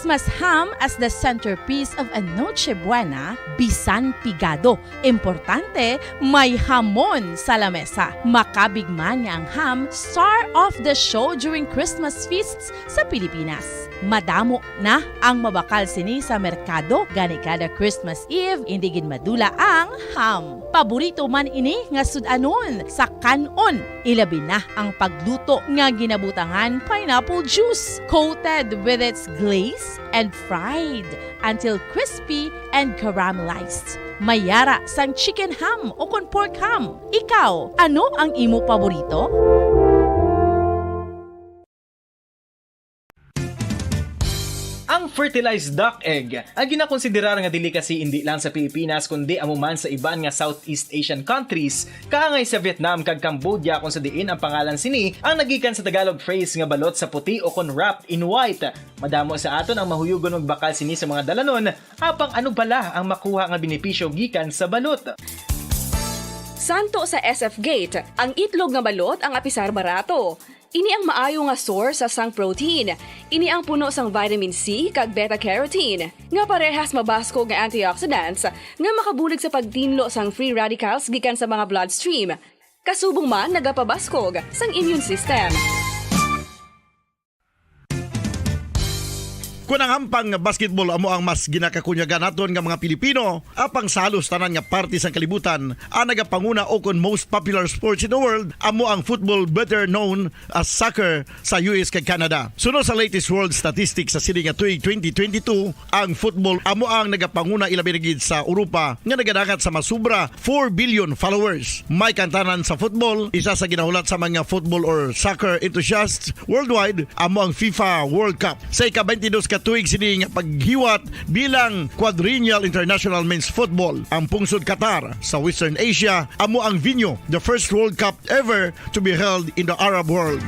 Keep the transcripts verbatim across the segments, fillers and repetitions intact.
Mas ham as the centerpiece of a Noche Buena, bisan pigado. Importante, may hamon sa lamesa. Makabig man nga ang ham, star of the show during Christmas feasts sa Pilipinas. Madamo na ang mabakal sini sa merkado, gani kada Christmas Eve, hindi gid madula ang ham. Paborito man ini nga sud-anon sa kan-on, ilabi na ang pagluto nga ginabutangan pineapple juice, coated with its glaze, and fried until crispy and caramelized. May yara sang chicken ham o kon pork ham. Ikaw, ano ang imo paborito? Ang fertilized duck egg, ang ginakonsiderar nga delicacy indi lang sa Pilipinas, kundi amo man sa iban nga Southeast Asian countries, kaangay sa Vietnam kag Cambodia, kung sa diin ang pangalan sini ang nagikan sa Tagalog phrase nga balot sa puti o kon wrapped in white. Madamo sa aton ang mahuyugon magbakal sini sa mga dalanon, apang ano bala ang makuha nga benepisyo gikan sa balot? Santo sa S F Gate, ang itlog nga balot ang apisar barato. Ini ang maayo nga source sa sang protein. Ini ang puno sang vitamin C kag beta carotene, nga parehas mabaskog nga antioxidants nga makabulig sa pagtinlo sang free radicals gikan sa mga bloodstream. Kasubong man nagapabaskog sang immune system. Kon ang hampang nga basketball amo ang mas ginakakunyagan naton nga mga Pilipino, apang sa halos tanan nga parte sang kalibutan, ang nagapanguna o kon most popular sports in the world amo ang football, better known as soccer, sa U S kag Canada. Suno sa latest world statistics sa sini nga tuig twenty twenty-two, ang football amo ang nagapanguna, ilabi na gid sa Europa nga nagadagat sa masubra four billion followers. May kantanan sa football, isa sa ginahulat sa mga football or soccer enthusiasts worldwide amo ang FIFA World Cup. Sa ika-twenty-dos ka tuig sini nga paghiwat bilang Quadrennial International Men's Football, ang pungsod Qatar sa Western Asia amo ang venue, the first World Cup ever to be held in the Arab world.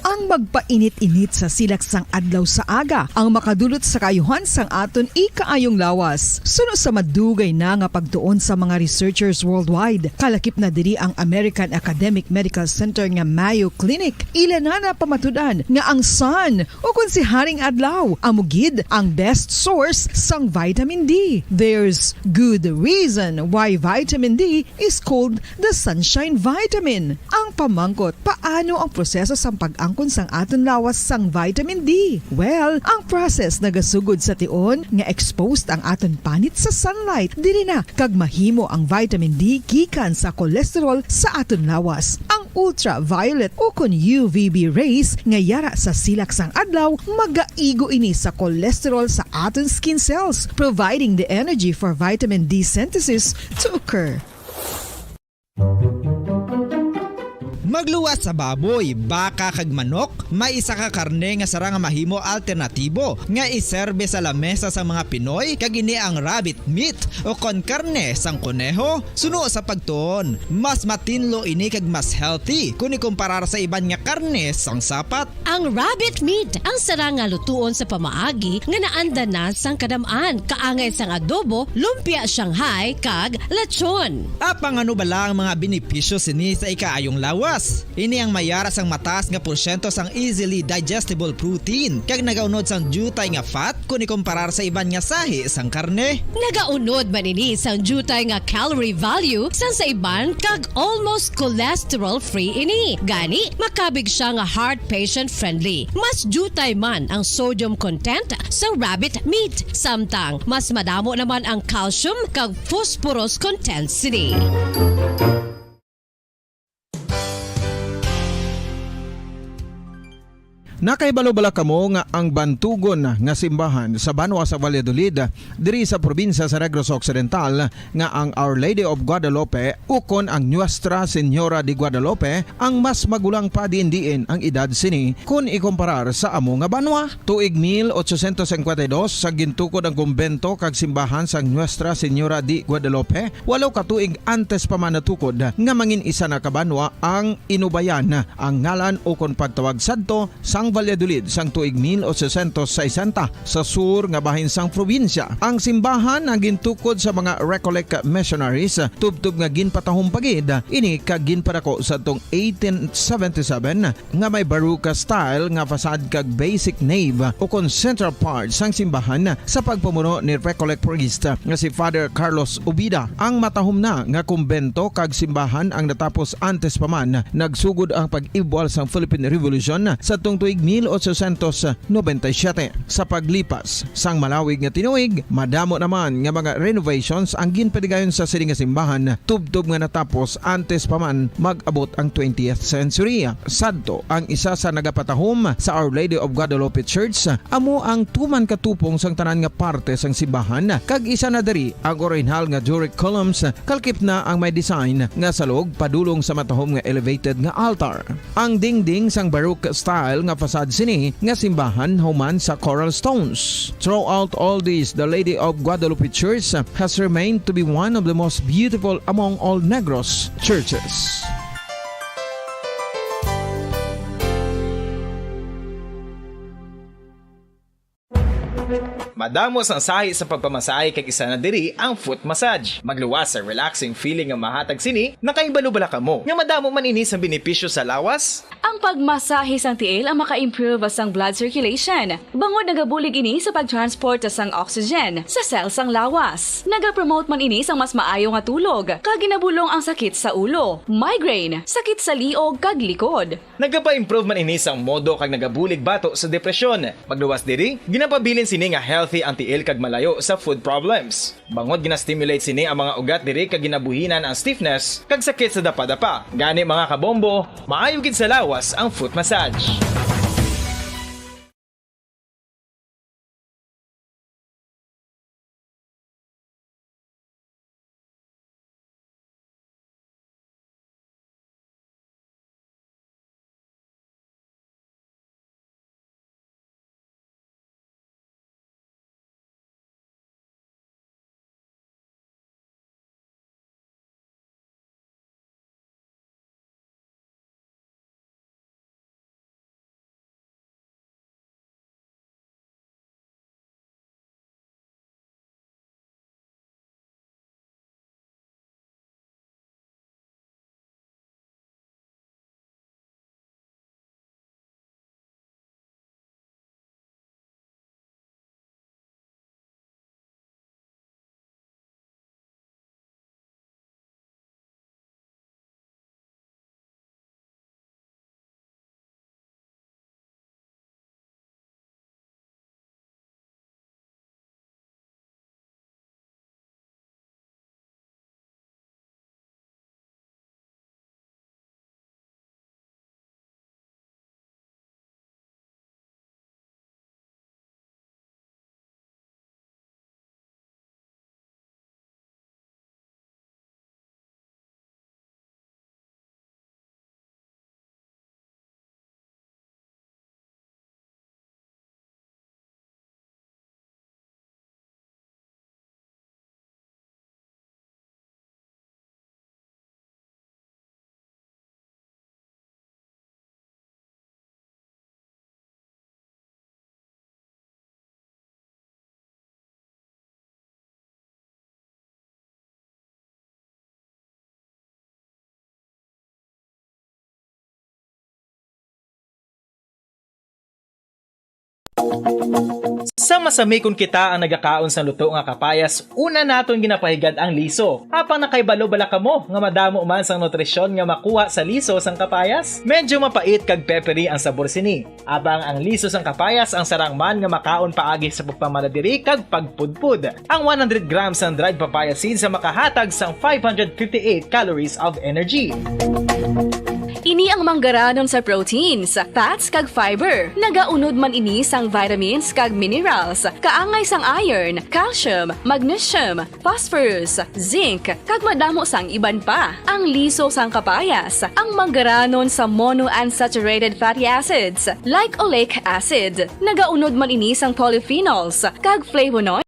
Ang magpainit-init sa silak sang adlaw sa aga ang makadulot sa kaayuhan sang aton ikaayong lawas. Suno sa madugay na nga pagtuon sa mga researchers worldwide, kalakip na diri ang American Academic Medical Center nga Mayo Clinic. Ila na napamatud-an nga ang sun, o kon si Haring Adlaw, amo gid ang best source sang vitamin D. There's good reason why vitamin D is called the sunshine vitamin. Ang pamangkot, paano ang proseso sang pag-angkon sang aton lawas sang vitamin D? Well, ang process nagasugod sa tion nga exposed ang aton panit sa sunlight. Diri na kag mahimo ang vitamin D gikan sa cholesterol sa aton lawas. Ang ultraviolet o kon U V B rays nga yara sa silak sang adlaw magaigo ini sa cholesterol sa aton skin cells, providing the energy for vitamin D synthesis to occur. Magluwas sa baboy, baka, kag manok, may isa ka karne nga sarang nga mahimo alternatibo nga iserbe sa lamesa sang mga Pinoy, kag ini ang rabbit meat o kon karne sang koneho. Suno sa pagtuon, mas matinlo ini kag mas healthy kon ikumparar sa iban nga karne sang sapat. Ang rabbit meat ang sarang nga lutuon sa pamaagi nga naanda na sang kadam-an, kaangay sang adobo, lumpia Shanghai, kag lechon. Apang ano bala ang mga benepisyo sini sa ikaayong lawas? Ini ang may yara sang mataas nga porsyento sang easily digestible protein, kag nagaunod sang diutay nga fat kon ikumparar sa iban nga sahi sang karne. Nagaunod man ini sang diutay nga calorie value sang sa iban, kag almost cholesterol-free ini. Gani, makabig sia nga heart patient-friendly. Mas diutay man ang sodium content sa rabbit meat, samtang mas madamo naman ang calcium kag phosphorus content sini. Nakahibalo bala kamo nga ang bantugon nga simbahan sa banwa sa Valladolid, diri sa probinsya sa Negros Occidental, nga ang Our Lady of Guadalupe ukon ang Nuestra Señora de Guadalupe ang mas magulang pa diin-diin ang edad sini kon ikumparar sa amo nga banwa? Tuig mil ochocientos cincuenta y dos, sa gintukod ang kumbento kag simbahan sang Nuestra Señora de Guadalupe, walo ka tuig antes pa man natukod nga mangin isa na ka banwa ang Inubayan, ang ngalan ukon pagtawag sadto sang Valladolid sang tuig mil ochocientos sesenta sa sur nga bahin sang probinsya. Ang simbahan ang gintukod sa mga Recollect missionaries, tubtob nga ginpatahom pa gid ini kag ginpadako sa tong eighteen seventy-seven nga may Baroque style nga facade kag basic nave ukon central part sang simbahan sa pagpamuno ni Recollect priest nga si Father Carlos Ubida. Ang matahom na nga kumbento kag simbahan ang natapos antes pa man nagsugod ang pag-ibwal sang Philippine Revolution sadtong tuig mil ochocientos noventa y siete. Sa paglipas sang malawig nga tinuig, madamo naman nga mga renovations ang ginpadigayon sa sini nga simbahan, tubtob nga natapos antes pa man mag-abot ang twentieth century. Sadto, ang isa sa nagapatahom sa Our Lady of Guadalupe Church amo ang tuman ka tupong sang tanan nga parte sang simbahan, kag isa na diri ang orihinal nga Doric columns, kalkip na ang may design nga salog padulong sa matahom nga elevated nga altar. Ang dingding sang Baroque style nga facade sini nga simbahan human sa coral stones. Throughout all this, the Lady of Guadalupe Church has remained to be one of the most beautiful among all Negros churches. Madamo sang sahi sa pagpamasahe, kag isa na diri ang foot massage. Magluwas sa relaxing feeling nga mahatag sini. Nakahibalo bala kamo nga madamo man ini sang benepisyo sa lawas? Ang pagmasahe sang tiil ang maka-improve sang blood circulation, bangod nagabulig ini sa pag-transport sang oxygen sa cell sang lawas. Nagapromote man ini sang mas maayo nga tulog, kag ginabulong ang sakit sa ulo, migraine, sakit sa liog, kag likod. Nagapa-improve man ini sang modo kag nagabulig bato sa depresyon. Magluwas diri, ginapabilin sini nga healthy ang tiil kag malayo sa foot problems. Bangod gina-stimulate sini ang mga ugat diri kag ginabuhinan ang stiffness kag sakit sa dapadapa. Gani, mga kabombo, maayo gid sa lawas ang foot massage. Sa masamikon kita ang nagakaon sang luto nga kapayas, una naton ginapahigad ang liso. Apang nakahibalo bala kamo nga madamo man sang nutrisyon nga makuha sa liso sang kapayas? Medyo mapait kag peppery ang sabor sini. Apang ang liso sang kapayas ang sarang man nga makaon paagi sa pagpamala diri kag pagpudpod. Ang one hundred grams sang dried papaya seeds sa makahatag sang five hundred fifty-eight calories of energy. Ini ang manggaranon sa proteins, fats, kag fiber. Nagaunod man ini sang vitamins kag minerals, kaangay sang iron, calcium, magnesium, phosphorus, zinc, kag madamo sang iban pa. Ang liso sang kapayas, ang manggaranon sa monounsaturated fatty acids, like oleic acid. Nagaunod man ini sang polyphenols kag flavonoids.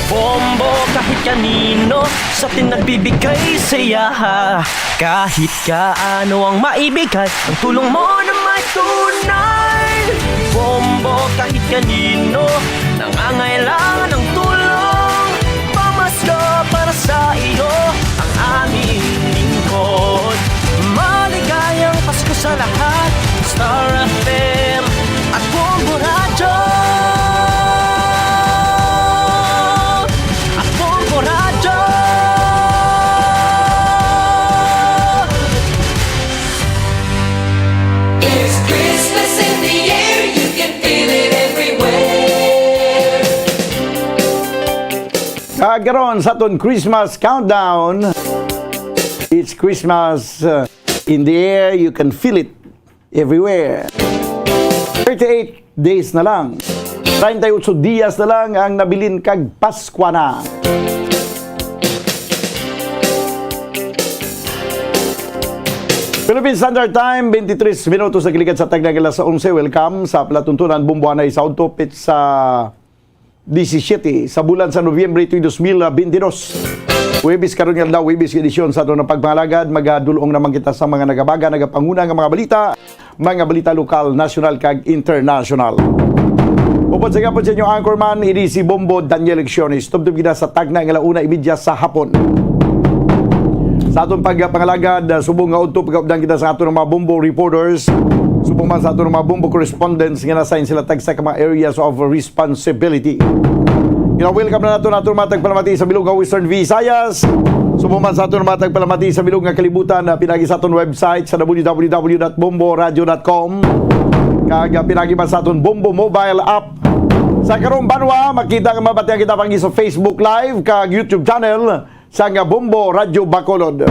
Bombo kahit kanino, Sa atin nagbibigay saya, kahit kaano ang maibigay, ang tulong mo na may tunay. Bombo, kahit kanino nangangailangan ng tulong, pamasko para sa iyo ang aming lingkod. Maligayang Pasko sa lahat, Star F M at Bombo Radyo. At Bombo Radyo. It's Christmas in the air, you can feel it everywhere. Kag karon sa aton Christmas countdown, it's Christmas, uh, in the air, you can feel it everywhere. Thirty-eight days na lang. Treinta y ocho dias na lang ang nabilin kag Paskwa na. Philippine Standard Time, twenty-three minutos na gikan sa tagna nga alas onse. Welcome sa palatuntunan, Bombo Anay sa Udto, petsa disisyete sa bulan sa Nobyembre tuig dos mil bentidós. Huwebes karon nga adlaw, Huwebes nga edisyon sa aton nga pagpangalagad. Magadul-ong naman kita sa mga nagabaga, nagapanguna nga mga balita, mga balita lokal, nasyonal, kag internasyonal. Upod sa gihapon sa inyo anchorman, ini si Bombo Daniel Lecciones. Tubtob kita sa tagna nga ala una imedya sa hapon. Sa aton pagpangalagad, subong nga udto, pagaupdan kita sa aton mga Bombo reporters, subong man sa aton mga Bombo correspondents nga na-assign sila tagsa ka mga areas of responsibility. Gina-welcome na naton aton mga tagpalamati sa bilog nga Western Visayas. Subong man sa aton mga tagpalamati sa bilog nga kalibutan, na pinagi sa aton website sa w w w dot bombo radio dot com. Kag, ah, pinagi man sa aton Bombo mobile app. Sa karong banwa, makita nga mabatian kita pag sa Facebook Live kag YouTube channel sang Bombo Radyo Bacolod.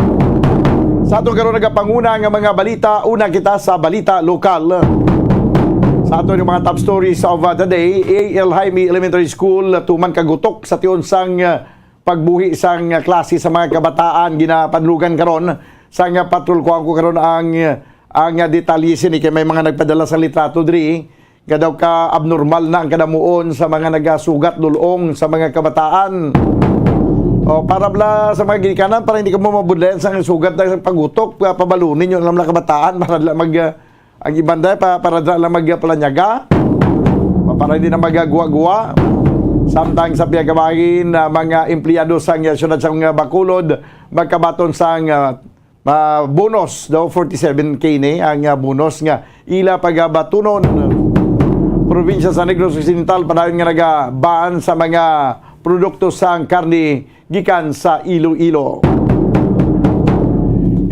Sa aton karon nagapanguna nga mga balita, una kita sa balita lokal. Sa aton nga mga top stories of, uh, the day, A L Jaime Elementary School, tuman kagutok sa tion sang, uh, pagbuhi sang, uh, klase sa mga kabataan, ginapanlugan karon sang, uh, patrol. Kuhaan ko karon ang, uh, ang, uh, detalye sini kay may mga nagpadala sa litrato diri. Nga daw ka abnormal na ang kadamuon sa mga nagasugat dul-ong sa mga kabataan. O, para bala sa mga ginikanan, para hindi ka mo mabudlayan sa sugat na sa pagutok, pa-, pabalunin nyo lang mga kabataan, para dila mag, ah, ang iban dahil pa, para dila lang magpalanyaga, pa-, para hindi na magaguwa-guwa. Samtang sa piyagabahin, ah, mga empleyado sa syudad sa mga Bacolod, magkabaton sa, ah, ah, bonus daw, forty-seven K ni ang, ah, bonus nga ila pagabatunon. Probinsya sa Negros Occidental padayon nga naga-ban sa mga produkto sang karne gikan sa Iloilo.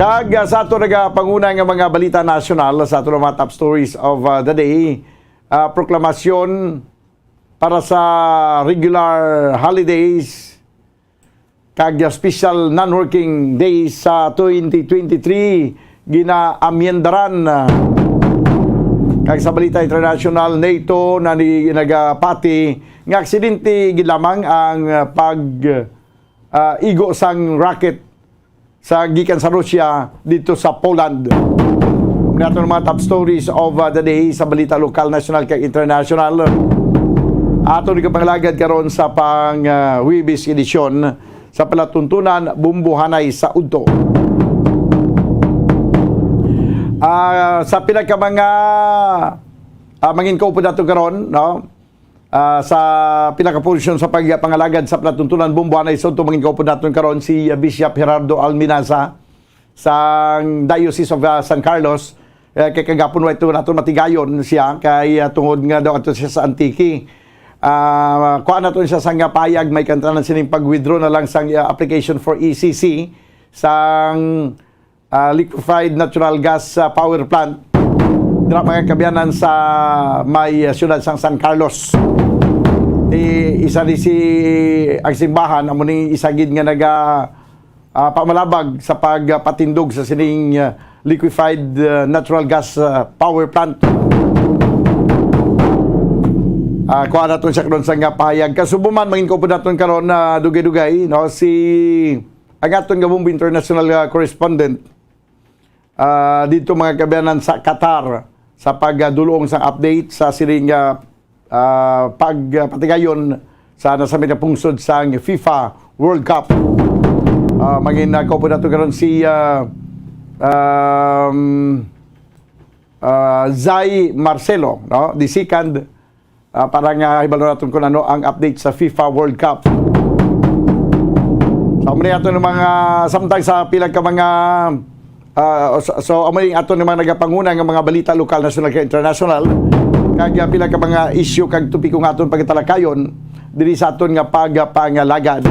Kag, ah, sa ato nagapanguna nga mga balita nasyonal, sa ato mga top stories of, ah, the day, ah, proklamasyon para sa regular holidays kag special non-working days sa twenty twenty-three ginaamyendaran. Kag sa balita international, NATO na ni nagapati nga aksidente gid lamang ang pag, ah, igo sang rocket sa gikan sa Russia dito sa Poland. Muna ato ang mga top stories of, uh, the day sa balita lokal, national, kag international. Ato ni kapangalagad karon sa pang, uh, Huwebes edisyon sa palatuntunan, Bumbuhanay sa Udto. Ah, sa pila ka mga, ah, mangin kaupod nato karon, no? Ah, sa pila ka porsyon sa pagpangalagad sa palatuntunan, Bumbuhanay sa Udto, mangin kaupod naton karon si, ah, Bishop Gerardo Alminaza sang Diocese of, ah, San Carlos. Eh, kay kagapon wa ito naton matigayon siya kay, ah, tungod nga daw ato siya sa Antique. Ah, kuha naton siya sang payag, may kantanan sining pag-withdraw na lang sang, ah, application for E C C sang ah, liquefied natural gas, ah, power plant dira, mga kaabyanan, sa may, ah, siyudad sang San Carlos. Di, isa ni si, ang simbahan, amo ni isa gid nga naga, ah, pamalabag sa pagpatindog sa sining, ah, liquefied, ah, natural gas, ah, power plant. Ah, kuha naton siya karon sa nga pahayag. Kasubo man, mangin ko po naton karon na dugay-dugay, no? Si ang aton nga Bombo International nga correspondent, ah, dito, mga kaabyanan, sa Qatar, sa pagdulong sang update sa sining, ah, ah, pagpatigayon sa nasamit nga pungsod sang FIFA World Cup. Ah, mangin, ah, kaupo nato karon si, ah, um, ah, Zai Marcelo, no? The second, ah, para nga hibalo naton kung ano ang update sa FIFA World Cup. So, amo ni ato ng mga, samtang sa pila ka mga, ah, so, so, amo ni ato ng mga nagapanguna nga mga balita lokal, nasyonal, kag international, kag, ah, pila ka mga isyu kag topiko nga aton pagtalakayon diri sa aton nga pagapangalagad.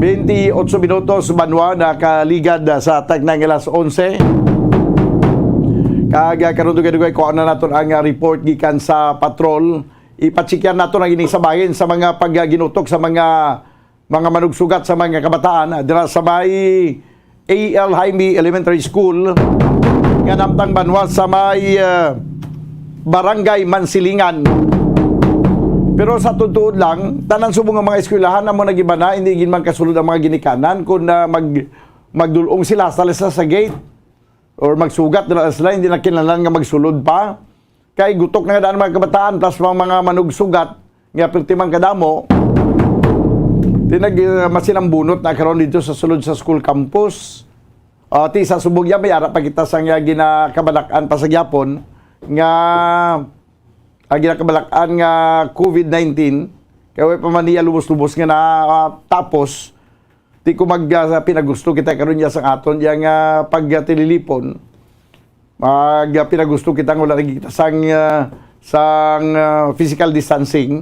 Twenty-eight minutos, banwa, nakaligad sa tagna nga alas onse. Kag, ah, karon, dugay-dugay, kuha na naton ang, ah, report gikan sa patrol. Ipatsikyan nato ang ining sa bahin sa mga pagginutok sa mga, mga manugsugat sa mga kabataan, ah, dira sa may A L Jaime Elementary School nga namtang banwa sa may, ah, Barangay Mansilingan. Pero sa tuod-tuod lang, tanan subong nga mga eskwelahan amo nagibana, hindi gid man kasulod ang mga ginikanan kung, ah, mag, magdulong sila sa, sa, sa gate or magsugat na sila, hindi na kinahanglan nga magsulod pa. Kay gutok na nga daan mga kabataan, plus mga, mga manugsugat nga perti man kadamo. Tinag, uh, masinambunot na karon dito sa sulod sa school campus. Ah, ti sa subong ya, may ara pa kita sang, ah, ginakabalakan pa sa gyapon nga, ah, ginakabalakan nga COVID nineteen, kay way pa man niya lubos-lubos nga na, ah, tapos, ti ko mag, ah, pinagusto kita karon ya sang aton ya nga pagtililipon. Mag, ah, pinagusto kita nga wala lagi kita sang, ah, sang, ah, physical distancing.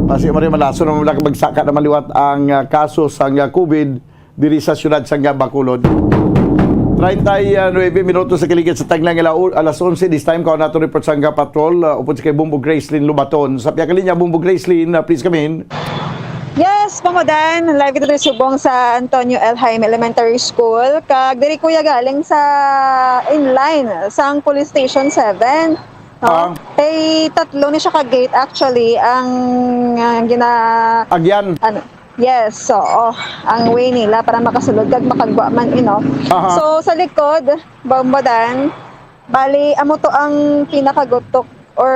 Basi mo rin malason na wala ka magsaka na maliwat ang, ah, kaso sang, ah, COVID diri sa siyudad sang, ah, Bacolod. Treinta y nueve minutos sa kaligid sa tagna nga lau-, alas onse. This time, kaon nato report sang, ah, patrol, ah, upod sa kay Bumbo Gracelyn Lubaton. Sa pihak linya, Bumbo Gracelyn, ah, please come in. Yes, Pamudan, live kita diri subong sa Antonio L. Jaime Elementary School. Kag diri, kuya, galing sa inline sang Police Station seven, no? Ah. Kay tatlo ni siya ka gate actually ang, ah, gina-, Agyan. ano, yes, so, oh, ang way nila para makasulod kag makagwa man, you know. Aha. So, sa likod, Bombodan, bali, amo to ang pinakagutok or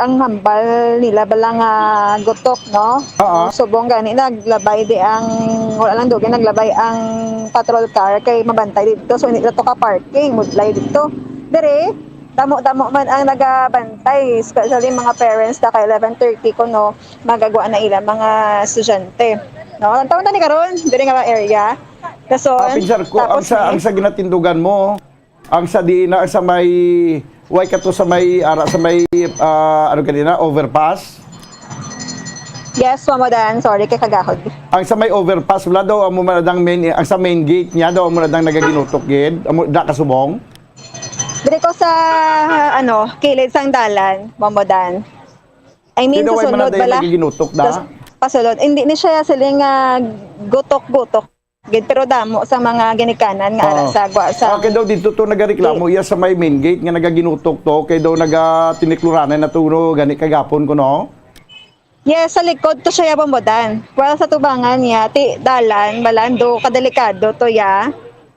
ang hambal nila bala nga gutok, no? Oo. Subong gani naglabay di ang, wala lang dugi, naglabay ang patrol car kay mabantay dito. So, hindi na to ka-parking, mudlay dito. Diri, damo-damo man ang nagabantay, especially mga parents na kay eleven thirty kuno magagwa na ila mga estudyante. No? Ang taon na ni karon, diri nga area. Dason, Ah, pinsar ko, ang tapos sa, ni ang sa ginatindugan mo, ang sa di na, ang sa may, way ka to sa may, ara, sa may, ah, ano kanina, overpass? Yes, Ma'am Odan. Sorry, kay kagahod. Ang sa may overpass, wala daw, amo man ang main, ang sa main gate niya daw, amo na dang nagaginutok gid, amo, da kasubong? Diri ko sa, ano, kilid sang dalan, Ma'am Odan. I mean, Sino way man sulod na bala. Nagiginutok da? Tas pasulod. Hindi ni siya siling nga gutok-gutok gid, pero damo sa mga ginikanan nga ara Oo. sa gwa sa Okay daw, dito to nagareklamo, Di- iya sa may main gate nga nagaginutok to, kay daw nagatinikluranan na to, no, gani kagapon ko, no? Yes, sa likod to siya, Bombodan. Well, sa tubangan niya, ti dalan, balando, kadelikado to ya.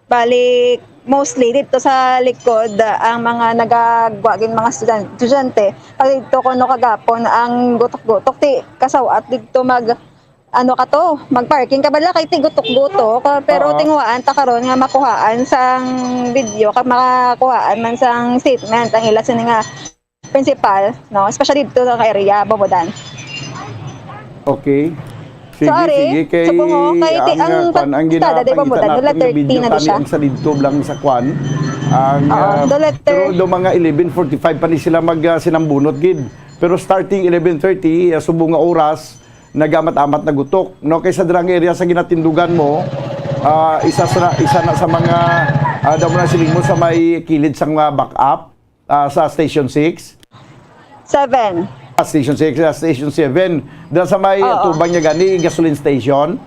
Balik, mostly dito sa likod, ah, ang mga nagagwa gin mga estudyante, estudyante. Pag dito ko no kagapon, ang gutok-gutok, ti kasawat dito mag, ano ka to, mag-parking ka bala kay ti gutok-gutok, ah, pero Oo. tinguhaan ta karon nga makuhaan sang video, ka makuhaan man sang statement ang ila sini nga principal, no, especially dito sa area, Bobodan. Okay. Sige, Sorry, sige, kay sa Bungo, kay ti-, ang, ang, ah, kwan, ang kada day ginapangita Bobodan, natin letter nga video T na di tani siya. Ang sa didto lang sa kwan. Ang, Oo, ah, the letter. Pero do mga eleven forty-five pa ni sila mag, ah, sinambunot gid. Pero starting eleven thirty, ah, subong nga oras, nagamat-amat na gutok, no? Kay sa dirang area sa ginatindugan mo, ah, isa sa, isa na sa mga, ah, daw mo na siling mo sa may kilid sang, ah, back up, ah, sa Station six? Seven. Ah, Station six, ah, Station seven. Dira sa may Oo. tubang niya gani, gasoline station?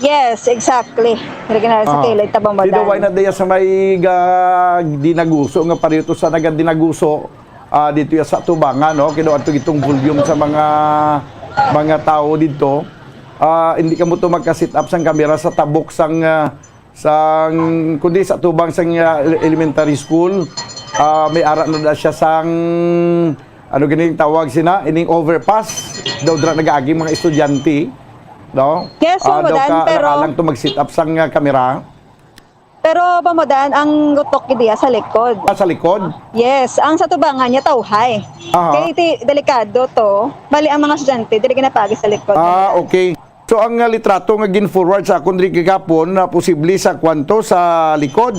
Yes, exactly. Diri ka na sa Ah. kilid, tabang Dito, badan. Why na diya sa may ga-, dinaguso nga pareho to sa nagadinaguso, ah, dito ya sa tubangan, no? Kino ato itong volume sa mga, mga tao dito. Ah, hindi ka mo to magka-set up sang kamera sa tabok sang, ah, sang, kundi sa tubang sang, ah, ele-, elementary school. Ah, may ara na da siya sang, ano ganing tawag sina, ining overpass. Daw dra nagaagi mga estudyante. No? Yes, Ah, daw Bomodan, ka pero alang-alang to mag-set up sang, ah, kamera. Pero, Bomodan, ang gutok gid iya sa likod. Ah, sa likod? Yes, ang sa tubangan niya tawhay. Aha. Kay ti-, delikado to. Bali, ang mga estudyante, diri ginapaagi sa likod. Ah, okay. So, ang, ah, litrato nga gin-forward sa akon diri kagapon na posible sa kwanto sa likod.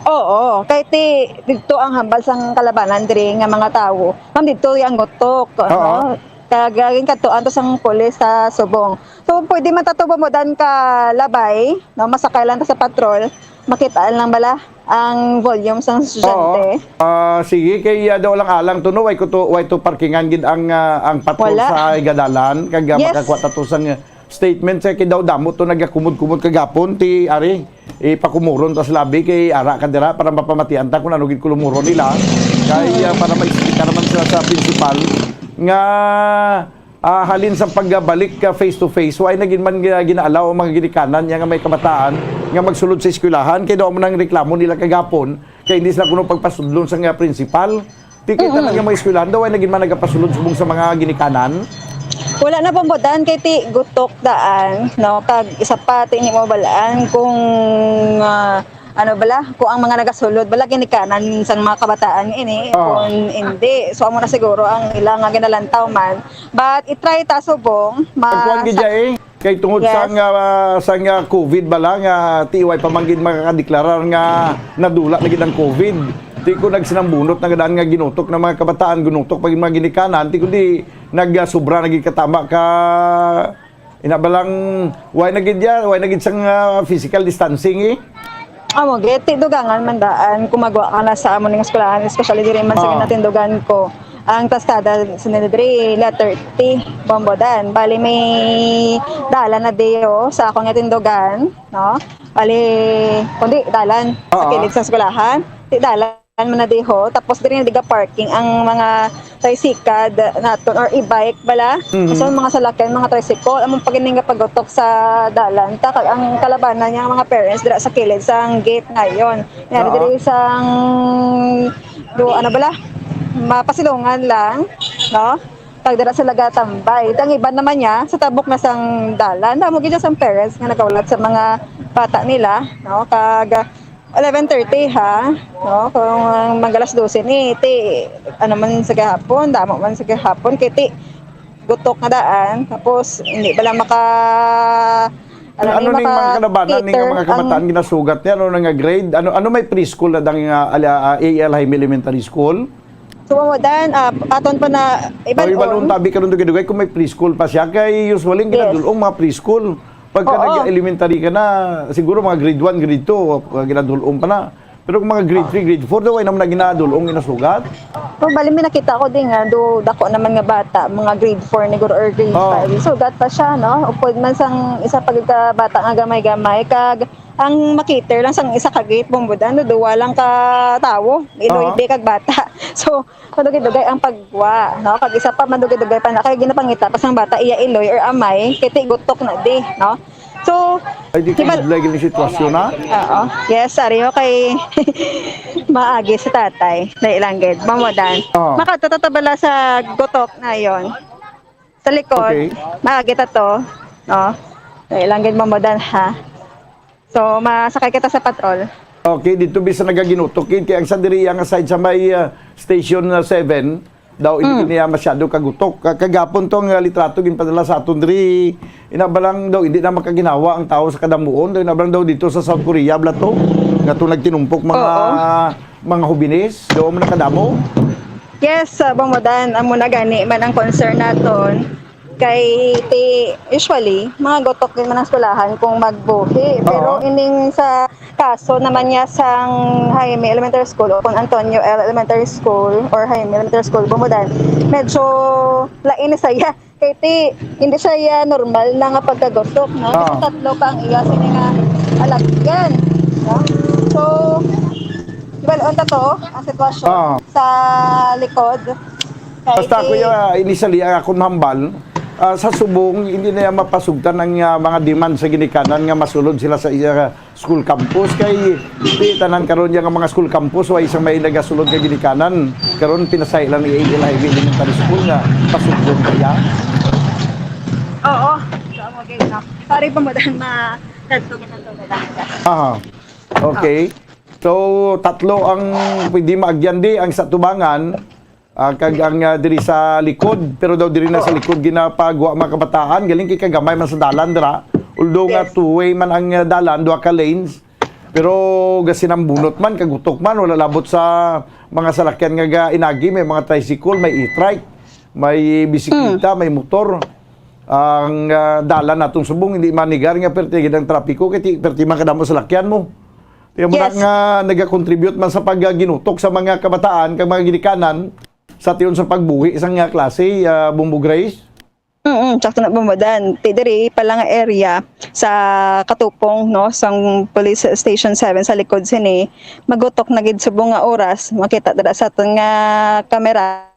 Oo, kay ti didto ang hambal sang kalabanan diri nga mga tawo. Ma'am, didto ang gutok, Oo. no? Kag, ah, ginkadtuan to sang pulis sa Subong. So, pwede man ta to, Bomodan, ka labay, no? Masakay lang ta sa patrol, makitaan lang bala ang volume sang Oo. estudyante. Ah, sige, kay, ah, daw lang alang to, no? Way ko to, way to parkingan gid ang, ah, ang patrol Wala. sa igadalan, kag, ah, Yes. makakuha ta to sang, ah, statement sa kay daw damo to nagakumod-kumod kagapon, ti ari, ipakumuron tas labi kay ara ka dira para mapamatian ta kung ano gid kulumuron nila. Kay, ah, para maisipita naman sila sa principal nga, ah, halin sa pagbalik ka face to face, why na gid man gina-, ginaalaw ang mga ginikanan niya nga may kabataan nga magsulod sa eskwelahan, kay daw man ang reklamo nila kagapon, kay hindi sila kuno pagpasudlon sa nga principal. Ti kita na nga mga eskwelahan daw ay nagin man nagapasulod subong sa mga ginikanan. Wala na, Bomodan, kay ti gutok daan, no? Kag isa pa, ti hindi mo balaan kung, ah, ano bala, kung ang mga nagasulod bala ginikanan sang mga kabataan ini, Ah. kung hindi. So, amo na siguro ang ila nga ginalantaw man. But i-try ta subong, Ang kuwan gid sa- eh. Kay tungod Yes. sa nga, sa nga covid bala nga ti way pa man gid makakadeklarar nga nadula na gid ang covid. Ti ko nagsinambunot na gid ang nga ginutok ng mga kabataan, ginutok pa gid mga ginikanan, ti kundi nagsubra na gid katama ka ina balang way na gid ya, way na gid sang, ah, physical distancing eh. Amo gid, ti dugangan man daan kung magwa ka na sa amo ning eskwelahan, especially diri man sa Ah. ginatindugan ko. Ang kalsada sa nila diri, letter T, Bomodan. Bali, may dalan na diyo sa akong natindugan, no? Bali, kundi dalan sa Oo. kilid sa eskwelahan, di dalan man na diho. Tapos diri na diga parking ang mga tricycad naton or e-bike bala. Mhm. So, mga salakyan, mga tricycle, among pag-, ining pagutok sa dalan. Ta, kag ang kalabanan niya, mga parents, dira sa kilid, sa gate na yon. Yan, Oo. diri sang, do, ano bala? Mapasilungan lang, no? Pag dira sila gatambay. Ang iban naman niya, sa tabok na sang dalan. Damo gid sang parents nga nagaulat sa mga bata nila, no? Kag eleven thirty, ha? No? Kung ang magalas dose ni, ti, ano man sa gahapon, damo man sa gahapon, kay ti, gutok nga daan. Tapos, hindi bala maka, ano Ano ni, ning mga maka kalabanan ni nga cater mga ang kabataan ginasugat niya? Ano na nga grade? Ano, ano may preschool na dang, ah, ala-, ah, A L Jaime Elementary School? So, Bomodan, ah, aton pa na Ay, iban-on. Balon tabi karon dugay-dugay kung may preschool pa siya. Kay usually, ang Yes. ginadulong mga preschool. Pagka Oo. nag-elementary ka na, siguro mga grade one, grade two, uh, ginadulong pa na. Pero kung mga grade three, grade four, daw ay naman na ginadulong, ginasugat. Kung bali, may nakita ko din nga, do, dako naman nga bata, mga grade four ni guro or grade Oo. five. Sugat pa siya, no? Upod man sang isa pa gid ka bata nga gamay-gamay, kag ang makiter lang sang isa ka gate, Bomodan, do, duwa lang ka tawo, iloy Oo. di kag bata. So, madugay-dugay ang pagwa, no? Kag isa pa, madugay-dugay pa na kay ginapangita pa sang bata iya iloy or amay, kay ti gutok na di, no? So, Ay, di ko kibal- budlay gini sitwasyon, ha? Oo. Yes, ari ho kay maagi sa tatay. Dali lang gid. Bomodan. Oo. Makadto ta ta bala sa gutok na yon. Sa likod. Okay. Maagi ta to. No? Dali lang gid, Bomodan, ha? So, masakay kita sa patrol. Okay, dito bisa nagaginutok. Kay ang sa diri, ang side sa may, ah, Station, ah, seven, daw hindi Mm. niya masyado kagutok. Ka-, kagapon to nga litrato ginpadala sa aton diri. Inabalang daw hindi na makaginawa ang tao sa kadamuon. Daw inabalang daw dito sa South Korea, bala to. Nga to nagtinumpok mga, Oo. mga hubines. Daw mo nakadamo. Yes, uh, Bomodan, amo na gani man ang concern naton. Kay ti-, usually, mga gutok din man ang eskwelahan kung magbuhi. Pero Oo. ining sa kaso naman niya sang Jaime Elementary School o kung Antonio L Elementary School or Jaime Elementary School, Bomodan, medyo lain ni saya. Kay ti, hindi siya ya normal na nga pagkagutok, no? Kasi Oo. tatlo pa ang iya sini nga alagyan, no? So, well, unta to, ang sitwasyon Oo. sa likod. Kay Basta, ti Kuya, initially, ang akong hambal, ah, sa subong, hindi na yan mapasugtan ang, ah, mga demand sa ginikanan nga masulod sila sa iya school campus. Kay ti tanan karon yang mga school campus, wa isang may nagasulod nga ginikanan. Karon, pinasay lang ni A L Jaime Elementary School nga pasugdon kaya. Oo. Sa mga gate na. Pare pa mo dan ma-, kadto ka sa Tubagan. Aha. Okay. So, tatlo ang pwede maagyan di, ang sa Tubangan, ah, kag ang, ah, diri sa likod, pero daw diri na sa likod ginapagwa mga kabataan, galing kay kagamay man sa dalan dira. Although nga Yes. two-way man ang, ah, dalan, duha ka lanes, pero gasinambunot man, kagutok man, wala labot sa mga salakyan nga ga-, inagi, may mga tricycle, may e-trike, may bisikleta, may motor. Ang, ah, dalan natong subong, hindi manigar nga perti gid ang trapiko, kay ti-, perti man kadamo salakyan mo. Kaya mo na Yes. nga nagakontribute man sa pagginutok sa mga kabataan kag mga ginikanan sa tion sa pagbuhi sa nga klase, ah, Bombo Grace? Mm, sakto na, Bombo Dan. Ti diri pa lang area sa Katupong, no, sang Police Station seven sa likod sini, magutok na gid subong nga oras. Makita dira sa aton nga kamera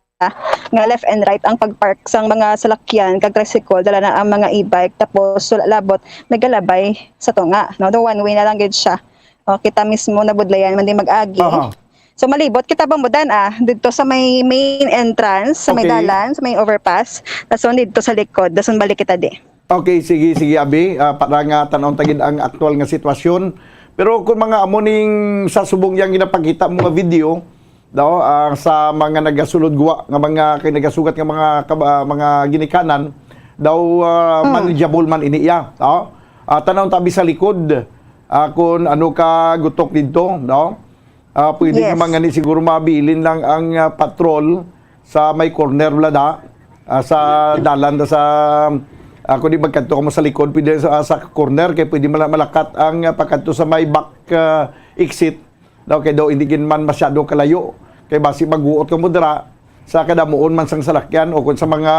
nga left and right ang pagpark sang mga salakyan kag tricycle, dala na ang mga e-bike, tapos wala labot nagalabay sa tunga, no? Do one way na lang gid siya. O, kita mismo nabudlayan man di mag-agi. Aha. So, malibot kita, Bombo Dan, ah, didto sa may main entrance, sa may Okay. dalan, sa may overpass, dason didto sa likod, dason balik kita di. Okay, sige, sige, abi. Ah, para nga tan-awon ta gid ang aktual nga sitwasyon. Pero kung mga amo ning sa subong yang ginapakita mo nga video, daw, ah, sa mga nagasulod guwa nga mga kay nagasugat nga mga kab-, ah, mga ginikanan, daw, ah, Hmm. manageable man ini iya, no? Ah, tan-awon ta abi sa likod, ah, kung ano ka gutok didto, no? Ah, pwede Yes. naman gani siguro mabilin lang ang, ah, patrol sa may corner, wala da, ah, sa dalan da sa, ah, kung di magkadto ka mo sa likod, pwede sa, sa corner, kay pwede mala-, malakat ang, ah, pagkadto sa may back, ah, exit. Daw kay daw hindi gid man masyado kalayo. Kay basi maghuot ka mo dira sa kadamuon man sang salakyan o kung sa mga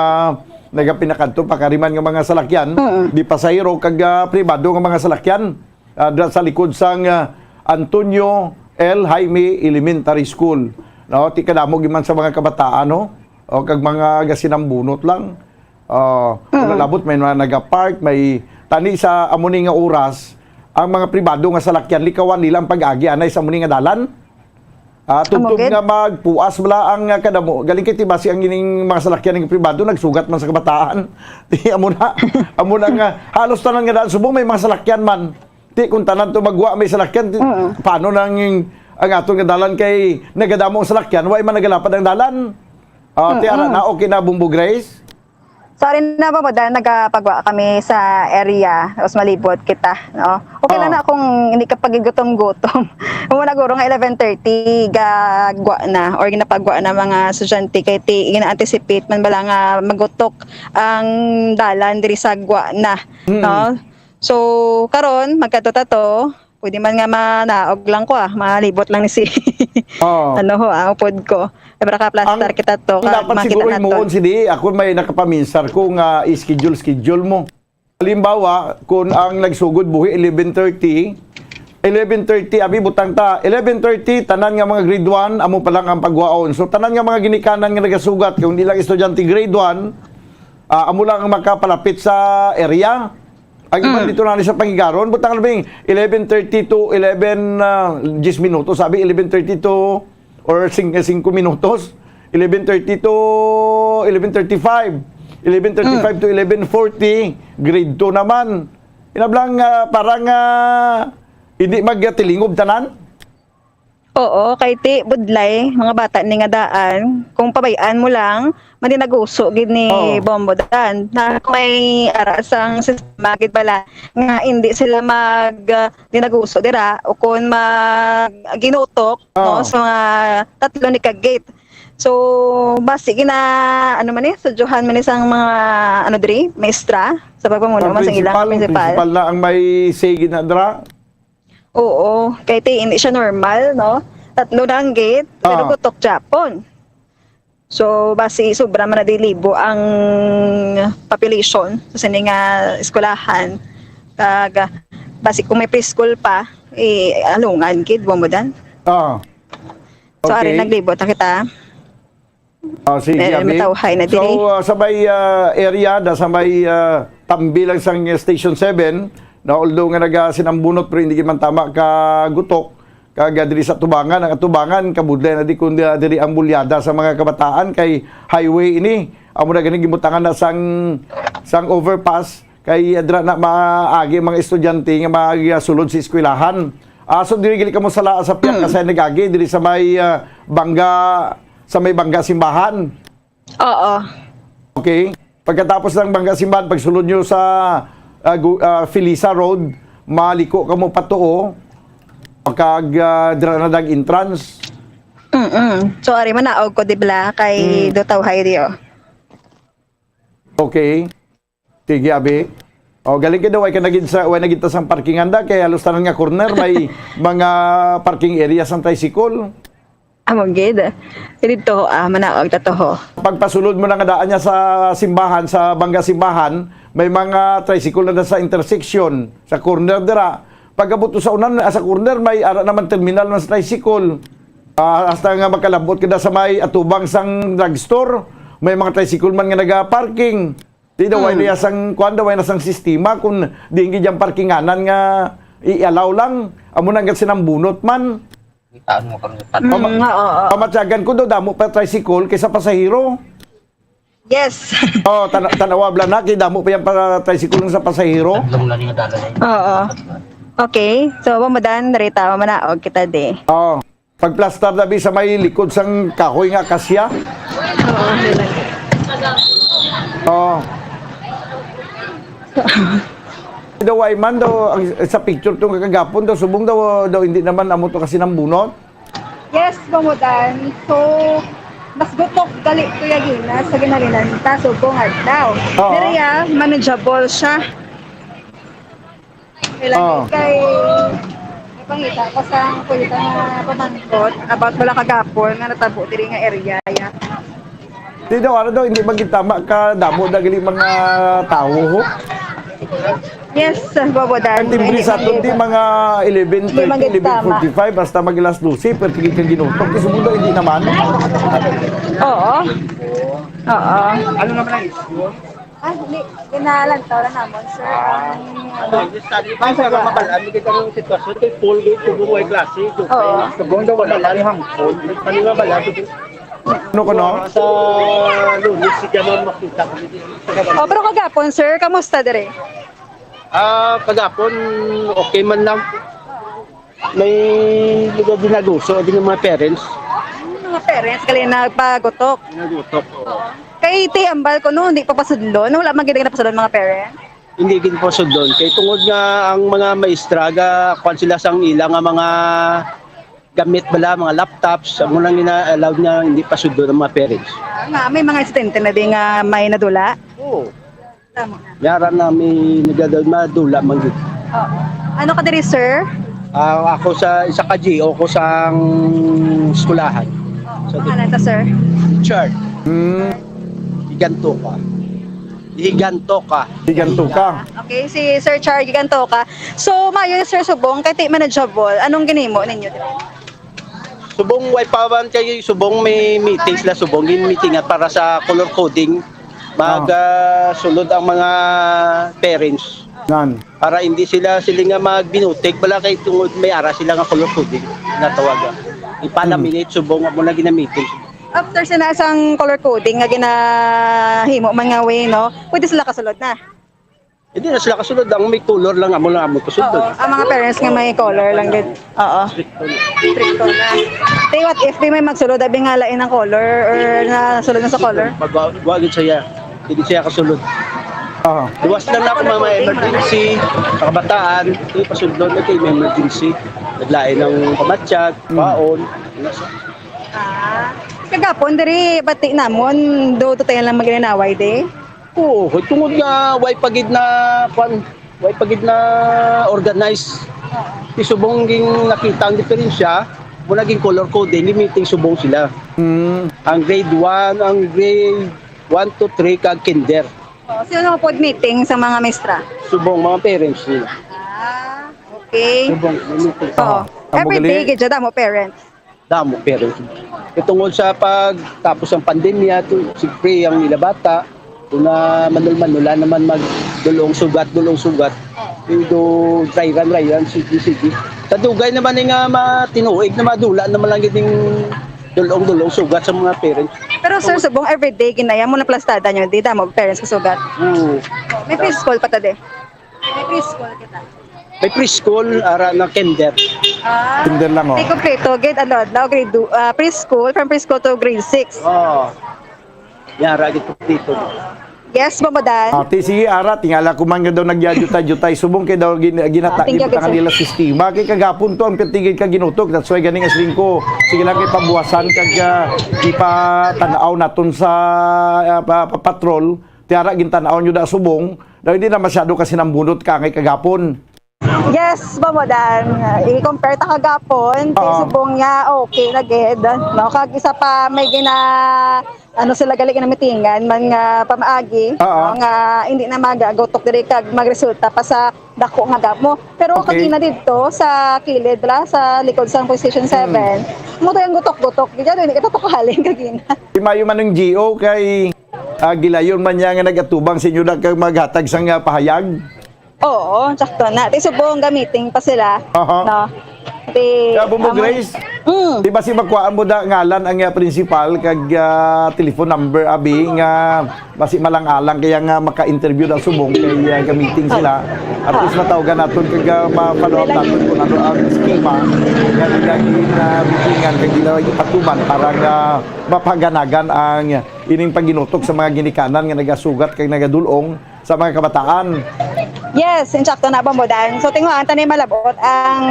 nagapinakadto pakariman nga mga salakyan, Mm. di pasahero kag, ah, pribado nga mga salakyan, ah, dira sa likod sang, ah, Antonio L. Jaime Elementary School. No, ti kadamo gid man sa mga kabataan, no? O kag mga gasinambunot lang. Ah, wala Mm. labot, may mga nagapark, may tani sa amo ni nga oras, ang mga pribado nga salakyan, likawan nila ang pag-agi anay sa amo ni nga dalan. Ah, Amo tubtob gid. Nga magpuas bala ang, ah, kadamo. Galing kay ti basi ang ining mga salakyan nga pribado, nagsugat man sa kabataan. Ti amo na, amo na nga, halos tanan nga dalan subong may mga salakyan man. Ti kung tanan to magwa may salakyan, ti, Mm. paano nang ang aton nga dalan kay nagadamo ang salakyan, wa man nagalapad ang dalan. Ah, ti ara Mm-mm. na, okay na, Bombo Grace? Sorry na ba, Bodan? Nagapagwa kami sa area, tapos malibot kita, no? Okay lang Ah. na kung hindi ka pagigutom-gutom. Kung wala guro nga eleven thirty, gagwa na or ginapagwa na mga estudyante, kay ti, gina-anticipate man bala nga magutok ang dalan diri sa gwa na, Mm. no? So, karon, magkadto ta to, pwede man nga manaog lang ko, ah, malibot lang ni si Oo. ano ho, ah, upod ko. Para ka plastar Ang kita to, ka-, dapat makita siguro naton. Himuon, sini, ako may nakapaminsar ko nga i-schedule, schedule mo. Halimbawa, kung ang nagsugod buhi eleven thirty, eleven thirty, abi, butang ta, eleven thirty, tanan nga mga grade one, amo pa lang ang pagwaon. So, tanan nga mga ginikanan nga nagasugat, kung di lang estudyante grade one, ah, amo lang ang makapalapit sa area. Ang iban Mm. dito na sa Pangigaron, butang na bing eleven thirty to eleven, ah, diyes minutos, sabi, eleven thirty to, or sing-, singko minutos, eleven thirty to eleven thirty-five, eleven thirty-five Mm. to eleven forty, grade two naman. Inablang, ah, parang, ah, hindi magtilingob tanan. Oo, kay ti budlay, mga bata ni nga daan, kung pabay-an mo lang, madinaguso gid ni Oo. Bombo Dan. Na kung may ara sang sistema gid bala nga hindi sila mag, ah, dinaguso dira o kung mag ginutok, no, Oo. sa mga tatlo ni ka gate. So, basi gina-, ano man eh, sudyohan man eh sang mga, ano diri, maestra, sa pagpamuno Ang man sa ilang principal, principal. Principal na ang may say gid na dira. Oo, kay ti, hindi siya normal, no? Tatlo na ang gate, pero Ah. gutok gyapon. So, basi sobra man na di libo ang population sa sini nga eskwelahan. Kag, basi kung may preschool pa, eh, alungan gid, wa mo dan. Ah. So, ari Okay. naglibot na kita. Oh, sige, Pero abi. Matawhay na diri. So, ah, sa may, ah, area, da sa may, ah, tambi lang sang Station seven, na although nga nagasinambunot, pero hindi man tama ka gutok, kag, ah, diri sa Tubangan, ang Tubangan, kabudlay na di, kundi, ah, diri ang bulyada sa mga kabataan, kay highway ini. Amo na gani gibutangan na sang, sang overpass, Kay, ah, dira na maagi ang mga estudyante nga magasulod sa eskwelahan. Ah, so diri gali kamo sa la-, sa piyak ka Mm. sa nag-agi, diri sa may, ah, Bangga, sa may Bangga Simbahan? Oo. Okay. Pagkatapos ng Bangga Simbahan, pagsulod nyo sa, ah, gu-, ah, Felisa Road, maliko kamo patuo, pagkag, ah, dira na dag entrance. Mm-mm. So, ari, manaog ko, di bala, kay Mm. Dutaw Highway, oh. Okay. Sige, abi. O, galing ka daw, way ka na gid sa, way na gid ta sang parkingan da, kay halos tanan nga corner may mga parking area sang tricycle. Amo gid. Didto, ah, manaog ta to, ho. Pagpasulod mo na nga daan niya sa simbahan, sa Bangga Simbahan, may mga tricycle na da sa intersection, sa corner dira. Pag-abot mo sa unan, ah, sa corner, may ara naman terminal man sa tricycle. Ah, hasta nga makalabot ka na sa may atubang sang drugstore, may mga tricycle man nga naga-parking. Di daw, way Hmm. na sang, kuwan daw, way na sang sistema kung diin gid yang parkinganan nga i-allow lang. Amo na nga sinambunot man. Kitaan mo karon sa Mm, Pama-, nga, oo, oo. Pamatyagan ko daw, damo pa tricycle kaysa pasahero. Yes. Oh, tan-, tanawa bala na, kay damo pa yang pa-, tricycle sa pasahero. Tatlong lang yung dala na yun. Oo. Okay. So, mamudan, rita, manaog kita di. Oh. Pagplastar na bi sa may likod sang kahoy nga akasya. Oo, nila. Oh. Daw ay man daw, ang, sa picture tong kagapon daw, subong daw, daw hindi naman amo to kasi nang bunot. Yes, mamudan. So, mas gutok gali, Kuya Gina, sa ginhalinan ta, subong adlaw. Oo. Pero, yeah, manageable siya. Kailan Oo. Kay, napangita ko sa kuya nga pamangkot about wala kagapon nga natabo diri nga area, ya. Di daw, ano daw, hindi magitama ka damo na gali mga tawo, ho? Yes, Bobo Dan. Ang timbre sa aton, di mga eleven thirty, Hindi magitama. eleven forty-five, basta mag alas dose, pero tingin kang ginutok. Di sumundo, hindi naman. Oo. Oo. Ano naman ang issue? Ah, hindi. Ginalantaw lang namon, sir. Ah. Ang, ano, ang study ba, para mabalaan mo kita ng sitwasyon kay full gate, subong way klase, subong. Oo. Subong daw wala lang hangkod. Ano nga ba lang? Ano ko, no? Sa Lunes, si Jamal makita ko dito. Oh, pero kagapon, sir, kamusta dire? Ah, kagapon, okay man lang. May lugar din naguso, din ng mga parents. Mga parents, gali nagpagutok. Nagutok, oo. Kay ti ambal ko, no, hindi pa pasudlon. Wala man gid napasulod mga parents. Hindi gid pasudlon. Kay tungod nga ang mga maestra, ga, kwan sila sang ila nga mga gamit bala, mga laptops, amo lang ina-allow niya, hindi pasudlon ang mga parents. Ah, nga, may mga insidente na di nga may nadula? Oo. Tama na. Yara na may nagdadal-, madula man gid. Oo. Ano ka diri, sir? Ah, ako sa, isa ka G O ko sang eskwelahan. Oo. Sa pangalan ta, sir? Richard. Hmm. Higanto ka. Higanto ka. Higanto ka. Okay, si Sir Char, Giganto ka. So, mayo, Sir, subong, kay ti manageable. Anong ginimo ninyo diri? Subong, way pa man kay subong may meeting sila, subong, yung meeting at para sa color coding. Mag, Ah. ah, sulod ang mga parents. Nan. Para hindi sila, sila nga magbinutik, bala kay tungod may ara sila nga color coding, natawag. Ipalaminate, subong, amo na ginamitin. After sina sang color coding nga ginahimo man nga way, no? Pwede sila kasulod na? Hindi na sila kasulod. Ang may color lang, amo lang, amo kasulod. Oo, ang mga parents nga may color lang gid. Oo. Stricto na. Stricto na. Te, what if di may magsulod, abi nga lain ang color or nasulod na sa color? Pag wa, wa gid siya, hindi siya kasulod. Aha. Luwas lang na ako, mga emergency, sa kabataan, ito yung pasudlon na ito, yung emergency. Naglain ng pamatyag, Mm. baon. Ah. Kagapon, diri, bati namon, do, do tayo lang maglinaway, de? Oo, tungod nga, way pa gid na, kwan, way pa gid na organize. Oo. Isubong ging nakita ang diferensya, mo naging color coding, meeting subong sila. Mm. Ang grade one, ang grade one to three, kag kinder. Oh, sino ang pod meeting sa mga mestra? Subong, mga parents nila. Ah, okay. Subong, may meeting. Oh, Amo every gali. Day, gid siya, damo parents. Damo, pero tungod sa pagtapos ng pandemya, to, siyempre, ang ila bata, kung na manul-manulan naman mag dulong sugat, dulong sugat, do dry run, dry run, sige, sige. Sa dugay naman nga matinuig na madula naman lang gid yung Dulong-dulong sugat sa mga parents. Pero, sir, subong everyday ginaya mo na plastada nyo, di damo parents kasugat. Oo. May preschool pa ta, di? May preschool kita. May preschool, ara na kinder. Ah. Kinder lang, oh. May kompleto, grade, ano, adlaw, grade two, ah, preschool, from preschool to grade six. Oo. Yara, gid kompleto. Yes, Mama Dan. Ah, ti, sige, ara, tingala ko man nga daw nagyayutay-yutay. Subong kay daw gin-, ginata-, Ah, thank you, gibutang sir. Nila sistema. Kay kagapon to ang pitigid ka ginutok. That's why ganing asling ko. Sige lang kay pabuwasan kag, ah, ipatanaw naton sa, ah, pa-, pa-, patrol. Tiara, gintanaw nyo da subong. Daw hindi na masyado kasi nambunot ka kay kagapon. Yes, Mama Dan. I-compare ta kagapon, kay Oo. Subong niya, okay na gid, no? Kag isa pa, may gina-, ano sila gali, ginamitingan man nga pamaagi, Oo. No? Nga hindi na magagutok diri kag magresulta pa sa dako nga damo. Pero Okay. Kagina didto sa kilid la, sa likod sa Police Station Mm. seven, mo to yung gutok-gutok. Di dyan, hindi kita tukuhalin kagina. Di mayo man ang G O kay, ah, gilayon man niya nga nagatubang sa inyo na kag maghatag sang, ah, pahayag. Oo, sakto na. Ti subong gamitin pa sila, Aha. No? Ti, Kaya, Bumbo amo-, Grace, mm. Di ba si makuhaan mo da ngalan ang, ah, principal kag, ah, telephone number, abi, nga basi malang-alang kaya nga maka-interview na subong kay, ah, gamitin sila. At least matawgan naton kag, ah, ma-follow up naton kung ano ang schema nga nila gin, ah, bitingan kag nila ipatuman para nga mapaganagan ang ining pagginutok sa mga ginikanan nga nagasugat kag nagadulong sa mga kabataan. Yes, insakto na, Bombo Dan. So, tinguhaan ta ni malabot ang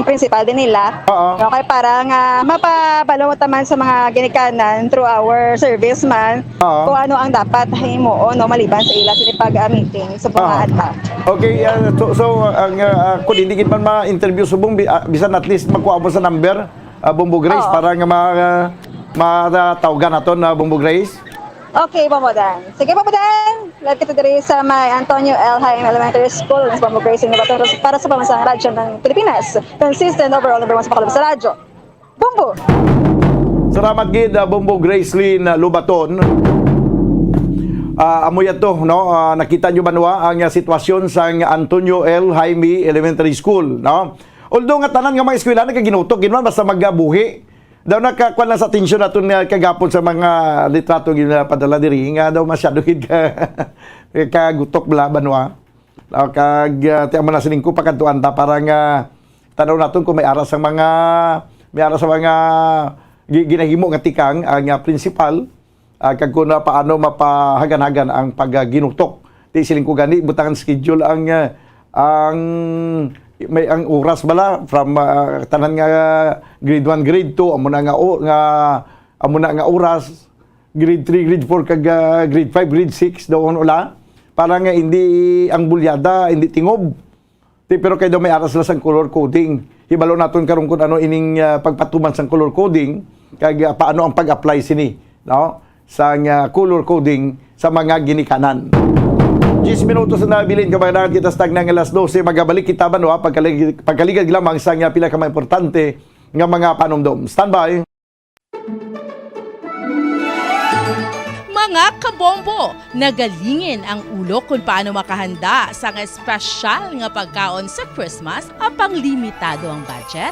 principal din nila. Oo. Okay, para nga mapabalo ta man sa mga ginikanan through our service man Oo. Kung ano ang dapat himuon, no, maliban sa ila sini pag, ah, meeting sa Oo. Mga adlaw. Okay, ah, so, so, ang, ah, kung hindi gid man ma-interview subong, bi-, ah, bisan at least magkuha mo sa number, ah, Bombo Grace, Oo. Para nga ma-, ah, matawgan naton, ah, Bombo Grace. Okay, Bombo Dan. Sige, Bombo Dan. Live kita diri sa may Antonio L. Jaime Elementary School. Mas Bombo Grace, inyo baton para sa Pamansang Radyo ng Pilipinas. Consistent overall number one sa Bacolod sa radyo. Bombo! Salamat gid, ah, Bombo Gracelyn, ah, Lubaton. Ah, amo yato, no? Ah, nakita nyo ba, no, ang, ah, sitwasyon sa Antonio L. Jaime Elementary School, no? Although nga tanan nga mga eskwela nagaginutok gid man basta magabuhi. Daw nakakuan lang sa atensyon naton nga kagapon sa mga litrato nga ginapadala diri nga daw masyado gid ka, kagutok bala, banwa. Ah, kag, ah, ti amo na sining ko pakadtuan ta para nga tanaw naton kung may ara sa mga, may ara sa mga gi-, ginahimo nga tikang ang, ah, principal. Ah, kag kung, ah, paano mapahagan-hagan ang pagginutok. Ti siling ko gani, butangan schedule ang, ah, ang, may, ang oras bala from, ah, tanan nga grade one, grade two, amo na nga o-, nga, amo na nga oras, grade three, grade four, kag, ah, grade five, grade six, daw ula, para nga hindi ang bulyada, hindi tingob. Ti, pero kay daw may ara sila sang color coding. Hibalo naton karon kung ano ining, ah, pagpatuman sang color coding, kag, ah, paano ang pag-apply sini, no? Sang, ah, color coding sa mga ginikanan. Diyes minutos na nabilin, kabayan, kita sa tagna nga alas dose. Magabalik kita, banwa, pagkalig-, pagkaligad lamang sa nga pila ka mga importante nga mga panumdom. Standby. Mga kabombo, nagalingin ang ulo kung paano makahanda sa nga espesyal nga pagkaon sa Christmas apang limitado ang budget?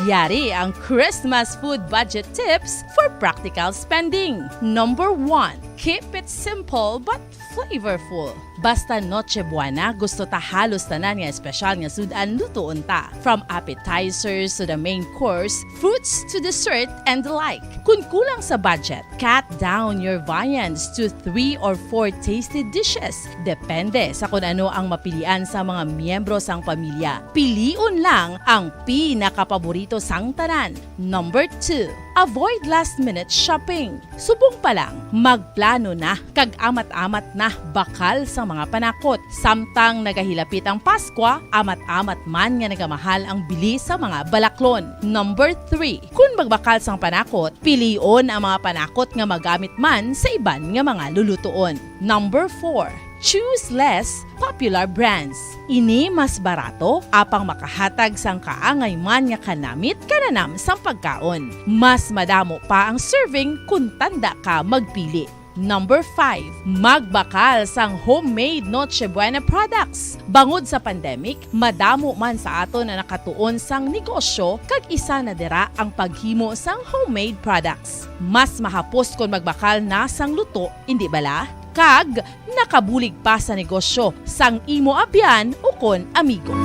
Yari ang Christmas food budget tips for practical spending. Number one, keep it simple but flavorful. Basta Noche Buena, gusto ta halos tanan nga espesyal nga sud-an lutoon ta. From appetizers to the main course, fruits to dessert and the like. Kun kulang sa budget, cut down your viands to three or four tasty dishes. Depende sa kun ano ang mapilian sa mga miyembro sang pamilya. Pilion lang ang pinakapaborito sang tanan. Number two, avoid last-minute shopping. Subong pa lang, magplano na kag amat-amat na bakal sa mga panakot. Samtang nagahilapit ang Paskwa, amat-amat man nga nagamahal ang bili sa mga balaklon. Number three, kun magbakal sang panakot, pilion ang mga panakot nga magamit man sa iban nga mga lulutuon. Number four, choose less popular brands. Ini mas barato, apang makahatag sang kaangay man nga kanamit kananam sang pagkaon. Mas madamo pa ang serving kun tanda ka magpili. Number five, magbakal sang homemade Noche Buena products. Bangod sa pandemic, madamo man sa aton ang nakatuon sang negosyo, kag isa na dira ang paghimo sang homemade products. Mas mahapos kon magbakal na sang luto, indi bala? Kag nakabulig pa sa negosyo sang imo abyan ukon amigo.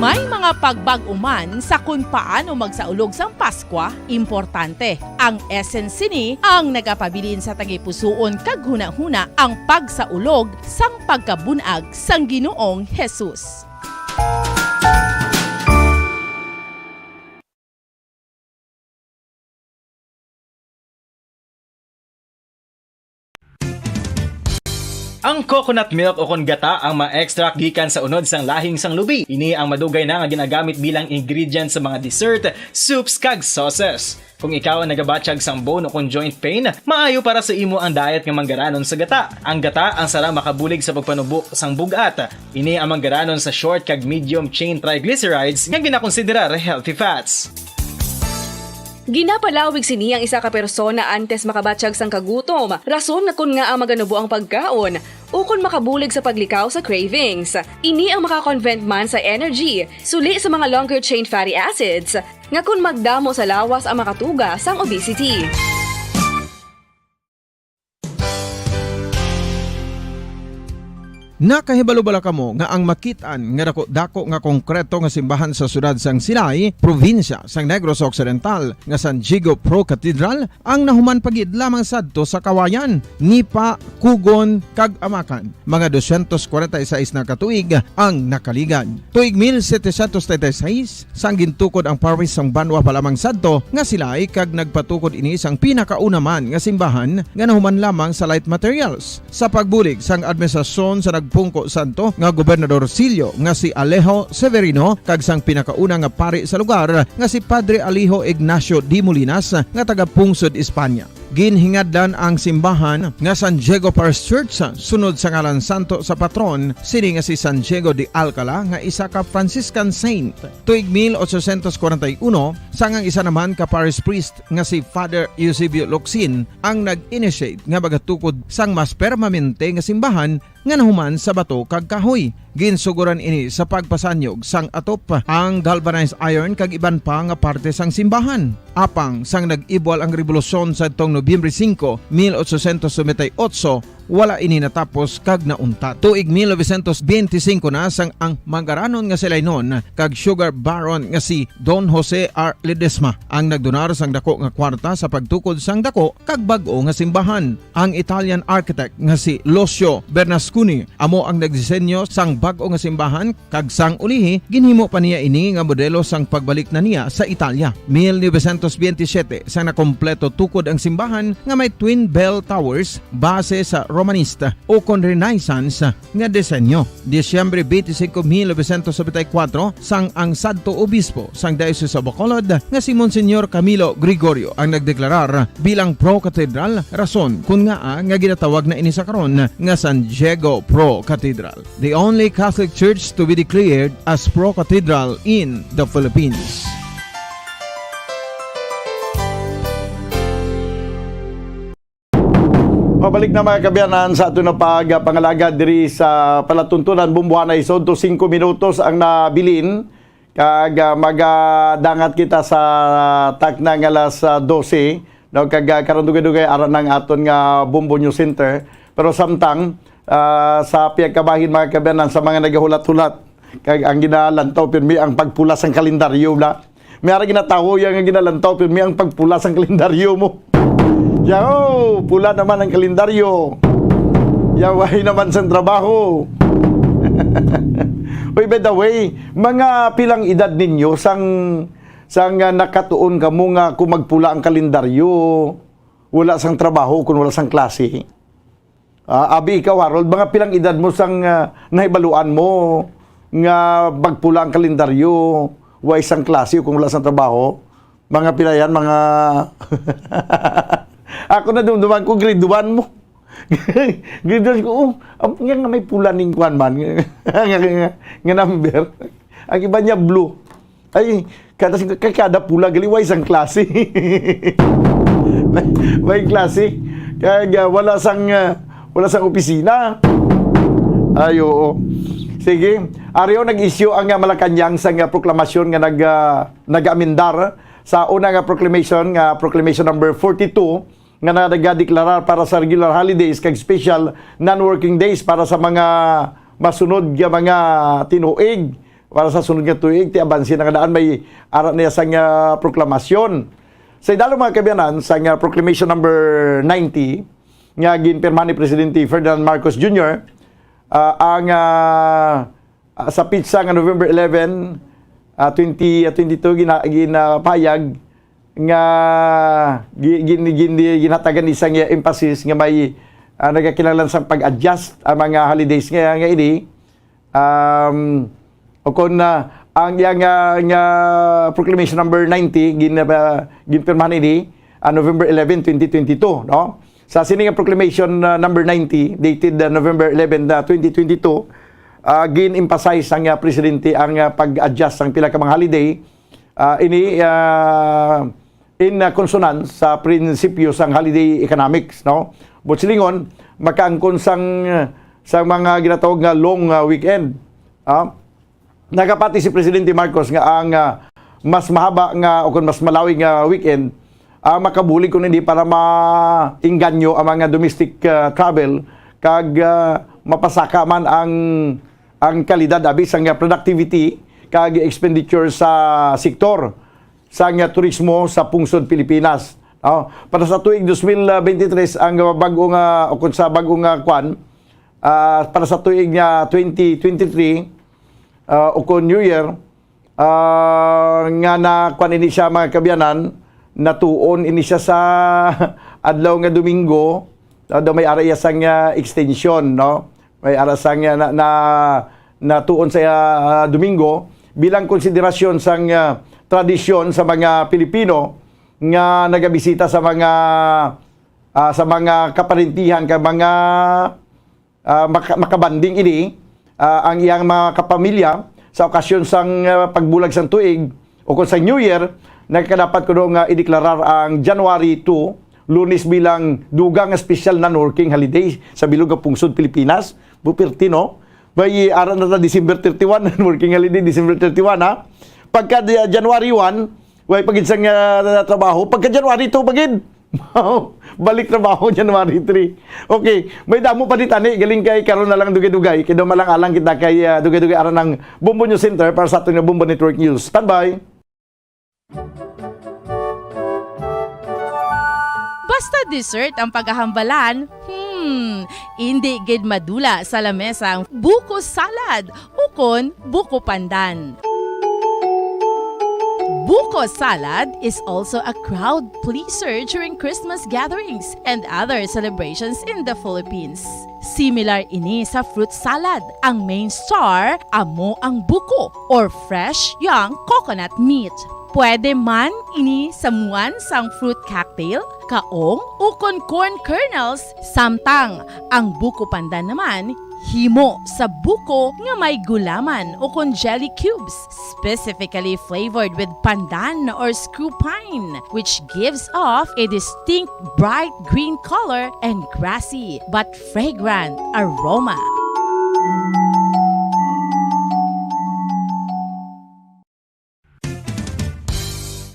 May mga pagbag-o man sa kon paano magsaulog sang Paskwa. Importante, ang essence sini ang nagapabilin sa tagipusoon kag hunahuna ang pagsaulog sang pagkabun-ag sang Ginoong Jesus. Ang coconut milk o kon gata ang ma-extract gikan sa unod sang lahing sang lubi. Ini ang madugay na nga ginagamit bilang ingredient sa mga dessert, soups, kag sauces. Kung ikaw ang nagabatyag sang bone o kon joint pain, maayo para sa imo ang diet nga manggaranon sa gata. Ang gata ang sara makabulig sa pagpanubo sang bug-at. Ini ang manggaranon sa short kag medium chain triglycerides nga ginakonsiderar healthy fats. Ginapalawig sini ang isa ka persona antes makabatyag sang kagutom, rason nga kon ngaa maganubo ang pagkaon, ukon makabulig sa paglikaw sa cravings. Ini ang maka-convert man sa energy, suli sa mga longer chain fatty acids, nga kon magdamo sa lawas ang makatuga sang obesity. Nakahibalo bala kamo nga ang makit-an nga daku-daku nga konkreto nga simbahan sa siyudad sang Silay, probinsya sang Negros Occidental, nga San Diego Pro Cathedral ang nahuman pa gid lamang sadto sa Kawayan, Nipa, Cogon, kag Amacan? Mga dosyentos kwarenta y seis na ka tuig ang nakaligad. Tuig mil setecientos treinta y seis, sang gintukod ang parish sang banwa pa lamang sadto nga Silay, kag nagpatukod ini sang pinakauna man nga simbahan nga nahuman lamang sa light materials. Sa pagbulig sang administrasyon sa nagpungko sadto nga Gobernador Silio nga si Alejo Severino kag sang pinakauna nga pari sa lugar nga si Padre Alijo Ignacio de Molinas nga taga Pungsod, Espanya. Ginhingadlan ang simbahan nga San Diego Parish Church sunod sa ngalan santo sa patron sini nga si San Diego de Alcala nga isa ka Franciscan saint. Tuig mil ochocientos kwarenta y uno, sang ang isa naman ka parish priest nga si Father Eusebio Locsin ang nag-initiate nga magatukod sang mas permanente nga simbahan nga nahuman sa bato kag kahoy. Ginsugoran ini sa pagpasanyog sang atop, ang galvanized iron kag iban pa nga parte sang simbahan. Apang sang nag-ibwal ang rebolusyon sadtong Nobyembre singko, mil ochocientos noventa y ocho, wala ini natapos kag nauntat. Tuig mil novecientos benti singko na sang ang manggaranon nga si Lainon kag sugar baron nga si Don Jose R. Ledesma ang nagdonar sang dako nga kwarta sa pagtukod sang dako kag bag-o nga simbahan. Ang Italian architect nga si Lucio Bernasconi amo ang nagdisenyo sang bag-o nga simbahan, kag sang ulihi ginhimo pa niya ini nga modelo sang pagbalik na niya sa Italia. Mil novecientos benti siyete sang nakompleto tukod ang simbahan nga may twin bell towers base sa Romanista o kon Renaissance nga disenyo. Disyembre benti singko, mil novecientos nobenta y kuwatro, sang ang sadto obispo sang Diocese of Bacolod nga si Monsignor Camilo Gregorio ang nagdeklarar bilang pro-cathedral, rason kon ngaa nga ginatawag na ini sa karon nga San Diego Pro Cathedral, the only Catholic Church to be declared as pro-cathedral in the Philippines. Pabalik na, mga kaabyanan, sa aton na pagpangalagad diri sa palatuntunan. Bumbuhanay sodto, singko minutos ang nabilin, kag, ah, magadangat kita sa takna nga alas, ah, dose, no? Kag, ah, karon dugay-dugay ara nang aton nga Bombo News Center. Pero samtang, ah, sa pihak kabahin, mga kaabyanan, sa mga nagahulat-hulat, kag ang ginalantaw pirmi ang pagpula sang kalendaryo, bla. May ara ginatawo ya nga ginalantaw pirmi ang pagpula sang kalendaryo mo. Ya, oh, pula naman ang kalendaryo. Ya, way naman sang trabaho. Uy, by the way, mga pilang edad ninyo sang, sang, ah, nakatuon kamo nga kung magpula ang kalendaryo, wala sang trabaho, kung wala sang klase? Ah, abi ikaw, Harold, mga pilang edad mo sang, ah, nahibaluan mo nga magpula ang kalendaryo, way sang klase o kung wala sang trabaho? Mga pila yan, mga ako, nadumduman ko, grade one mo. Grade one ko, oh, am-, nga, nga may pula ning kwan man. Nga, nga, nga, nga number. Ang iba niya blue. Ay, kada, kay kada pula gali, way sang klase. Way klase. Kag, ah, wala sang, ah, wala sang opisina. Ay, oo. Sige. Ari, oh, nag-issue ang, ah, Malacañang sang, ah, proklamasyon nga nag, ah, nag-amendar sa una nga proclamation, nga Proclamation Number forty-two, nga nagadeklarar para sa regular holidays kag special non-working days para sa mga masunod nga mga tinuig. Para sa sunod nga tuig, ti abansi na nga daan may ara niya sang, ah, proklamasyon. Sa idalom, mga kaabyanan, sang, ah, Proclamation Number ninety, nga ginpirmahan ni Presidente Ferdinand Marcos Junior, ah, ang, ah, ah, sa pitsa nga November eleven, ah, twenty, ah, twenty-two, gina-, ginapahayag nga gi-, gin-, gin-, ginhatagan ni sang emphasis nga may, ah, nagakinahanglan sang pag-adjust ang mga holidays nga, nga ini. Um, o kon, ah, ang iyang, ah, nga Proclamation Number ninety, gin-, ah, ginpirmahan ini, ah, November eleven, twenty twenty-two, no? Sa sini nga Proclamation, ah, Number ninety, dated, ah, November eleven, ah, twenty twenty-two, ah, gin-emphasize sang, ah, Presidente ang, ah, pag-adjust sang pila ka mga holiday. Ah, ini, ah, in, ah, consonance sa prinsipyo sang holiday economics, no? Buot silingon, makaangkon sang, sang mga ginatawag nga long, ah, weekend. Ah, nagapati si Presidente Marcos nga ang, ah, mas mahaba nga o kon mas malawig nga weekend, ah, makabulig kuno ini para maingganyo ang mga domestic, ah, travel kag, ah, mapasaka man ang, ang kalidad abi sang, ah, productivity kag expenditure sa sektor sang, ah, turismo sa pungsod Pilipinas. No? Para sa tuig dos mil veintitrés, ang bag-o nga, o kung sa bag-o nga kwan, ah, para sa tuig nga twenty twenty-three, ah, o kung New Year, ah, nga na kwan ini siya, mga kaabyanan, natuon ini siya sa adlaw nga Domingo, ah, daw may ara iya sang, ah, extension, no? May ara sang, ah, na, na, natuon sa, ah, Domingo bilang konsiderasyon sang, ah, tradisyon sa mga Pilipino nga nagabisita sa mga, ah, sa mga kaparentihan kag mga, ah, maka-, makabanding ini, ah, ang iyang mga kapamilya sa okasyon sang, ah, pagbulag sang tuig o kung sa New Year, nagkadapat kuno nga ideklarar ang January two, Lunes, bilang dugang nga special non-working holiday sa bilog nga pungsod Pilipinas. Bu, pirti, no? May ara na ta December thirty-one, non-working holiday, December thirty-one, ha? Pagka di-, January one, way pa gid sang, ah, trabaho. Pagka January two pa gid, balik trabaho January three. Okay, may damo pa dit ani, galing kay karon na lang dugay-dugay. Kay daw malang-alang kita kay, ah, dugay-dugay aran ang Bombo News Center para sa aton nga Bombo Network News. Standby! Basta dessert ang pagahambalan, hmm, indi gid madula sa lamesa ang buko salad ukon buko pandan. Buko salad is also a crowd pleaser during Christmas gatherings and other celebrations in the Philippines. Similar ini sa fruit salad, ang main star amo ang buko or fresh young coconut meat. Pwede man ini samuan sang fruit cocktail, kaong, ukon corn kernels, samtang ang buko pandan naman himo sa buko nga may gulaman ukon jelly cubes, specifically flavored with pandan or screw pine, which gives off a distinct bright green color and grassy but fragrant aroma.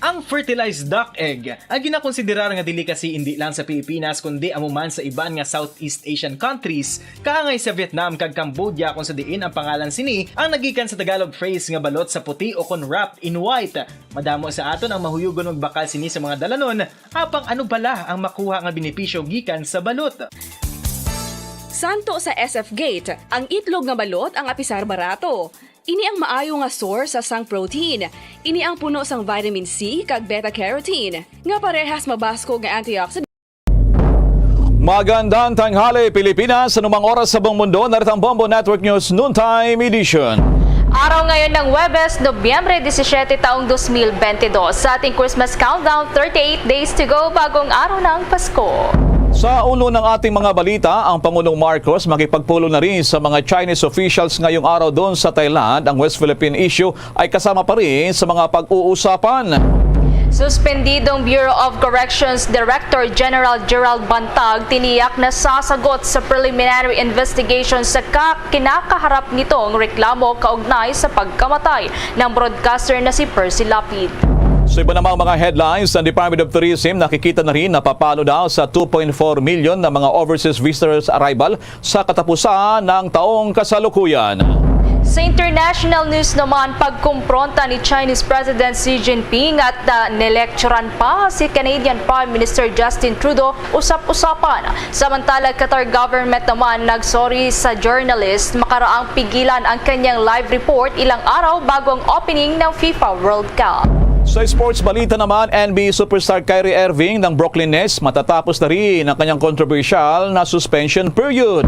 Ang fertilized duck egg, ang ginakonsiderar nga delicacy indi lang sa Pilipinas, kundi amo man sa iban nga Southeast Asian countries, kaangay sa Vietnam kag Cambodia, kung sa diin ang pangalan sini ang nagikan sa Tagalog phrase nga balot sa puti o kon wrapped in white. Madamo sa aton ang mahuyugon magbakal sini sa mga dalanon, apang ano bala ang makuha nga benepisyo gikan sa balot? Santo sa S F Gate, ang itlog nga balot ang apisar barato. Ini ang maayo nga source sa sang protein. Ini ang puno sang vitamin C kag beta carotene, nga parehas mabaskog nga antioxidant. Magandang tanghali, Pilipinas. Anumang oras sa buong mundo, narito ang Bombo Network News Noontime Edition. Araw ngayon ng Huwebes, Nobyembre disisiete, taong dos mil bente dos. Sa ating Christmas countdown, thirty-eight days to go, bagong araw ng Pasko. Sa ulo ng ating mga balita, ang Pangulong Marcos makipagpulong na rin sa mga Chinese officials ngayong araw doon sa Thailand. Ang West Philippine Issue ay kasama pa rin sa mga pag-uusapan. Suspendidong Bureau of Corrections Director General Gerald Bantag tiniyak na sasagot sa preliminary investigation sa ka kinakaharap nitong reklamo kaugnay sa pagkamatay ng broadcaster na si Percy Lapid. Sa iba namang mga headlines, ang Department of Tourism nakikita na rin na papalo daw sa two point four million na mga overseas visitors arrival sa katapusan ng taong kasalukuyan. Sa international news naman, pagkumpronta ni Chinese President Xi Jinping at, ah, nilecturan pa si Canadian Prime Minister Justin Trudeau usap-usapan. Samantala, Qatar government naman nagsorry sa journalist makaraang pigilan ang kanyang live report ilang araw bago ang opening ng FIFA World Cup. Sa sports balita naman, N B A superstar Kyrie Irving ng Brooklyn Nets matatapos na rin ang kanyang controversial na suspension period.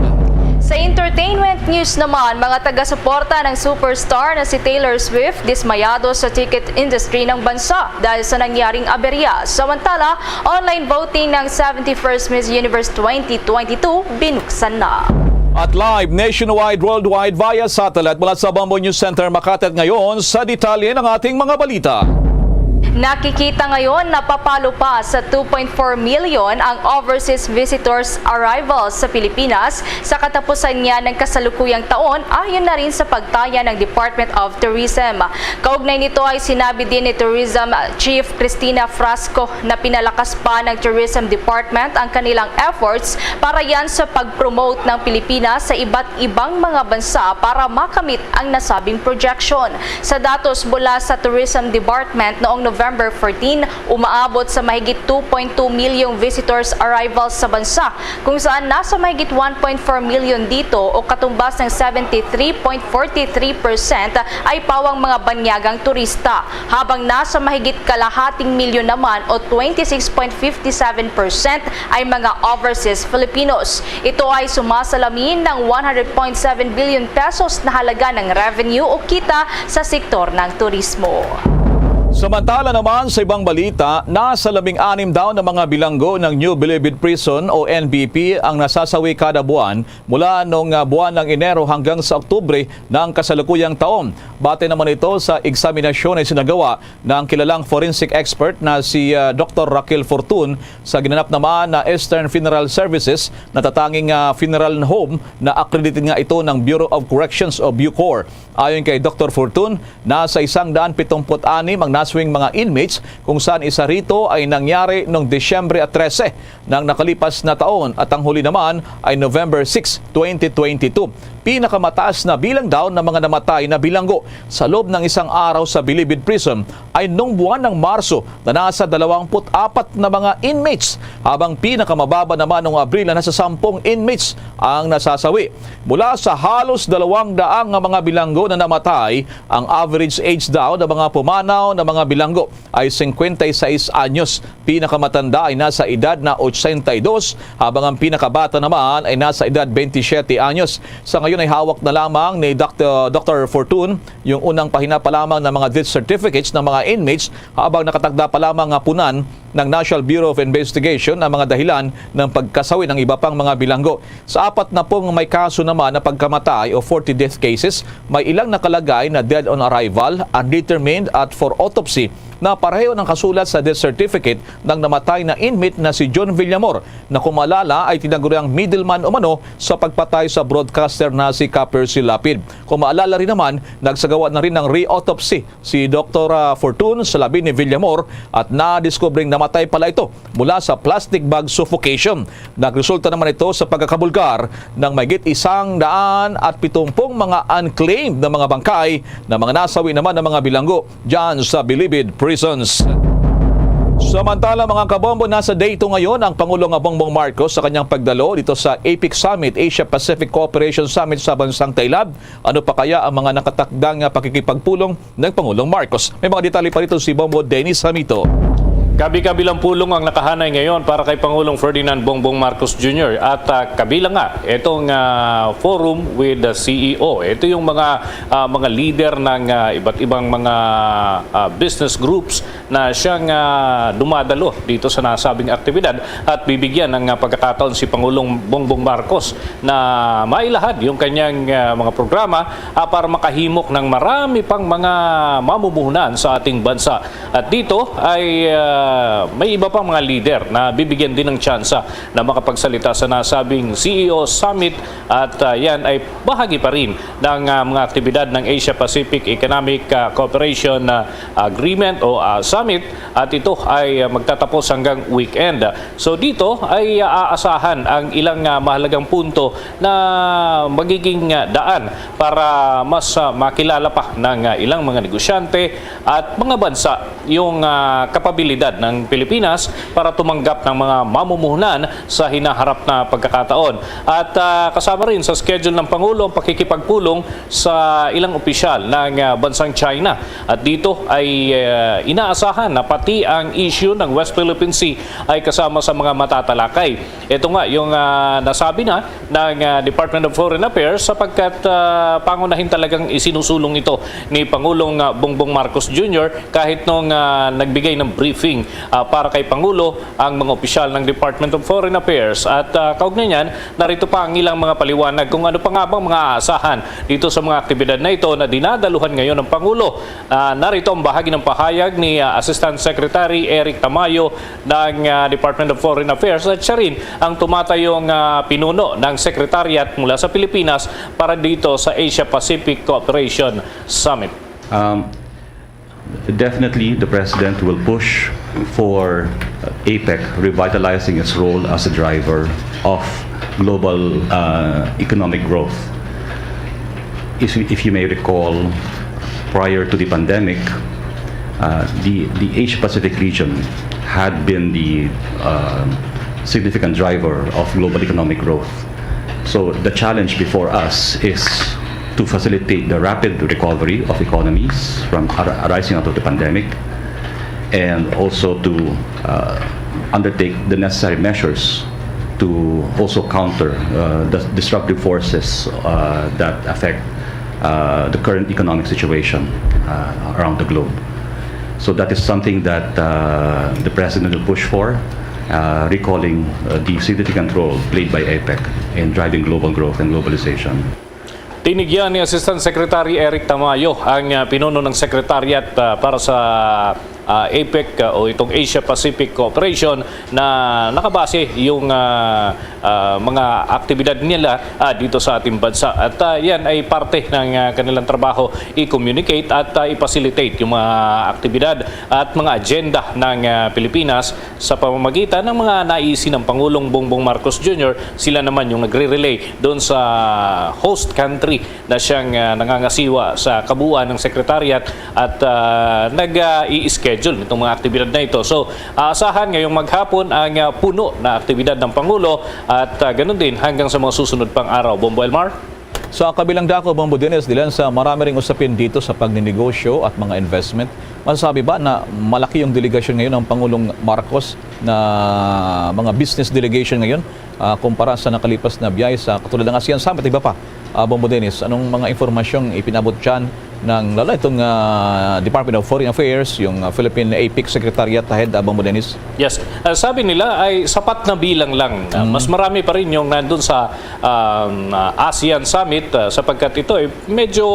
Sa entertainment news naman, mga taga-suporta ng superstar na si Taylor Swift dismayado sa ticket industry ng bansa dahil sa nangyaring aberya. Samantala, online voting ng seventy-first Miss Universe twenty twenty-two binuksan na. At live nationwide, worldwide via satellite mula sa Bombo News Center Makati. At ngayon, sa detalye ng ating mga balita. Nakikita ngayon na papalo pa sa two point four million ang overseas visitors arrivals sa Pilipinas sa katapusan niya ng kasalukuyang taon, ayon na rin sa pagtaya ng Department of Tourism. Kaugnay nito ay sinabi din ni Tourism Chief Cristina Frasco na pinalakas pa ng Tourism Department ang kanilang efforts para yan sa pag-promote ng Pilipinas sa iba't ibang mga bansa para makamit ang nasabing projection. Sa datos mula sa Tourism Department, noong November fourteen, umaabot sa mahigit two point two milyong visitors arrivals sa bansa, kung saan nasa mahigit one point four million dito o katumbas ng seventy-three point forty-three percent ay pawang mga banyagang turista, habang nasa mahigit kalahating milyon naman o twenty-six point fifty-seven percent ay mga overseas Filipinos. Ito ay sumasalamin ng one hundred point seven billion pesos na halaga ng revenue o kita sa sektor ng turismo. Samantala naman, sa ibang balita, nasa labing-anim daw na mga bilanggo ng New Bilibid Prison o N B P ang nasasawi kada buwan mula nung, ah, buwan ng Enero hanggang sa Oktubre ng kasalukuyang taon. Batay naman ito sa eksaminasyon na isinagawa ng kilalang forensic expert na si, ah, Doktor Raquel Fortun sa ginanap naman na Eastern Funeral Services, natatanging, ah, funeral home na accredited nga ito ng Bureau of Corrections o BUCOR. Ayon kay Doktor Fortun, nasa isang daan pitong put anim ang naswing mga inmates, kung saan isa rito ay nangyari noong Disyembre trese ng nakalipas na taon at ang huli naman ay November six, twenty twenty-two. Pinakamataas na bilang daw ng mga namatay na bilanggo sa loob ng isang araw sa Bilibid Prison ay nung buwan ng Marso na nasa dalawampu't apat na mga inmates, habang pinakamababa naman noong Abril na nasa sampung inmates ang nasasawi. Mula sa halos dalawang daang nga mga bilanggo na namatay, ang average age daw ng mga pumanaw na mga bilanggo ay singkwenta y seis anyos. Pinakamatanda ay nasa edad na ochenta y dos, habang ang pinakabata naman ay nasa edad twenty-seven anyos. Sa ngayon ay hawak na lamang ni Doktor, Doktor Fortun yung unang pahina pa lamang ng mga death certificates ng mga inmates, habang nakatagda pa lamang nga punan ng National Bureau of Investigation ang mga dahilan ng pagkasawi ng iba pang mga bilanggo. Sa apat na pung may kaso naman na pagkamatay o forty death cases, may ilang nakalagay na dead on arrival, undetermined at for autopsy na pareho ng kasulat sa death certificate ng namatay na inmate na si John Villamor, na kung maalala ay tinaguriang middleman umano sa pagpatay sa broadcaster na si Ka Percy Lapid. Kung maalala rin naman, nagsagawa na rin ng re-autopsy si Doktor, ah, Fortun sa labi ni Villamor at nadiskubring namatay pala ito mula sa plastic bag suffocation. Nagresulta naman ito sa pagkakabulgar ng mahigit isang daan at pitumpung mga unclaimed na mga bangkay na mga nasawi naman ng mga bilanggo dyan sa Bilibid Prisons. Samantala, mga kabombo, nasa Dayton ngayon ang Pangulong Bongbong Marcos sa kanyang pagdalo dito sa APEC Summit, Asia Pacific Cooperation Summit sa bansang Thailand. Ano pa kaya ang mga nakatakdang nga pakikipagpulong ng Pangulong Marcos? May mga detalye pa rito si Bombo Dennis Hamito. Kabi-kabilang pulong ang nakahanay ngayon para kay Pangulong Ferdinand Bongbong Marcos Junior at, ah, kabilang nga itong, ah, forum with the C E O. Ito yung mga, ah, mga leader ng, ah, iba't ibang mga, ah, business groups na siyang, ah, dumadalo dito sa nasabing aktibidad at bibigyan ng, ah, pagkakataon si Pangulong Bongbong Marcos na mailahad yung kanyang, ah, mga programa, ah, para makahimok ng marami pang mga mamumuhunan sa ating bansa. At dito ay, ah, may iba pang mga lider na bibigyan din ng tsansa na makapagsalita sa nasabing C E O Summit at, ah, yan ay bahagi pa rin ng, ah, mga aktibidad ng Asia-Pacific Economic, ah, Cooperation, ah, Agreement o, ah, Summit, at ito ay, ah, magtatapos hanggang weekend. So dito ay, ah, aasahan ang ilang, ah, mahalagang punto na magiging, ah, daan para mas, ah, makilala pa ng, ah, ilang mga negosyante at mga bansa yung, ah, kapabilidad ng Pilipinas para tumanggap ng mga mamumuhunan sa hinaharap na pagkakataon. At, ah, kasama rin sa schedule ng Pangulo ang pakikipagpulong sa ilang opisyal ng, ah, bansang China. At dito ay, ah, inaasahan na pati ang issue ng West Philippine Sea ay kasama sa mga matatalakay. Ito nga yung, ah, nasabi na ng, ah, Department of Foreign Affairs sapagkat, ah, pangunahin talagang isinusulong ito ni Pangulong, ah, Bongbong Marcos Junior kahit nung, ah, nagbigay ng briefing, ah, para kay Pangulo ang mga opisyal ng Department of Foreign Affairs. At, ah, kaugnay niyan, narito pa ang ilang mga paliwanag kung ano pa nga bang mga aasahan dito sa mga aktibidad na ito na dinadaluhan ngayon ng Pangulo. Ah, narito ang bahagi ng pahayag ni, ah, Assistant Secretary Eric Tamayo ng, ah, Department of Foreign Affairs at siya rin ang tumatayong, ah, pinuno ng Secretariat mula sa Pilipinas para dito sa Asia-Pacific Cooperation Summit. Um, definitely, the president will push for APEC revitalizing its role as a driver of global uh, economic growth. If, if you may recall, prior to the pandemic, uh, the, the Asia Pacific region had been the uh, significant driver of global economic growth. So the challenge before us is to facilitate the rapid recovery of economies from ar- arising out of the pandemic, and also to uh, undertake the necessary measures to also counter uh, the disruptive forces uh, that affect uh, the current economic situation uh, around the globe. So that is something that uh, the president will push for, uh, recalling uh, the significant role played by APEC in driving global growth and globalization. Tinigyan ni Assistant Secretary Eric Tamayo ang, ah, pinuno ng Secretariat, ah, para sa, ah, APEC, ah, o itong Asia-Pacific Cooperation na nakabase yung, ah, ah, mga aktibidad nila, ah, dito sa ating bansa. At, ah, yan ay parte ng, ah, kanilang trabaho, i-communicate at, ah, i-facilitate yung mga aktibidad at mga agenda ng, ah, Pilipinas sa pamamagitan ng mga naisi ng Pangulong Bongbong Marcos Junior. Sila naman yung nagre-relay doon sa host country na siyang, ah, nangangasiwa sa kabuuan ng Secretariat at, ah, nag, ah, i-schedule nitong mga aktibidad na ito. So, aasahan ngayong maghapon ang, ah, puno na aktibidad ng Pangulo at, ah, ganun din hanggang sa mga susunod pang araw. Bombo Elmar? Sa kabilang dako, Bombo Dennis, dilan sa marami ring usapin dito sa pagninegosyo at mga investment, masasabi ba na malaki yung delegasyon ngayon ng Pangulong Marcos na mga business delegation ngayon, ah, kumpara sa nakalipas na biyahe sa katulad ng ASEAN Summit, iba pa? Ah, Bombo Dennis, anong mga impormasyong ipinabot dyan ng, lalo itong, ah, Department of Foreign Affairs, yung, ah, Philippine APEC Secretariat Head, ah, Bombo Dennis? Yes. Ah, sabi nila ay sapat na bilang lang. Ah, mas marami pa rin yung nandun sa, um, ah, ASEAN Summit, ah, sapagkat ito ay medyo,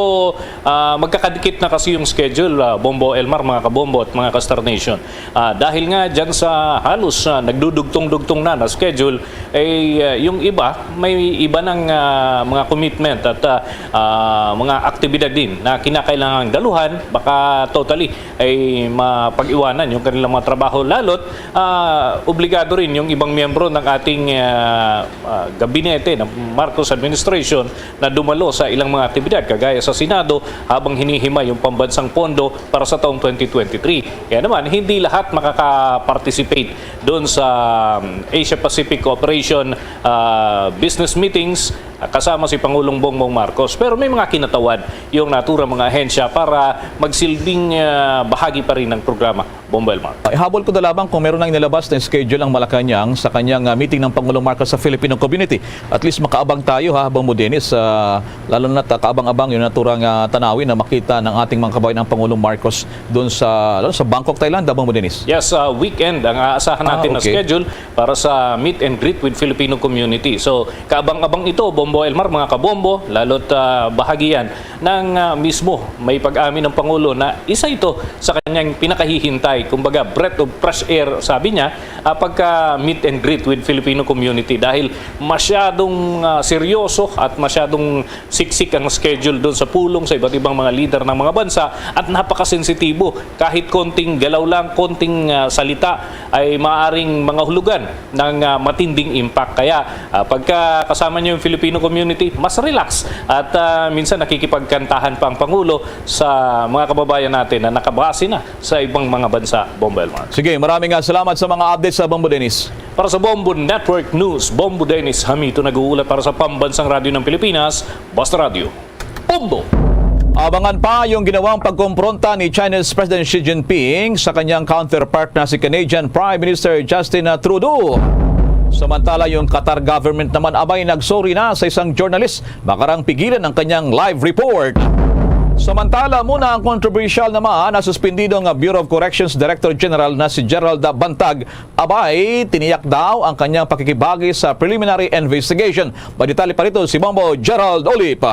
ah, magkakadikit na kasi yung schedule, ah, Bombo Elmar, mga kabombo at mga ka-Star Nation. Ah, dahil nga dyan sa halos, ah, nagdudugtong-dugtong na na schedule, eh, ah, yung iba may iba ng, ah, mga commitment at, ah, ah, mga aktibidad din na kinakailangang daluhan. Baka totally ay mapag-iwanan yung kanilang mga trabaho. Lalo't, ah, obligado rin yung ibang miyembro ng ating, ah, ah, gabinete ng Marcos administration na dumalo sa ilang mga aktibidad, kagaya sa Senado, habang hinihimay yung pambansang pondo para sa taong twenty twenty-three. Kaya naman, hindi lahat makaka-participate doon sa, um, Asia-Pacific Cooperation, ah, business meetings kasama si Pangulong Bongbong Marcos. Pero may mga kinatawad yung naturang mga ahensya para magsilbing, ah, bahagi pa rin ng programa. Bombo Elmar. Ihabol ko na lamang kung meron nang inilabas na schedule ang Malacañang sa kanyang, ah, meeting ng Pangulong Marcos sa Filipino community. At least makaabang tayo ha, Bombo Dennis, ah, lalo na't kaabang-abang yung naturang, ah, tanawin na makita ng ating mga kabayan ang Pangulong Marcos doon sa, lalo sa Bangkok, Thailand, ah, Bombo Dennis. Yes, ah, weekend ang aasahan Ah, natin na okay. schedule para sa meet and greet with Filipino community. So, kaabang-abang ito, Bombo Elmar, mga kabombo, lalo't, ah, bahagi yan ng, ah, mismo may pag-amin ng Pangulo na isa ito sa kanyang pinakahihintay, kumbaga breath of fresh air, sabi niya, ah, pagka meet and greet with Filipino community dahil masyadong, ah, seryoso at masyadong siksik ang schedule doon sa pulong sa iba't ibang mga lider ng mga bansa at napakasensitibo. Kahit konting galaw lang, konting, ah, salita ay maaring mangahulugan ng, ah, matinding impact. Kaya, ah, pagka kasama niyo yung Filipino community, mas relax at, ah, minsan nakikipagkantahan pa ang Pangulo sa mga kababayan natin na nakabase na sa ibang mga bansa, Bombo Elmar. Sige, maraming, ah, salamat sa mga updates sa Bombo Dennis. Para sa Bombo Network News, Bombo Dennis Hamito nag-uulat para sa Pambansang Radyo ng Pilipinas, Basta Radyo. Bombo! Abangan pa yung ginawang pagkompronta ni China's President Xi Jinping sa kanyang counterpart na si Canadian Prime Minister Justin Trudeau. Samantala, yung Qatar government naman abay nagsorry na sa isang journalist makarang pigilan ang kanyang live report. Samantala, muna ang kontrobersyal naman na suspendidong Bureau of Corrections Director General na si Gerald Bantag abay, tiniyak daw ang kanyang pakikibagi sa preliminary investigation. May detalye pa rito si Bombo Gerald Olip.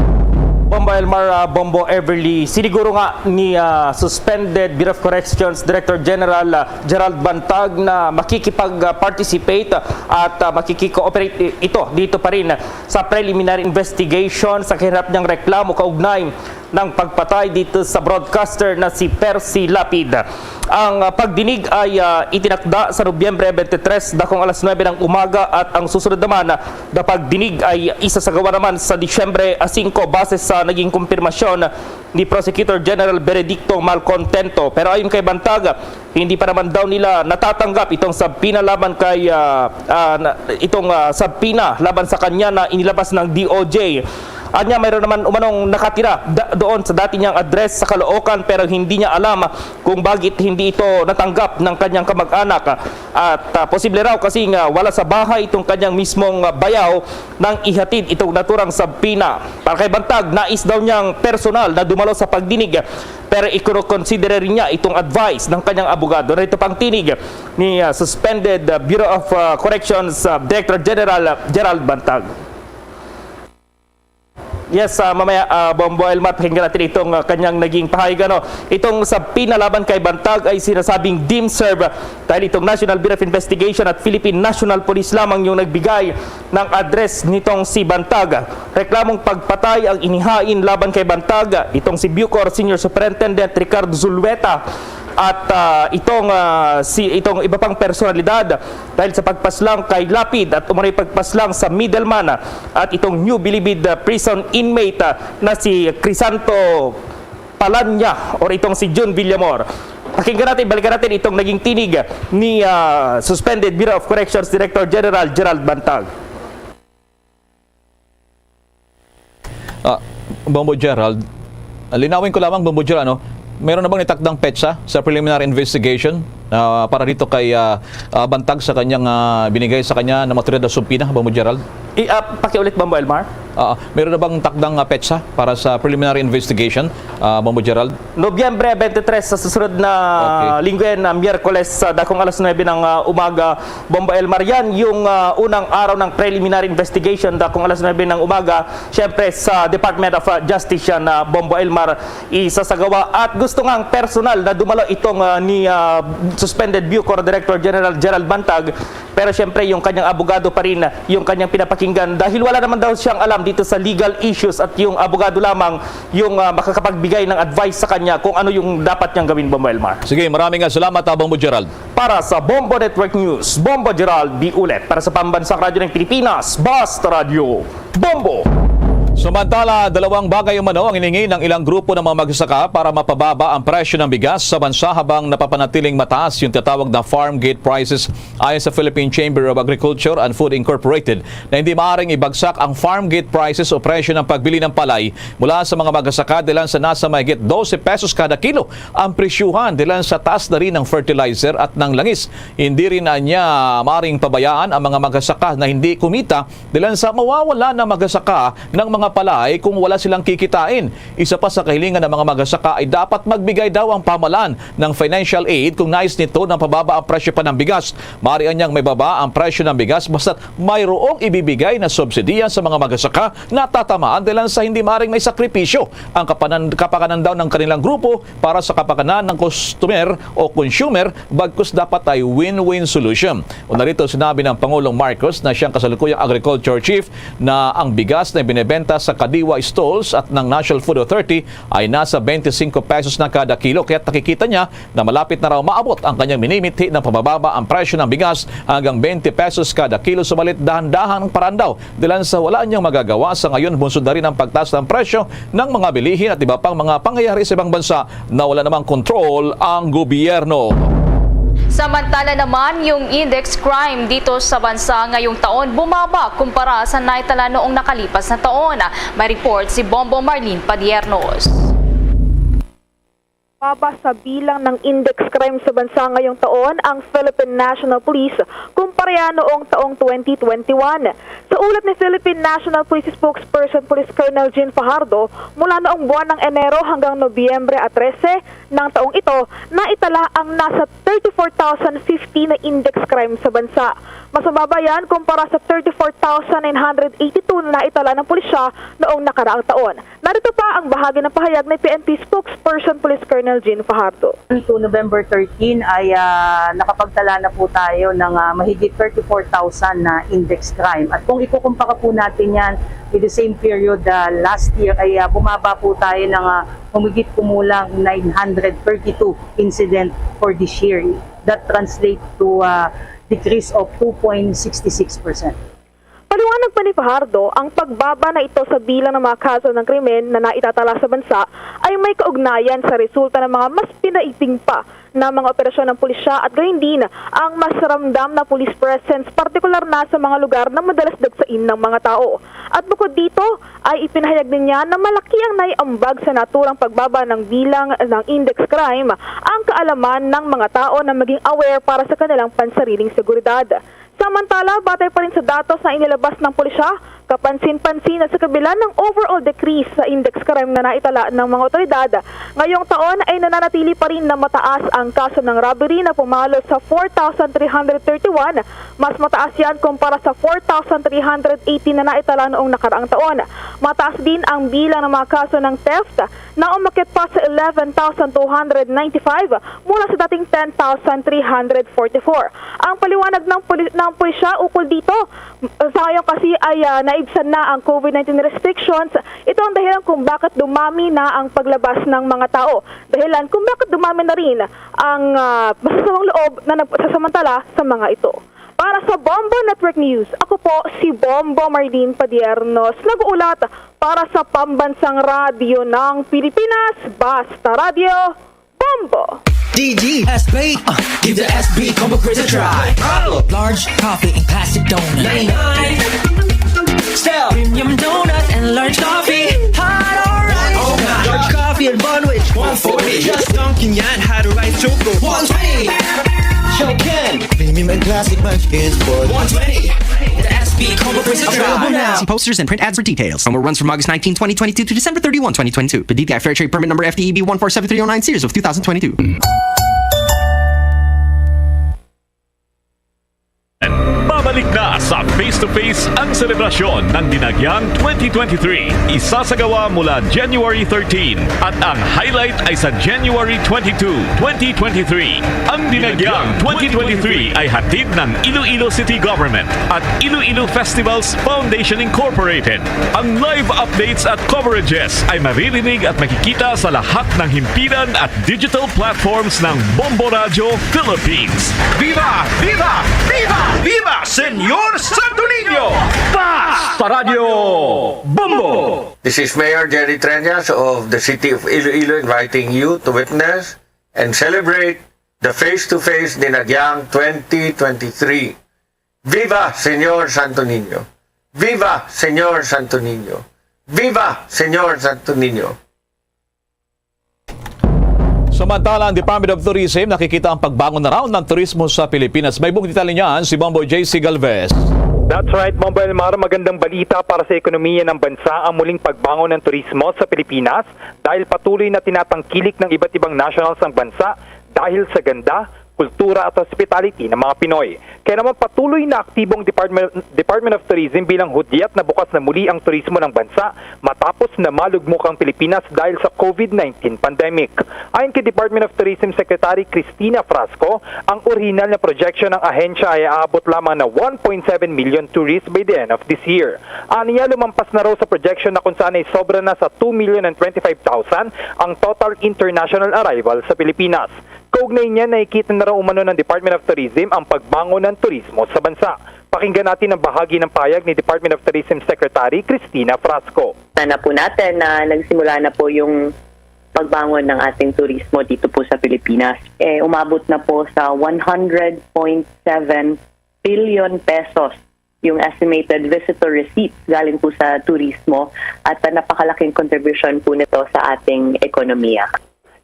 Bombo Elmar, ah, Bombo Everly, siniguro nga ni, ah, suspended Bureau of Corrections Director General, ah, Gerald Bantag na makikipag-participate at, ah, makikicooperate ito dito pa rin sa preliminary investigation sa kahinarap niyang reklamo kaugnay ng pagpatay dito sa broadcaster na si Percy Lapid. Ang, ah, pagdinig ay, ah, itinakda sa Nobyembre twenty-three, dakong alas nuebe ng umaga, at ang susunod naman na pagdinig ay isasagawa naman sa Disyembre, ah, singko, base sa naging kumpirmasyon ni Prosecutor General Benedicto Malcontento. Pero ayon kay Bantag, hindi pa naman daw nila natatanggap itong subpoena laban kay, ah, ah, na, itong, ah, subpoena laban sa kanya na inilabas ng D O J. Anya, mayroon naman umanong nakatira da-, doon sa dati niyang address sa Caloocan, pero hindi niya alam kung bakit hindi ito natanggap ng kanyang kamag-anak. At, ah, posible raw kasi nga wala sa bahay itong kanyang mismong, ah, bayaw nang ihatid itong naturang subpoena. Para kay Bantag, nais daw niyang personal na dumalo sa pagdinig, pero ikunokonsidera rin niya itong advice ng kanyang abogado. Narito pa ang tinig ni, ah, suspended, ah, Bureau of, ah, Corrections, ah, Director General, ah, Gerald Bantag. Yes, ah, mamaya, ah, Bombo Elmar, pakinggan natin itong, ah, kanyang naging pahayag, ano. Itong subpoena laban kay Bantag ay sinasabing deemed served dahil itong National Bureau of Investigation at Philippine National Police lamang yung nagbigay ng address nitong si Bantag. Reklamong pagpatay ang inihain laban kay Bantag, itong si Bucor Senior Superintendent Ricardo Zulueta at, ah, itong, ah, si, itong iba pang personalidad dahil sa pagpaslang kay Lapid at umano'y pagpaslang sa middleman at itong New Bilibid, ah, prison inmate, ah, na si Crisanto Palanya or itong si Jun Villamor. Pakinggan natin, balikan natin itong naging tinig ni, ah, suspended Bureau of Corrections Director General Gerald Bantag. Ah, Bombo Gerald, linawin ko lamang, Bombo Gerald, ano, meron na bang nitakdang petsa sa preliminary investigation, ah, para dito kay, ah, ah, Bantag sa kanyang, ah, binigay sa kanya na matured na subpoena, Bombo Gerald? I, ah, pakiulit, Bombo Elmar? Ah, meron na bang takdang, ah, petsa para sa preliminary investigation, ah, Bombo Gerald? Nobyembre twenty-three, sa susunod na Okay. linggo yan, ah, Miyerkules, sa dakong alas nuebe ng, ah, umaga, Bombo Elmar. Yan yung, ah, unang araw ng preliminary investigation, dakong alas nuebe ng umaga, syempre sa Department of, ah, Justice yan, ah, Bombo Elmar, isasagawa. At gusto nga ang personal na dumalo itong, ah, ni, ah, suspended Bucor Director General Gerald Bantag, pero syempre yung kanyang abogado pa rin yung kanyang pinapakinggan dahil wala naman daw siyang alam dito sa legal issues at yung abogado lamang yung, ah, makakapagbigay ng advice sa kanya kung ano yung dapat niyang gawin, Bombo Elmar. Sige, maraming, ah, salamat, ah, Bombo Gerald. Para sa Bombo Network News, Bombo Gerald B. Ulet. Para sa Pambansang Radyo ng Pilipinas, Basta Radyo, Bombo! Samantala, dalawang bagay umano ang hiningi ng ilang grupo ng mga magsasaka para mapababa ang presyo ng bigas sa bansa habang napapanatiling mataas yung tinatawag na farm gate prices. Ayon sa Philippine Chamber of Agriculture and Food Incorporated, na hindi maaaring ibagsak ang farm gate prices o presyo ng pagbili ng palay mula sa mga magsasaka dahil sa nasa mahigit dose pesos kada kilo ang presyuhan dahil sa taas na rin ng fertilizer at ng langis. Hindi rin anya maaaring pabayaan ang mga magsasaka na hindi kumita dahil sa mawawala na magsasaka ng mga palay kung wala silang kikitain. Isa pa sa kahilingan ng mga magsasaka ay dapat magbigay daw ang pamahalaan ng financial aid kung nais nito ng pababa ang presyo pa ng bigas. Maaari anyang may baba ang presyo ng bigas basta't mayroong ibibigay na subsidiya sa mga magsasaka na tatamaan dahil sa hindi maaring may sakripisyo ang kapanan-, kapakanan daw ng kanilang grupo para sa kapakanan ng customer o consumer, bagkus dapat ay win-win solution. O narito sinabi ng Pangulong Marcos na siyang kasalukuyang agriculture chief na ang bigas na binebenta sa Kadiwa stalls at ng National Food Authority ay nasa twenty-five pesos na kada kilo, kaya't nakikita niya na malapit na raw maabot ang kanyang minimithi na pabababa ang presyo ng bigas hanggang twenty pesos kada kilo, subalit dahan-dahan ang paraan daw dahil sa wala niyang magagawa sa ngayon. Bunsod na rin ang pagtaas ng presyo ng mga bilihin at iba pang mga pangyayari sa ibang bansa na wala namang kontrol ang gobyerno. Samantala naman, yung index crime dito sa bansa ngayong taon bumaba kumpara sa naitala noong nakalipas na taon. May report si Bombo Marlene Padiernos. Baba sa bilang ng index crime sa bansa ngayong taon ang Philippine National Police kumpara noong taong twenty twenty-one. Sa ulat ni Philippine National Police Spokesperson Police Colonel Jean Fajardo, mula noong buwan ng Enero hanggang Nobyembre a trese ng taong ito, naitala ang nasa thirty-four thousand fifty na index crime sa bansa. Mas mababa yan kumpara sa thirty-four thousand nine hundred eighty-two na naitala ng pulisya noong nakaraang taon. Narito pa ang bahagi ng pahayag ni P N P spokesperson Police Colonel Jean Fajardo. To November thirteen ay, ah, nakapagtala na po tayo ng, ah, mahigit thirty-four thousand na index crime. At kung ikukumpara po natin yan with the same period, ah, last year, ay, ah, bumaba po tayo ng, ah, humigit kumulang nine hundred thirty-two incident for this year. That translates to, ah, decrease of two point six six percent. Paliwanag pa ni Fajardo, ang pagbaba na ito sa bilang ng mga kaso ng krimen na naitatala sa bansa ay may kaugnayan sa resulta ng mga mas pinaigting pa na mga operasyon ng pulisya at gayon din ang mas ramdam na police presence, partikular na sa mga lugar na madalas dagsain ng mga tao. At bukod dito, ay ipinahayag din niya na malaki ang naiambag sa naturang pagbaba ng bilang ng index crime ang kaalaman ng mga tao na maging aware para sa kanilang pansariling seguridad. Samantala, batay pa rin sa datos na inilabas ng pulisya, kapansin-pansin na sa kabila ng overall decrease sa index crime na naitala ng mga otoridad, ngayong taon ay nananatili pa rin na mataas ang kaso ng robbery na pumalo sa four thousand three hundred thirty-one, mas mataas yan kumpara sa four thousand three hundred eighty na naitala noong nakaraang taon. Mataas din ang bilang ng mga kaso ng theft na umakyat pa sa eleven thousand two hundred ninety-five mula sa dating ten thousand three hundred forty-four. Ang paliwanag ng puli-, ng pulisya ukol dito, sa ngayon kasi ay, ah, naibsan na ang COVID nineteen restrictions. Ito ang dahilan kung bakit dumami na ang paglabas ng mga tao. Dahilan kung bakit dumami na rin ang, ah, masasamang loob na nagsasamantala sa mga ito. Para sa Bombo Network News, ako po si Bombo Marlene Padiernos, nag-uulat para sa Pambansang Radyo ng Pilipinas, Basta Radyo, Bombo! D D S B, uh, give the S B Combo Fresh a try. Large coffee and classic donut. Style. Premium donut and large coffee. Hot or ice. Oh, large coffee and bun with one forty. Just dunking yan, hot or ice choco. One twenty. Show Ken. Premium and classic munchkins for one twenty. The S B Combo Fresh a try. Available now. See posters and print ads for details. Promo runs from August nineteen, twenty twenty-two to December thirty-one, twenty twenty-two. Per D T I Fair Trade Permit Number F T E B one four seven three oh nine, series of two thousand twenty-two. Babalik na sa Face to Face ang selebrasyon ng Dinagyang twenty twenty-three. Isasagawa mula January thirteen at ang highlight ay sa January twenty-two, twenty twenty-three. Ang Dinagyang twenty twenty-three ay hatid ng Iloilo City Government at Iloilo Festivals Foundation Incorporated. Ang live updates at coverages ay maririnig at makikita sa lahat ng himpilan at digital platforms ng Bombo Radyo Philippines. Viva! Viva! Viva! Viva! Senyor Santo Niño. Basta Radyo Bombo. This is Mayor Jerry Treñas of the City of Iloilo inviting you to witness and celebrate the face-to-face Dinagyang twenty twenty-three. Viva Senyor Santo Niño! Viva Senyor Santo Niño! Viva Senyor Santo Niño! Samantala, ang Department of Tourism nakikita ang pagbangon na raw ng turismo sa Pilipinas. May buong detalye niyan si Bombo J C Galvez. That's right, Bombo Elmar. Magandang balita para sa ekonomiya ng bansa ang muling pagbangon ng turismo sa Pilipinas dahil patuloy na tinatangkilik ng iba't ibang nationals ang bansa dahil sa ganda, kultura at hospitality ng mga Pinoy. Kaya naman patuloy na aktibo ang Department, Department of Tourism bilang hudyat na bukas na muli ang turismo ng bansa matapos na malugmok ang Pilipinas dahil sa COVID nineteen pandemic. Ayon kay Department of Tourism Secretary Cristina Frasco, ang orihinal na projection ng ahensya ay aabot lamang na one point seven million tourists by the end of this year. Aniya, lumampas na raw sa projection na kung saan ay sobra na sa two million and twenty-five thousand ang total international arrival sa Pilipinas. Kaugnay niya, nakikita na raw umano ng Department of Tourism ang pagbangon ng turismo sa bansa. Pakinggan natin ang bahagi ng pahayag ni Department of Tourism Secretary Cristina Frasco. Sana po natin na nagsimula na po yung pagbangon ng ating turismo dito po sa Pilipinas. Eh, umabot na po sa one hundred point seven billion pesos yung estimated visitor receipts galing po sa turismo at, ah, napakalaking contribution po nito sa ating ekonomiya.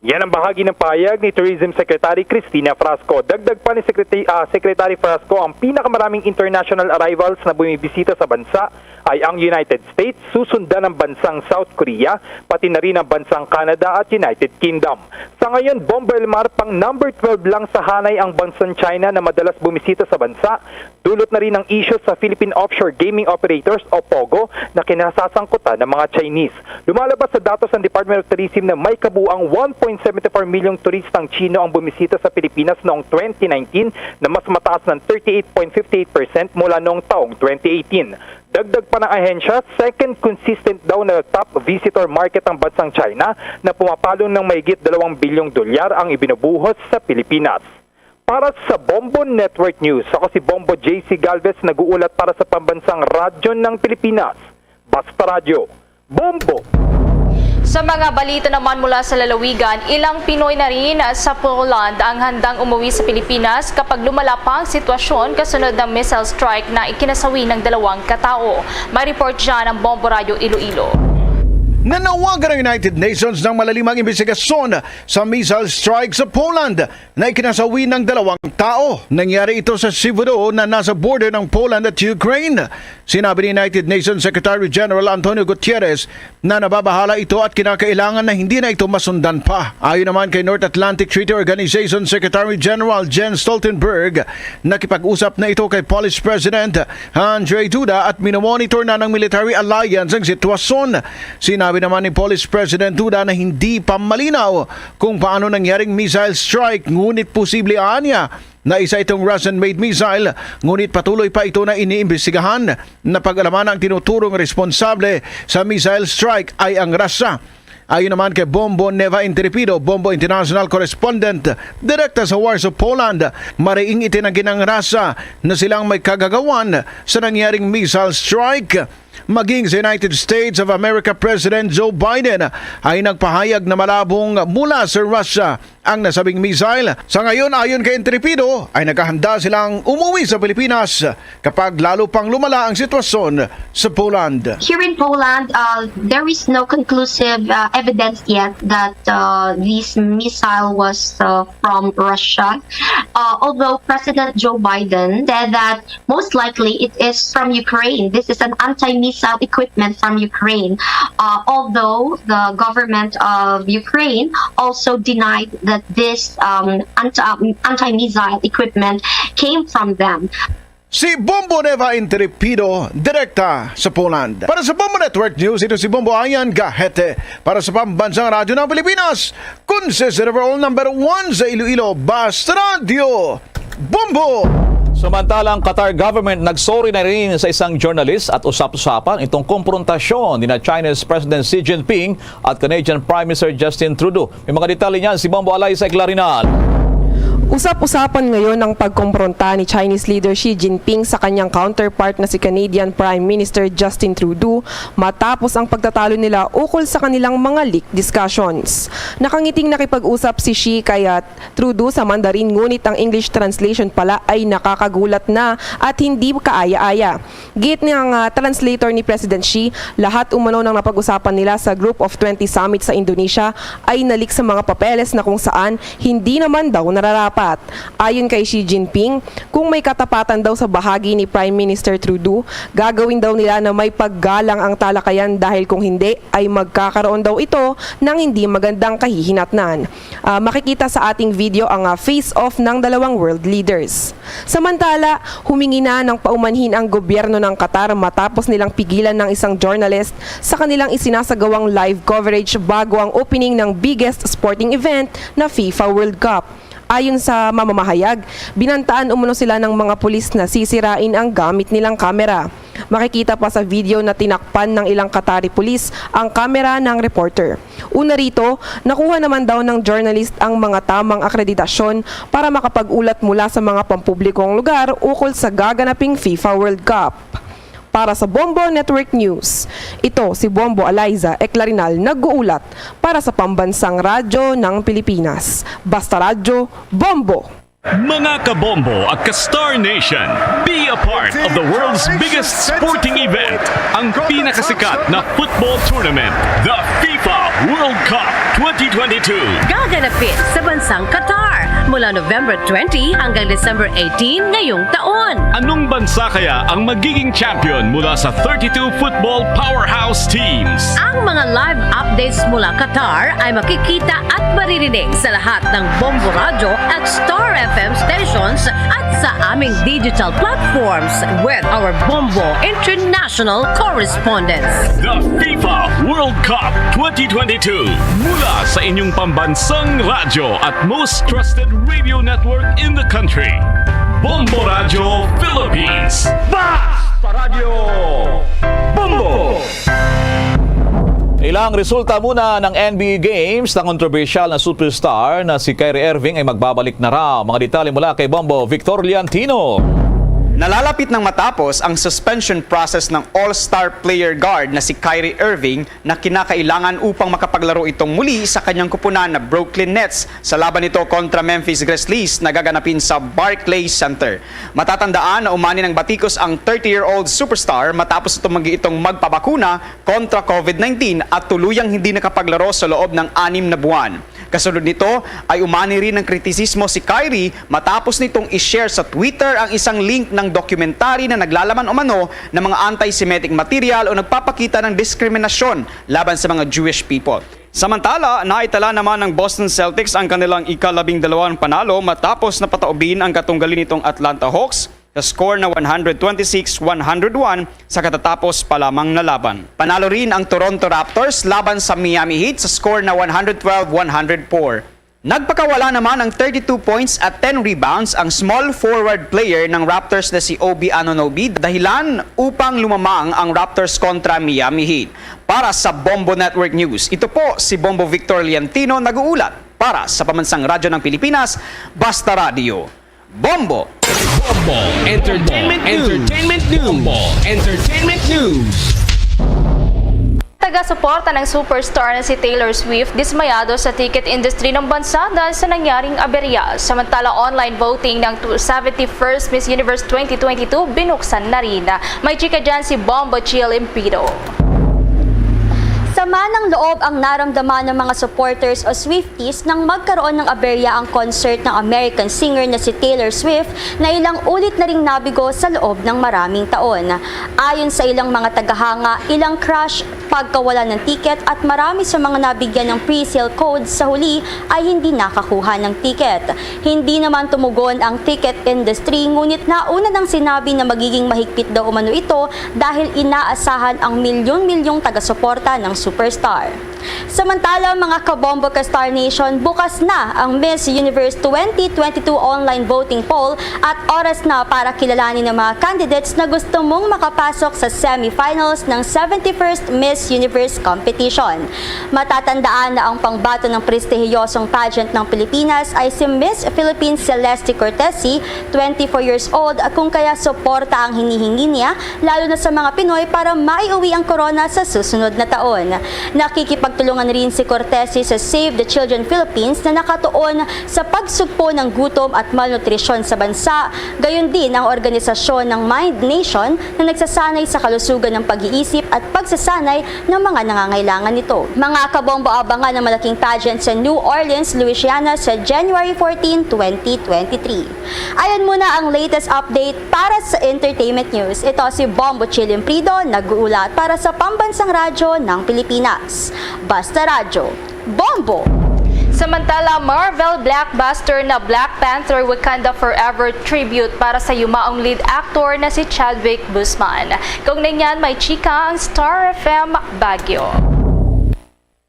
Yan ang bahagi ng pahayag ni Tourism Secretary Cristina Frasco. Dagdag pa ni Secreta-, ah, Secretary Frasco, ang pinakamaraming international arrivals na bumibisita sa bansa ay ang United States, susundan ng bansang South Korea, pati na rin ang bansang Canada at United Kingdom. Sa ngayon, Bombo Elmar, pang number twelve lang sa hanay ang bansang China na madalas bumisita sa bansa. Dulot na rin ang isyu sa Philippine Offshore Gaming Operators o POGO na kinasasangkutan ng mga Chinese. Lumalabas sa datos ng Department of Tourism na may kabuang one point seven four milyong turistang Chino ang bumisita sa Pilipinas noong twenty nineteen, na mas mataas ng thirty-eight point fifty-eight percent mula noong taong twenty eighteen. Dagdag pa ng ahensya, second consistent daw na top visitor market ang bansang China na pumapalo ng mahigit dalawang bilyong dolyar ang ibinubuhos sa Pilipinas. Para sa Bombo Network News, ako si Bombo J C Galvez, nag-uulat para sa Pambansang Radyo ng Pilipinas, Basta Radyo, Bombo! Sa mga balita naman mula sa lalawigan, ilang Pinoy na rin sa Poland ang handang umuwi sa Pilipinas kapag lumala pa ang sitwasyon kasunod ng missile strike na ikinasawi ng dalawang katao. May report dyan ang Bombo Radyo Iloilo. Nanawagan ang United Nations ng malalimang imbestigasyon sa missile strike sa Poland na ikinasawi ng dalawang tao. Nangyari ito sa Sivudo na nasa border ng Poland at Ukraine. Sinabi ni United Nations Secretary General Antonio Guterres na nababahala ito at kinakailangan na hindi na ito masundan pa. Ayon naman kay North Atlantic Treaty Organization Secretary General Jens Stoltenberg, nakipag-usap na ito kay Polish President Andrzej Duda at minomonitor na ng military alliance ang sitwasyon. Sinabi naman ni Polish President Duda na hindi pa malinaw kung paano nangyaring missile strike, ngunit posible anya na isa itong Russian-made missile, ngunit patuloy pa ito na iniimbestigahan. Napag-alaman ang tinuturong responsable sa missile strike ay ang Russia. Ayon naman kay Bombo Neva Intrepido, Bombo International Correspondent, direkta sa Warsaw, Poland, mariing itinanggi ng Russia na silang may kagagawan sa nangyaring missile strike. Maging sa United States of America President Joe Biden ay nagpahayag na malabong mula sa Russia ang nasabing missile. Sa ngayon, ayon kay Intrepido, ay naghahanda silang umuwi sa Pilipinas kapag lalo pang lumala ang sitwasyon sa Poland. Here in Poland, uh, there is no conclusive, uh, evidence yet that, uh, this missile was, uh, from Russia. Uh, although President Joe Biden said that most likely it is from Ukraine. This is an anti-missile equipment from Ukraine. Uh, although the government of Ukraine also denied that this, um, anti- um, anti-missile equipment came from them. Si Bombo Neva Intrepido, direkta sa Poland. Para sa Bombo Network News, ito si Bombo Ayan Gahete. Para sa Pambansang Radyo ng Pilipinas, consistent overall number one sa Iloilo, Basta Radyo, Bombo! Samantala, ang Qatar government nagsorry na rin sa isang journalist at usap-usapan itong komprontasyon ni na China's President Xi Jinping at Canadian Prime Minister Justin Trudeau. May mga detalye niyan si Bombo Alay sa Clarinal. Usap-usapan ngayon ang pagkompronta ni Chinese leader Xi Jinping sa kanyang counterpart na si Canadian Prime Minister Justin Trudeau matapos ang pagtatalo nila ukol sa kanilang mga leak discussions. Nakangiting nakipag-usap si Xi kay, ah, Trudeau sa Mandarin, ngunit ang English translation pala ay nakakagulat na at hindi kaaya-aya. Giit nga, nga translator ni President Xi, lahat umano ng napag-usapan nila sa Group of twenty Summit sa Indonesia ay nalik sa mga papeles na kung saan hindi naman daw nararapat. Ayon kay Xi Jinping, kung may katapatan daw sa bahagi ni Prime Minister Trudeau, gagawin daw nila na may paggalang ang talakayan dahil kung hindi ay magkakaroon daw ito ng hindi magandang kahihinatnan. Ah, makikita sa ating video ang, ah, face-off ng dalawang world leaders. Samantala, humingi na ng paumanhin ang gobyerno ng Qatar matapos nilang pigilan ng isang journalist sa kanilang isinasagawang live coverage bago ang opening ng biggest sporting event na FIFA World Cup. Ayon sa mamamahayag, binantaan umano sila ng mga pulis na sisirain ang gamit nilang kamera. Makikita pa sa video na tinakpan ng ilang Qatari pulis ang kamera ng reporter. Una rito, nakuha naman daw ng journalist ang mga tamang akreditasyon para makapag-ulat mula sa mga pampublikong lugar ukol sa gaganaping FIFA World Cup. Para sa Bombo Network News, ito si Bombo Eliza Eclarinal nag-uulat para sa Pambansang Radyo ng Pilipinas. Basta Radyo, Bombo! Mga kabombo at ka-Star Nation, be a part of the world's biggest sporting event, ang pinakasikat na football tournament, the FIFA World Cup twenty twenty-two. Gaganapin sa bansang Qatar mula November twenty hanggang December eighteen ngayong taon. Anong bansa kaya ang magiging champion mula sa thirty-two football powerhouse teams? Ang mga live updates mula Qatar ay makikita at maririnig sa lahat ng Bombo Radyo at Star F M stations at sa aming digital platforms with our Bombo International correspondents. The FIFA World Cup twenty twenty-two, mula sa inyong pambansang radyo at most trusted radio network in the country, Bombo Radyo Philippines. Basta Radyo Bombo! Ilang resulta muna ng N B A Games, na kontrobersyal na superstar na si Kyrie Irving ay magbabalik na raw. Mga detalye mula kay Bombo Victor Liantino. Nalalapit nang matapos ang suspension process ng All-Star player guard na si Kyrie Irving na kinakailangan upang makapaglaro itong muli sa kanyang kupunan na Brooklyn Nets sa laban nito kontra Memphis Grizzlies na gaganapin sa Barclays Center. Matatandaan na umani nang batikos ang thirty-year-old superstar matapos tumanggi itong magpabakuna kontra COVID nineteen at tuluyang hindi nakapaglaro sa loob ng anim na buwan. Kasunod nito ay umani rin ang kritisismo si Kyrie matapos nitong i-share sa Twitter ang isang link ng dokumentary na naglalaman umano ng mga anti-Semitic material o nagpapakita ng diskriminasyon laban sa mga Jewish people. Samantala, naitala naman ng Boston Celtics ang kanilang ikalabing dalawang panalo matapos na pataubin ang katunggali nitong Atlanta Hawks sa score na one hundred twenty-six one hundred one sa katatapos pa lamang na laban. Panalo rin ang Toronto Raptors laban sa Miami Heat sa score na one hundred twelve one hundred four. Nagpakawala naman ang thirty-two points at ten rebounds ang small forward player ng Raptors na si Obi Anunoby, dahilan upang lumamang ang Raptors kontra Miami Heat. Para sa Bombo Network News, ito po si Bombo Victor Liantino nag-uulat para sa Pambansang Radyo ng Pilipinas, Basta Radyo. Bombo! Bombo Entertainment News. Entertainment News. Bombo Entertainment News. Taga-suporta ng superstar na si Taylor Swift dismayado sa ticket industry ng bansa dahil sa nangyaring aberya. Samantala, online voting ng seventy-first Miss Universe twenty twenty-two binuksan na rin. May chika dyan si Bombo Chill Impido. Sama ng loob ang naramdaman ng mga supporters o Swifties nang magkaroon ng aberya ang concert ng American singer na si Taylor Swift na ilang ulit na ring nabigo sa loob ng maraming taon. Ayon sa ilang mga tagahanga, ilang crash, pagkawala ng ticket at marami sa mga nabigyan ng pre-sale codes sa huli ay hindi nakakuha ng ticket. Hindi naman tumugon ang ticket industry, ngunit nauna nang sinabi na magiging mahigpit daw umano ito dahil inaasahan ang milyon-milyong taga-suporta ng superstar. Samantala, mga kabombo ka Star Nation, bukas na ang Miss Universe twenty twenty-two online voting poll at oras na para kilalanin ang mga candidates na gusto mong makapasok sa semifinals ng seventy-first Miss Universe Competition. Matatandaan na ang pangbato ng prestihiyosong pageant ng Pilipinas ay si Miss Philippines Celeste Cortesi, twenty-four years old, kung kaya suporta ang hinihingi niya, lalo na sa mga Pinoy, para maiuwi ang korona sa susunod na taon. Nakikipagtulungan rin si Cortesi sa Save the Children Philippines na nakatuon sa pagsugpo ng gutom at malnutrisyon sa bansa, gayon din ang organisasyon ng Mind Nation na nagsasanay sa kalusugan ng pag-iisip at pagsasanay ng mga nangangailangan nito. Mga kabombo, abangan ang malaking pageant sa New Orleans, Louisiana sa January fourteen, twenty twenty-three. Ayan muna ang latest update para sa entertainment news. Ito si Bombo Chilimprido, nag-uulat para sa Pambansang Radyo ng Pilipinas. Basta Radyo, Bombo! Samantala, Marvel blockbuster na Black Panther: Wakanda Forever tribute para sa yumaong lead actor na si Chadwick Boseman. Kaugnay niyan, may chika ang Star F M Baguio.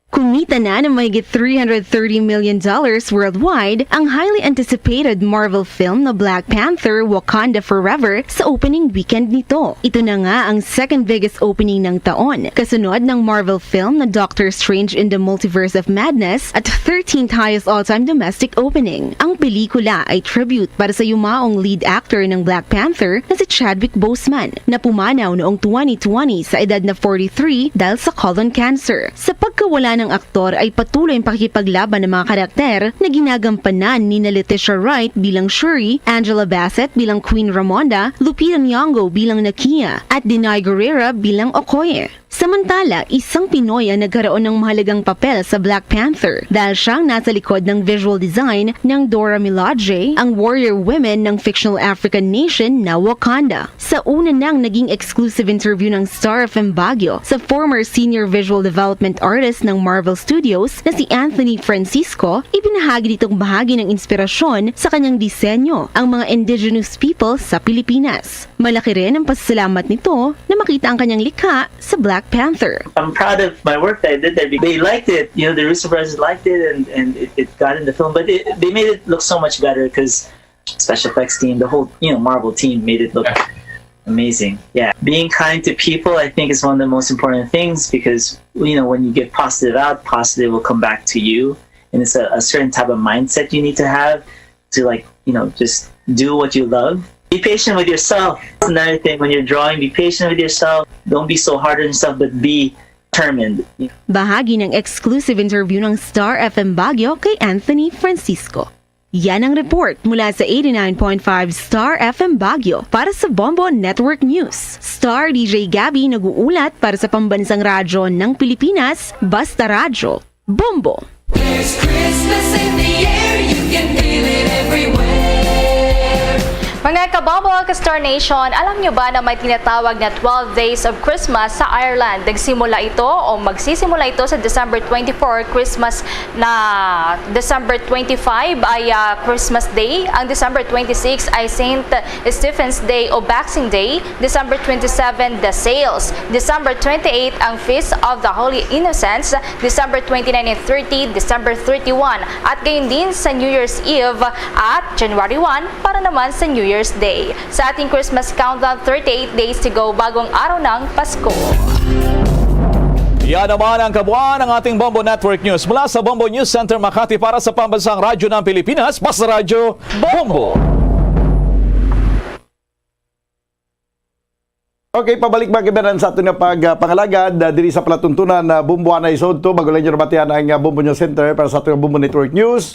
Kumita na ng mahigit three hundred thirty million dollars worldwide ang highly anticipated Marvel film na Black Panther: Wakanda Forever sa opening weekend nito. Ito na nga ang second biggest opening ng taon, kasunod ng Marvel film na Doctor Strange in the Multiverse of Madness at thirteenth highest all-time domestic opening. Ang pelikula ay tribute para sa yumaong lead actor ng Black Panther na si Chadwick Boseman, na pumanaw noong twenty twenty sa edad na forty-three dahil sa colon cancer. Sa pagkawala ng aktor ay patuloy ang pakikipaglaban ng mga karakter na ginagampanan ni na Letitia Wright bilang Shuri, Angela Bassett bilang Queen Ramonda, Lupita Nyong'o bilang Nakia, at Danai Gurira bilang Okoye. Samantala, isang Pinoy ang nagkaroon ng mahalagang papel sa Black Panther dahil siyang nasa likod ng visual design ng Dora Milaje, ang warrior women ng fictional African nation na Wakanda. Sa una nang naging exclusive interview ng Star F M Baguio sa former senior visual development artist ng Marvel Studios na si Anthony Francisco, ibinahagi nitong bahagi ng inspirasyon sa kanyang disenyo, ang mga indigenous people sa Pilipinas. Malaki rin ang pasasalamat nito na makita ang kanyang likha sa Black Panther. I'm proud of my work that I did there. They liked it. You know, the Russo brothers liked it, and, and it, it got in the film. But it, they made it look so much better because special effects team, the whole, you know, Marvel team made it look amazing. Yeah. Being kind to people, I think, is one of the most important things because, you know, when you give positive out, positive will come back to you. And it's a, a certain type of mindset you need to have to, like, you know, just do what you love. Be patient with yourself. That's another thing when you're drawing. Be patient with yourself. Don't be so hard on yourself, but be determined. Bahagi ng exclusive interview ng Star F M Baguio kay Anthony Francisco. Yan ang report mula sa eighty-nine point five Star F M Baguio para sa Bombo Network News. Star D J Gabby nag-uulat para sa Pambansang Radyo ng Pilipinas, Basta Radyo, Bombo. There's Christmas in the air, you can feel it everywhere. Mga kabombo ka Star Nation, alam nyo ba na may tinatawag na twelve Days of Christmas sa Ireland? Nagsimula ito o magsisimula ito sa December twenty-four, Christmas na December twenty-five ay, ah, Christmas Day. Ang December twenty-six ay Saint Stephen's Day o Boxing Day. December twenty-seven, the Sales. December twenty-eight, ang Feast of the Holy Innocents. December twenty-nine and thirty, December thirty-one. At gayon din sa New Year's Eve at January one para naman sa New Year's Day. Sa ating Christmas countdown, thirty-eight days to go bago ang araw ng Pasko. Yan naman ang kabuuan ng ating Bombo Network News. Mula sa Bombo News Center Makati para sa Pambansang Radyo ng Pilipinas, Basta Radyo, Bombo! Okay, pabalik, mga kabayan, sa aton nga pag, ah, pangalagad, ah, diri sa palatuntunan na Bombo Anay Sodto. Bago lang nyo nabatian ang, ah, Bombo News Center para sa aton nga Bombo Network News.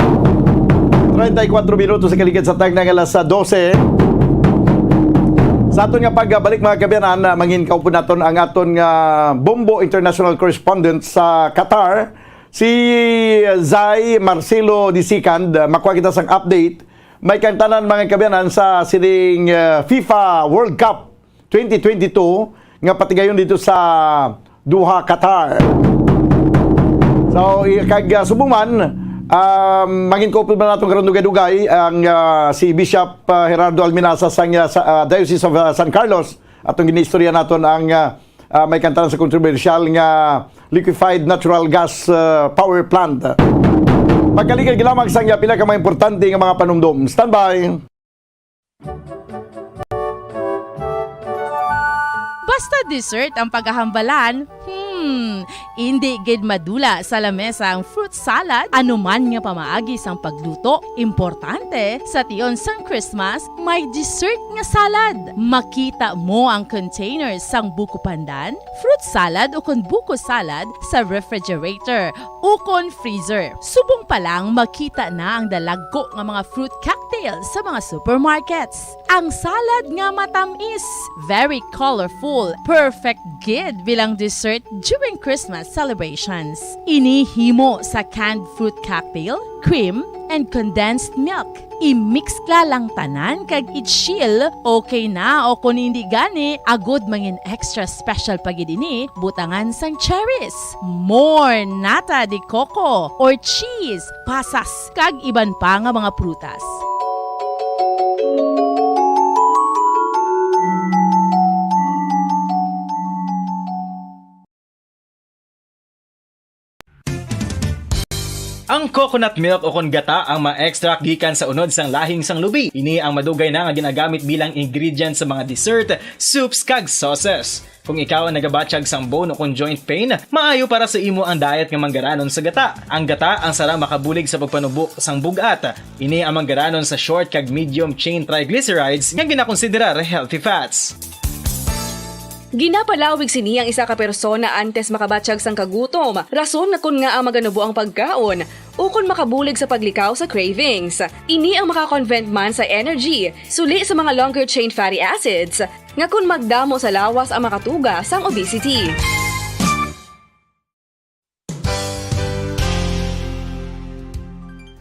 Treinta y cuatro minutos sa kaligid sa tagna nga alas, ah, dose. Sa aton nga pagbalik, mga kabayan, ah, mangin kaupod naton ang aton nga Bombo International Correspondent sa Qatar, si Zai Marcelo the Second. Ah, makuha kita sang update. May kang tanan, mga kabayan, sa sining, ah, FIFA World Cup twenty twenty-two nga patigayon dito sa Doha, Qatar. So, i-, kag, ah, subong man, ah, mangin kaupod man naton karon dugay-dugay ang, ah, si Bishop, ah, Gerardo Alminaza sang, ah, sa, ah, Diocese of, ah, San Carlos. Atong ginaistorya naton ang, ah, ah, may kang tanan sa kontrobersyal nga liquefied natural gas, uh, power plant. Pagkaligad lamang sang iya pila ka mga importante nga mga panumdom. Standby! Basta dessert ang pagkahambalan, hmm, indi gid madula sa lamesa ang fruit salad. Anuman nga pamaagi sang pagluto, importante sa tion sang Christmas, may dessert nga salad. Makita mo ang containers sang buko pandan, fruit salad ukon buko salad sa refrigerator ukon freezer. Subong pa lang, makita na ang dalagko nga mga fruit cocktail sa mga supermarkets. Ang salad nga matamis, very colorful, perfect gid bilang dessert during Christmas celebrations. Ini himo sa canned fruit cocktail, cream, and condensed milk. I-mix la lang tanan kag i-chill, okay na, o kon indi gani, agod mangin extra special pa gid ini, butangan sang cherries, more nata de coco or cheese, pasas, kag iban pa nga mga prutas. Ang coconut milk o kon gata ang ma-extract gikan sa unod sang lahing sang lubi. Ini ang madugay na nga ginagamit bilang ingredient sa mga dessert, soups, kag sauces. Kung ikaw ang nagabatyag sang bone o kon joint pain, maayo para sa imo ang diet nga manggaranon sa gata. Ang gata ang sarang makabulig sa pagpanubo sang bug-at. Ini ang manggaranon sa short kag medium chain triglycerides nga ginakonsiderar healthy fats. Ginapalawig sini ang isa ka persona antes makabatyag sang kagutom, rason nga kon ngaa maganubo ang pagkaon, ukon makabulig sa paglikaw sa cravings. Ini ang maka-convert man sa energy, suli sa mga longer chain fatty acids, nga kon magdamo sa lawas ang makatuga sang obesity.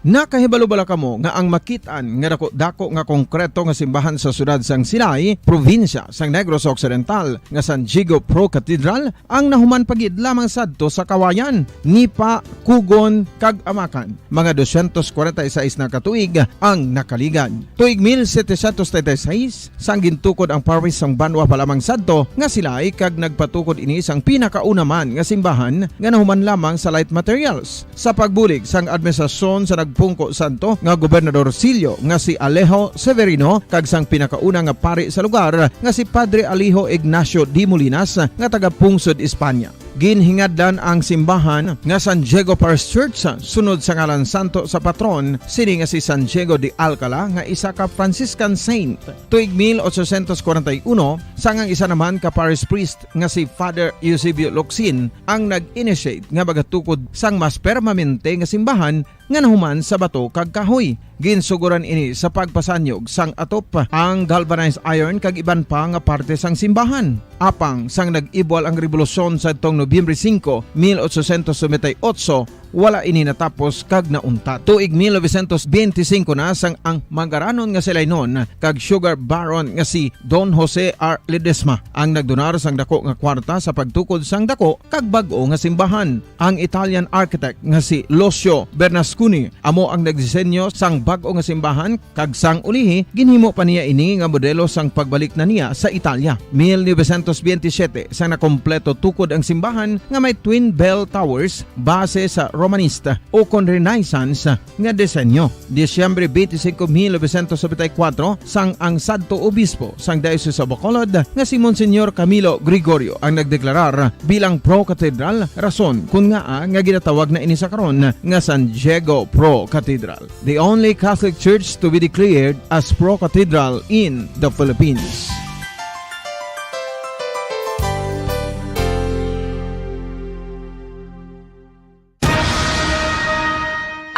Nakahibalo bala kamo nga ang makit-an nga dako-dako nga konkreto nga simbahan sa siyudad sang Silay, probinsya sang Negros Occidental, nga San Diego Pro Cathedral ang nahuman pa gid lamang sadto sa Kawayan, Nipa, Cogon, kag Amacan? Mga dosyentos kwarenta y seis na ka tuig ang nakaligad. Tuig mil setecientos treinta y seis, sang gintukod ang parish sang Banwa pa lamang sadto nga Silay, kag nagpatukod ini sang pinakauna man nga simbahan nga nahuman lamang sa light materials. Sa pagbulig sang administrasyon sa nagpungko sadto nga gobernadorsilyo nga si Alejo Severino kag sang pinakauna nga pari sa lugar nga si Padre Alejo Ignacio de Molinas nga taga-pungsod España. Ginhingadlan ang simbahan nga San Diego Parish Church sunod sa ngalan santo sa patron sini nga si San Diego de Alcala nga isa ka Franciscan saint. Tuig mil ochocientos kwarenta y uno, sang ang isa naman ka parish priest nga si Father Eusebio Locsin ang nag-initiate nga magatukod sang mas permanente nga simbahan nga nahuman sa bato kag kahoy. Ginsuguran ini sa pagpasanyog sang atop, ang galvanized iron kag iban pa nga parte sang simbahan. Apang sang nag-ibwal ang rebolusyon sadtong Nobyembre singko, mil ochocientos noventa y ocho, wala ini natapos kag nauntat. Tuig mil novecientos benti singko na sang ang manggaranon nga Silaynon kag sugar baron nga si Don Jose R. Ledesma ang nagdonar sang dako nga kwarta sa pagtukod sang dako kag bag-o nga simbahan. Ang Italian architect nga si Lucio Bernasconi amo ang nagdisenyo sang bag-o nga simbahan, kag sang ulihi ginhimo pa niya ini nga modelo sang pagbalik na niya sa Italia. Mil novecientos benti siyete sang nakompleto tukod ang simbahan nga may twin bell towers base sa Romanista ukon Renaissance nga disenyo. Disyembre benti singko, mil novecientos nobenta y kuwatro, sang ang sadto obispo sang Diocese of Bacolod nga si Monsignor Camilo Gregorio ang nagdeklarar bilang pro-cathedral, rason kon ngaa nga ginatawag na ini sa karon nga San Diego Pro Cathedral, the only Catholic church to be declared as pro-cathedral in the Philippines.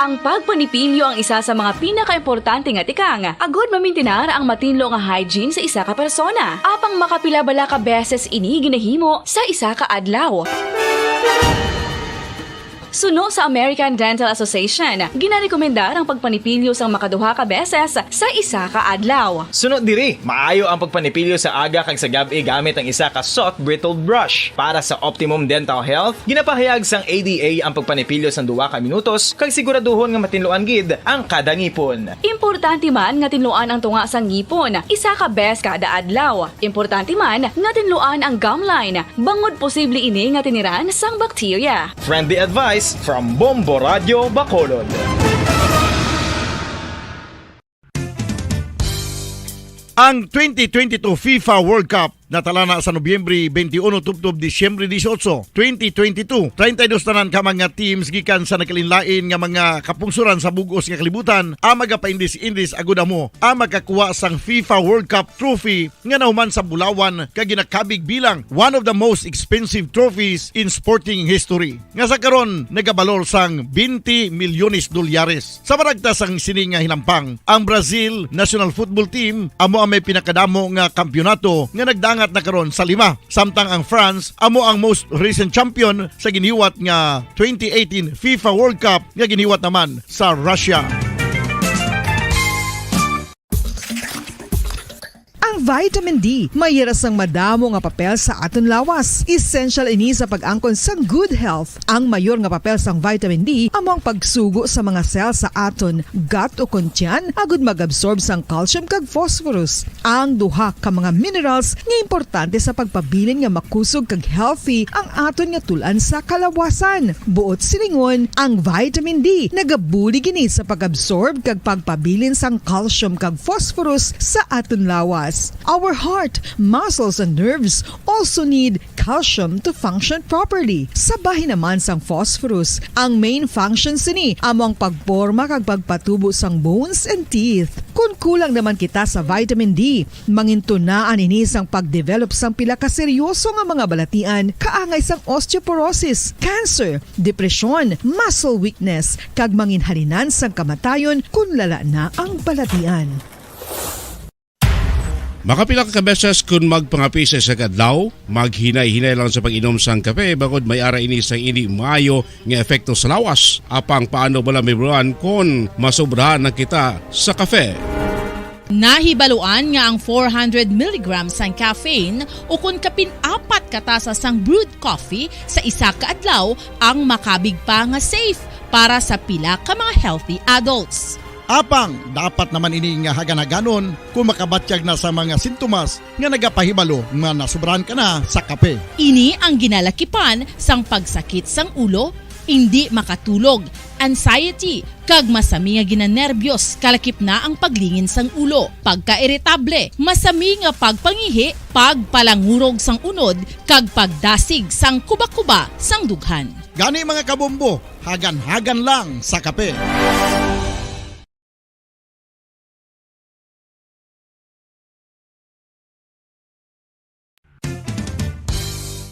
Ang pagpanipilyo ang isa sa mga pinakaimportante nga tikang agud mamintinar ang matinlo nga hygiene sa isa ka persona. Apang makapila bala ka beses ini ginahimo sa isa ka adlaw? Suno sa American Dental Association, ginarekomendar ang pagpanipilyo sang makaduha ka beses sa isa ka adlaw. Suno diri, maayo ang pagpanipilyo sa aga kag sa gab-i gamit ang isa ka soft bristled brush. Para sa optimum dental health, ginapahayag sang A D A ang pagpanipilyo sang duha ka minutos kag siguraduhon nga matinluan gid ang kada ngipon. Importante man nga tinluan ang tunga sang ngipon isa ka bes kada adlaw. Importante man nga tinluan ang gum line, bangod posible ini nga tiniran sang bakterya. Friendly advice from Bombo Radio Bacolod. Ang twenty twenty-two FIFA World Cup natalana sa Nobyembre twenty-one tubtob Disyembre dieciocho, twenty twenty-two. Treinta y dos tanan ka mga teams gikan sa nagkalainlain nga mga kapungsoran sa bug-os nga kalibutan ang magapaindis-indis agud amo ang makakuha sang FIFA World Cup trophy nga nahuman sa bulawan kag ginakabig bilang one of the most expensive trophies in sporting history, nga sa karon nagabalor sang twenty milyones dolyares. Sa maragta sang sini nga hinampang, ang Brazil national football team amo ang may pinakadamo nga kampiyonato nga nagdangat na karon sa lima, samtang ang France amo ang most recent champion sa giniwat nga twenty eighteen FIFA World Cup nga giniwat naman sa Russia. Ang vitamin D may ira sang madamo nga papel sa aton lawas. Essential ini sa pag-angkon sang good health. Ang mayor nga papel sang vitamin D amo ang pagsugo sa mga cell sa aton gut o kon tiyan agud mag-absorb sang calcium kag phosphorus, ang duha ka mga minerals nga importante sa pagpabilin nga makusog kag healthy ang aton nga tul-an sa kalawasan. Buot silingon, ang vitamin D nagabulig ini sa pag-absorb kag pagpabilin sang calcium kag phosphorus sa aton lawas. Our heart, muscles, and nerves also need calcium to function properly. Sa bahin naman sang phosphorus, ang main function sini amo ang pagporma kag pagpatubo sang bones and teeth. Kon kulang naman kita sa vitamin D, mangintunaan ini sang pag-develop sang pila ka seryoso nga mga balatian, kaangay sang osteoporosis, cancer, depresyon, muscle weakness, kag manginhalinan sang kamatayon kon lala na ang balatian. Makapila ka beses kon magpangape sa isa ka adlaw, maghinay-hinay lang sa pag-inom sang kape, bangod may ara ini sang indi maayo nga epekto sa lawas. Apang paano bala, Mibruan, kon masobrahan na kita sa kape? Nahibaluan nga ang four hundred milligrams sang caffeine ukon kapin apat ka tasa sang brewed coffee sa isa ka adlaw ang makabig pa nga safe para sa pila ka mga healthy adults. Apang dapat naman ini nga hagan-haganon kon makabatyag na sa mga sintomas nga nagapahibalo nga nasobrahan ka na sa kape. Ini ang ginalakipan sang pagsakit sang ulo, indi makatulog, anxiety, kag masami nga ginanerbyos, kalakip na ang paglingin sang ulo, pagkairitable, masami nga pagpangihi, pagpalangurog sang unod, kag pagdasig sang kubakuba sang dughan. Gani, mga kabombo, hagan-hagan lang sa kape.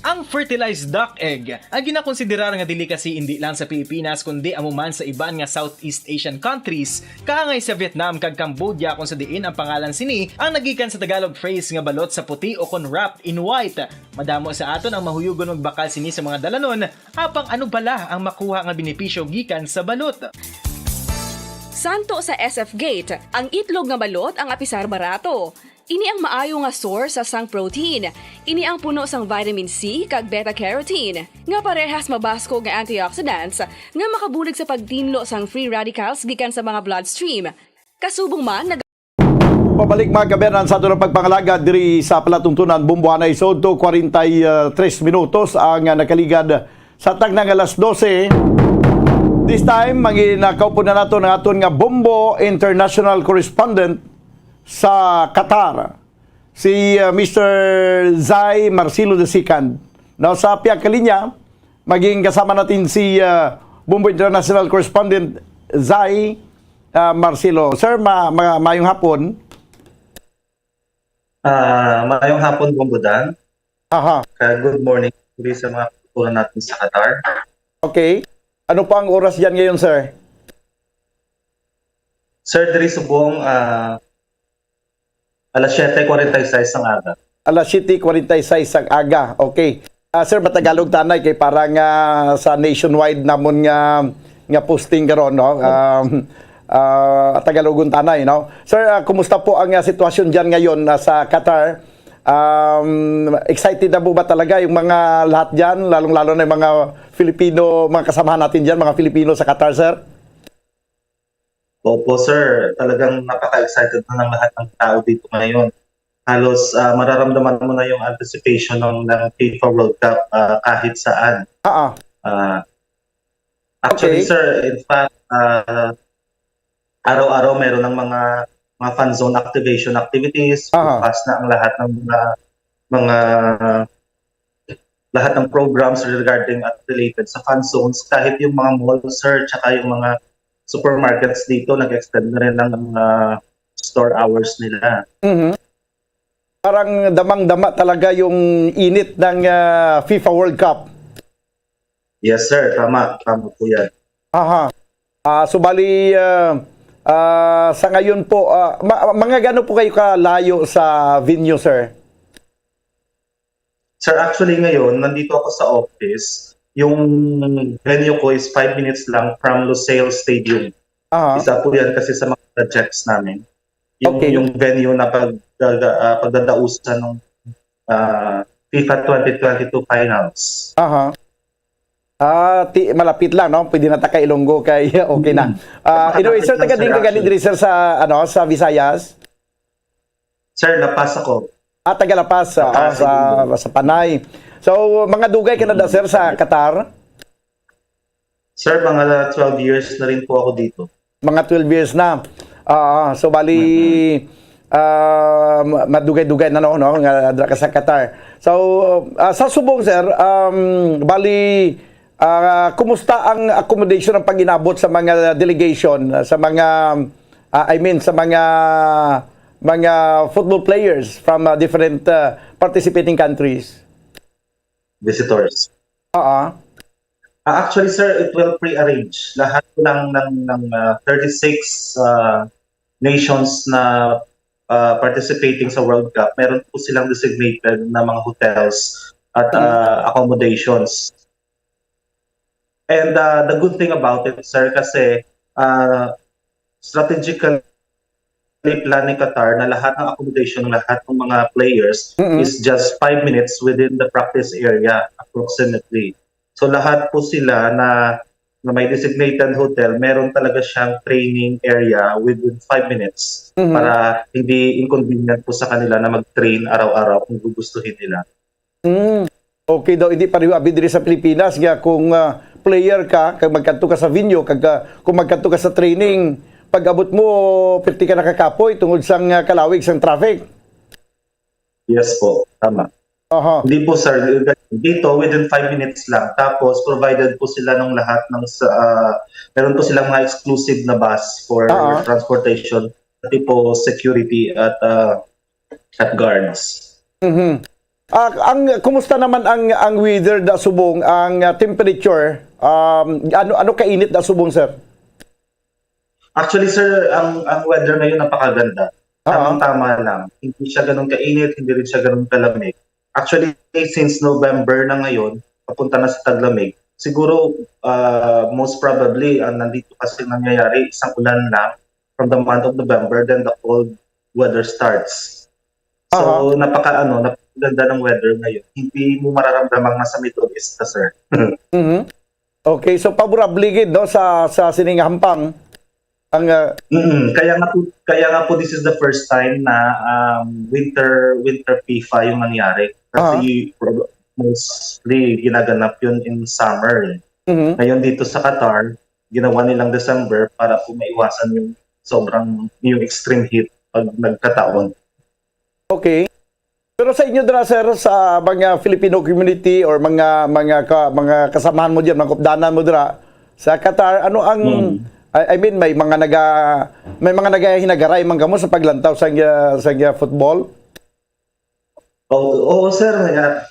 Ang fertilized duck egg, ang ginakonsiderar nga delicacy indi lang sa Pilipinas kundi amo man sa iban nga Southeast Asian countries, kaangay sa Vietnam kag Cambodia, kung sa diin ang pangalan sini ang nagikan sa Tagalog phrase nga balot sa puti o kon wrapped in white. Madamo sa aton ang mahuyugon magbakal sini sa mga dalanon, apang ano bala ang makuha nga benepisyo gikan sa balot? Santo sa S F Gate, ang itlog nga balot ang apisar barato. Ini ang maayo nga source sang protein. Ini ang puno sang vitamin C kag beta carotene, nga parehas mabaskog nga antioxidants nga makabulig sa pagtinlo sang free radicals gikan sa mga bloodstream. Kasubong man, nag- Pabalik, mga kaabyanan, sa aton pagpangalagad diri sa palatuntunan, Bombohanay Sodto, kwarenta y tres minutos ang, ah, nakaligad sa takna nga alas dose. This time, mangin-, nakaupod na naton ang aton nga Bombo International Correspondent sa Qatar, si, uh, Mister Zai Marcelo the second. Now, sa pihak ka linya, maging kasama natin si, uh, Bombo International Correspondent Zai, uh, Marcelo. Sir, ma-, ma-, mayong hapon. Ah, mayong hapon, Bombo Dan. Aha. Kaya good morning diri sa mga kapaturan natin sa Qatar. Okay. Ano pa ang oras diyan ngayon, sir? Sir, diri subong, ah, alas siyete kwarenta y seis ang aga. Alas siyete kwarenta y seis ang aga. Okay. Ah, sir, matagalog tanay kay parang ah, sa nationwide namon nga nga posting karon, no? Um, ah, Tagalogon tanay, no? Sir, ah, kumusta po ang ah, sitwasyon diyan ngayon ah, sa Qatar? Um, excited na po ba talaga yung mga lahat diyan, lalong-lalo na yung mga Filipino, mga kasamahan natin diyan, mga Filipino sa Qatar, sir? Opo, sir. Talagang napaka-excited na ng lahat ng tao dito ngayon. Halos ah, mararamdaman mo na yung anticipation ng, ng FIFA World Cup ah, kahit saan. Ah, ah. Ah, actually, Okay. Sir, in fact, ah, araw-araw meron ng mga mga fan zone activation activities, Aha. bukas na ang lahat ng mga mga lahat ng programs regarding at related sa fan zones, kahit yung mga mall, sir, tsaka yung mga supermarkets dito, nag-extend na rin ng mga store hours nila. Mhm. Parang damang-dama talaga yung init ng ah, FIFA World Cup. Yes, sir. Tama. Tama po yan. Aha. Ah, so bali ah, ah, sa ngayon po, ah, ma- mga gaano po kayo kalayo sa venue, sir? Sir, actually ngayon, nandito ako sa office. Yung venue ko is five minutes lang from Lusail Stadium. Aha. Isa po yan kasi sa mga projects namin. Yung, Okay. yung venue na pag, uh, pagdadausan ng uh, FIFA twenty twenty-two finals. Aha. Ah, ti malapit lang, no? Pwede na ta ka Ilonggo kay okay na. Ah, anyway, sir, taga din ka gani diri, sir, sa ano, sa Visayas? Sir, La Paz ako. Ah, taga La Paz, ah, Paz, sa, Ilonggo. Sa Panay. So, mga dugay ka na da, sir, sa Qatar? Sir, mga twelve years na rin po ako dito. Mga twelve years na. Ah, so bali ah, ma- madugay-dugay na, no, no, nga dra ka sa Qatar. So, ah, sa subong, sir, um, bali ah, kumusta ang accommodation, ang pag-inabot sa mga delegation, sa mga ah, I mean sa mga mga football players from ah, different ah, participating countries? Visitors. Oo. Ah, actually, sir, it will pre-arrange. Lahat po ng, ng, ng ah, thirty-six ah, nations na ah, participating sa World Cup, meron po silang designated na mga hotels at ah, accommodations. And ah, the good thing about it, sir, kasi ah, strategically plan ni Qatar na lahat ng accommodation ng lahat ng mga players Mm-mm. is just five minutes within the practice area approximately. So lahat po sila na na may designated hotel, meron talaga siyang training area within five minutes Mhm. Para hindi inconvenient po sa kanila na mag-train araw-araw kung gugustuhin nila. Mm. Okay daw, hindi pareho abi diri sa Pilipinas nga kung ah, player ka, kag magkadto ka sa venue, kag ah, kung magkadto ka sa training, pag-abot mo, pirti ka nakakapoy tungod sang ah, kalawig sang traffic. Yes po, tama. Aha. Hindi po, sir. Dito, within five minutes lang. Tapos, provided po sila ng lahat ng sa, ah, meron po silang mga exclusive na bus for Ah, ah. transportation, pati po security at ah, at guards. Mhm. Ah, ang kumusta naman ang ang weather da subong, ang ah, temperature? Um, ano ano kainit da subong, sir? Actually, sir, ang ang weather ngayon napakaganda. Ah. Tamang-tama lang. Hindi siya ganun kainit, hindi rin siya ganun kalamig. Actually, since November na ngayon, papunta na sa taglamig. Siguro, ah, most probably, ang nandito kasi nangyayari, isang ulan lang from the month of November, then the cold weather starts. So, Aha. napaka ano, napakaganda ng weather ngayon. Hindi mo mararamdaman nga sa Middle East ka, sir. Mhm. Okay, so favorable gid, no, sa sa sining hampang ang ah, Mm, kaya nga po, kaya nga po this is the first time na um, winter winter FIFA yung nangyari. Kasi prob- mostly ginaganap yun in summer. Eh. mhm. Ngayon dito sa Qatar, ginawa nilang December para po maiwasan yung sobrang yung extreme heat pag nagkataon. Okay. Pero sa inyo dira, sir, sa mga Filipino community or mga mga ka, mga kasamahan mo diyan, mga kupdanan mo dira sa Qatar, ano ang Hmm. I, I mean, may mga naga may mga nagahinagaray man kamo sa paglantaw sa sa football? Oo, oo, sir. Nga,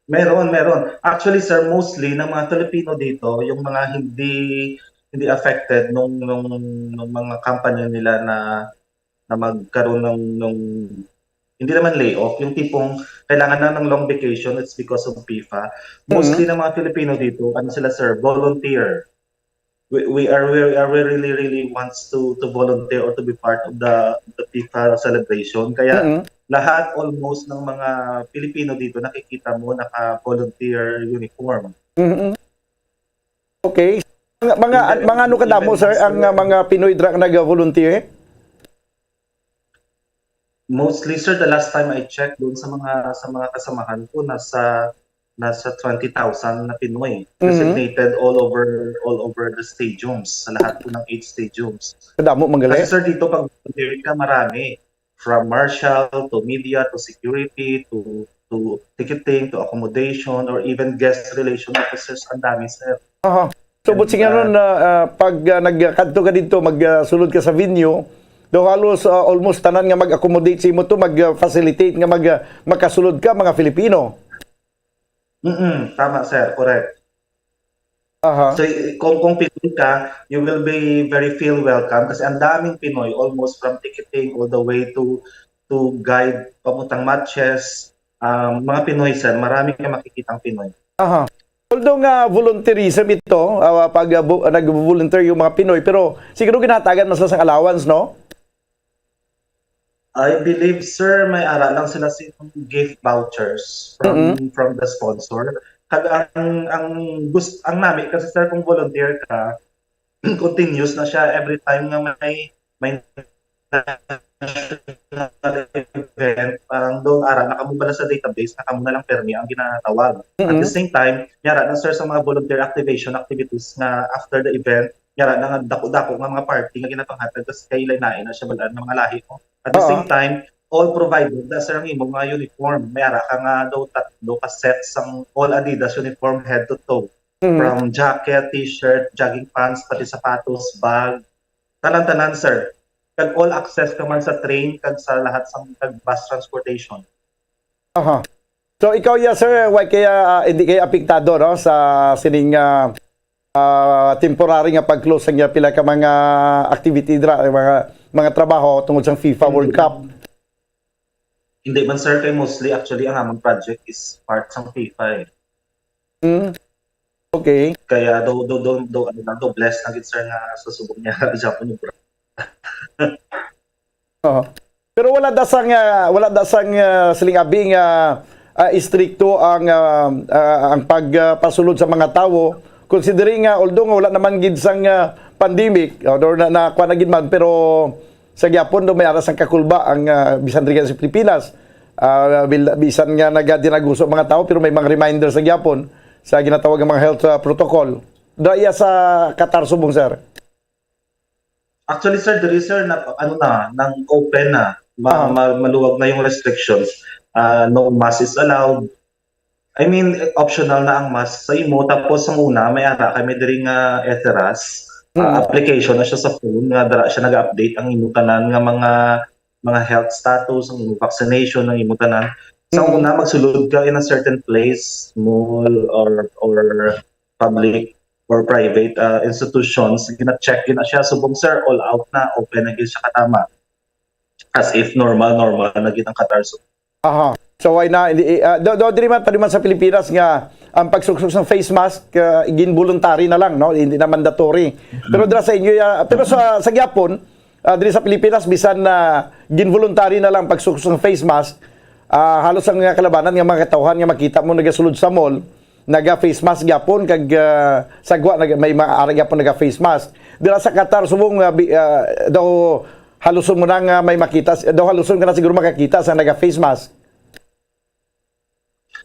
meron, meron. Actually, sir, mostly ng mga Filipino dito, yung mga hindi hindi affected nung nung, nung mga company nila na na magkaroon ng nung hindi naman layoff, yung tipong kailangan na ng long vacation, it's because of FIFA. Mostly ng mga Filipino dito, ano sila, sir, volunteer. We, we are we are really really wants to to volunteer or to be part of the the FIFA celebration. Kaya Mm-mm. lahat almost ng mga Filipino dito nakikita mo naka-volunteer uniform. Mhm. Okay. Mga, mga, Hindi, mga ano kadamo, even sir, ang uh, mga Pinoy dra nga nag-volunteer? Mostly, sir, the last time I checked doon sa mga sa mga kasamahan ko, nasa nasa twenty thousand na Pinoy Mhm. designated all over all over the stadiums, sa lahat po ng eight stadiums. Kadamo man gali. Kasi, sir, dito pag volunteer ka, marami. From marshal to media to security to to ticketing to accommodation or even guest relation officers, ang dami, sir. Aha. So, but And, siya uh, nun, uh, uh, pag uh, nagkadto ka dito, magsulod ka sa venue, daw halos uh, almost tanan nga mag-accommodate sa imo to, mag-facilitate nga mag, uh, makasulod ka, mga Filipino. Mm, tama, sir. Correct. Aha. So, y- kung, kung Pinoy ka, you will be very feel welcome kasi ang daming Pinoy, almost from ticketing all the way to to guide papuntang matches. Um, mga Pinoy, sir, marami kang makikitang Pinoy. Aha. Although nga volunteerism ito, ah, pag ah, bu- nag-volunteer yung mga Pinoy, pero siguro ginahatagan man sila sang allowance, no? I believe, sir, may ara lang sila sa gift vouchers from from the sponsor. Kag ang ang gust ang nami kasi, sir, kung volunteer ka, continuous na siya every time nga may may national event, parang doon ara na kamo bala sa database na kamo na lang permi ang ginatawag. At the Mm-mm. same time, may ara na, sir, sa mga volunteer activation activities nga after the event, may ara na nga dako-dako nga mga party nga ginapanghatag kasi kay lain-lain na siya balaan nga mga lahi mo. At the Oo. Same time, all provided na, sir, ang imong mga uniform. May ara ka nga daw tatlo ka sets sang all Adidas uniform head to toe. Mhm. From jacket, t-shirt, jogging pants, pati sapatos, bag, tanan-tanan, sir. Kag all access ka man sa train kag sa lahat sang kag bus transportation. Aha. So ikaw ya sir, why kaya ah, hindi kaya apektado no sa sining ah, ah, temporary nga pag-close ang pila ka mga activity dra, mga mga trabaho tungod sa FIFA World Cup? Hindi man, sir, kay mostly actually ang among project is part sang FIFA eh. Hmm. Okay. Kaya do do do do ano lang do bless na gid, sir, nga sa subong niya Japon yung bro. Oo. Pero wala da sang ah, wala da sang ah, siling abi nga ah, istrikto ang ah, ah, ang pagpasulod sa mga tawo, considering nga although nga wala naman gid sang ah, pandemic, although na, na kuwan na gid man, pero sa gyapon do may aras ang kakulba ang ah, bisan diri sa Pilipinas. Ah, bil- bisan nga nagadinaguso ang mga tawo, pero may mga reminder sa gyapon sa ginatawag nga mga health ah, protocol. Daya sa Qatar subong, sir. Actually, sir, diri, sir, na, ano na, nang open na. Ma, Ah. ma- maluwag na yung restrictions. Ah, no mask is allowed. I mean, optional na ang mask sa imo. Tapos, sa una, may ara kami diri nga Etheras. Ah, Mm. application na siya sa phone nga dara siya nag-update ang imo tanan nga mga mga health status, ang imo vaccination, ang imo tanan. Sa Mm. una, magsulod ka in a certain place, mall or or public or private ah, institutions, gina-check gina siya. Subong, sir, all out na, open na gyud siya katama. As if normal, normal na gid ang Qatar. So, Aha. So why na hindi ah, do, do diri man pa man sa Pilipinas nga ang pagsuksok sa face mask ah, ginvoluntary na lang, no? Hindi na mandatory. Pero dira sa inyo ah, pero sa sa gyapon ah, diri sa Pilipinas bisan na ginvoluntary na lang pagsuksok sa face mask, ah, halos ang mga kalabanan nga mga katawhan nga makita mo nagasulod sa mall, naga face mask gyapon kag ah, sagwa naga, may mga ara gyapon naga face mask. Dira sa Qatar subong nga bi- ah, daw haluson mo na nga may makita, daw haluson ka na siguro makakita sa naga face mask.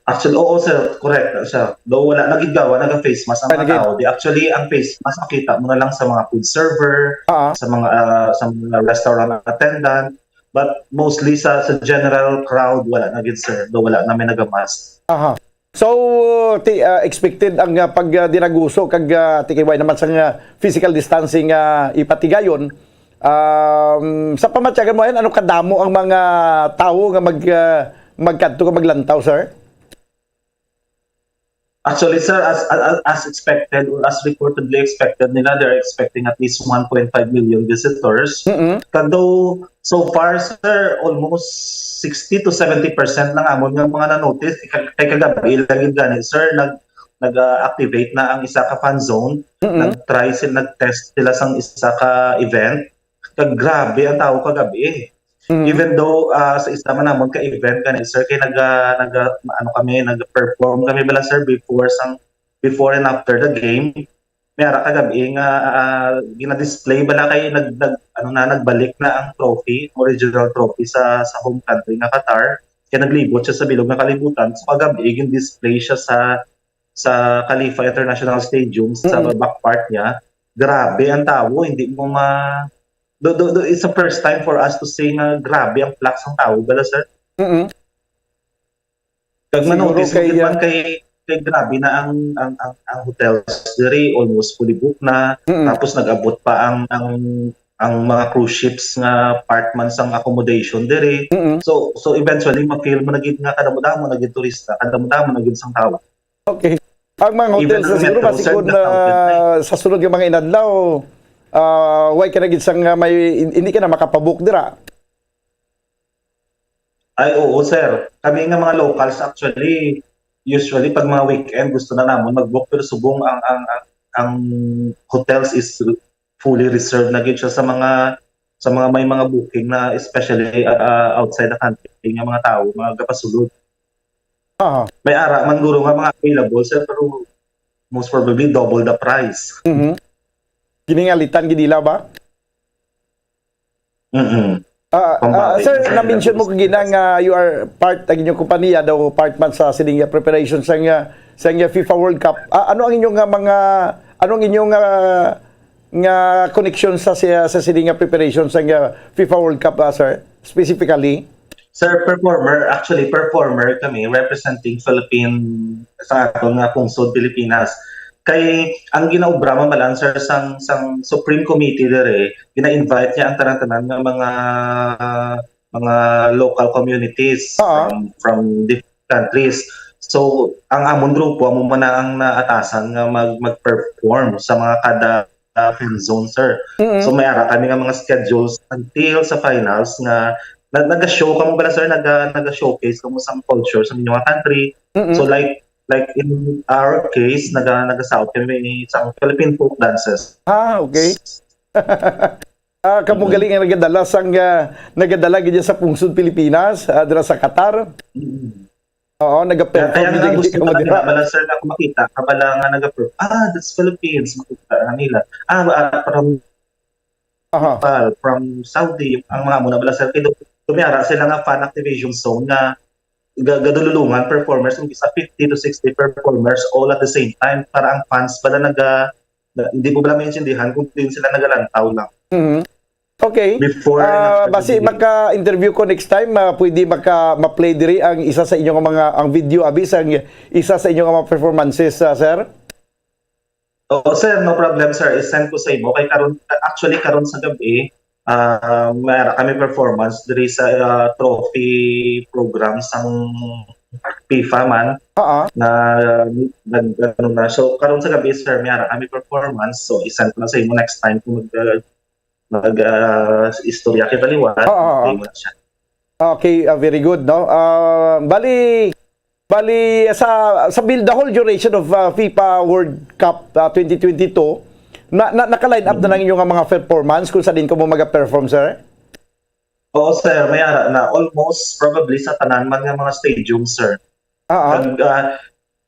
Actually, oo, sir. Correct, sir. Though wala na gid gawa, naga-face mask ang Ah, mga nag- tao. Di, actually, ang face mask makita mo na lang sa mga food server, Ah. sa mga ah, sa mga restaurant attendant, but mostly sa sa general crowd, wala na gid, sir. Though wala na may naga-mask. Aha. So, ti, ah, expected ang ah, pag ah, dinaguso kag ah, ti kay way naman sa nga physical distancing nga ipatigayon. Um, sa pamatyagan mo ayan, ano kadamo ang mga tawo nga mag ah, magkadto ka maglantaw, sir? Actually, sir, as, as, as expected or as reportedly expected nila, they're expecting at least one point five million visitors. Mm-mm. Kag though, so far, sir, almost sixty to seventy percent lang amon nga mga na-notice. Kay, kay kagabi lang gid gani, sir, nag, nag-activate na ang isa ka fan zone. Mm-mm. Nag-try sila, nag-test sila sang isa ka event. Kag grabe ang tao kagabi. Mm. Even though, ah, sa isa man namon ka event gani, sir, kay naga, naga, ano kami, nag-perform kami bala, sir, before sang, before and after the game. May ara kagabi nga, ah, gina-display bala kay nag, nag, ano na, nagbalik na ang trophy, original trophy sa, sa home country nga Qatar. Kaya naglibot siya sa bilog nga kalibutan. So, kagabi, gin-display siya sa, sa Khalifa International Stadium, sa Mm. back part niya. Grabe ang tao, hindi mo ma-, do, do, do, it's the first time for us to see nga grabe ang flux ng tao, bala, sir. Mm-mm. Kag Siguro manotis kay, gid man ah, kay, kay grabe na ang, ang, ang, ang hotels diri, almost fully booked na. Mm-mm. Tapos nag-abot pa ang, ang, ang mga cruise ships nga part man sang accommodation diri. Mm-mm. So, so eventually, ma-feel mo na gid nga kadamo-damo na gid turista, kadamo-damo na gid sang tao. Okay. Ang mga Even hotels na ang siguro, metro, sir, masikod na na-counted na eh. sa sunod nga mga inadlaw, ah, way ka na gid sang, ah, may, hindi ka na makapabook dira. Ay, oo, sir. Kami nga mga locals, actually, usually, pag mga weekend, gusto na namon mag-book, pero subong ang, ang, ang, ang hotels is fully reserved na gid siya sa mga, sa mga may mga booking na, especially, ah, ah, outside the country nga mga tao, mga gapasulod. Ah. May ara man guro nga mga available, sir, pero most probably double the price. Mhm. Giningalitan gid nila ba? Mm-mm. Ah, Pambawi ah, sir, na sila na-mention mo gusto. Kagina nga you are part, ang inyong kompanya daw part man sa sining, ah, preparation sa nga, sa nga FIFA World Cup. Ah, ano ang inyong nga mga, ano ang inyong nga, nga connection sa, sa, sa sining nga preparation sa nga FIFA World Cup, ah, sir? Specifically? Sir, performer, actually, performer kami representing Philippine, sa aton nga pungsod, Pilipinas. Kay ang ginaobra man balancer sang, sang Supreme Committee dere, gina-invite niya ang tanan-tanan nga mga, mga local communities Oo. from, from different countries. So, ang amon grupo, amo man na ang naatasan nga mag-, mag-perform sa mga kada, ah, fan zone, sir. Mm-mm. So, may ara kami nga mga schedules until sa finals nga nag-, naga-show kamo bala, sir, naga-, naga-showcase kamo sang culture sa inyo nga country. Mm-mm. So, like, like in our case, naga-, nagasaot kami sa Philippine folk dances. Ah, okay. Ah, kamo Mm. gali nga nagadala sang, ah, nagadala gid sa pungsod Pilipinas, ah, dira sa Qatar. Mm. Oo, Kaya, nagaperform kaya nga gid gusto kamo ko na dira. Nila, bala, sir, na kung makita ka bala nga nag-approve, "Ah, that's Philippines." Makita na nila. Ah, ah, from Aha. Nepal, from Saudi, ang mga muna bala, sir, kay du-, dumiara sila nga fan activation zone nga ga-, gadululungan performers, kung isa fifty to sixty performers all at the same time, para ang fans bala naga-, na, hindi ko bala maintindihan kung din sila nagalantaw lang. Mhm. Okay. Before and Ah, after the basi game. Maka-interview ko next time, ah, pwede maka-, ma-play diri ang isa sa inyong mga, ang video, abi, sa isa sa inyong mga performances, ah, sir? Oo, sir, no problem, sir. I-send ko sa imo. Kay karon, actually, karon sa gabi, ah, may ara kami performance diri sa, ah, trophy program sang FIFA man Oo. na nag-, ano na. So, karon sa gabi, sir, may ara kami performance. So, i-send ko na sa imo next time kung mag-, mag, ah, istorya kita liwat, Oo, oo. Play mo na siya. Okay, ah, very good, no? Ah, bali, bali, sa, sa bil-, the whole duration of, ah, FIFA World Cup, ah, twenty twenty-two, na, na, naka-line up na Mm. lang yung mga performance kung saan din kamo mag-perform, sir? Oo, sir. May ara na. Almost probably sa tanan man nga mga stadium, sir. Ah, ah. Nag, ah,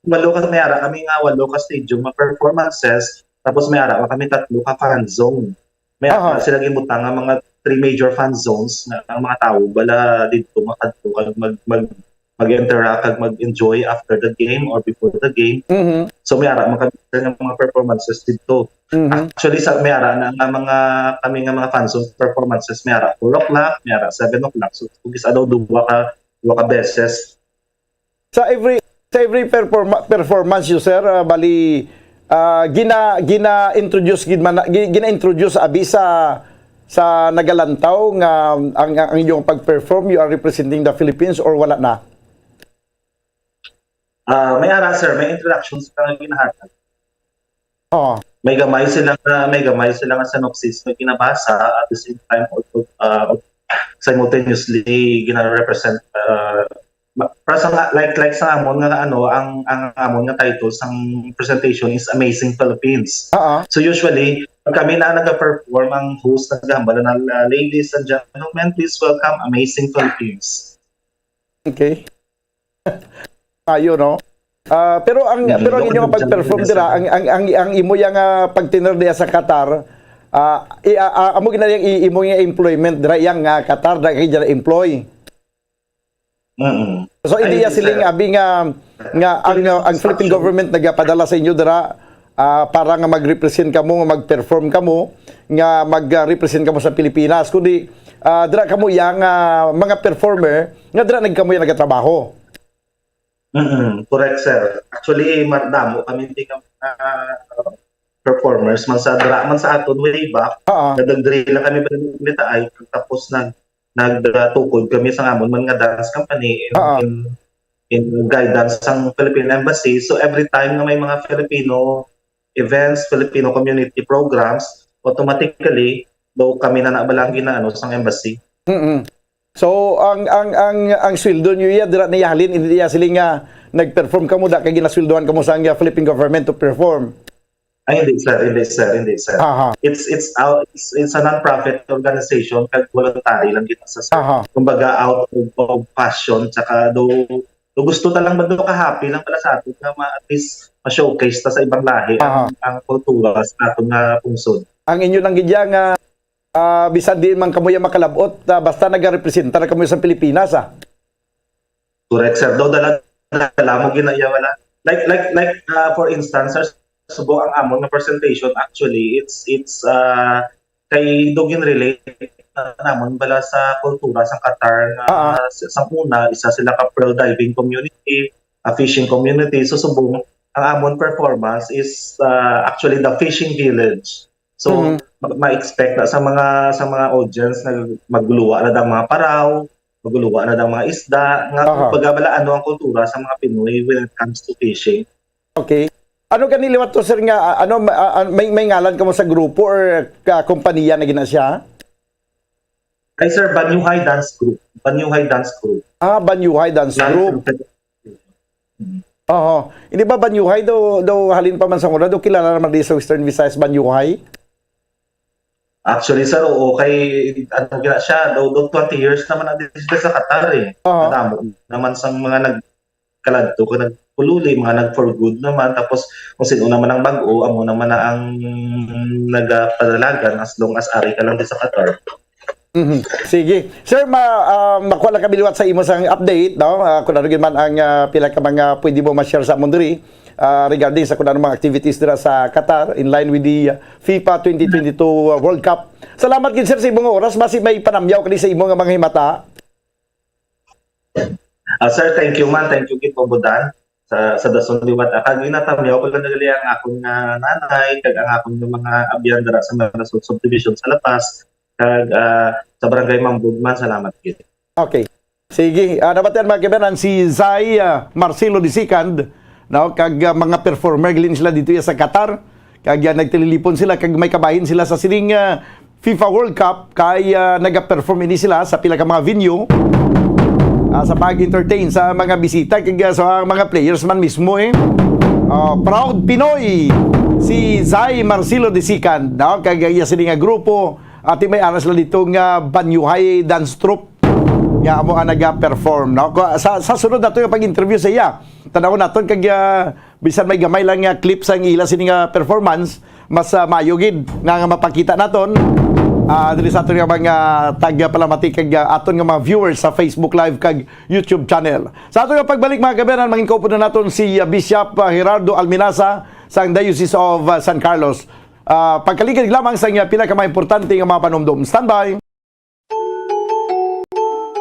walo ka, may ara kami nga walo ka stadium nga performances, tapos may ara kami tatlo ka fan zone. May ara Aha. sila gibutang nga mga three major fan zones nga ang mga tawo bala didto makadto kag mag, mag, mag-interact kag mag-enjoy after the game or before the game. Mhm. So, may ara man kami nga mga performances didto. Mhm. Actually, sa, may ara na nga mga, kami nga mga fan zone performances, may ara four o'clock, may ara seven o'clock. So, kung isa daw duwa ka, duwa ka beses. Sa every, sa every performa-, performance you, sir, ah, bali, ah, gina-, gina-introduce gid man na, gi-, gina-introduce abi sa, sa nagalantaw nga ang, ang inyong pag-perform, you are representing the Philippines or wala na? Ah, may ara, sir, may introductions ka nga ginahatag. Oo. May gamay sila nga, may gamay sila nga synopsis nga ginabasa, at the same time, uh, uh, simultaneously gina-represent, uh, ma- para sa nga, like, like sa amon nga, ano, ang ang amon nga title sang presentation is Amazing Philippines. Oo. So usually, pag kami na nag-perform, ang host naghambal na, uh, "Ladies and gentlemen, please welcome Amazing Philippines." Okay. Ayo, no? Ah, pero ang Mm, pero ang doon inyong ang pag-perform challenge dira, sa ang ang ang, ang imo yang ah, pagtener diya sa Qatar, ah, i, ah, ah, amo gina yang i- imo nga employment dira yang ah, Qatar, dira kay dira employ. Mm-mm. So hindi Ay, ya siling sir. Abi nga nga ang Actually, ah, ang Philippine actually, government nagapadala sa inyo dira ah, para nga mag-represent kamo, nga mag-perform kamo, nga mag-represent kamo sa Pilipinas, kundi ah, dira kamo yang ah, mga performer nga dira nagkamo yang nagatrabaho. Mm, correct, sir. Actually, madamo kami di nga mga performers man sa dra man sa aton way back. Oo. Nagdagdri lang kami ba nita ay tapos nag nagtukod kami sa amon man nga dance company in, Oo. in, in guidance sang Philippine Embassy. So every time nga may mga Filipino events, Filipino community programs, automatically do kami na nabalang ginaano sang embassy. Mm. So ang ang ang ang sweldo niyo iya dira niya halin, hindi iya siling nga nag-perform kamo da kay ginasweldohan kamo sa ang Philippine government to perform. Ay, hindi, sir. Hindi, sir. Hindi, sir. Aha. It's it's out it's, it's a non-profit organization, kag voluntary lang kita, sir. Aha. Kumbaga, out of, of passion, tsaka do, do gusto ta lang ba do ka-happy lang pala sa atin nga ma, at least ma-showcase ta sa ibang lahi Aha. ang, ang kultura sa aton nga pungsod. Ang inyo lang gid iya nga ah, bisan di man kamo iya makalabot, ah, basta nagarepresenta na kamo sa Pilipinas ah. Correct, sir. Daw dala dala mo ginaya wala. Like like like uh, for instance, sir, subo ang amon nga presentation, actually it's it's uh, kay do ginrelate na namon bala sa kultura sa Qatar nga Ah, ah. sa, sa una isa sila ka pearl diving community, a fishing community. So subong ang amon performance is uh, actually the fishing village. So Mhm. ma- ma-expect na sa mga sa mga audience na magluwa na ang mga paraw, magluwa na ang mga isda, nga Aha. pagabala ano ang kultura sa mga Pinoy when it comes to fishing. Okay. Ano gani liwat to sir nga ah, ano ma- ah, may may ngalan kamo sa grupo or ka kompanya na gina siya? Ay, sir, Banyuhay Dance Group. Banyuhay Dance Group. Ah, Banyuhay Dance Group. Oho. Hindi ba Banyuhay do do halin pa man sa una do kilala naman di sa Western Visayas Banyuhay? Actually, sir, oo, kay ano gina siya, do, do twenty years naman ang dito sa Qatar eh. Oo. Ang damo naman sang mga nagkaladto ka nagpululi, mga nag for good naman, tapos kung sino naman ang bag-o, amo naman na ang nagapadalagan as long as ari ka lang din sa Qatar. Mhm. Sige. Sir, ma ah, makuha lang kami liwat sa imo sang update, no? Ah, kung ano gid man ang ah, pila ka mga pwede mo ma-share sa amon diri ah, regarding sa kung ano mga activities dira sa Qatar in line with the ah, FIFA twenty twenty-two World Cup. Salamat gid sir sa imong oras, basi may panamyaw kani sa imo nga mga himata. Ah, sir, thank you man, thank you gid Bobodan sa sa dason liwat. Ah, kag ginatamyaw ko lang nagali ang akon nga nanay kag ang akon nga mga abyan dira sa Marasol Subdivision sa La Paz kag ah, sa Barangay Mambugman. Salamat gid. Okay. Sige, ah, nabatian mga kaibanan si Zai ah, Marcelo the second, no, kag ah, mga performer gilin sila dito sa Qatar. Kag ah, nagtililipon sila kag may kabahin sila sa sining ah, FIFA World Cup kay ah, nagaperform ini sila sa pila ka mga venue ah, sa pag-entertain sa mga bisita kag ah, sa mga players man mismo eh. Ah, proud Pinoy si Zai Marcelo the second, no? Kag ah, iya sini nga grupo ati may aras sila dito nga Banyuhay Dance Troupe nga amo ang naga-perform, no? Ko- Sa, sa sunod nato yung pag-interview sa iya, tanawon naton kag ah, bisan may gamay lang nga clip sa ila sini nga performance, mas ah, maayo gid nga, nga mapakita naton ah, diri sa aton nga mga tagpalamati kag ah, aton nga mga viewers sa Facebook Live kag YouTube channel. Sa aton nga pagbalik mga kabayan, mangin kaupod na naton si ah, Bishop ah, Gerardo Alminaza sang Diocese of ah, San Carlos. Ah, pagkaligid lamang sa iya pila ka mga importante nga mga panumdom. Standby.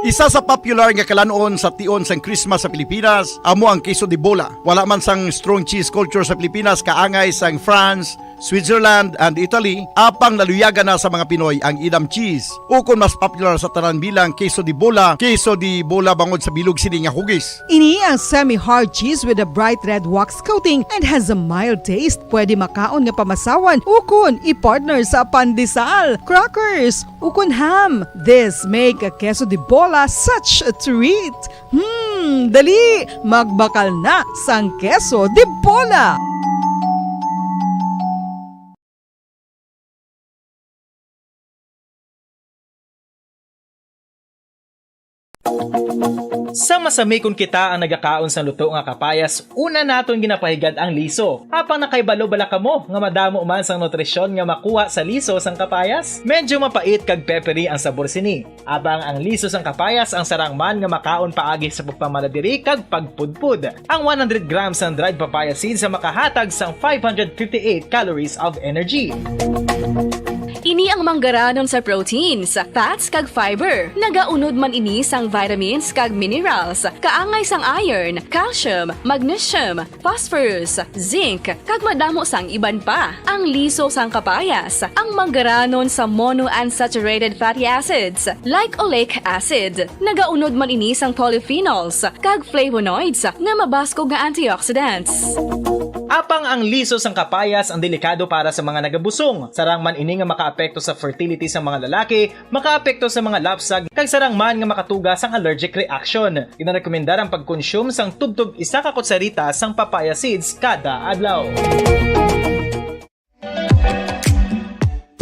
Isa sa popular nga kalan-on sa tion sang Christmas sa Pilipinas amo ang queso de bola. Wala man sang strong cheese culture sa Pilipinas kaangay sang France, Switzerland, and Italy, apang naluyagan na sa mga Pinoy ang Edam cheese, ukon mas popular sa tanan bilang queso de bola, queso de bola bangod sa bilog sini nga hugis. Ini ang semi-hard cheese with a bright red wax coating and has a mild taste. Pwede makaon nga pamasawan ukon i-partner sa pandesal, crackers, ukon ham. This make a queso de bola such a treat. Hmm, dali, magbakal na sang queso de bola. Sa masami kon kita ang nagakaon sang luto nga kapayas, una naton ginapahigad ang liso. Apang nakahibalo bala kamo nga madamo man sang nutrisyon nga makuha sa liso sang kapayas? Medyo mapait kag peppery ang sabor sini. Apang ang liso sang kapayas ang sarang man nga makaon paagi sa pagpamaladiri kag pagpudpod. Ang one hundred grams sang dried papaya seeds ang makahatag sang five hundred fifty-eight calories of energy. Ini ang manggaranon sa proteins, fats, kag fiber. Nagaunod man ini sang vitamins kag minerals, kaangay sang iron, calcium, magnesium, phosphorus, zinc, kag madamo sang iban pa. Ang liso sang kapayas, ang manggaranon sa monounsaturated fatty acids, like oleic acid. Nagaunod man ini sang polyphenols kag flavonoids nga mabaskog nga antioxidants. Apang ang liso sang kapayas ang delikado para sa mga nagabusong. Sarang man ini nga makaapekto sa fertility sa mga lalaki, makaapekto sa mga lapsag, kag sarang man nga makatuga sang allergic reaction. Ginarekomendar ang pagkonsume sang tubtob isa ka kutsarita sang papaya seeds kada adlaw.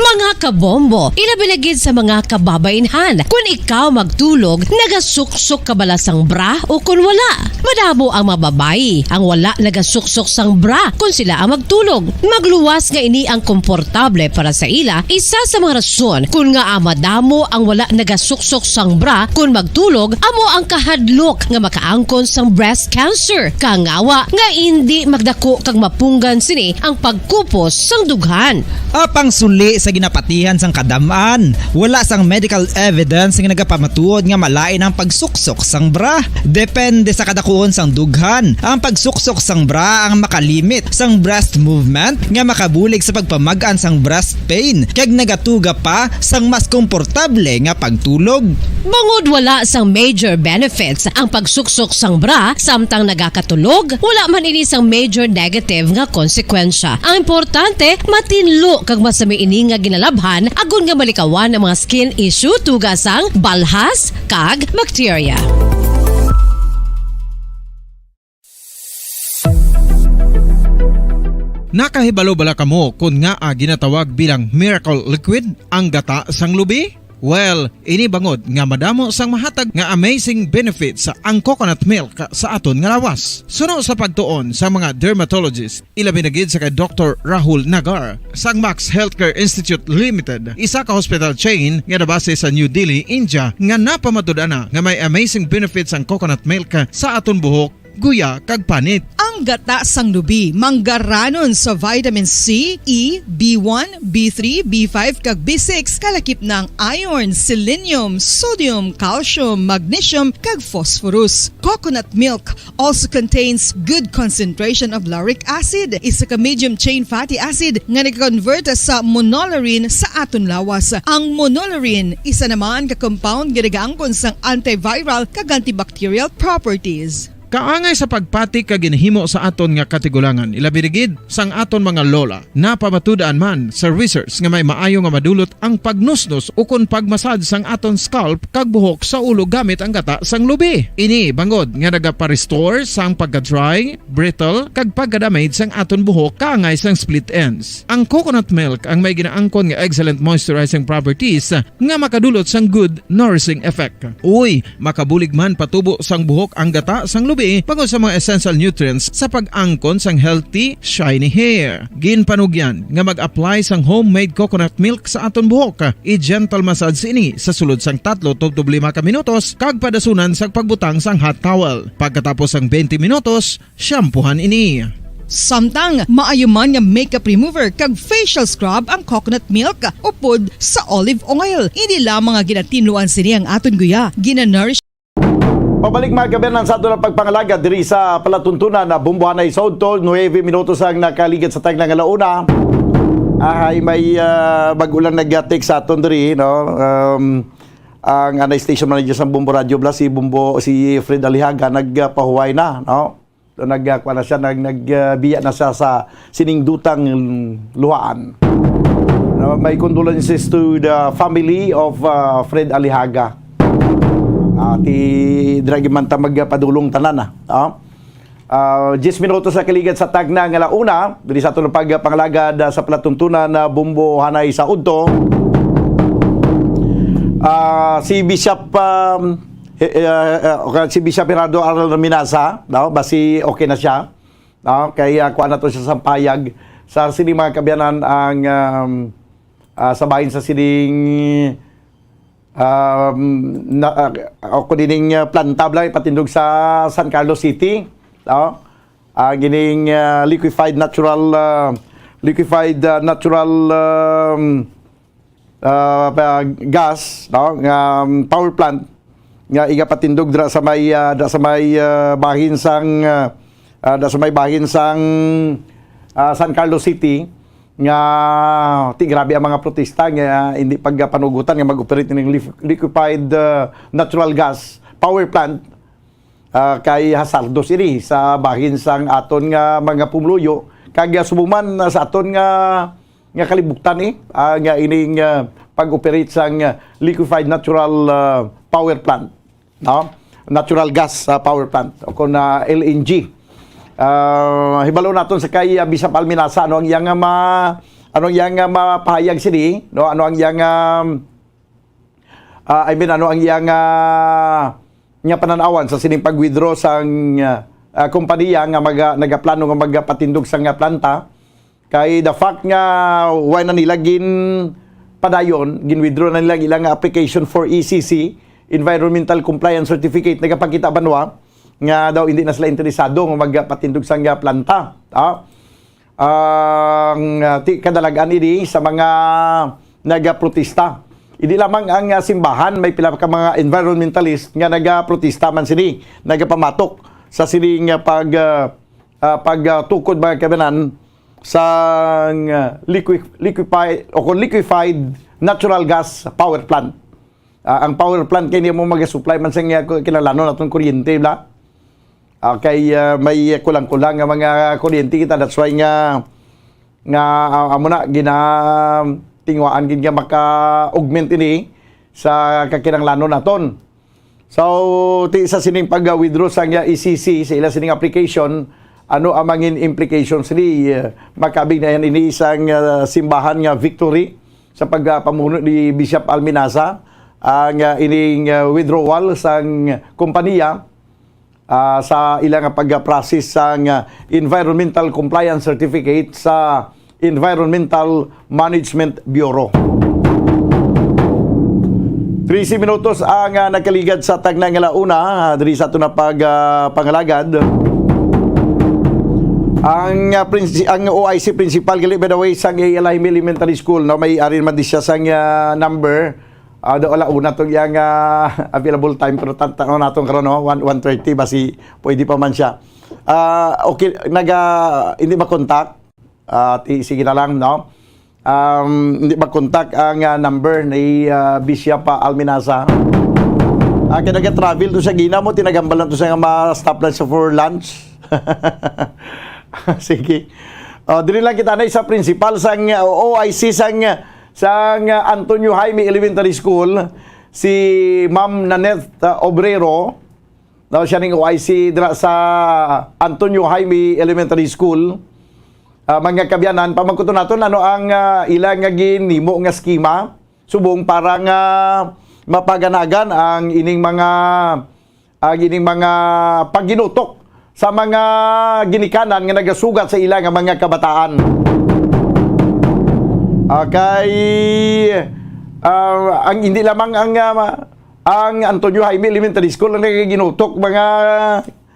Mga kabombo, ilabi na gid sa mga kababainhan, kun ikaw magtulog, nagasuksok ka bala sang bra o kun wala? Madamo ang mga babayi ang wala nagasuksok sang bra kun sila ang magtulog. Magluwas nga ini ang komportable para sa ila, isa sa mga rason kun ngaa madamo ang wala nagasuksok sang bra kun magtulog amo ang kahadlok nga makaangkon sang breast cancer. Kangawa nga indi magdako kag mapunggan sini ang pagkupos sang dughan. Apang suli sa ginapatihan sang kadam-an, wala sang medical evidence nga nagapamatuod nga malain ang pagsuksok sang bra. Depende sa kadakuon sang dughan, ang pagsuksok sang bra ang makalimit sang breast movement nga makabulig sa pagpamag-an sang breast pain kag nagatuga pa sang mas komportable nga pagtulog. Bangod wala sang major benefits ang pagsuksok sang bra samtang nagakatulog, wala man ini sang major negative nga konsekwensya. Ang importante, matinlo kag masami ini nga ginalabhan agod nga malikawan ang mga skin issue tuga sang balhas kag bakterya. Nakahibalo bala kamo kon ngaa ginatawag bilang miracle liquid ang gata sang lubi? Well, ini bangod nga madamo sang mahatag nga amazing benefits ang coconut milk sa aton nga lawas. Suno sa pagtuon sa mga dermatologist, ilabi na gid sa kay Doktor Rahul Nagar sang Max Healthcare Institute Limited, isa ka hospital chain nga nabase sa New Delhi, India, nga napamatud-an na nga may amazing benefits ang coconut milk sa aton buhok, guya, kag panit. Ang gata sang lubi manggaranon sa vitamin C, E, B one, B three, B five, kag B six, kalakip na ang iron, selenium, sodium, calcium, magnesium, kag phosphorus. Coconut milk also contains good concentration of lauric acid, isa ka medium chain fatty acid nga nag-convert sa monolaurin sa aton lawas. Ang monolaurin, isa naman ka compound nga nagaangkon sang antiviral kag antibacterial properties. Kaangay sa pagpati kag ginhimo sa aton nga katigulangan, ilabi na gid sang aton mga lola, napamatud-an man sa research nga may maayo nga madulot ang pagnusnos ukon pagmasad sang aton scalp kag buhok sa ulo gamit ang gata sang lubi. Ini bangod nga nagapa-restore sang pagka-dry, brittle, kag pagka-damage sang aton buhok kaangay sang split ends. Ang coconut milk ang may ginaangkon nga excellent moisturizing properties nga makadulot sang good nourishing effect. Uy, makabulig man patubo sang buhok ang gata sang lubi bangod sa mga essential nutrients sa pag-angkon sang healthy, shiny hair. Ginpanugyan nga mag-apply sang homemade coconut milk sa aton buhok. I-gentle massage ini sa sulod sang tatlo tubtob lima ka minutos kag padasunan sang pagbutang sang hot towel. Pagkatapos sang twenty minutos, shampoohan ini. Samtang maayo man nga makeup remover kag facial scrub ang coconut milk upod sa olive oil. Ini lamang nga ginatinluan sini ang aton guya. Ginanourish. Pabalik, mga kaabyanan, sa aton pagpangalaga diri sa palatuntunan na Bumbuhanay sa Udto, nuebe minutos ang nakaligid sa tagna nga launa. Ahay, may, ah, bago lang nag-text sa aton diri, no? Um, ang anay station manager sa Bombo Radio Blas, si Bombo, si Fred Alihaga, nagpahuway na, no? So, nag, ah, kuwan na siya, nag, nag, ah, biya na siya sa sining dutang luhaan. No, my condolences to the family of, ah, Fred Alihaga. Ah, ti, dragi man ta magpadulong tanan, ah. Ah, Ah, diyes minutos sa kaligad sa tagna nga launa, diri sa aton pagpangalagad, ah, sa palatuntunan na Bombo Hanay sa Udto. Ah, si Bishop, um, eh, eh, ah, ah, si Bishop Gerardo Arnold Minasa, no? Basi okay na siya. No? Kay, ah, kuha na to siya sa payag sa sining mga kaabyanan ang, um, ah, sa bahin sa sining um, na, ah, ako dining, ah, planta bala ipatindog sa San Carlos City, no? Ah, gining, ah, liquefied natural, ah, liquefied, ah, natural, um, ah, pa-, gas, no? Nga, um, power plant nga igapatindog dira sa may, ah, dira sa may, ah, bahin sang, ah, ah, dira sa may bahin sang, ah, San Carlos City. Nga ti grabe ang mga protesta nga hindi pagpanugutan nga mag-operate ning lif-, liquefied, uh, natural gas power plant, uh, kay hasardos ini sa bahin sang aton nga mga pumuluyo kag, uh, subong man, uh, sa aton nga, nga kalibutan, eh, uh, nga ining, uh, pag-operate sang, uh, liquefied natural, uh, power plant, no? Natural gas, ah, power plant o kon, ah, L N G. Ah, hibalo naton sa kay, ah, Bishop Alminasa, ano ang iyang, ah, ma-, ano ang iyang, ah, mapahayag sini, no? Ano ang iyang, ah, ah, I mean, ano ang iyang, ah, nga panan-awan sa sining pag-withdraw sang, ah, ah, kompanya nga maga-, nagaplano nga magapatindog sang, ah, planta? Kay the fact nga wala na nila ginpadayon, gin-withdraw na nila ang ilang application for E C C, Environmental Compliance Certificate, nagapakita banwa nga daw hindi na sila interesado nga magpatindog sang planta. Ah, ang, ah, ti-, kadalagan ini sa mga nagaprotesta. Hindi lamang ang, ah, simbahan, may pila ka mga environmentalist nga nagaprotesta man sini, nagapamatok sa sining, ah, pag, ah, ah, pag, ah, tukod, mga kabanan, sang, ah, liqui-, liquefy-, o kung liquefied natural gas power plant. Ah, ang power plant kay hindi mo magasupply man sa nga ku-, kinahanglanon naton kuryente, bla. Ah, kay, ah, may kulang-kulang nga mga kuryente kita. That's why nga, nga, ah, amo na, gina-, tingwaan gid nga maka-augment ini sa kakinahanglanon naton. So, ti sa sining pag-withdraw sang, uh, E C C sa ila sining application, ano ang mangin implications ni, uh, makabig na yan ini sang, uh, simbahan nga victory sa pagpamuno ni Bishop Alminasa ang, uh, ining, uh, withdrawal sang kompanya, uh, sa ila nga pag-process sang, uh, environmental compliance certificate sa Environmental Management Bureau. Trese minutos ang, ah, nakaligad sa tagna nga launa, ah, diri sa ato na pag, ah, pangalagad. Ang, ah, prinsi-, ang O I C principal gali, by the way, sang A L Jaime Elementary School, no, may ari man di siya sang, ah, number. Ah, do, wala una tong iyang, ah, available time, pero tan-, tan-aw naton karon, no, one, one thirty, basi pwede pa man siya. Ah, okay, naga, hindi makontak. Ah, ti-, sige na lang, no? Um, hindi makontak ang, ah, number ni, ah, Bishop, ah, Alminasa. Ah, kay naga-travel to sa Gina mo, tinagambal na to sa nga ma-stop lang sa for lunch. Sige. Oh, diri lang kita na sa principal sang, ah, O I C sang, sang, ah, Antonio Jaime Elementary School, si Ma'am Nanette, ah, Obrero. No, siya ning O I C dira sa Antonio Jaime Elementary School. Ah, mga kabyanan, pamangkuton naton ano ang, ah, ila nga ginhimo nga schema subong para nga mapaganagan ang ining mga, ang ining mga pagginutok sa mga ginikanan nga nagasugat sa ila nga mga kabataan. Okay, ah, ang hindi lamang ang, ah, ang Antonio Jaime Elementary School ang nagaginutok mga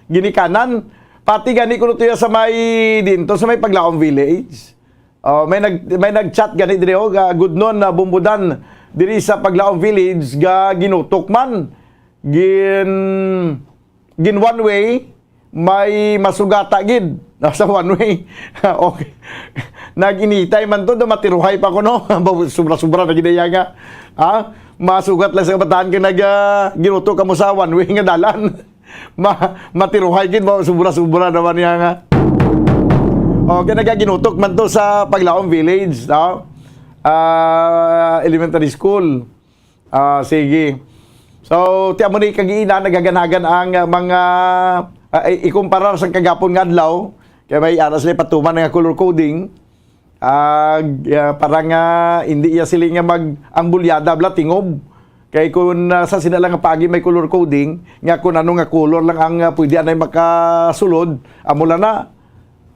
ginikanan. Pati gani kuno tuya sa may dinto, sa may Paglaom Village. Oh, may nag-, may nag-chat gani diri, oh, ga-, good noon na Bumbudan diri sa Paglaom Village ga ginutok man. Gin-, gin one way may masugata gid sa one way. Okay. Nag-initay man to, do matiruhay pa ko, no? Sobra-sobra na gid iya nga. Ha? Masugat lang sa kabataan kay nag, ah, ginutok kamo sa one way nga dalan. Ma-, matiruhay gid, ba, sobra-sobra naman niya nga. Okay, nagaginutok man to sa Paglaom Village, no? Ah, elementary school. Ah, sige. So, ti amo ni kagiina, nagaganagan ang, ah, mga, ah, i-, ikumparar sa kagapon nga adlaw, kay may ara sila patuman nga color coding. Ah, ah, para nga hindi iya sila nga mag, ang bulyada bala tingob. Kay kung, ah, sa sila lang nga paagi may color coding, nga kung ano nga color lang ang, ah, pwede anay makasulod, amo lang na.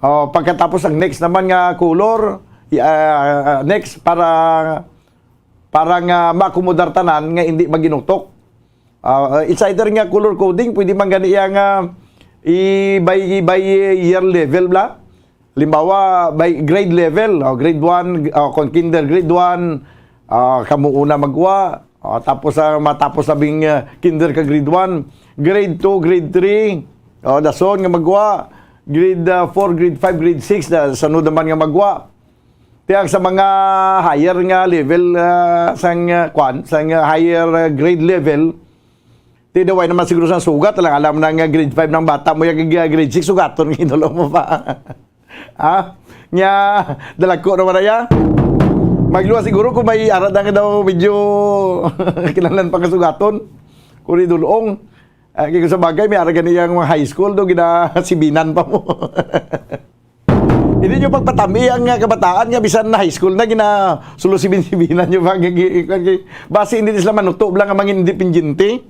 Oh, pagkatapos ang next naman nga color, i-, ah, next para, para nga maakomodar tanan nga hindi maginutok. Ah, it's either nga color coding, pwede man gani iya nga i-, by, by year level bala. Halimbawa, by grade level, oh, grade one, oh, kon kinder, grade one, ah, kamo una magwa, oh, tapos, ah, matapos na bing, ah, kinder ka grade one, grade two, grade three, oh, dason nga magwa, grade, ah, four, grade five, grade six, na sunod naman nga magwa. Tiang sa mga higher nga level, ah, sang, ah, kwan, sang, ah, higher, ah, grade level, ti daw ay naman siguro sang sugat, alang alam na nga grade five ng bata mo, yung, ah, grade six, sugaton nga inulo mo pa. Ha? Nya, dalagko naman na ya. Magluwa siguro kung may ara na nga daw medyo kinahanglan pa nga sugaton. Kung idulong. Ah, kay kung sa bagay, may ara gani ang mga high school do, ginasibinan pa mo. Hindi nyo pagpatami ang, ah, kabataan nga bisan na high school na, gina-, sulo sibin-sibinan nyo ba? Basi hindi sila manuto lang ang mga independiente.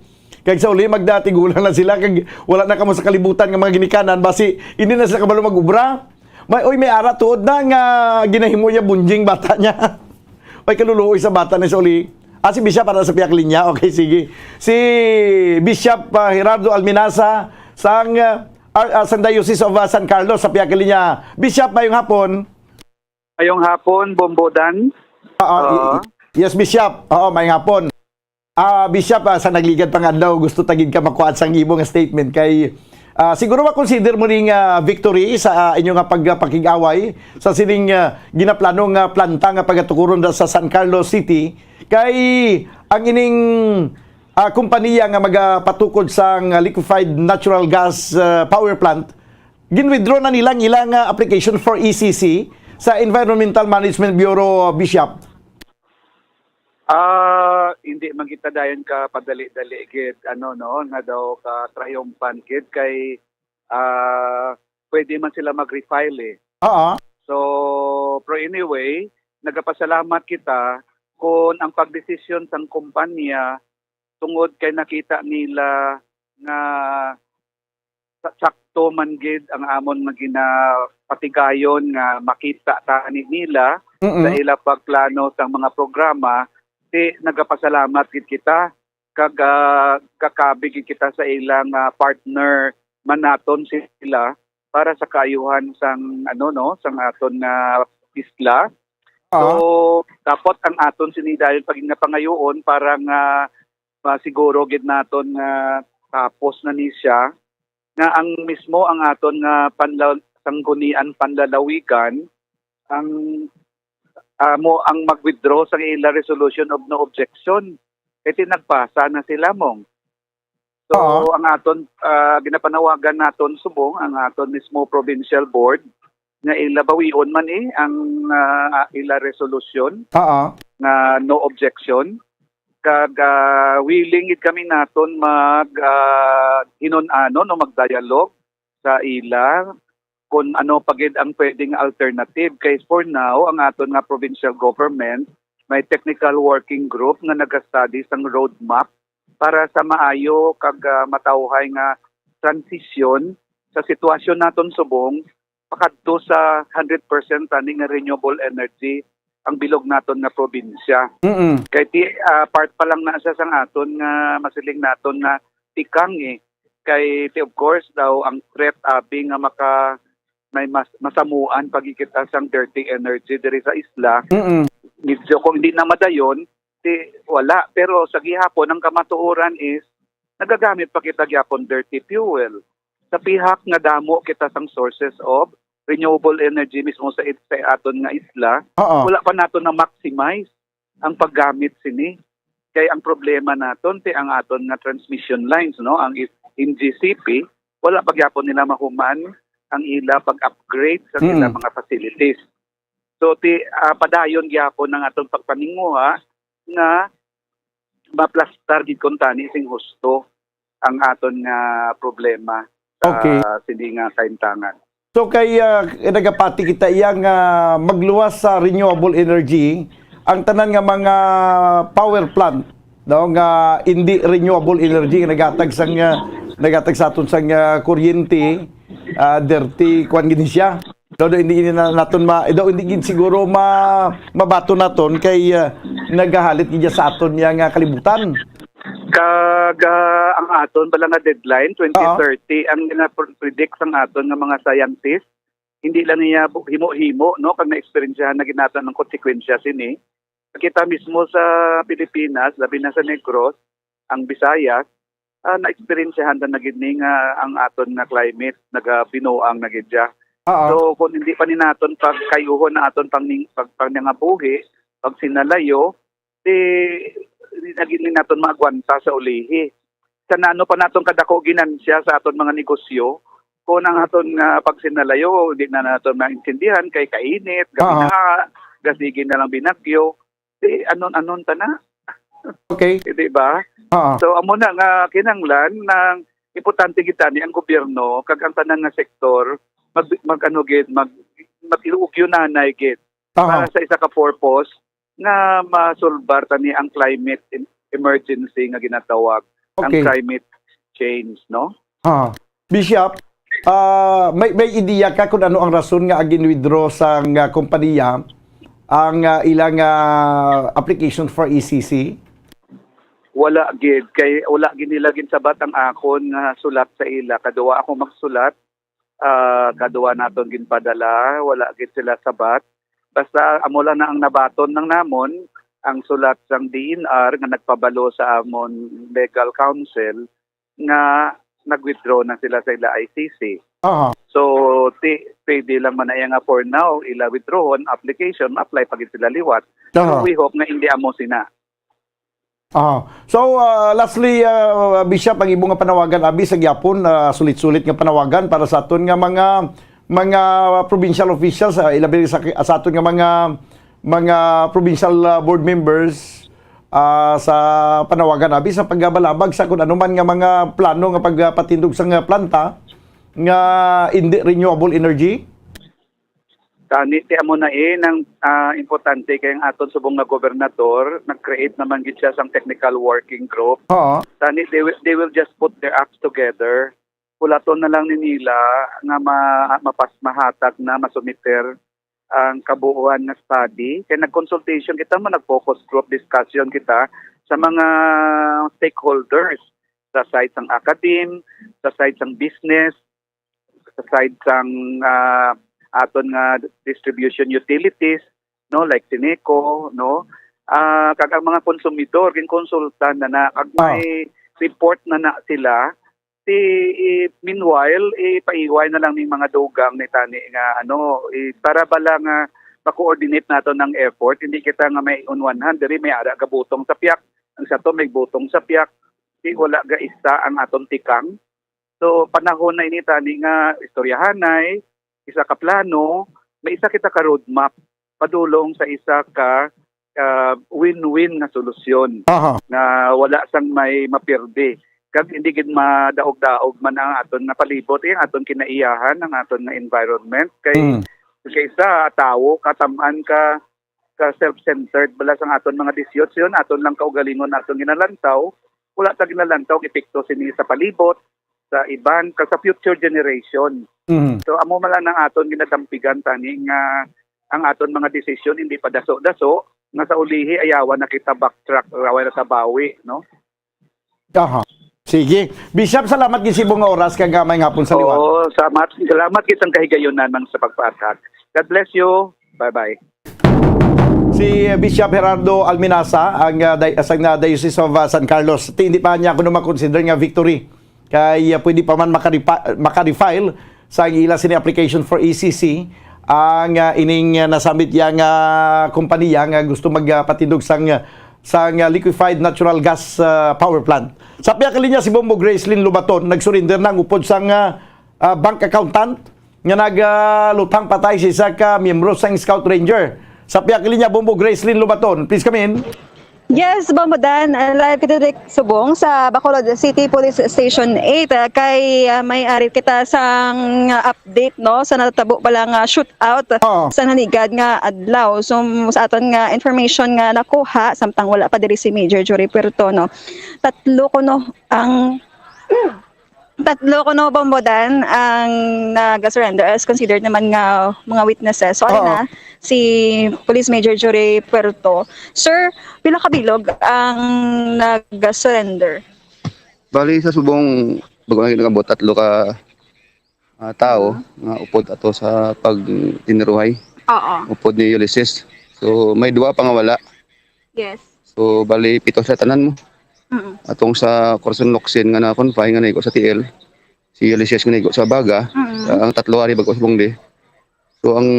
Kag sa uli, magdatigulang na sila, kag wala na kamo sa kalibutan nga mga ginikanan, basi hindi na sila kabalo mag-ubra. May, oy, may ara tuod na nga ginahimo niya bunjing bata niya. May kaluluoy sa bata ni sa uli. Ah, si Bishop para sa pihak linya. Okay, sige. Si Bishop, ah, Gerardo Alminasa sang, ah, ar-, ah, sang Diocese of, ah, San Carlos sa pihak linya. Bishop, mayong hapon. Mayong hapon, Bombo Dan. Ah, ah, i-, Ah. i-, yes, Bishop. Oo, mayong hapon. Ah, Bishop, ah, sa nagligad pang adlaw, gusto ta gid ka makuha sang imo nga statement kay, ah, siguro ma-consider mo ning, ah, victory sa, ah, inyo nga pagpakig-away sa sining, ah, ginaplano nga planta nga pagatukuron sa San Carlos City kay ang ining, ah, kompanya nga magapatukod sang liquefied natural gas, ah, power plant, gin-withdraw na nila ang ilang, ah, application for E C C sa Environmental Management Bureau, Bishop. Ah, hindi man kita dayon ka padali-dali gid, ano, no, nga daw ka triumphant gid kay, ah, pwede man sila mag-refile, eh. Oo. So, pero anyway, nagapasalamat kita kung ang pagdesisyon sang kumpanya tungod kay nakita nila nga sa-, sakto man gid ang amon nga ginapatigayon nga makita tani nila Mm-mm. sa ila pagplano sang mga programa, ti nagapasalamat gid kita kag, ah, gakabi gid kita sa ilang, ah, partner man naton sila para sa kaayuhan sang, ano, no, sang aton nga isla. Ah. So, dapat ang aton sini dayon pag nga pangayoon para nga masiguro gid naton nga tapos na ni siya, nga ang mismo ang aton nga panla-, sanggunian panlalawigan ang amo ang mag-withdraw sa ila resolution of no objection. Kay ti nagpasa na sila, mong. So, Oo. ang aton, ah, ginapanawagan naton subong ang aton mismo provincial board nga ila bawion man, eh, ang, ah, ila resolution Oo. nga no objection. Kag, ah, willing gid kami naton mag, ah, hinun-anon o mag-dialogue sa ila kung ano pa gid ang pwedeng alternative. Kay for now, ang aton nga provincial government may technical working group nga nag-study sang roadmap para sa maayo kag, ah, matawhay nga transisyon sa sitwasyon naton subong pakadto sa hundred percent tani nga renewable energy ang bilog naton nga probinsya. Mm-mm. Kay ti, ah, part pa lang na siya sang aton nga masiling naton nga tikang, eh. Kay ti, of course, daw ang threat abi nga maka-, may mas-, masamuan pa gid kita sang dirty energy diri sa isla. Mm-mm. Medyo kung hindi na madayon, ti wala. Pero sa gihapon, ang kamatuoran is nagagamit pa kita gyapon dirty fuel. sa pihak nga damo kita sang sources of renewable energy mismo sa it-, sa aton nga isla, Oo. wala pa nato na-maximize ang paggamit sini. Kay ang problema naton ti ang aton nga transmission lines, no, ang i-, M G C P, wala pa gyapon nila mahuman ang ila pag-upgrade sa Mm. ila mga facilities. So, ti, ah, padayon gyapon ang aton pagpaninguha nga maplastar gid kuntani sing husto ang aton nga problema sa Okay. sini nga kaimtangan. So, kay, ah, nagapati kita iya nga magluwas sa renewable energy ang tanan nga mga power plant, no, nga hindi renewable energy nga nagatag sang, ah, nagatag sa aton sang, ah, kuryente, ah, dirty, kuwan gid siya. Daw, daw hindi gid na naton ma-, daw hindi gid siguro ma-, mabaton naton kay, ah, nagahalit gid sa aton niya nga kalibutan. Kag, ah, ang aton bala nga deadline, Oo. twenty thirty, ang gina-predict sang aton nga mga scientist, hindi lang niya bu-, himo-himo, no, kag naeksperyensyahan na gid naton ang konsekwensya sini. Kita mismo sa Pilipinas, labi na sa Negros, ang Visayas, ah, naeksperyensyahan na, na gid ni nga ang aton nga climate nagabinuang na gid siya. Oo. So, kung hindi pa ni naton pagkayuhon na aton pang ning-, pag-, panangabuhi, pagsinalayo, di, di na gid ni naton maagwanta sa ulihi. Sa nano pa naton kadako ginansya sa aton mga negosyo, kung ang aton nga pagsinalayo, di na naton maintindihan kay kainit, Aha. gabinaha, gasigi na lang binagyo, di anon-anon ta na. Okay. Di ba? Aha. So, amo na nga kinahanglan nang importante gid tani ang gobyerno kag ang tanan nga sektor mag, mag ano gid, mag, mag-iugyunanay gid Aha. para sa isa ka purpose nga masulbar tani ang climate em-, emergency nga ginatawag, ang Okay. climate change, no? Ha. Bishop, ah, may, may ideya ka kung ano ang rason nga gin-withdraw sang, ah, kompanya ang, ah, ilang, ah, application for E C C? Wala gid, kay wala gid nila ginsabat ang akon nga sulat sa ila. Kaduwa ako magsulat, ah, kaduwa naton ginpadala, wala gid sila sabat. Basta amo lang na ang nabaton lang namon, ang sulat sang D N R nga nagpabalo sa amon legal counsel nga nag-withdraw na sila sa ila I C C. Aha. So, ti-, pwede lang man na iya nga for now, ila withdrawon, application, ma-apply pa gid sila liwat. Aha. So, we hope nga hindi amo sina. Aha. So, ah, lastly, ah, Bishop, ang imo nga panawagan, abi, sa gyapon, ah, sulit-sulit nga panawagan para sa aton nga mga, mga provincial officials, ah, ilabi sa, sa aton nga mga, mga provincial, ah, board members, ah, sa panawagan, abi, sa pagbalabag sa kung ano man nga mga plano nga pagpatindog sa nga planta nga hindi renewable energy? Tani, ti amo na, eh, nang, ah, importante kay ang aton subong nga gobernador, nag-create naman gid siya sang technical working group. Oo. Tani, they will, they will just put their acts together. Hulaton na lang ni nila nga ma-, mapas-, mahatag na, masumiter ang kabuuan nga study. Kay nag-consultation kita mo, nag-focus group discussion kita sa mga stakeholders, sa side sang academe, sa side sang business, sa side sang, ah, aton nga distribution utilities, no, like Sineco, no, ah, kag ang mga konsumidor, ginkonsulta na na, kag Ah. may report na na sila. Ti, i-, meanwhile, ipaiway na lang ning mga dugang ni tani nga, ano, i-, para bala nga ma-coordinate nato ng effort, hindi kita nga may on one hand, diri may ara gabutong sa piyak, ang sa to may butong sa piyak, di wala ga isa ang aton tikang. So, panahon na ini tani nga istoryahanay, isa ka plano, may isa kita ka roadmap padulong sa isa ka, ah, win-win nga solusyon Aha. nga wala sang may mapirdi. Kag hindi gid madaog-daog man ang aton nga palibot, eh, ang aton kinaiyahan, ang aton nga environment. Kay, Mm. kaysa tawo, katam-an ka, ka self-centered bala sang aton mga desisyon, aton lang kaugalingon aton ginalantaw, wala ta ginalantaw ang epekto sini sa palibot, sa iban, kag sa future generation. Mhm. So, amo man lang ang aton ginadampigan tani nga ang aton mga desisyon hindi pa daso-daso, nga sa ulihi ayawan na kita backtrack, ayawan na ta bawi, no? Aha. Sige. Bishop, salamat gid sa imong oras kag, ah, maayong hapon sa liwat. Oo, salamat. Salamat kitang kahigayunan man sa pagpaathag. God bless you. Bye-bye. Si, eh, Bishop Gerardo Alminaza, ang, ah, di-, sa, ah, Diocese of, ah, San Carlos. Ti-, hindi pa niya kuno makonsider nga victory kay, ah, pwede pa man makaripa-, makarefile sa ila sini application for E C C ang, ah, ining, ah, nasambit yang, ah, kompanya nga gusto magpatindog sang, sang, ah, liquefied natural gas, ah, power plant. Sa pihak linya, si Bombo Gracelyn Lubaton, nagsurrender na ang upod sang, ah, ah, bank accountant nga nagaluthang patay sa isa ka miyembro sang Scout Ranger. Sa pihak linya, Bombo Gracelyn Lubaton, please come in. Yes, Bombo Dan, uh, live kita diri subong sa Bacolod City Police Station eight, uh, kay, uh, may ari kita sang, uh, update, no, sa natabo pala nga shootout Oo. sa nanigad nga adlaw. So, sa aton nga information nga nakuha, samtang wala pa diri si Major Jory Puerto, no, tatlo kuno ang tatlo kuno, Bombo Dan, ang nag-surrender as considered naman nga mga witnesses. So, ari Oo. na si Police Major Jory Puerto. Sir, pila ka bilog ang nag-surrender? Bali, sa subong, bago na ginabot, tatlo ka, ah, tao nga upod ato sa pagtiniruhay. Oo. Upod ni Ulysses. So, may duwa pa nga wala. Yes. So, bali, pito sa tanan mo. Mm. Atong sa Corazon Locsin nga na-confine nga naigo sa T L, si Ulysses nga naigo sa Baga, Mm. ah, ang tatlo ari bago sa Bungli. So, ang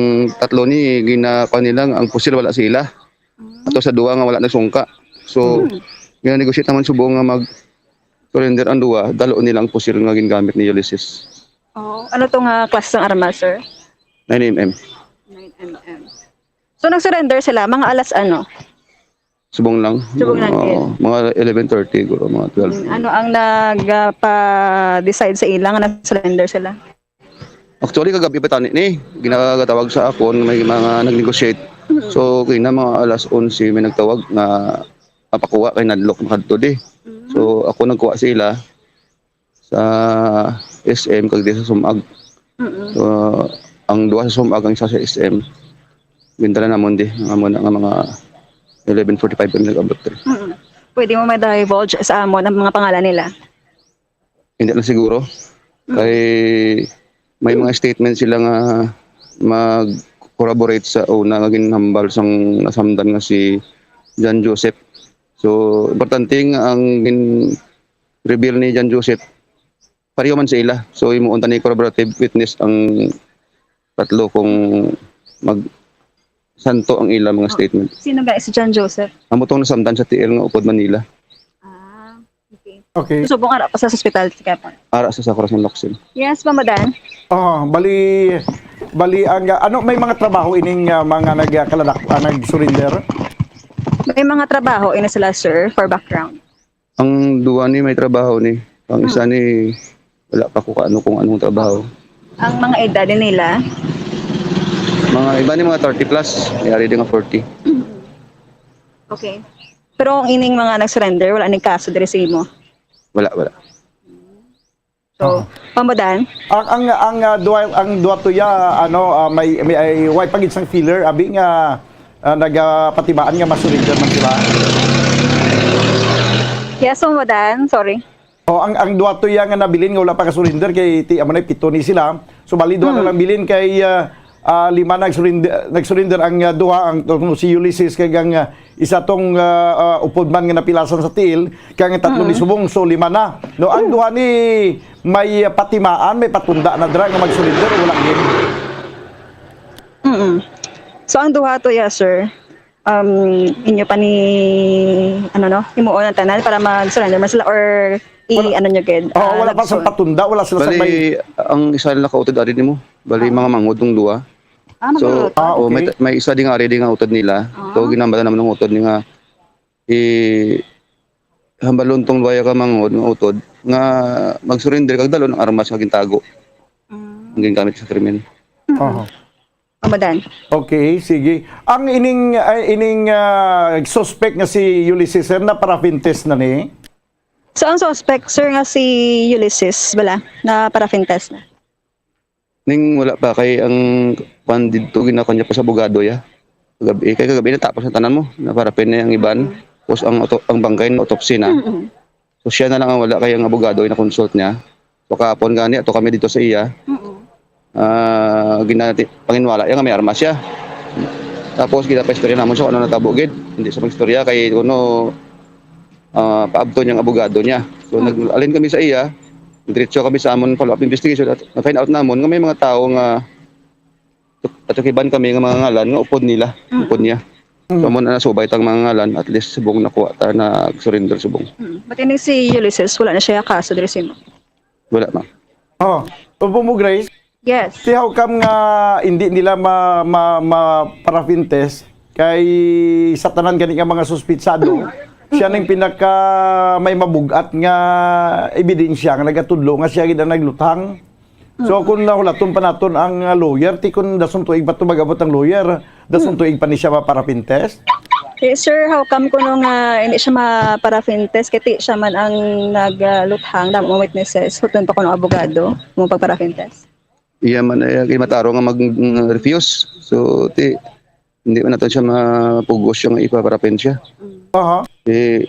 tatlo ni, ginakuha nila nga ang pusil wala sa ila. Mm. Ato sa duwa nga wala nagsungka. So, Mm. gina-negotiate naman subong nga mag-surrender ang duwa, dalo nila ang pusil nga gingamit ni Ulysses. Oh, ano to nga klase ng armas, sir? Nine M M. Nine M M. So, nag-surrender sila, mga alas ano? Subong lang. Subong lang, Oo, yes. Mga eleven thirty, siguro, mga twelve. Mm, ano ang nagpa-decide sa ila nga nag-surrender sila? Actually, kagabi pa tani ni, ginagatawag sa akon, may mga nag-negotiate. Mm. So, kina mga alas onse may nagtawag nga mapakuha kay nadlok makadto di. Mm. So, ako nagkuha sa ila sa S M kag di sa Sumag. Mm. So, ang duha sa Sumag, ang isa sa S M. Gindala namon di, nga mo na nga mga eleven forty-five kami nag-abot diri. Mm. Pwede mo ma-divulge sa amon ang mga pangalan nila? Hindi na siguro. Mm. Kay may mga statement sila nga mag-corroborate sa una nga ginhambal sang nasamdan nga si John Joseph. So, importante nga ang gin-reveal ni John Joseph, pareho man sa ila. So, himuon ta ni corroborative witness ang tatlo kung mag-santo ang ila mga Oh. statement. Sino ba si John Joseph? Amo tong nasamdan sa T L nga upod Manila. Ah, okay. Okay. So, subong ara pa sa ospital si Kapon. Ara sa, sa Corazon Locsin. Yes, Bombo Dan. Oh, bali, bali ang, ah, ano, may mga trabaho ining, ah, mga nagkaladak-, ah, nag-surrender? May mga trabaho ini sila, sir, for background. Ang duwa ni may trabaho ni. Ang isa Hmm. ni wala pa ko kaano kung anong trabaho. Ang mga edad nila? Mga iba ni mga thirty plus, may ari din nga forty. Okay. Pero ang ining mga nag-surrender, wala ning kaso diri sa imo? Wala, wala. So, Oo. Bombo Dan? Ang, ang, ang, ah, duwa, ang duwa to ya, ano, ah, may, may, ay, way pa gid sang feeler, abi nga, ah, nagapatimaan nga masurrender man sila. Yes, Bombo Dan, sorry. Oh, ang, ang duwa to ya nga nabilin nga wala pa ka-surrender kay ti, amo na, pito ni sila. So, bali, duwa na Mm. lang bilin kay, ah, ah, lima nag-surrender, nag-surrender ang, ah, duha, ang, ang si Ulysses kag ang, ah, isa tong, ah, ah, upod man nga napilasan sa tiil, kag ang tatlo ni Mm. subong, so lima na. No, ang Mm. duha ni may patimaan, may patunda na dira nga mag-surrender o wala gid? Mm. So, ang duha to, yes, sir. Um, inyo pa ni, ano, no, himuon ang tanan para mag-surrender man sila or i-, Wala. ano nyo gid, Oh, ah, wala pa sa nagsul- patunda, wala sila sa Bali, may ang isa nila kautod ari nimo. Bali, Ah. mga manghod tong duha. Ah, So, magluto. Ah, oh, may, okay. may isa di nga ari di nga utod nila. Ah. So, ginambala naman ng utod ni nga i-, hambalon tong luwaya ka manghod nga utod nga mag-surrender kag dalon ang armas nga gintago, Mm. ang gingamit sa krimen. Mm. Aha. Bombo Dan. Okay, sige. Ang ining, ah, ining, ah, suspect nga si Ulysses, sir, na-paraffin test na ni? So, ang suspect, sir, nga si Ulysses, bala, na-paraffin test na? Ning wala pa, kay ang kwan didto, ginakuan niya pa sa abogado, ya. Kagabi, kay kagabi natapos na tanan mo, na-paraffin na ang iban. Mm. Tapos ang auto-, ang bangkay na autopsy na. Mm-mm. So, siya na lang ang wala, kay ang abogado ay na-consult niya. So, kahapon gani, ato kami dito sa iya. Mm-mm. Ah, ginati-, panginwala, ya nga may armas siya. Tapos, ginapaistorya namon siya kung ano natabo gid. Hindi sa pag-istorya, kay kuno, ah, paabton niyang abogado niya. So, Mm. nag-alin kami sa iya, diretso kami sa amon follow-up investigation at na-find out namon nga may mga tawo nga atukiban kami nga mga ngalan nga upod nila, Mm. upod niya. Mm. So, amo na nasubay tang mga ngalan, at least subong nakuha ta, nag-surrender subong. Mm. But ini si Ulysses, wala na siya kaso diri sa imo? Wala, ma'am. Oh, Opo mo, Grace? Yes. Ti how come nga hindi nila ma, ma, ma paraffin test kay sa tanan gani nga mga suspitsado, siya ning pinaka may mabugat nga ebidensya nga nagatudlo nga siya gid ang nagluthang. So, kung nahulaton pa naton ang, ah, lawyer, ti kung dason tuig pa to mag-abot ang lawyer, dason tuig pa ni siya ma-paraffin test? Eh, sir, how come kuno nga hindi siya ma-paraffin test? Kay ti siya man ang nagluthang, damo mga witnesses, hulaton pa kuno ang abogado mo pag-paraffin test. Iya man, eh, kay matarong nga mag-refuse. So, ti, hindi man nato siya mapugos siya nga ipa-paraffin siya. Aha. Eh,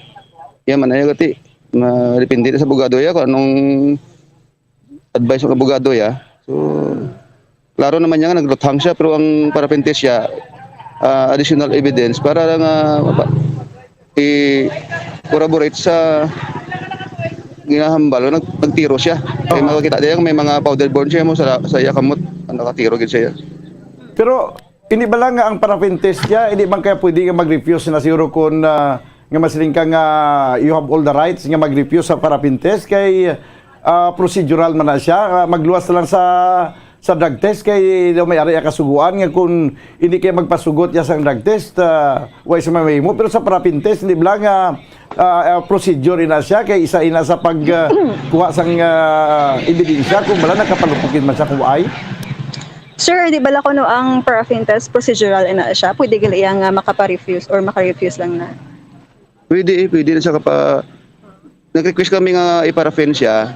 iya man, ay, ti, madepende na sa abogado iya kung anong advice ng abogado iya. So, klaro naman niya nga nagluthang siya, pero ang paraffin test siya, ah, additional evidence para lang, ah, mapa-, i-corroborate sa ginahambal nga nag-, nagtiro siya. Kay Oo. Makakita diya may mga powder burn siya mo sa, sa iya kamot, ang nakatiro gid siya. Pero hindi ba lang nga ang paraffin test siya, hindi man kaya pwede nga mag-refuse na siguro kung, ah, nga masiling ka nga you have all the rights nga mag-refuse sa paraffin test kay, ah, procedural man na siya, ah, magluwas na lang sa sa drug test kay daw may ari kasuguan nga kung hindi kay magpasugot ya sang drug test, ah, way sa mahimo. Pero sa paraffin test, hindi bala nga, ah, ah, procedure ina siya kay isa ina sa pag, ah, kuha sang, ah, ebidensya kung bala nakapalupok gid man siya kung ay. Sir, di bala kuno ang paraffin test procedural ina siya? Pwede gali iya nga makapa-refuse or maka-refuse lang na? Pwede eh, pwede na siya kapa-, nag-request kami nga i-paraffin siya.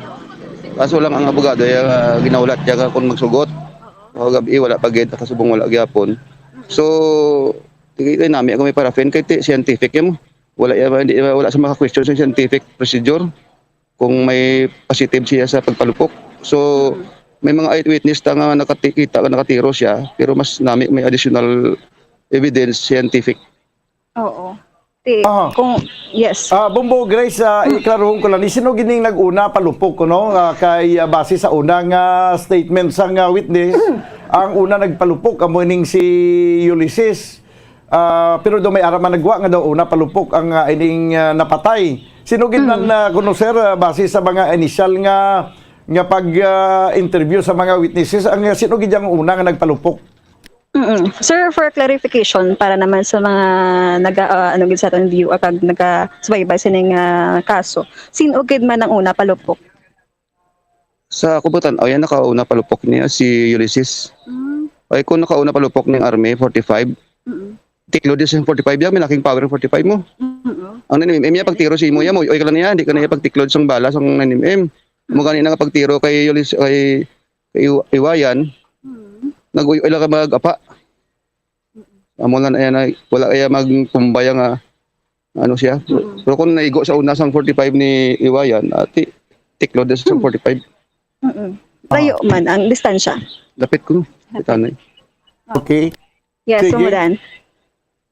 Kaso lang ang abogado, iya nga ginahulat niya nga kung magsugot. O gabi, wala pa gid, kasubong wala gyapon. So, tigay kay nami ako may paraffin, kay ti-, scientific yan mo. Wala, iya, hindi, wala sa mga question sa scientific procedure kung may positive siya sa pagpalupok. So, may mga eyewitness ta nga nakati-, kita nga nakatiro siya, pero mas nami may additional evidence, scientific. Oo. Ti-, Aha. kung, yes. Ah, Bombo, Grace, ah, iklarohon ko lang, ni sino gining nag-una palupok, kuno? Ah, kay, ah, base sa una nga statement sang, ah, witness, ang una nagpalupok amo ning si Ulysses. Ah, pero daw may ara man nagwa nga daw una palupok ang, ah, ining, ah, napatay. Sino gid man, ah, kuno, sir, ah, base sa mga initial nga, nga pag, ah, interview sa mga witnesses, ang, ah, sino gid ang una nga nagpalupok? Mm. Sir, for clarification, para naman sa mga naga-, ah, ano gid sa aton view, ah, kag nagasubaybay sining, ah, kaso, sin-o gid man ang una palupok? Sa ako pagtan-aw, yan nakauna palupok niya si Ulysses. Mm. Ay, kung nakauna palupok ning Army forty-five, Mm. tiklod din sa forty-five yan, may laking power ang forty-five mo. Mm. Ang nine M M niya, pagtiro sa imo yan, mo, oy ka lang niya, di ka na niya pagtiklod sang bala, sang nine M M. Mo gani na nga pagtiro kay Ulysses, kay, kay Iw-, Iwayan, Mm. nag-uy-uy lang ka mag-apa. Amo na, ayan, ay, wala kaya magkumbaya nga, ano siya. Mm. Pero kung naigo sa una sang forty-five ni Iwayan, ati, tiklod na sa Mm. forty-five. Mm-mm. Ah. Layo man ang distansya. Lapit ko, no? Lapit. Kita na eh. Okay. Yes, Sige. Umulan.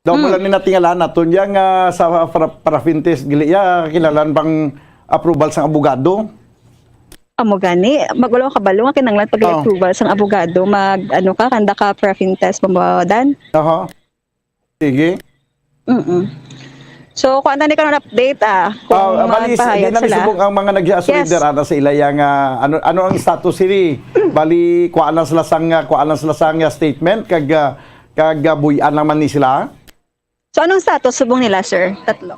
Daw mo Mm. lang ni natingala naton yang, ah, sa para-, paraffin test, gili ya, kilalan bang approval sang abogado? Amo gani, magwala ka kabalo nga kinahanglan pag Oh. approval sang abogado, mag, ano ka, kanda ka paraffin test, pambawadan. Aha. Sige. Mm-mm. So, kuan na ni karon update, ah, kung Ah, bali, magpahayag di na sila. Misubong ang mga nag-surrender Yes. ana sa ila yang, ah, ano, ano ang status sini? Bali, kuan lang sila sang, ah, kuan lang sila sang, ah, statement, kag, ah, kag, ah, buy-an lang man ni sila? So, anong status subong nila, sir? Tatlo.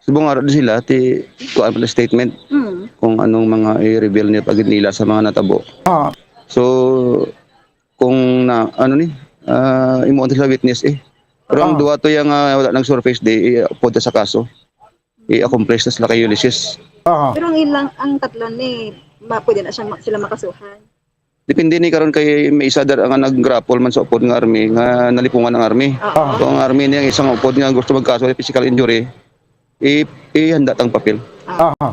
Subong aro din sila, ti, kuan pa statement Mm. kung anong mga i-reveal nila pag nila sa mga natabo. Ah. So, kung na, ano ni, ah, imo sila witness eh. Pero ang Ah. duwa to yang, ah, wala nag-surface di, i-upod sa kaso. I-accomplish na sila kay Ulysses. Aha. Pero ang ilang, ang tatlo ni, ma-, pwede na siyang ma-, sila makasuhan. Depende ni karon kay may isa dar nga nag-grapple man sa upod nga army nga nalipungan ang army. Oo. So, ang army niya isang upod nga gusto magkaso physical injury, i-, ihanda tang papel. Ah. Aha.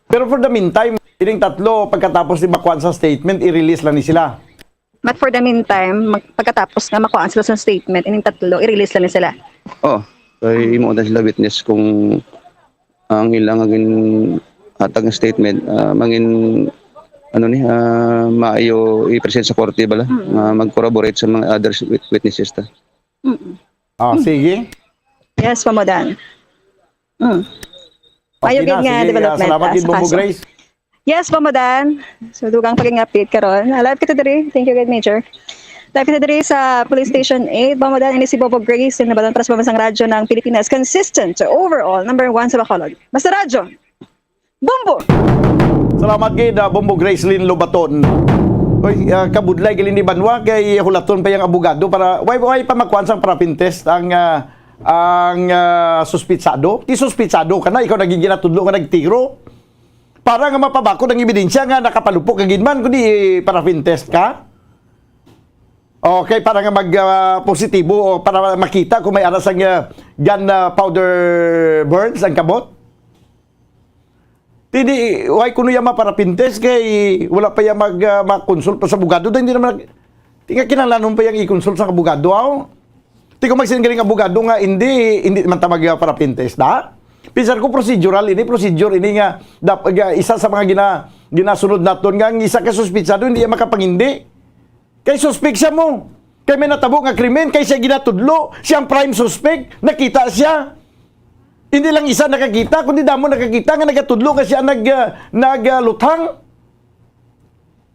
Pero for the meantime, ining tatlo, pagkatapos ni makuha sa statement, i-release lang ni sila. But for the meantime, mag-, pagkatapos nga makuha sila sa statement, ining tatlo, i-release lang ni sila. Oh, kay imo na sila witness kung ang ilang gin-, hatag nga statement, ah, mangin, ano ni, ah, maayo i-present sa korte bala, Mm. nga mag-corroborate sa mga other wit-, witnesses ta. Mm. Ah, sige. Yes, Pamudan. Mm. Okay Maayo gid na, nga sige, ah, development, salamat ah, gid, sa Bombo kaso. Grace. Yes, Pamudan. So, dugang pa gid nga update karon. Ah, live kita diri. Thank you gid, Major. Live kita diri sa Police Station eight, Pamudan. Ini si Bobo Grace, sa Nabaton para sa Pambansang Radyo ng Pilipinas. Consistent to overall number one sa Bacolod. Basta Radyo. Bombo! Salamat gid, ah, Bombo Gracelyn Lobaton. Oy, ah, kabudlay gid ni Banwa kay hulaton pa yang abogado para way, way pa makuan sang para-pen test ang, ah, ang, ah, suspitsado. Ti suspitsado ka na, ikaw naging ginatudlo nga nagtiro. Para nga mapabakod ang ebidensya nga nakapalupok ka gid man, kundi para-pen test ka. Okay, para nga mag, ah, positibo o para makita kung may aras ang, ah, gun, ah, powder burns ang kamot. Ti di, why kuno iya mapara-pen test kay wala pa iya mag, ah, ma-consult pa sa abogado? Daw hindi naman nag-, ti nga kinahanglanon pa yang i-consult sa abogado, aw? Ti kung magsiling galing abogado nga, hindi, hindi man ta mag, ah, para-pen test, da? Pinsar ko procedural ini, procedure ini nga dap-, nga isa sa mga gina-, ginasunod naton nga ang isa ka suspitsado hindi iya makapangindi. Kay suspek siya mo. Kay may natabo nga krimen, kay siya ginatudlo, siya ang prime suspect, nakita siya. Hindi lang isa nakakita, kundi damo nakakita nga nagatudlo nga siya nag, ah, nag, ah, luthang.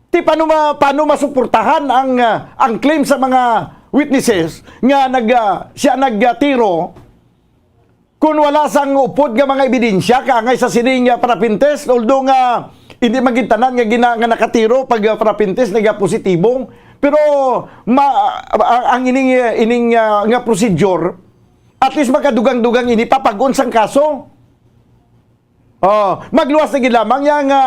Ti paano ma-, paano masuportahan ang, ah, ang claim sa mga witnesses nga nag, ah, siya nagtiro kung wala sang upod nga mga ebidensya kaangay sa sining, ah, para-pen test, although nga hindi man gid tanan nga gina-, nga nakatiro pag, ah, para-pen test nagapositibo, pero ma-, ah, ang ining, ah, ining, ah, nga procedure, at least makadugang-dugang ini papag-on sang kaso. Oh, magluwas na gid lamang ya nga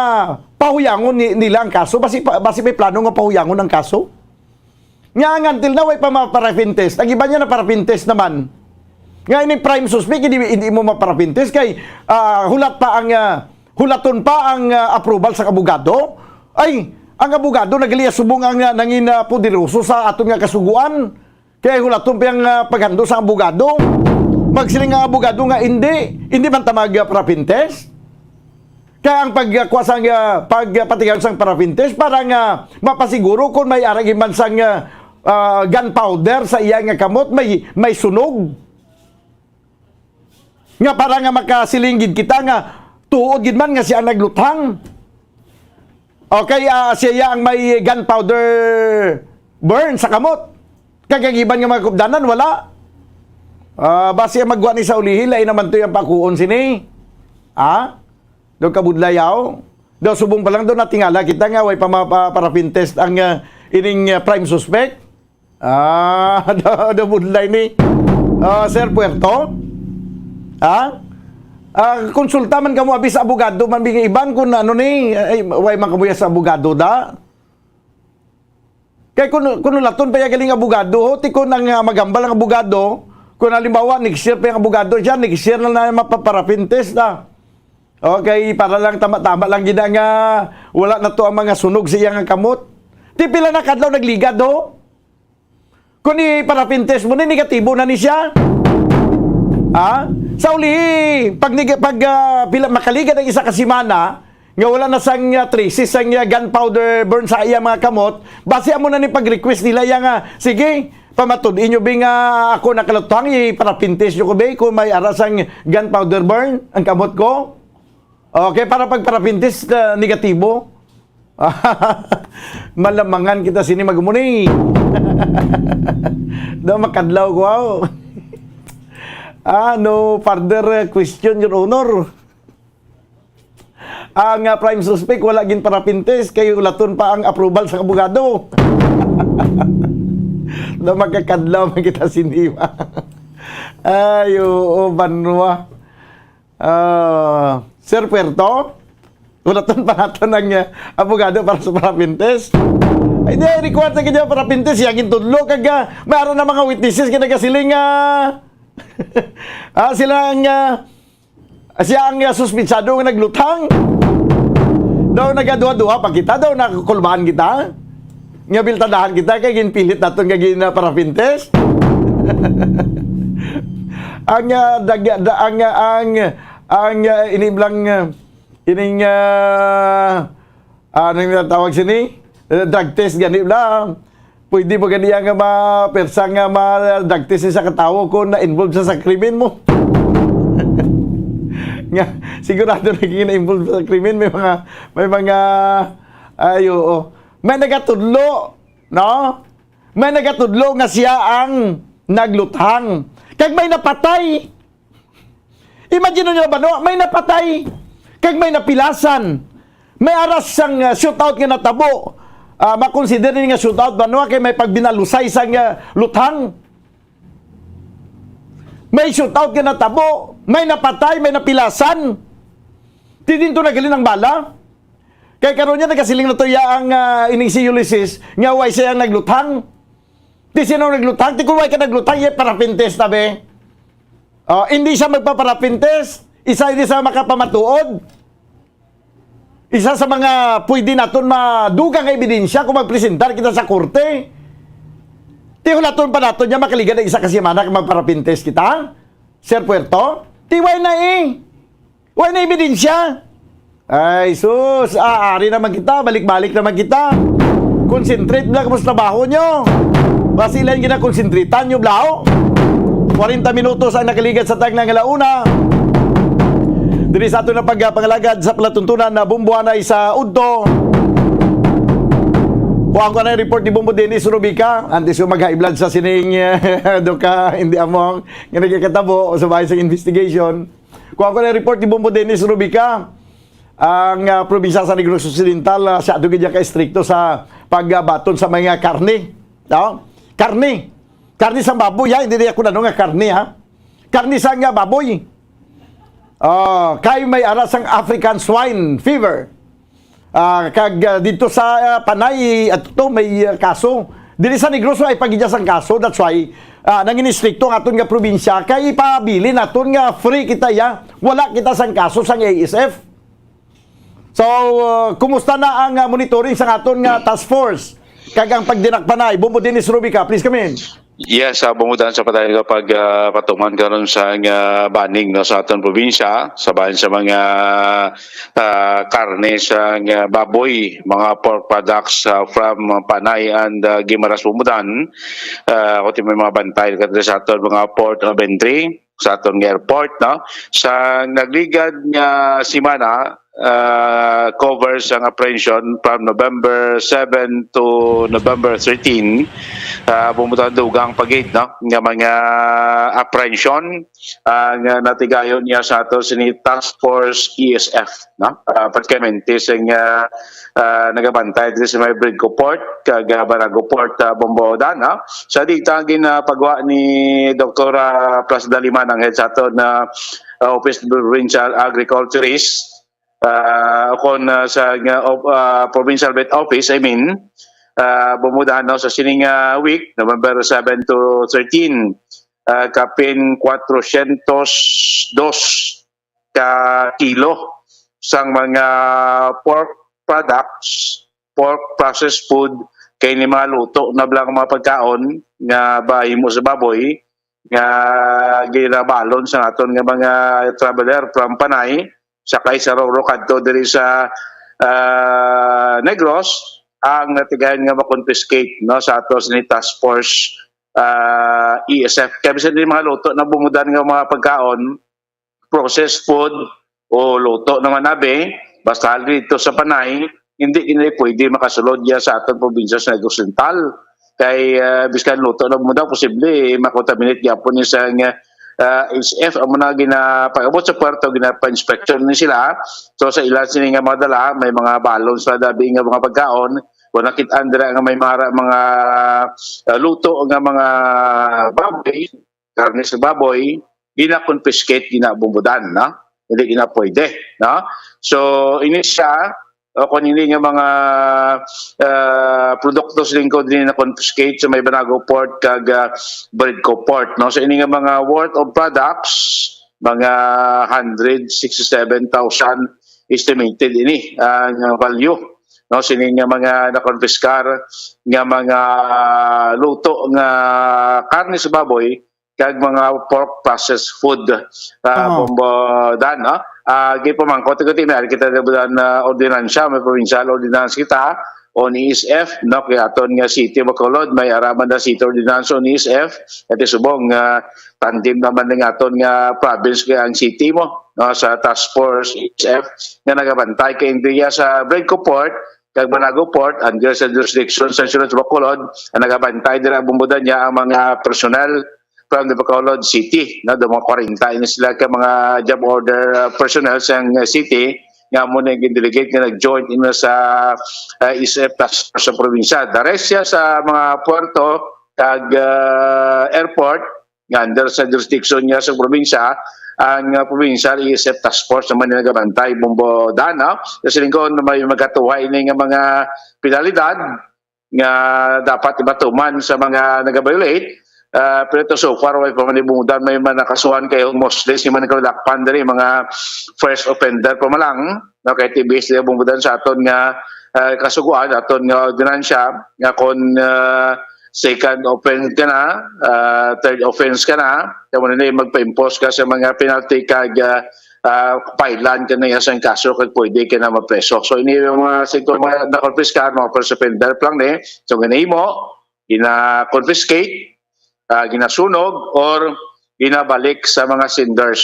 pahuyangon ni-, nila ang kaso, basi pa, basi may plano nga pahuyangon ang kaso. Nga ang until now, way pa ma-paraffin test. Ang iba niya na-paraffin test naman. Nga ini prime suspect, hindi, hindi mo ma-paraffin test kay, ah, hulat pa ang, ah, hulaton pa ang, ah, approval sa abogado. Ay, ang abogado nagali subong ang, ah, nangin, ah, poderoso sa aton nga kasugoan. Kay hulaton pa ang, ah, paghandom sa abogado. Magsiling ang abogado nga hindi, hindi man ta mag, ah, paraffin test. Kaya ang pagkuha sang, ah, pagpatigayon sang paraffin test para nga mapasiguro kung may aragi man sang, ah, ah, gunpowder sa iya nga kamot, may, may sunog. Nga para nga makasiling gid kita nga tuod gid man nga siya ang nagluthang. Okay, ah, siya ang may gunpowder burn sa kamot. Kag ang iban nga mga kupdanan, wala. Ah, basi ang magwa ni sa ulihi, lain naman to yung pakuon sini. Ha? Daw kabudlayaw. Daw subong pa lang daw natingala kita nga way pa ma-, pa-, paraffin test ang, ah, ining, ah, prime suspect. Ah, daw, daw budlay ni, ah, Sir Puerto. Ha? Ah, konsulta man kamo abi sa abogado man bing iban kung ano ni, ay, way man kamuya sa abogado da. Kay kun, kun laton pa ya galing abogado, ho, ti kun ang, ah, magambal ang abogado, kun halimbawa, next year pa yung abogado siya, next year na na mapaparapintes na. Okay, para lang tama-tama lang gid nga wala na to ang mga sunog sa iyang kamot. Ti pila na kadlaw nagligad, ho? Kung i-parapintes mo ni, negatibo na ni siya. Ha? Sa uli, pag, neg-, pag, ah, pila, makaligad ang isa ka semana, nga wala na sang, ah, traces sang, ah, gunpowder burn sa iya mga kamot, basi amo na ni pag-request nila iya nga, "Sige, pamatud-i nyo, bi, nga ako nakaluthang, iparapintis nyo ko, bi, kung may ara sang gunpowder burn ang kamot ko." Okay, para pagparapintis, ah, negatibo. Malamangan kita sini magmuni. Daw makadlaw ko, aw. Ah, no further, ah, question, Your Honor. Ang, ah, prime suspect wala gin parapintes kay ulaton pa ang approval sa abogado. Na makakadlaw man kita sini ba. Ay, oo, banwa. Ah, Sir Puerto, ulaton pa naton ang, ah, abogado para sa parapintes. Ay, di, required na gid ang parapintes. Siya gintudlo kag, ah, may ara na mga witnesses nga nagasiling nga, ah, sila ang, ah, siya ang, ah, suspitsado nga nagluthang. Daw nagaduha-duha pa kita, daw nakukulbaan kita. Nga biltadahan kita kay ginpilit naton nga gina parapintes. Ang, ah, dag-, da-, ang, ah, ang, ang, ah, iniblang, ah, Ining, ah, ah, ano yung tawag sini? Eh, drug test gani bala. Pwede ba gani nga ma-, persa nga ma-drug test sa katawo kung na-involve sa, sa krimen mo? Nga, sigurado na gina-involve sa krimen. May mga, may mga, ay, oo. May nagatudlo, no? May nagatudlo nga siya ang nagluthang. Kag may napatay. Imagine niyo ba, no? May napatay. Kag may napilasan. May aras sang, ah, shootout nga natabo. Ah, makonsider ni nga shootout ba, no? Kay may pagbinalusay sang, ah, luthang. May shootout nga natabo. May napatay, may napilasan. Ti dinto nagalin ang bala. Kay karon niya nagasiling na to ya ang, ah, ining si Ulysses nga way siya ang nagluthang. Ti sino nagluthang? Ti kung way ka nagluthang, ya parapin test na, be. Oh, hindi siya magpaparapin test. Isa hindi siya makapamatuod. Isa sa mga pwede naton madugang nga ebidensya kung magpresentar kita sa korte. Ti hulaton pa naton niya makaligad ang isa ka semana kung magparapin test kita, Sir Puerto? Ti way na eh. Way na ebidensya. Ay, sus, ah, ari naman kita, balik-balik naman kita. Concentrate lang mo sa trabaho nyo. Basi lang ginakonsentritan nyo, blaho. Kwarenta minutos ang nakaligad sa tag ng alauna. Diri sa ato na pagpangalagad sa palatuntunan na bumbuanay sa udto. Kuha ko na yung report ni Bombo Dennis Rubica. Antes ko mag-high blood sa sining, eh, doon ka, hindi among nga nagkakatabo sa bahay sa investigation. Kuha ko na yung report ni Bombo Dennis Rubica. Ang, ah, probinsya sa Negros Occidental, ah, siya ito gid ka estrikto sa pagbaton sa mga karne. No? Karne. Karne sa baboy, ha? Hindi niya kung ano nga karne, ha? Karne sa nga baboy. Ah, kay may aras ang African swine fever. Ah, kag, ah, dito sa, ah, Panay, at to may, ah, kaso. Dili sa Negros ay pagidya sang kaso. That's why, ah, nangin estrikto ang aton nga probinsya kay ipabilin naton nga free kita ya. Wala kita sang kaso sang A S F. So, uh, kumusta na ang, uh, monitoring sa aton nga task force kag ang pagdinakpanay? Bombo Dennis Rubica, please come in. Yes, uh, bumudan sa padayon nga pag, uh, patuman karon sa nga banning, no, sa aton probinsya, sa bahin sa mga, uh, karne sa nga baboy, mga pork products, uh, from, uh, Panay and, uh, Guimaras, bumudan. Uh, kundi may mga bantay kadto sa aton mga port of entry, sa aton nga airport, no? Sa nagligad nga semana, ah, cover sang apprehension from November seven to November thirteen, ah, bumutan dugang pagid, no? Nga mga apprehension, ah, nga natigayon niya sa ato sini Task Force E S F, no? Ah, particularmente sa nga, ah, nagabantay diri sa may Bridco Port, kag, ah, Barago Port, ah, Bombodan, no? Sa dita ginapagwa ni Doktora Plas Daliman ang head sa aton na, ah, Office of Provincial Agriculturist, ah, o kon, ah, sa nga, of, ah, Provincial Vet Office, I mean, ah, bumudahan, no, sa sining, ah, week, November seven to thirteen, ah, kapin kwatrocientos dos ka kilo sang mga pork products, pork processed food, kay ni mga luto na bala nga mga pagkaon nga bahimo sa baboy nga ginabalon sa aton nga mga traveler from Panay, sakay sa Roro kadto diri sa, ah, Negros, ang natigayon nga ma-confiscate, no, sa ato sini task force, ah, E S F. Kaya bisan din mga luto na bumudan nga mga pagkaon, processed food, o luto naman abi, basta dito sa Panay, hindi kini pwede makasulod ya sa aton probinsya sa Negros Oriental. Kay, ah, biskan luto na mo daw, posible, eh, makontaminate gyapon ni sa nga, ah, H F, amo na ginapag-abot sa puerto, ginapa-inspection ni sila. So, sa ilan sini nga mga dala, may mga balon sa dabi nga mga pagkaon, kung nakit-an dira nga may mara, mga, ah, luto nga mga baboy, karne sa baboy, gina-confiscate, ginabumbudan, no? Hindi gina pwede, no? So, ini siya, o kung ini nga mga, ah, produkto sa lingkod din na confiscate sa may Banago Port kag, ah, Bridco Port, no? So, ini nga mga worth of products, mga hundred sixty-seven thousand estimated ini ang value, no? Sini nga mga nakonfiskar nga mga luto nga karne sa baboy, kag mga pork processed food, ah, Oo. Bombo Dan, no? Ah, gipamangkot ko, ti may ari kita na, na ordinansya, may provincial ordinance kita on E S F, no? Kaya aton nga city, Bacolod, may ara man na city ordinance on E S F, at subong nga tandem naman ning aton nga province kaya ang city mo, no? Sa task force E S F nga nagabantay kay India sa Bridco Port, kag Banago Port, under sa jurisdiction sa Insurance Bacolod, ang nagabantay dira, bumbudan niya ang mga personnel from the Bacolod City, no? Do mga kwarenta ini sila ka mga job order, uh, personnel sa city nga mo na gindelegate nga nag-join ina sa, uh, E S F task force sa probinsya. The rest siya sa mga puerto kag, uh, airport nga under sa jurisdiction niya sa probinsya, ang, uh, provincial E S F task force naman yung nagabantay, Bombo Dana. Kasi lingkod na may magkatuwa ini nga mga penalidad nga dapat ibatuman sa mga nagabiolate. Ah, pero ito, so far, way pa man ibungudan, may man nakasuhan kay mostly si man kalakpan diri, mga first offender pa man lang, no, kay T B S nila bungudan sa aton nga, ah, kasuguan, aton nga ordinansya, nga kon, ah, second offense ka na, ah, third offense ka na, kamo na magpa-impose ka sa mga penalty kag, ah, ah, pailan ka na iya sang kaso kag pwede ka na mapreso. So, ini yung mga sitwasyon nga nakonpiskar, mga first offender pa lang ni. So, ginahimo, gina-confiscate, ah, ginasunog, or ginabalik sa mga senders,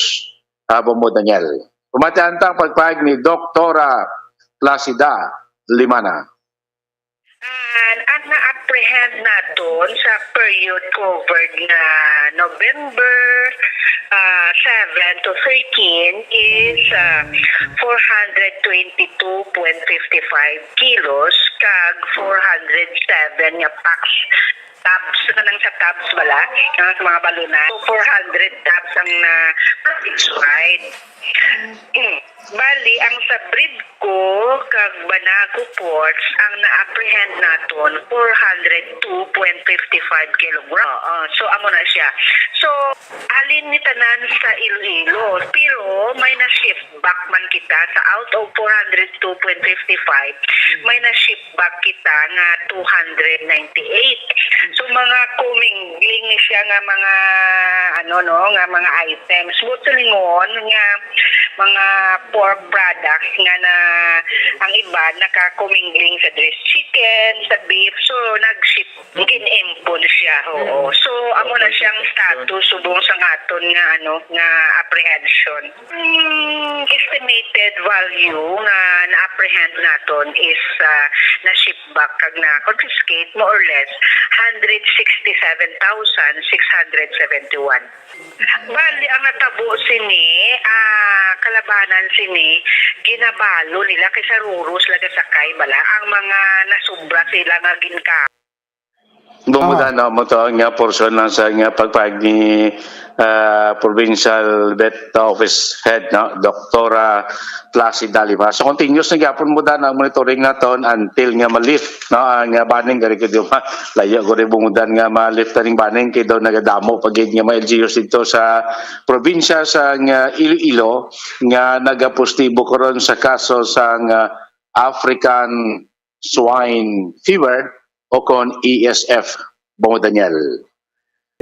ah, Bombo Daniel. Pamatian ta ang pagpahayag ni Doktora Placida Limana. And ang na-apprehend naton sa period covered nga November, ah, seven to thirteen is, ah, four hundred twenty-two point five five kilos kag four hundred seven nga packs, tubs, kanang sa tubs bala, kanang sa mga baluna. So, four hundred tubs ang na-, napichuhay. Mm. Bali, ang sa Bridco kag Banago ports, ang na-apprehend naton, four hundred two point five five kilogram. Oo, so, amo na siya. So, alin ni tanan sa Iloilo, pero may na-shift back man kita sa out of four hundred two point five five, may na-shift back kita nga two hundred ninety-eight. So, mga commingling ni siya nga mga, ano, no, nga mga items. Buot silingon nga mga pork products nga na ang iba naka-commingling sa dressed chicken, sa beef. So, nag-shift, gin-impon siya, oo. So, amo na siyang status subong sa aton nga, ano, nga apprehension. Ang estimated value nga na-apprehend naton is, ah, na-ship back kag na-confiscate, more or less, hundred sixty-seven thousand six hundred seventy-one. Bali, ang natabo sini, ah, kalabanan sini, ginabalo nila kay sa ruro sila gasakay bala. Ang mga nasubra sila nga ginka- Bumuda, ah, no, mo to nga portion lang sa nga pagpahayag ni, ah, Provincial Vet Office Head, no, Doktora Placida Lima. So, continuous na gyapon mo dan ang monitoring naton until nga ma-lift, no, ang, ah, banning gari ko di ba? Layo ko rin bungudan nga ma-lift na ning banning kay daw nagadamo pa gid nga mga L G Us dito sa probinsya sa nga Iloilo nga nagapositibo karon sa kaso sa nga African swine fever o kon A S F, Bongo Daniel.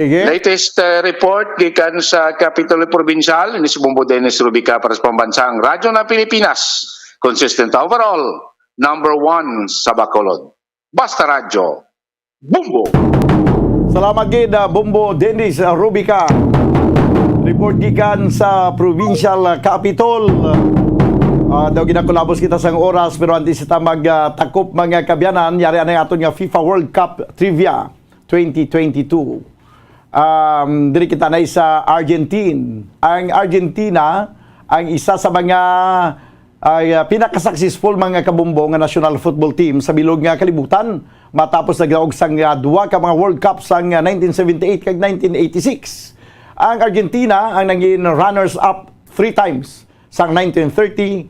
Sige. Latest, uh, report gikan sa Kapitulo Probinsyal, ini si Bombo Dennis Rubica para sa Pambansang Radyo ng Pilipinas. Consistent overall, number one sa Bacolod. Basta Radyo, Bombo! Salamat gid, ah, Bombo Dennis, ah, Rubica. Report gikan sa provincial, ah, capitol. Ah, daw ginakulabos kita sang oras, pero antes kita mag, ah, takop, mga kabyanan, yari anay aton nga FIFA World Cup trivia twenty twenty-two. Um, diri kita na sa Argentine. Ang Argentina, ang isa sa mga ay, ah, pinaka-successful, mga kabombo, nga national football team sa bilog nga kalibutan, matapos nagdaog sang, ah, duha ka mga World Cup sang, ah, nineteen seventy-eight kag nineteen eighty-six. Ang Argentina ang nangin runners-up three times, sang nineteen thirty,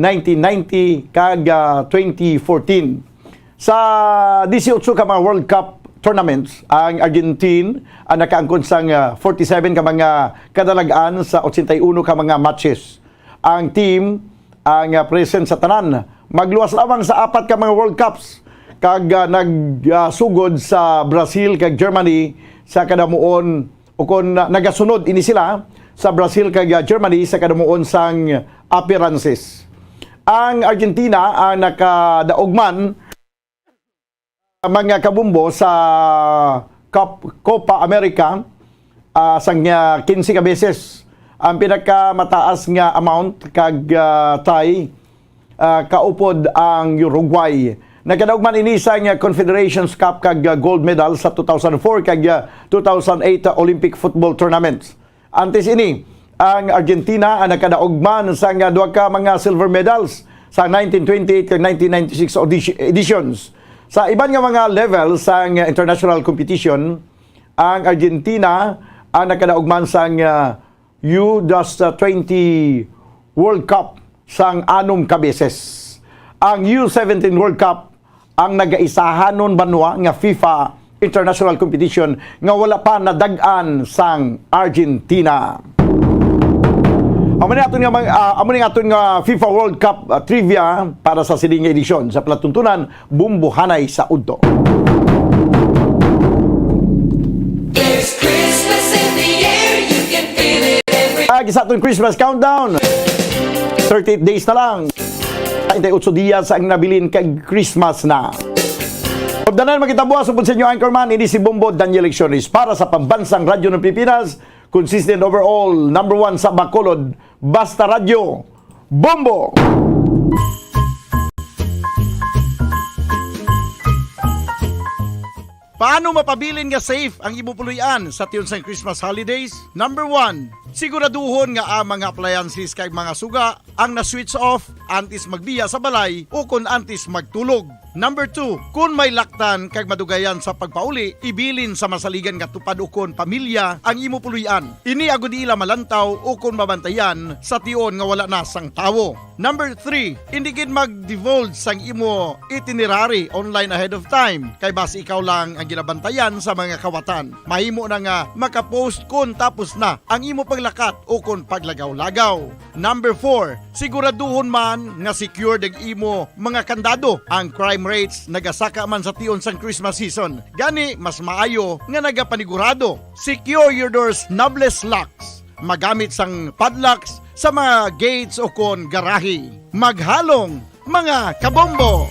nineteen ninety, kag, ah, twenty fourteen. Sa dieciocho ka mga World Cup tournaments, ang Argentine ang nakaangkon sang, ah, forty-seven ka mga kadalag-an sa ochenta y uno ka mga matches. Ang team ang, ah, present sa tanan. Magluwas lamang sa apat ka mga World Cups kag, ah, nag, ah, sugod sa Brazil kag Germany sa kadamuon, o kon, ah, nagasunod ini sila sa Brazil kag, ah, Germany sa kadamuon sang appearances. Ang Argentina ang nakadaog man, mga kabumbo, sa Cup, Copa America, ah, sang, ah, quince ka beses. Ang pinakamataas nga amount kag, ah, tie, ah, kaupod ang Uruguay. Nagkadaog man ini sang Confederations Cup kag, ah, gold medal sa two thousand four kag, ah, two thousand eight Olympic football tournaments. Antes ini, ang Argentina ang nagkadaog man sang duha ka mga silver medals sa nineteen twenty-eight kag nineteen ninety-six audis-, editions. Sa iban nga mga level sang international competition, ang Argentina ang nagkadaog man sang, ah, U twenty World Cup sang anom ka beses. Ang U seventeen World Cup ang nagaisahanon banwa nga FIFA international competition nga wala pa nadag-an sang Argentina. Amo ni aton nga mag-, ah, amo ni aton nga FIFA World Cup, ah, trivia para sa sini nga edisyon sa palatuntunan, Bumbohanay sa Udto. There's Christmas in the air, you can feel it every Agi sa aton Christmas countdown. Thirty-eight days na lang. Treinta y ocho dias ang nabilin kag Christmas na. Updanan, makita buwas upod sa inyo, anchorman, ini si Bombo Daniel Lecciones para sa Pambansang Radyo ng Pilipinas, consistent overall, number one sa Bacolod, Basta Radyo, Bombo! Paano mapabilin nga safe ang imo puloy-an sa tion sang Christmas holidays? Number one, siguraduhon nga ang mga appliances kag mga suga ang na-switch off antes magbiya sa balay o kon antes magtulog. Number two, kon may laktan kag madugayan sa pagpauli, ibilin sa masaligan nga tupad ukon pamilya ang imo puloy-an. Ini agod ila malantaw ukon mabantayan sa tion nga wala na sang tawo. Number three, indi gid mag-divulge sang imo itinerary online ahead of time, kay basi ikaw lang ang ginabantayan sa mga kawatan. Mahimo na nga maka-post kon tapos na ang imo paglakat o kon paglagaw-lagaw. Number four, siguraduhon man nga secured ang imo mga kandado. Ang crime rates nagasaka man sa tion sang Christmas season. Gani, mas maayo nga nagapanigurado. Secure your doors, knobs, locks. Magamit sang padlocks sa mga gates o kon garahe. Maghalong, mga kabombo!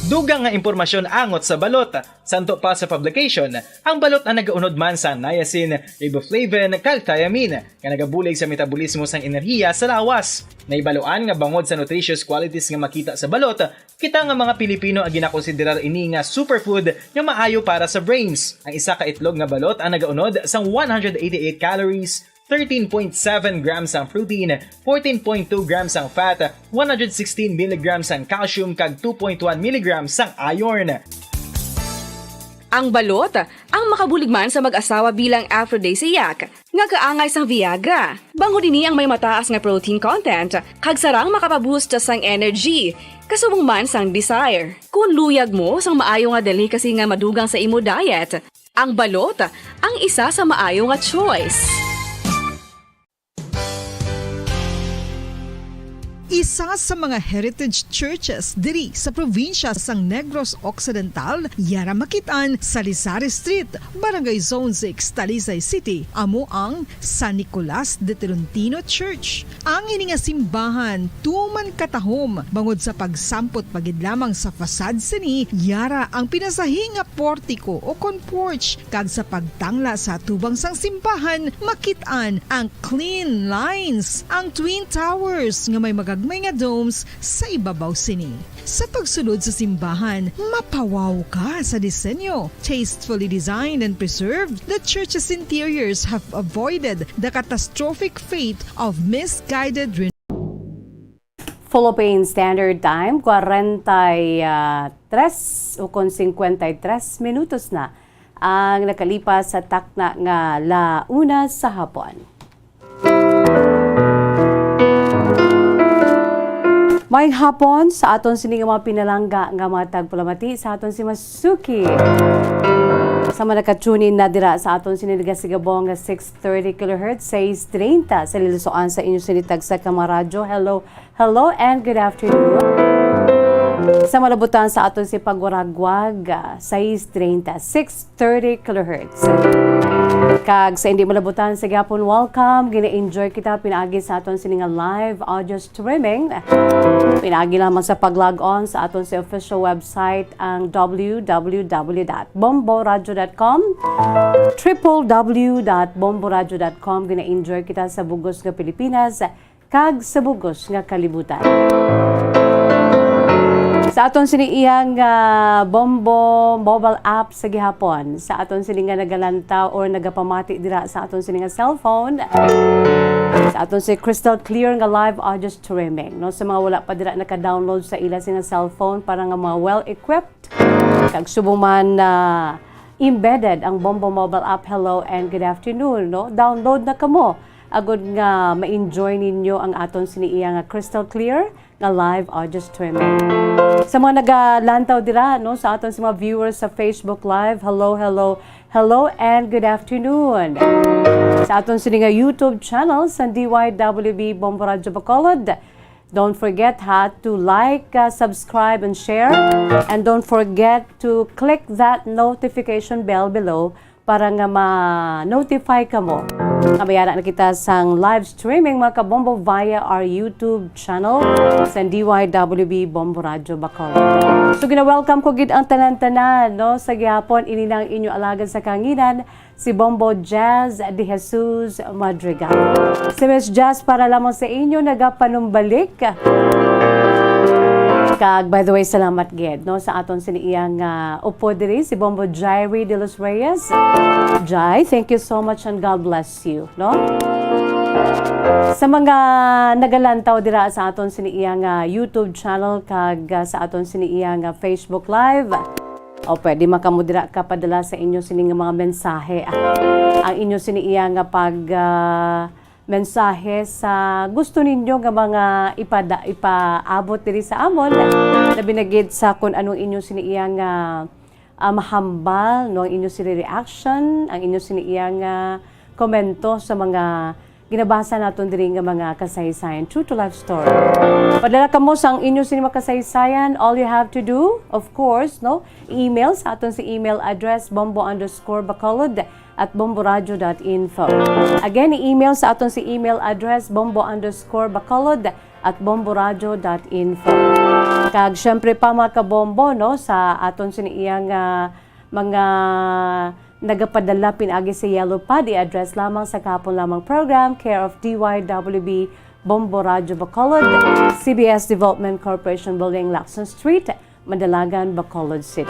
Dugang nga impormasyon angot sa balot. Santo pa sa publication, ang balot ang nagaunod man sa niacin, riboflavin, kag thiamine, nga nagabulig sa metabolismo sang enerhiya sa lawas. Nahibaluan nga bangod sa nutritious qualities nga makita sa balot, kita nga mga Pilipino ang ginakonsiderar ini nga superfood nga maayo para sa brains. Ang isa ka itlog nga balot ang nagaunod sang one hundred eighty-eight calories, thirteen point seven grams ang protein, fourteen point two grams ang fat, one hundred sixteen milligrams ang calcium, kag two point one milligrams ang iron. Ang balot, ang makabulig man sa mag-asawa bilang aphrodisiac, nga kaangay sang Viagra. Bangod ini ang may mataas nga protein content, kag sarang makapaboost sang energy. Kasubong man sang desire. Kung luyag mo sang maayo nga delicacy nga madugang sa imo diet, ang balot ang isa sa maayo nga choice. Isa sa mga heritage churches diri sa probinsya sang Negros Occidental, yara makit-an sa Lizares Street, Barangay Zone six, Talisay City, amo ang San Nicolas de Tolentino Church. Ang ini nga simbahan tuman katahom bangod sa pagsampot pa gid lamang sa facade sini, yara ang pinasahi nga portiko o kon porch, kag sa pagtangla sa atubang sang simbahan, makit-an ang clean lines, ang twin towers nga may magagmay nga domes sa ibabaw sini. Sa pagsulod sa simbahan, mapawaw ka sa disenyo. Tastefully designed and preserved, the church's interiors have avoided the catastrophic fate of misguided ren- Philippine Standard Time, kwarenta y tres o kon cincuenta y tres minutos na ang nakalipas sa takna nga la una sa hapon. May hapon sa aton sini nga mga pinalangga nga mga tagpalamati sa aton si Masuki. Sa mga naka-tune in na dira sa aton sini nagasigabong nga six thirty kilohertz, sais treinta sa lilusoan sa inyo sini tagsa ka mga radyo. Hello, hello, and good afternoon. Sa malabutan sa aton si pagwaragwag, ah, sais treinta, six thirty kilohertz. Kag sa hindi malabutan sa gihapon, welcome. Gina-enjoy kita pinaagi sa aton sini nga live audio streaming. Pinaagi lamang sa pag-log on sa aton si official website, ang w w w dot bombo radio dot com, triple w dot bombo radio dot com. Gina-enjoy kita sa bugos nga Pilipinas kag sa bugos nga kalibutan. Sa aton sini iyang, ah, Bombo mobile app sa gihapon, sa aton sini nga nagalantaw or nagapamati dira sa aton sini nga cellphone, sa aton si crystal clear nga live audio streaming, no? Sa mga wala pa dira naka-download sa ila sini nga cellphone para nga mga well-equipped, kag subong man, ah, embedded ang Bombo mobile app, hello and good afternoon, no? Download na kamo agud nga ma-enjoy ninyo ang aton sini iya nga crystal clear nga live audio streaming. Sa mga nagalantaw dira, no, sa aton sa mga viewers sa Facebook Live, hello, hello, hello, and good afternoon. Sa aton sini nga YouTube channel sa D Y W B Bombo Radyo Bacolod, don't forget, ha, to like, uh, subscribe, and share. And don't forget to click that notification bell below para nga ma-notify kamo nga may ara na kita sang live streaming, mga kabombo, via our YouTube channel sa D Y W B Bombo Radyo Bacolod. So, gina-welcome ko gid ang tanan-tanan, no? Sa gihapon, ini na ang inyo alagad sa kahanginan, si Bombo Jazz De Jesus Madrigal. Si Miss Jazz para lamang sa inyo nagapanumbalik. Kag, by the way, salamat gid, no, sa aton sini iyang, ah, upod diri, si Bombo Jairi de los Reyes. Jai, thank you so much and God bless you, no? Sa mga nagalantaw dira sa aton sini iyang, ah, YouTube channel kag, ah, sa aton sini iyang, ah, Facebook Live, o pwede man kamo dira kapadala sa inyo sini nga mga mensahe, ah. Ang inyo sini iyang, ah, pag, ah, mensahe sa gusto ninyo nga mga ipada-, ipaabot diri sa amon, labi na gid sa kun anong inyo sini iyang, ah, ah, mahambal, no, ang inyo sini reaction, ang inyo sini iyang, ah, komento sa mga ginabasa naton diri nga mga kasaysayan, true to life story. Padala kamo sa ang inyo sini mga kasaysayan, all you have to do, of course, no, email sa aton si email address, bombo underscore bacolod at bomboradio dot info. Again, i-email sa aton si email address, bombo underscore bacolod at bomboradio dot info. Kag syempre pa, mga kabombo, no, sa aton sini iyang, ah, mga nagapadala pinaagi sa Yellow Pad, i-address lamang sa kahapon lamang program, care of D Y W B Bombo Radyo Bacolod, C B S Development Corporation Building, Lacson Street, Madalagan, Bacolod City.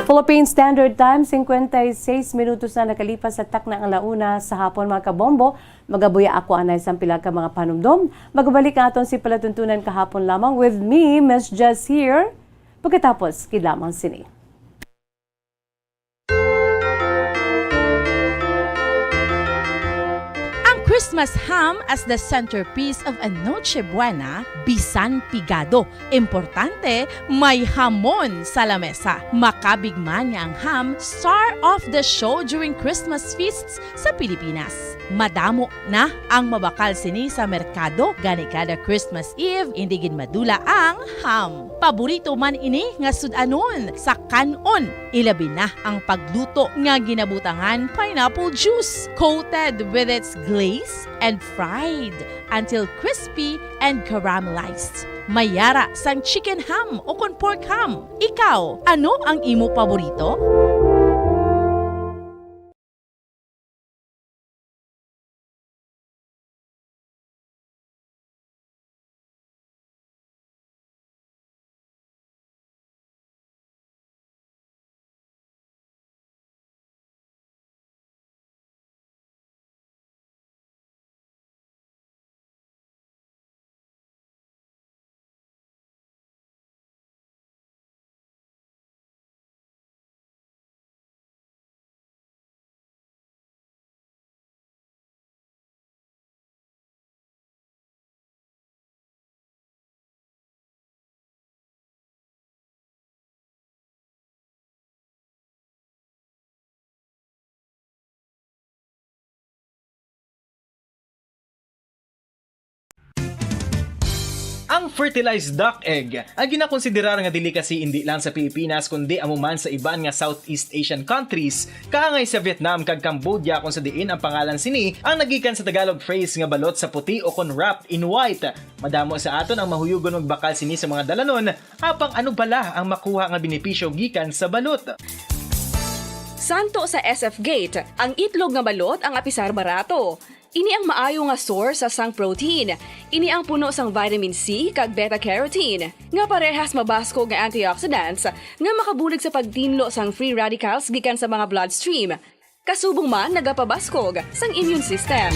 Philippine Standard Time, cincuenta y seis minutos na nakalipas sa takna nga la una sa hapon, mga kabombo. Magabuya ako anay sang pila ka mga panumdom. Magabalik ang aton si palatuntunan kahapon lamang with me, Miss Jess here. Pagkatapos, gid lamang sini. Ang Christmas ham as the centerpiece of a Noche Buena, bisan pigado. Importante, may hamon sa lamesa. Makabig man nga ang ham, star of the show during Christmas feasts sa Pilipinas. Madamo na ang mabakal sini sa merkado, gani kada Christmas Eve, indi gid madula ang ham. Paborito man ini nga sud-anon sa kan-on, ilabi na ang pagluto nga ginabutangan pineapple juice, coated with its glaze and fried until crispy and caramelized. May ara sang chicken ham o kon pork ham. Ikaw, ano ang imo paborito? Ang fertilized duck egg, ang ginakonsiderar nga delicacy indi lang sa Pilipinas kundi amo man sa iban nga Southeast Asian countries, kaangay sa Vietnam kag Cambodia, kung sa diin ang pangalan sini ang nagikan sa Tagalog phrase nga balot sa puti o kon wrapped in white. Madamo sa aton ang mahuyugon magbakal sini sa mga dalanon, apang ano bala ang makuha nga benepisyo gikan sa balot? Santo sa S F Gate, ang itlog nga balot ang apisar barato. Ini ang maayo nga source sang protein. Ini ang puno sang vitamin C kag beta-carotene, nga parehas mabaskog nga antioxidants nga makabulig sa pagtinlo sang free radicals gikan sa mga bloodstream. Kasubong man nagapabaskog sang immune system.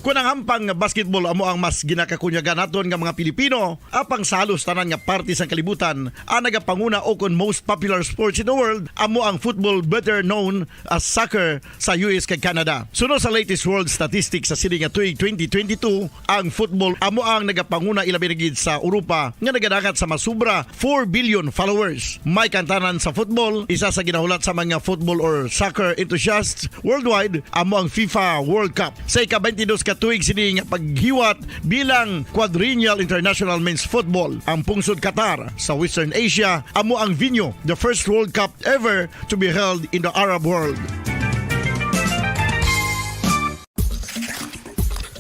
Kon ang hampang nga basketball amo ang mas ginakakunyagan naton nga mga Pilipino, apang sa halos tanan nga parte sang kalibutan, ang nagapanguna o kon most popular sports in the world amo ang football, better known as soccer, sa U S kag Canada. Suno sa latest world statistics sa sini nga tuig twenty twenty-two, ang football amo ang nagapanguna, ilabi na gid sa Europa, nga nagadangat sa masubra four billion followers. May kantanan sa football, isa sa ginahulat sa mga football or soccer enthusiasts worldwide, amo ang FIFA World Cup. Sa ika-twenty-dos ka tuig sini nga paghiwat bilang Quadrennial International Men's Football, ang pungsod Qatar sa Western Asia amo ang venue, the first World Cup ever to be held in the Arab world.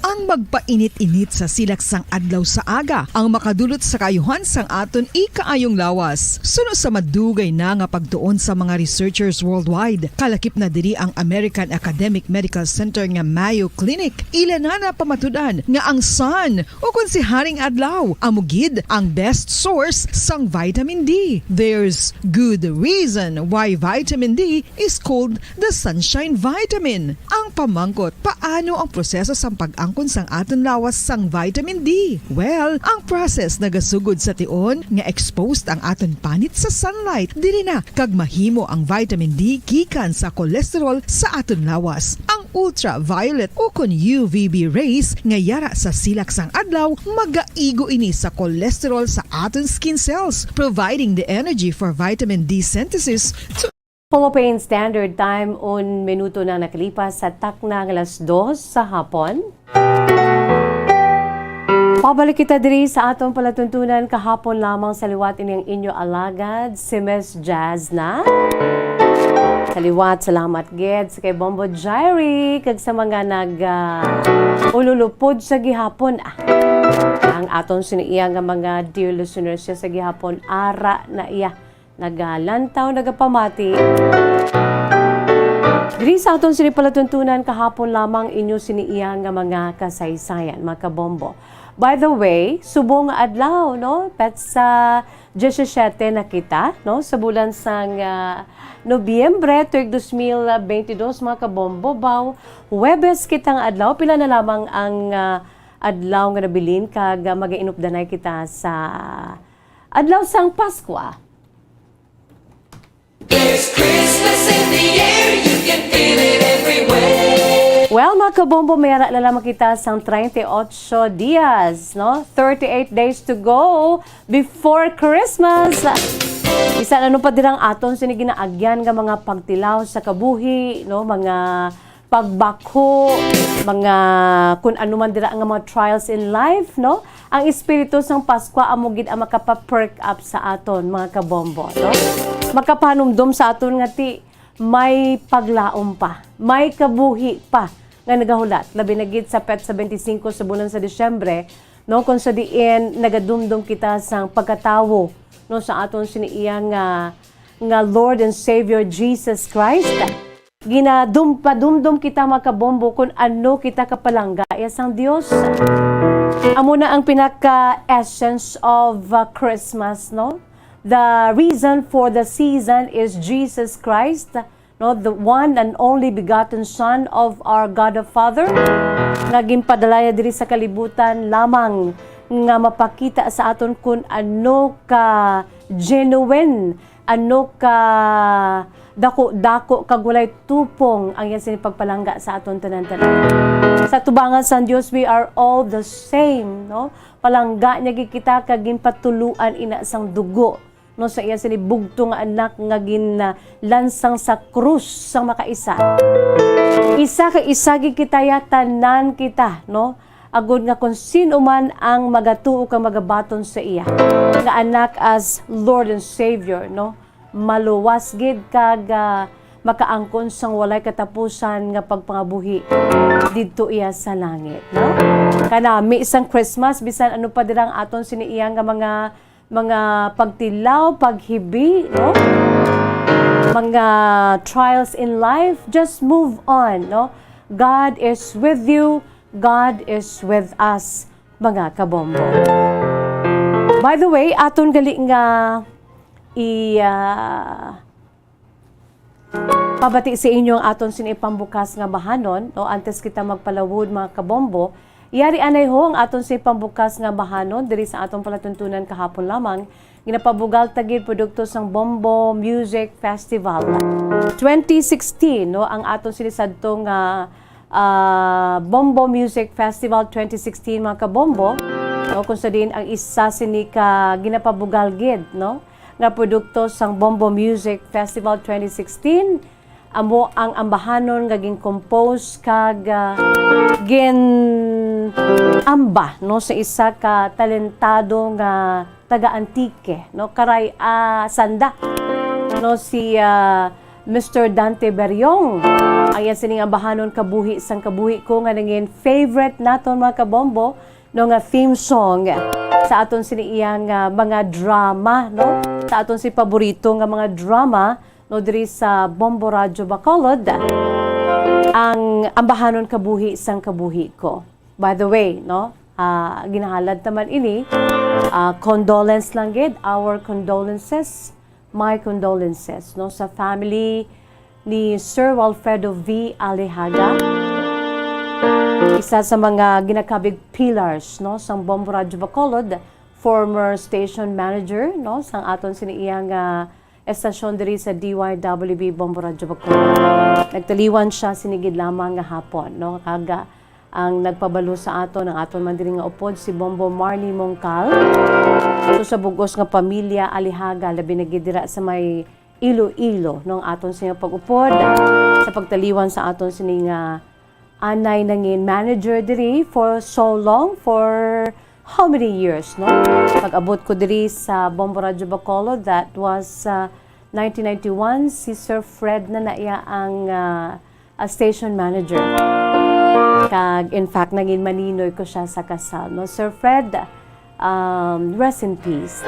Ang magpainit-init sa silak sang adlaw sa aga ang makadulot sa kaayuhan sang aton ikaayong lawas. Suno sa madugay na nga pagtuon sa mga researchers worldwide, kalakip na diri ang American Academic Medical Center nga Mayo Clinic. Ila na napamatud-an nga ang sun, o kon si Haring Adlaw, amo gid ang best source sang vitamin D. There's good reason why vitamin D is called the sunshine vitamin. Ang pamangkot, paano ang proseso sang pag-angkon sang aton lawas sang vitamin D? Well, ang process nagasugod sa tion nga exposed ang aton panit sa sunlight. Diri na kag mahimo ang vitamin D gikan sa cholesterol sa aton lawas. Ang ultraviolet o kon U V B rays nga yara sa silak sang adlaw magaigo ini sa cholesterol sa aton skin cells, providing the energy for vitamin D synthesis to Philippine Standard Time, un minuto na nakalipas sa takna nga alas dos sa hapon. Pabalik kita diri sa aton palatuntunan kahapon lamang. Sa liwat ini ang inyo alagad, si Miss Jazz na. Sa liwat, salamat gid sa kay Bombo Jairi kag sa mga nag, ah, ululupod sa gihapon. Ah, ang aton sini iya nga mga dear listeners siya sa gihapon, ara na iya nagalantaw, nagapamati. Diri sa aton sini palatuntunan kahapon lamang inyo sini iya nga mga kasaysayan, mga kabombo. By the way, subong nga adlaw, no? Petsa diyesisiyete na kita, no? Sa bulan sang, ah, Nobyembre, tuig dos mil bentidós, mga kabombo. Baw, Huwebes kita nga adlaw, pila na lamang ang, ah, adlaw nga nabilin kag, ah, magainupdanay kita sa adlaw sang Paskwa. There's Christmas in the air, you can feel it everywhere. Well, mga kabombo, may ara na lamang kita sang treinta y ocho dias, no? Thirty-eight days to go before Christmas. Bisan ano pa dirang aton sini ginaagyan nga mga pagtilaw sa kabuhi, no? Mga pagbakho, mga kun ano man dira nga mga trials in life, no? Ang espiritu sang Paskwa amo gid ang makapa-perk up sa aton, mga kabombo, no? Makapahanumdom sa aton nga ti may paglaom pa, may kabuhi pa nga nagahulat, labi na gid sa petsa twenty-five sa bulan sa Disyembre, no, kung sa diin nagadumdom kita sang pagkatawo, no, sa aton sini iya nga, nga Lord and Savior Jesus Christ. Ginadum-, padumdom kita, mga kabombo, kung ano kita kapalangga iya sang Dios. Amo na ang pinaka-essence of, uh, Christmas, no? The reason for the season is Jesus Christ, no, the one and only begotten Son of our God the Father, nga ginpadala niya diri sa kalibutan lamang nga mapakita sa aton kun ano ka genuine, ano ka dako-dako kag walay tupong ang iya sini pagpalangga sa aton tanan-tanan. Sa tubangan sang Dios, we are all the same, no? Palangga niya gid kita kag ginpatuluan ina sang dugo no, sa iya sini bugtong nga anak nga ginlansang sa krus sang makaisa. Isa ka isa gid kita ya, tanan kita, no? Agod nga kon sino man ang magatuo kag magabaton sa iya nga anak as Lord and Savior, no? Maluwas gid kag, ah, makaangkon sang walay katapusan nga pagpangabuhi didto iya sa langit, no? Kanami sang Christmas, bisan ano pa dira ang aton sini iya nga mga mga pagtilaw, paghibi, no? Mga trials in life, just move on, no? God is with you, God is with us, mga kabombo. By the way, aton gali nga i, ah, pabati sa inyo ang aton sini pambukas nga bahanon, no? Antes kita magpalawod, mga kabombo, yari anay ho ang aton sini pambukas nga bahanon diri sa aton palatuntunan kahapon lamang. Ginapabugal ta gid produkto sang Bombo Music Festival twenty sixteen, no? Ang aton sini sadto nga, ah, Bombo Music Festival twenty sixteen, mga kabombo, no? Kung sa diin ang isa sini ka ginapabugal gid, no? nga produkto sang Bombo Music Festival twenty sixteen, amo ang ambahanon nga gin-compose kag, ah, gin-amba, no, sa isa ka talentado nga taga Antique, no, karay, ah, sanda, no, si, ah, Mister Dante Beriong. Ang iya sining ambahanon, Kabuhi sang Kabuhi Ko, nga nangin favorite naton, mga kabombo, no, nga theme song sa aton sini iyang, ah, mga drama, no? Sa aton si paborito nga mga drama, no, diri sa Bombo Radyo Bacolod, ang ambahanon, Kabuhi sang Kabuhi Ko. By the way, no, ah, ginahalad naman ini, ah, condolence lang gid, our condolences, my condolences, no, sa family ni Sir Walfredo V. Alijaga, isa sa mga ginakabig pillars, no, sang Bombo Radyo Bacolod, former station manager, no, sang aton sini iyang, ah, estasyon diri sa D Y W B Bombo Radyo Bacolod. Nagtaliwan siya sini gid lamang nga hapon, no, kag, ah, ang nagpabalo sa aton, ang aton man diri nga upod, si Bombo Marnie Mongcal. So, sa bug-os nga pamilya Alijaga, labi na gid dira sa may Iloilo, no, ang aton sini nga pag-upod sa pagtaliwan sa aton sini nga anay nangin manager diri for so long, for how many years, no? Pag-abot ko diri sa Bombo Radyo Bacolod, that was, uh, nineteen ninety-one, si Sir Fred na na iya ang, uh, a station manager. Kag, in fact, nangin maninoy ko siya sa kasal, no? Sir Fred, um, rest in peace.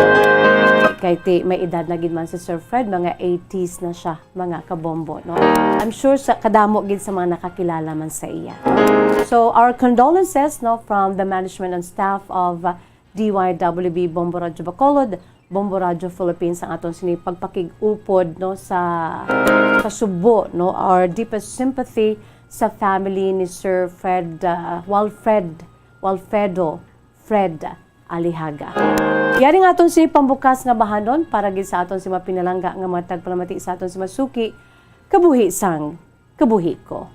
Kay ti, may edad na gid man si Sir Fred, mga eighties na siya, mga kabombo, no? I'm sure sa kadamo gid sa mga nakakilala man sa iya. So, our condolences, no, from the management and staff of, uh, D Y W B Bombo Radyo Bacolod, Bombo Radyo Philippines, ang aton sini pagpakig-upod, no, sa kasubo, no, our deepest sympathy sa family ni Sir Fred, uh, Walfred, Walfredo Fred Alijaga. Yari nga aton sini pambukas nga bahanon para gid sa aton si mapinalangga nga matag palamati sa aton si masuki, Kabuhi sang Kabuhi Ko.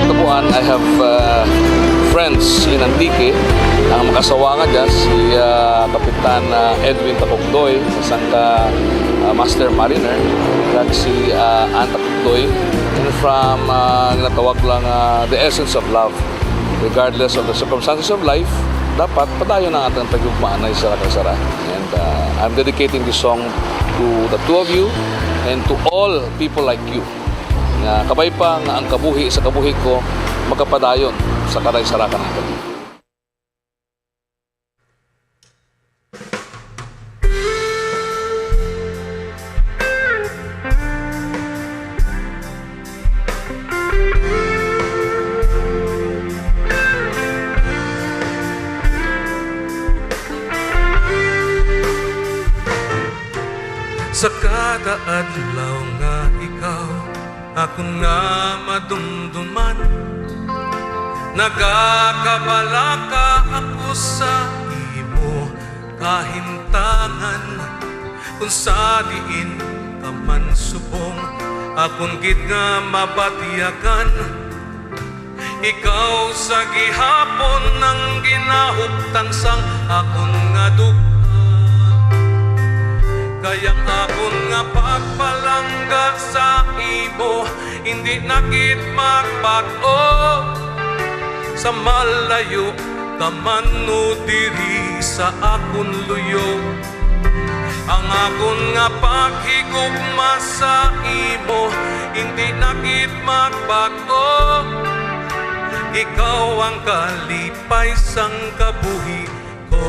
Tabuan, I have, uh, friends in Antique. Ang makasawa nga dyan, si, uh, Kapitan, uh, Edwin Takugdoy, isang ka, uh, master mariner, kag si, uh, Ann Takugdoy, and from, uh, ginatawag lang, uh, the essence of love. Regardless of the circumstances of life, dapat padayon ang atong paghigugmaanay sa kag sara. And, uh, I'm dedicating this song to the two of you and to all people like you. Nga kabay pa nga ang kabuhi sa kabuhi ko magapadayon sa karaysarakan naton. Sa kada adlaw nga ikaw akon nga madumduman, nagakabalaka ako sa imo kahimtangan. Kung sa diin ka man subong, akon gid nga mabatyagan. Ikaw sa gihapon ang ginahuptan sang akon nga duga, kay ang akon nga pagpalangga sa imo hindi na gid magbag-o. Sa malayo ka man o diri sa akon luyo, ang akon nga paghigugma sa imo hindi na gid magbag-o. Ikaw ang kalipay sang kabuhi ko.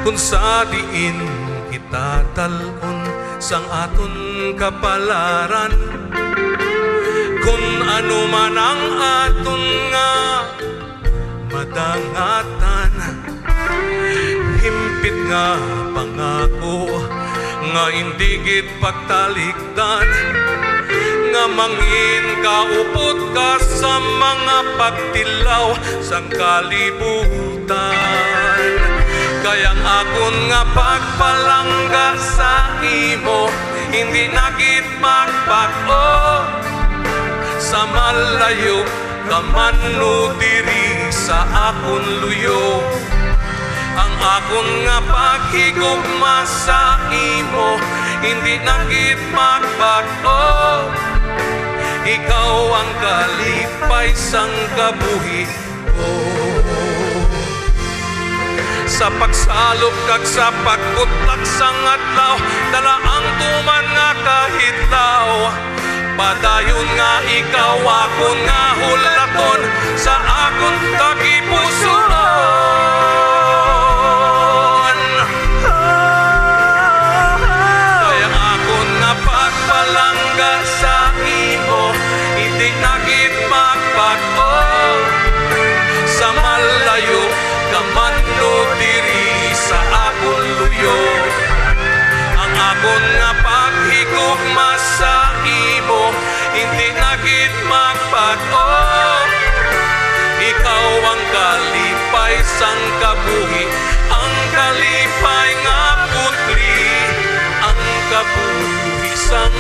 Kung sa diin kita dal-on sang aton kapalaran, kung ano man ang aton nga madangatan, himpit nga pangako nga indi gid pagtalikdan, nga mangin kaupod ka sa mga pagtilaw sang kalibutan. Kay ang akon nga pagpalangga sa imo hindi na gid magbag-o. Sa malayo ka man o diri sa akon luyo, ang akon nga paghigugma sa imo hindi na gid magbag-o. Ikaw ang kalipay sang kabuhi ko. Sa pagsalop kag sa pagkutak sang adlaw, dala ang tuman nga kahitlaw. Padayon nga ikaw akon nga hulaton sa akon tagipusoon. Kay ang akon nga pagpalangga sa imo hindi na gid magbag-o. Sa malayo ka man o diri sa akon luyo, ang akon nga paghigugma sa imo hindi na gid magbag-o. Ikaw ang kalipay sang kabuhi, ang kalipay nga putli, ang kabuhi sang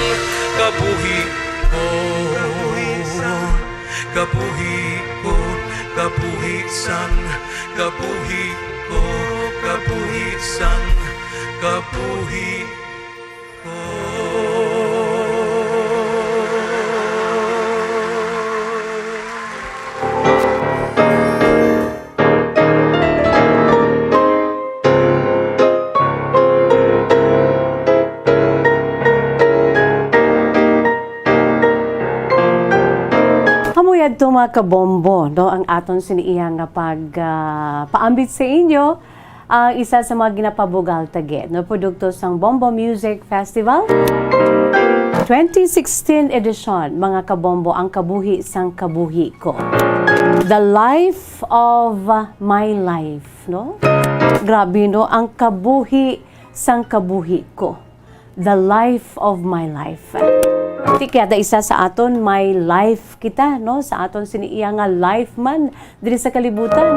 kabuhi ko. Kabuhi ko, kabuhi sang kabuhi ko, kabuhi sang kabuhi ko. Amo yadto, mga kabombo, no, ang aton sini iya nga pag, ah, paambit sa inyo, ang isa sa mga ginapabugal tagi, no, produkto sang Bombo Music Festival twenty sixteen edition, mga kabombo, ang kabuhi sang kabuhi ko. The life of my life, no? Grabe, no? Ang kabuhi sang kabuhi ko. The life of my life. Ti kada isa sa aton may life kita, no? Sa aton sini iya nga life man diri sa kalibutan.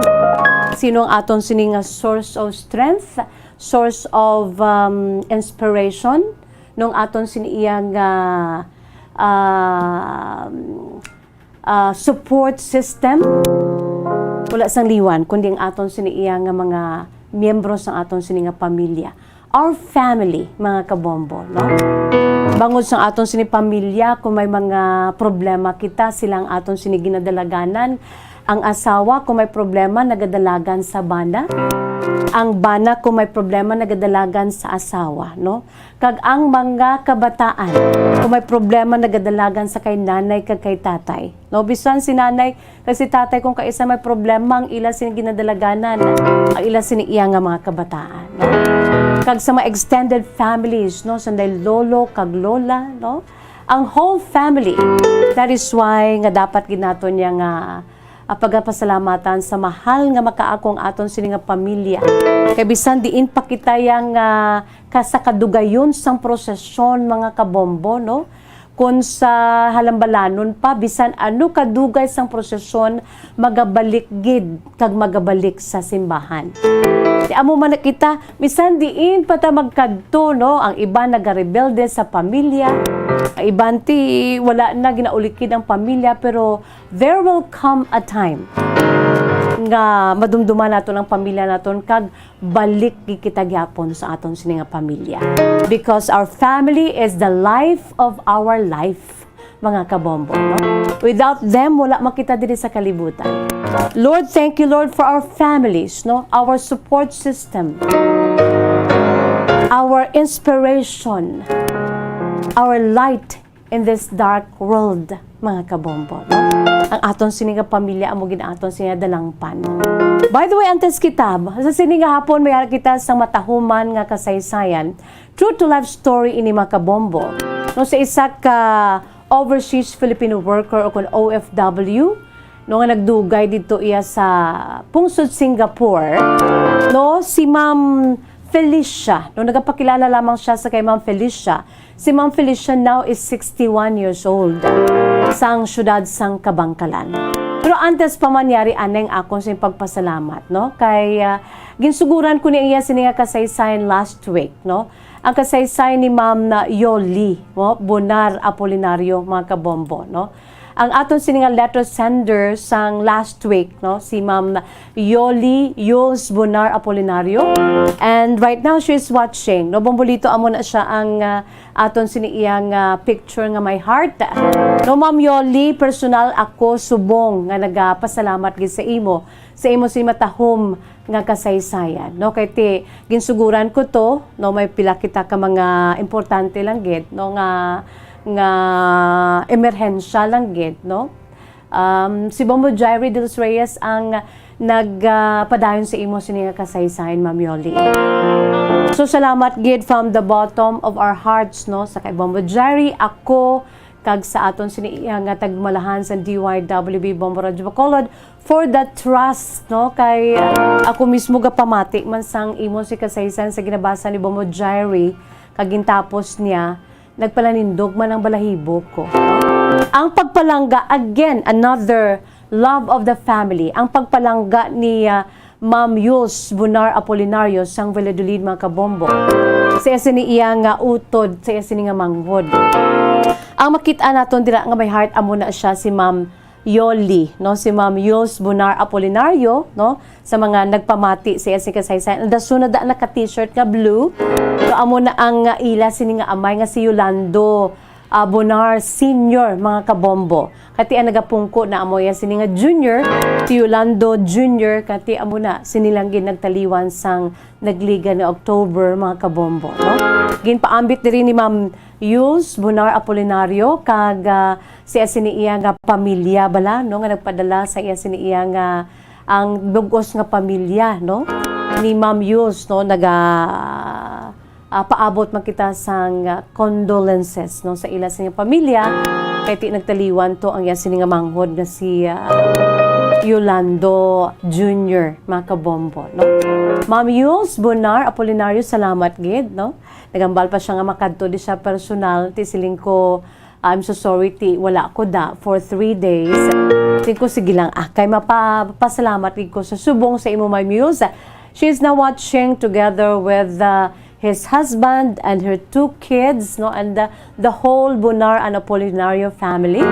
Sino ang aton sini nga source of strength, source of, um, inspiration, nung aton sini iya nga, um, ah, support system? Wala sang liwan, kundi ang aton sini iya nga mga miyembro sang aton sini nga pamilya. Our family, mga kabombo, no? Bangod sang aton sini pamilya, kung may mga problema kita, sila ang aton sini ginadalaganan. Ang asawa, kung may problema, nagadalagan sa bana. Ang bana, kung may problema, nagadalagan sa asawa, no? Kag ang mga kabataan, kung may problema, nagadalagan sa kay nanay kag kay tatay. No, bisan si nanay kag si tatay, kung kaisa may problema, ang ila sini ginadalaganan, ang ila sini iya nga mga kabataan, no? Kag sa mga extended families, no, sanday lolo kag lola, no, ang whole family. That is why nga dapat gid naton niya nga, ah, pagapasalamatan sa mahal nga makaako ang aton sini nga pamilya. Kay bisan diin pa kita yang, ah, ka-, sa kadugayon sang prosesyon, mga kabombo, no? Kon sa halambalanon pa, bisan ano kadugay sang prosesyon, magabalik gid kag magabalik sa simbahan. Ti amo man na kita, bisan diin pa ta magkadto, no? Ang iban nagarebelde sa pamilya, ang iban ti wala na ginaulikid ang pamilya, pero there will come a time nga madumduman naton ang pamilya naton kag balik gid kita gyapon sa aton sini nga pamilya. Because our family is the life of our life, mga kabombo, no? Without them, wala man kita diri sa kalibutan. Lord, thank you, Lord, for our families, no? Our support system, our inspiration, our light in this dark world, mga kabombo, no? Ang aton sini nga pamilya amo gid aton sini nga dalangpan. By the way, antes kita, sa sini nga hapon, may kita sa matahuman nga kasaysayan. True to life story ini, mga kabombo. No, sa isa ka overseas Filipino worker o kun O F W, no, nga nagdugay didto iya sa pungsod Singapore, no, si Ma'am Felicia, no, nagapakilala lamang siya sa kay Ma'am Felicia. Si Ma'am Felicia now is sixty-one years old, sang siyudad sang Kabangkalan. Pero antes pa man yari anay ang akon sa pagpasalamat, no, kay, ah, ginsuguran ko ni iya sini nga kasaysayan last week, no. Ang kasaysayan ni Ma'am na Yoli, no, Bonar Apolinario, mga kabombo, no. Ang aton sini nga letter sender sang last week, no, si Ma'am Yoli Yules Bonar Apolinario. And right now, she is watching. No, bombolito, amo na siya ang, ah, aton sini iyang, ah, picture nga may heart. No, Ma'am Yoli, personal ako subong nga nagapasalamat gid sa imo, sa imo sini matahom nga kasaysayan, no? Kay ti, ginsuguran ko to, no, may pila kita ka mga importante lang gid, no, nga, nga emerhensya lang gid, no? Um, si Bombo Jairi de los Reyes ang nagpadayon sa imo sini nga kasaysayan, Ma'am Yoli. So, salamat gid from the bottom of our hearts, no, sa kay Bombo Jairi, ako, kag sa aton sini iya nga tagmalahan sa D Y W B Bombo Radyo Bacolod for the trust, no? Kay, uh, ako mismo gapamati man sang imo si kasaysayan sa ginabasa ni Bombo Jairi, kag gintapos niya, nagpalanindog man ang balahibo ko, no? Ang pagpalangga, again, another love of the family. Ang pagpalangga ni, uh, Ma'am Yules Bonar Apolinario sang Valladolid, mga kabombo. Sa iya sini iya nga utod, sa iya sini nga manghod. Ang makit-an naton dira nga may heart, amo na siya si Ma'am Yoli, no? Si Ma'am Yules Bonar Apolinario, no? Sa mga nagpamati sa iya sini kasaysayan. Ang dason na da naka-t-shirt nga blue. So, amo na ang, uh, ila sini nga amay nga si Yolando, ah, Bonar Senior, mga kabombo. Kati ang nagapungko na amo iya sini nga Junior, si Yolando Junior, kati amo na sini lang gid nagtaliwan sang nagliga nga October, mga kabombo, no? Ginpaambit diri ni Ma'am Yules Bonar Apolinario kag, ah, si iya sini iya nga pamilya bala, no, nga nagpadala sa iya sini iya nga ang bug-os nga pamilya, no, ni Ma'am Yules, no, naga ah, paabot man kita sang, ah, condolences, no, sa ila sini nga pamilya, kay ti nagtaliwan to ang iya sini nga manghod nga si, ah, Yolando Junior, mga kabombo, no? Ma'am Yules Bonar Apolinario, salamat gid, no? Nagambal pa siya nga makadto di siya personal, ti siling ko, "I'm so sorry, ti wala ko da for three days." Siling ko, "Sige lang, ah, kay mapapasalamat gid ko sa subong sa imo, Ma'am Yules." She is now watching together with, uh, his husband and her two kids, no, and the, the whole Bonar and Apolinario family,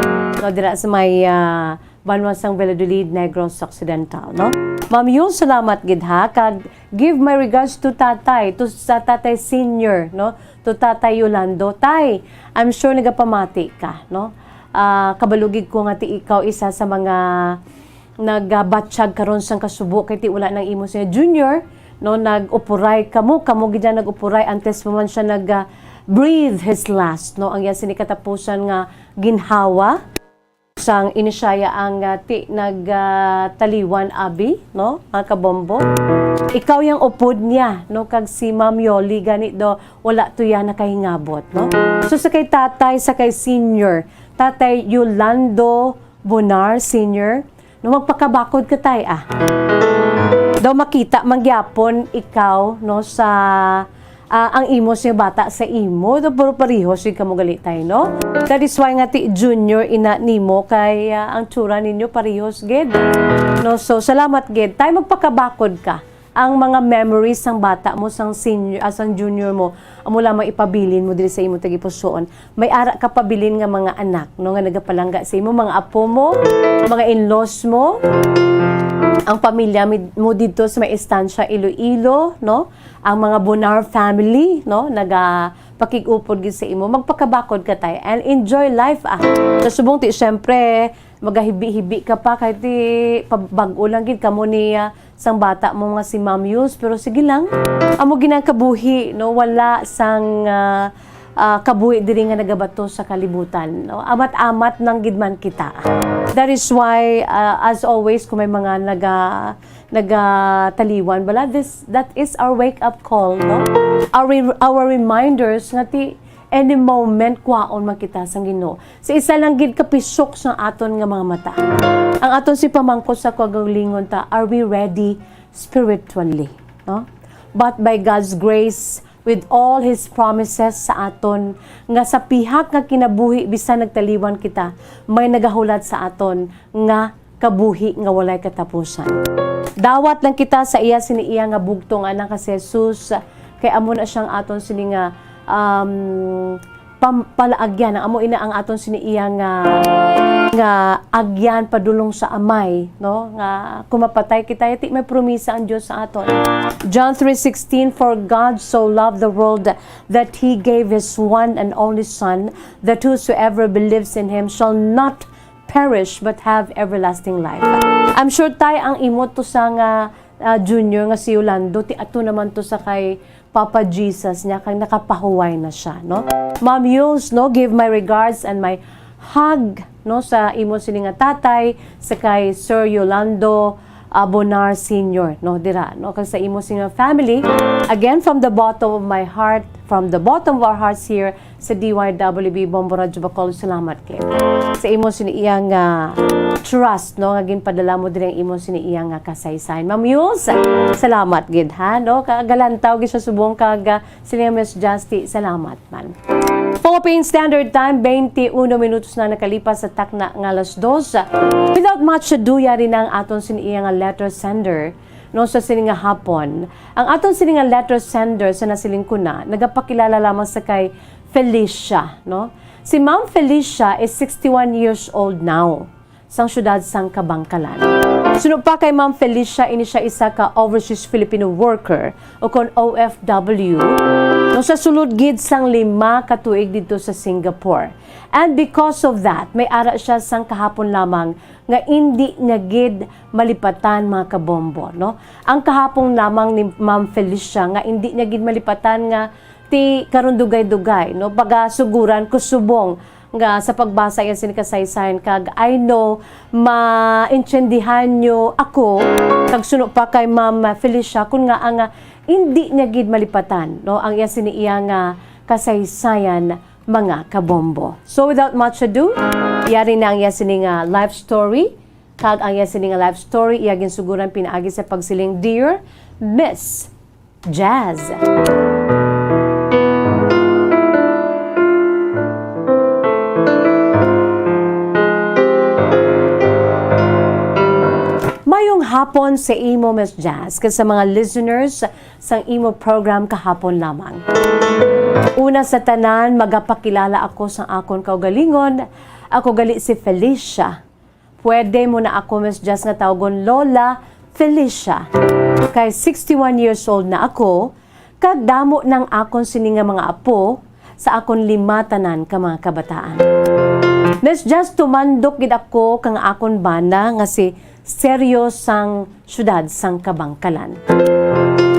no, dira sa may, ah, banwa sang Valladolid, Negros Occidental, no. Ma'am Yules, salamat gid ha, kag give my regards to Tatay, to sa Tatay Senior, no, to Tatay Yolando. Tay, I'm sure nagapamati ka, no. Ah, kabalo gid ko nga ti ikaw isa sa mga nagabatyag karon sang kasubo, kay ti wala nang imo siya Junior, no, nag-upuray kamo, kamo gid ang nag-upuray antes pa man siya nag, ah, breathe his last, no, ang iya sini katapusan nga ginhawa. Sang ini siya ang, ah, ti nag, ah, taliwan abi, no, mga kabombo. Ikaw yang upod niya, no, kag si Ma'am Yoli gani do wala to ya nakahingabot, no. So sa kay tatay, sa kay senior, Tatay Yolando Bonar Senior, no, magpakabakod ka, tay, ah. Daw makita man gyapon ikaw, no, sa, ah, ang imo sing bata sa imo, no? Pero parehos gid kamo gali, tay, no? That is why nga ti Junior ina nimo kay, ah, ang tsura ninyo parehos gid. No, so salamat gid. Tay, magpakabakod ka. Ang mga memories sang bata mo, sang senior, ah, sang junior mo, amo lamang ipabilin mo diri sa imo tagipusoon. May ara ka pabilin nga mga anak, no, nga nagapalangga sa imo, mga apo mo, mga in-laws mo, ang pamilya mid-, mo didto sa may Estancia, Iloilo, no? Ang mga Bonar family, no, nagapakig-upod gid sa imo. Magpakabakod ka, tay, and enjoy life, ah. Sa subong ti, syempre, magahibi-hibi ka pa kay ti pa-, bag-o lang gid kamo ni, ah, sang bata mo nga si Ma'am Yus, pero sige lang. Amo gid ang kabuhi, no, wala sang, ah, ah, kabuhi diri nga nagabato sa kalibutan, no? Amat-amat lang gid man kita. That is why, ah, as always, kung may mga naga-, nagataliwan, bala, this, that is our wake-up call, no? Our re-, our reminders nga ti any moment kwaon man kita sang Ginoo. Sa isa lang gid ka pisok sa aton nga mga mata. Ang aton si pamangkot sa kaugalingon ta, are we ready spiritually? No? But by God's grace, with all His promises sa aton, nga sa pihak nga kinabuhi bisan nagtaliwan kita, may nagahulat sa aton nga kabuhi nga walay katapusan. Dawat lang kita sa iya sini iya nga bugtong anak nga si Jesus, kay amo na siyang aton sini nga, um, pam-, palaagyan. Ang amo ina ang aton sini iya nga, nga agyan padulong sa Amay, no? Nga kung mapatay kita, yati may promisa ang Dios sa aton. John three sixteen, "For God so loved the world that He gave His one and only Son, that whosoever believes in Him shall not perish but have everlasting life." I'm sure, tay, ang imo to sa nga, ah, junior nga si Yolando, ti ato naman to sa kay Papa Jesus niya, kag nakapahuway na siya, no? Ma'am Yules, no, give my regards and my hug, no, sa imo sini nga tatay, sa kay Sir Yolando, ah, Bonar Senior, no, dira, no, kag sa imo sini nga family. Again, from the bottom of my heart, from the bottom of our hearts here, sa D Y W B Bombo Radyo Bacolod, salamat gid sa imo sini iya nga trust, no, nga ginpadala mo diri ang imo sini iya nga kasaysayan. Ma'am Yules, salamat gid, ha, no? Kagalantaw gid sa subong kag, ah, sini nga Miss Justy, salamat man. Philippine Standard Time, twenty-one minutos na nakalipas sa takna nga alas dos. Without much ado, yari na ang aton sini iya nga letter sender, no, sa sini nga hapon. Ang aton sini nga letter sender sa nasiling ko na, nagapakilala lamang sa kay Felicia, no? Si Ma'am Felicia is sixty-one years old now, sang siyudad sang Kabangkalan. Suno pa kay Ma'am Felicia, ini siya isa ka overseas Filipino worker o kon O F W, no, sa sulod gid sang lima ka tuig didto sa Singapore. And because of that, may ara siya sang kahapon lamang nga indi niya gid malipatan, mga kabombo, no? Ang kahapon lamang ni Ma'am Felicia nga indi niya gid malipatan nga ti karon dugay-dugay, no? Pagasuguran ko subong nga sa pagbasa iya sini kasaysayan, kag I know maintindihan niyo ako, kag suno pa kay Ma'am Felicia, kun nga ang, ah, indi niya gid malipatan, no, ang iya sini iya nga kasaysayan, mga kabombo. So without much ado, yari na ang iya sini nga life story, kag ang iya sini nga life story iya ginsuguran pinaagi sa pagsiling, "Dear Miss Jazz." Mayong hapon sa imo, Miss Jazz, kag sa mga listeners sang imo program kahapon lamang. Una sa tanan, magapakilala ako sa akon kaugalingon. Ako gali si Felicia. Pwede mo na ako, Miss Jazz, nga tawgon Lola Felicia. Kay sixty-one years old na ako, kag damo nang akon sini nga mga apo sa akon lima tanan ka mga kabataan. Miss Jazz, tumandok gid ako kang akon bana nga si Seryo sang siyudad sang Kabangkalan.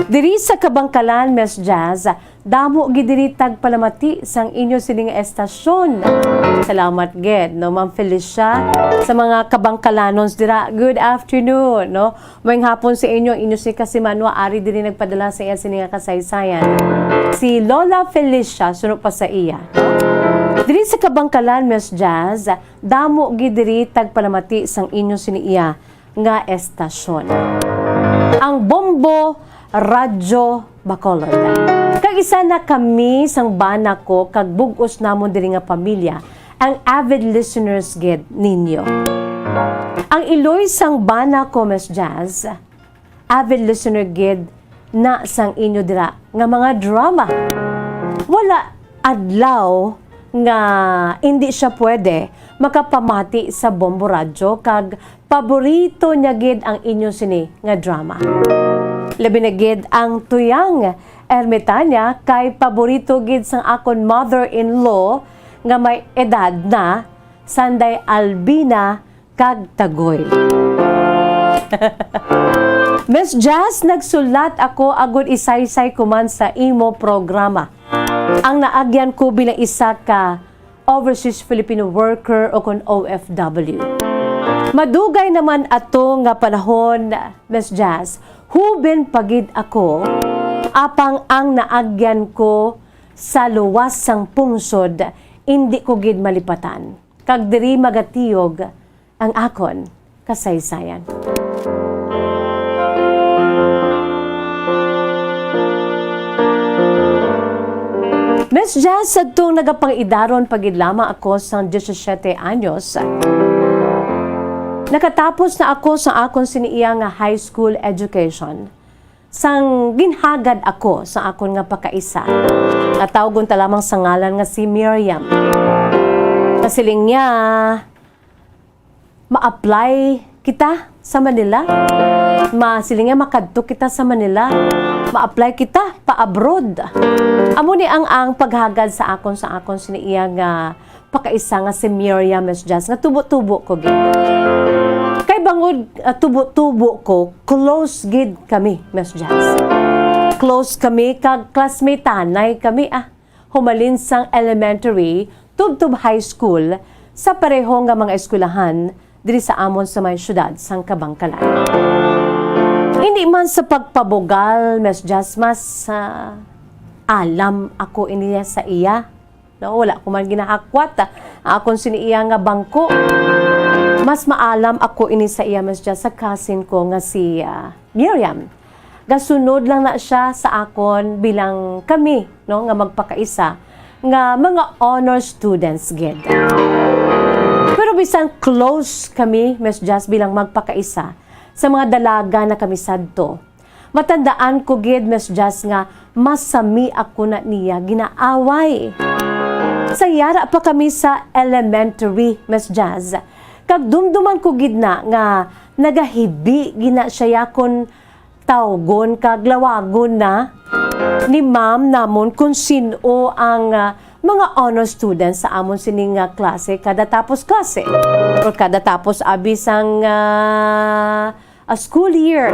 Diri sa Kabangkalan, Miss Jazz, damo gid diri tagpalamati sang inyo sini nga estasyon. Salamat gid, no, Ma'am Felicia, sa mga Kabangkalanons dira. Good afternoon, no? Mayong hapon sa inyo, inyo si Kasimanwa, ari diri nagpadala sa iya sini nga kasaysayan. Si Lola Felicia, suno pa sa iya, no? Diri sa Kabangkalan, Miss Jazz, damo gid diri tagpalamati sang inyo sini iya nga estasyon, ang Bombo Radyo Bacolod. Kag Isa na kami sang bana ko kag bug-os namon diri nga pamilya ang avid listeners gid ninyo. Ang iloy sang bana ko, Miss Jazz, avid listener gid na sang inyo dira nga mga drama. Wala adlaw nga indi siya pwede makapamati sa Bombo Radyo kag paborito niya gid ang inyo sini nga drama. Labi na gid ang Tuyang Ermitania kay paborito gid sang akon mother-in-law nga may edad na, Sanday Albina kag Tagoy. Miss Jazz, nagsulat ako agud isaysay ko man sa imo programa. Ang naagyan ko bilang isa ka overseas Filipino worker o kon O F W. Madugay naman ato nga panahon, Miss Jazz, huben pa gid ako, apang ang naagyan ko sa luwas sang pungsod, indi ko gid malipatan. Kag diri magatiyog ang akon kasaysayan. Miss Jazz, sadtong nagapang-idaron pa gid lamang ako sang diyesisiete anyos, nakatapos na ako sa akon sini iya nga high school education. Sang ginhagad ako sa akon nga pakaisa, nga tawgon ta lamang sa ngalan nga si Miriam. Nasiling niya, "Ma-apply kita sa Manila? Ma-," siling niya, "makadto kita sa Manila? Ma-apply kita pa abroad?" Amo ni ang, ang paghagad sa akon, sa akon sini iya nga pakaisa nga si Miriam, Miss Jazz, nga tubo-tubo ko gid. Kay bangod, ah, tubo-tubo ko, close gid kami, Miss Jazz. Close kami kag classmateanay kami, ah. Humalin sang elementary tubtob high school sa pareho nga mga eskwelahan diri sa amon sa may siyudad sang Kabangkalan. Hindi man sa pagpabugal, Miss Jazz, mas, ah, alam ako ini sa iya. No, wala ko man ginahakwat, ah, ang akon sini iya nga bangko. Mas maalam ako ini sa iya, Miss Jazz, sa cousin ko nga si, ah, Miriam. Gasunod lang na siya sa akon bilang kami, no, nga magpakaisa nga mga honor students gid. Pero bisan close kami, Miss Jazz, bilang magpakaisa, sa mga dalaga na kami sadto, matandaan ko gid, Miss Jazz, nga masami ako na niya ginaaway. Sa yara pa kami sa elementary, Miss Jazz, kag dumduman ko gid na nga nagahibi gid na siya kon tawgon kag lawagon na ni ma'am namon kon sin-o ang, ah, mga honor students sa amon sini nga klase kada tapos klase or kada tapos abi sang, ah, a school year.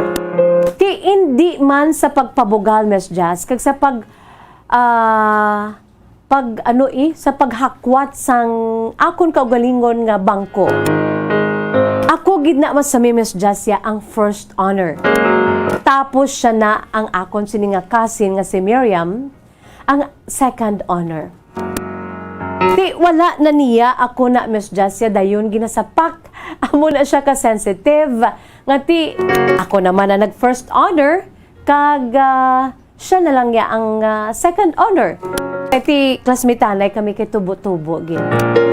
Ti indi man sa pagpabugal, Miss Jazz, kag sa pag, ah, pag, ano, eh, sa paghakwat sang akon kaugalingon nga bangko. Ako gid na masami, Miss Jazz, ya ang first honor. Tapos siya na ang akon sini nga cousin nga si Miriam, ang second honor. Ti wala na niya ako na, Miss Jazz, ya dayon ginasapak. Amo na siya ka sensitive. Nga ti, ako naman na nag first honor, kag, ah, siya na lang ya ang, ah, second honor. Kay ti classmateanay kami kay tubo-tubo gid.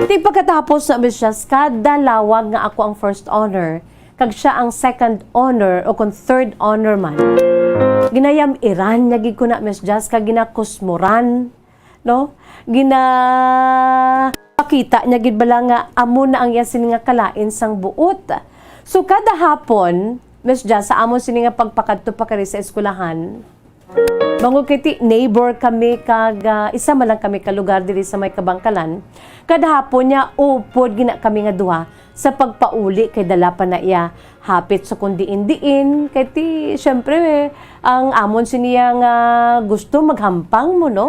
Ti pagkatapos na, Miss Jazz, kada lawag nga ako ang first honor, kag siya ang second honor o kon third honor man, ginayam-iran niya gid ko na, Miss Jazz, kag ginakusmuran, no? Ginapakita niya gid bala nga amo na ang iya sini nga kalain sang buot. So, kada hapon, Miss Jazz, sa amon sini nga pagpakadto pa kari sa eskwelahan, bangod kay ti neighbor kami kag, ah, isa man lang kami ka lugar diri sa may Kabangkalan. Kada hapon niya, upod gina kami nga duha sa pagpauli kay dala pa na iya hapit sa kon diin-diin. Kay ti, syempre, ang amon sini iya nga gusto maghampang mo, no?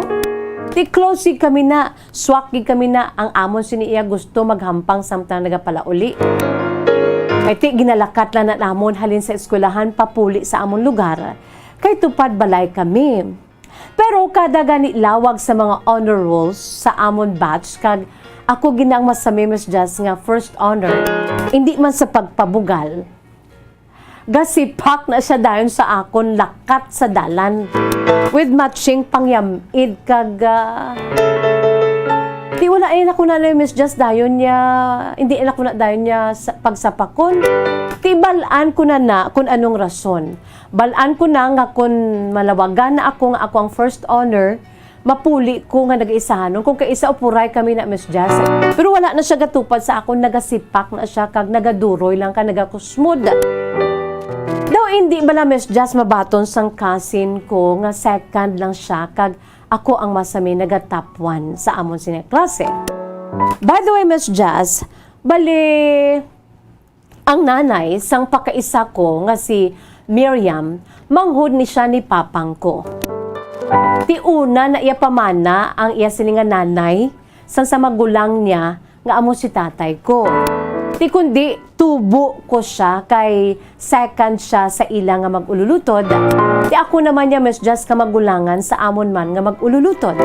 Ti close gid kami na, swak gid kami na, ang amon sini iya gusto maghampang samtang nagapalauli. Kay ti, ginalakat lang na namon halin sa eskwelahan papuli sa amon lugar. Kay tupad balay kami. Pero kada gani lawag sa mga honor rolls sa amon batch, kag ako gid na ang masami, Miss Jazz, nga first honor, indi man sa pagpabugal, Gasipak na siya dayon sa akon lakat sa dalan. With matching pangyam-id kag, ah, di wala, eh, na ko na, Miss Jazz, dayon niya, hindi na ko na dayon niya sa, pagsapakon. Di bal-an ko na na kung anong rason. Bal-an ko na nga kung malawagan na ako nga ako ang first honor, mapuli ko nga nagaisahanon kung kaisa o puray kami na, Miss Jazz. Pero wala na siya gatupad sa akon, nagasipak na siya kag nagaduroy lang ka nagakusmod. Daw hindi bala, Miss Jazz, mabaton sang cousin ko nga second lang siya kag ako ang masami naga-top one sa amon sini klase. By the way, Miss Jazz, bali, ang nanay sang pakaisa ko nga si Miriam, manghod ni siya ni papang ko. Ti una na iya pamana ang iya sini nga nanay sang sa magulang niya nga amo si tatay ko. Ti kundi tubo ko siya kay second siya sa ila nga mag-ululutod. Ti ako naman niya, Miss Jazz, ka magulangan sa amon man nga mag-ululutod.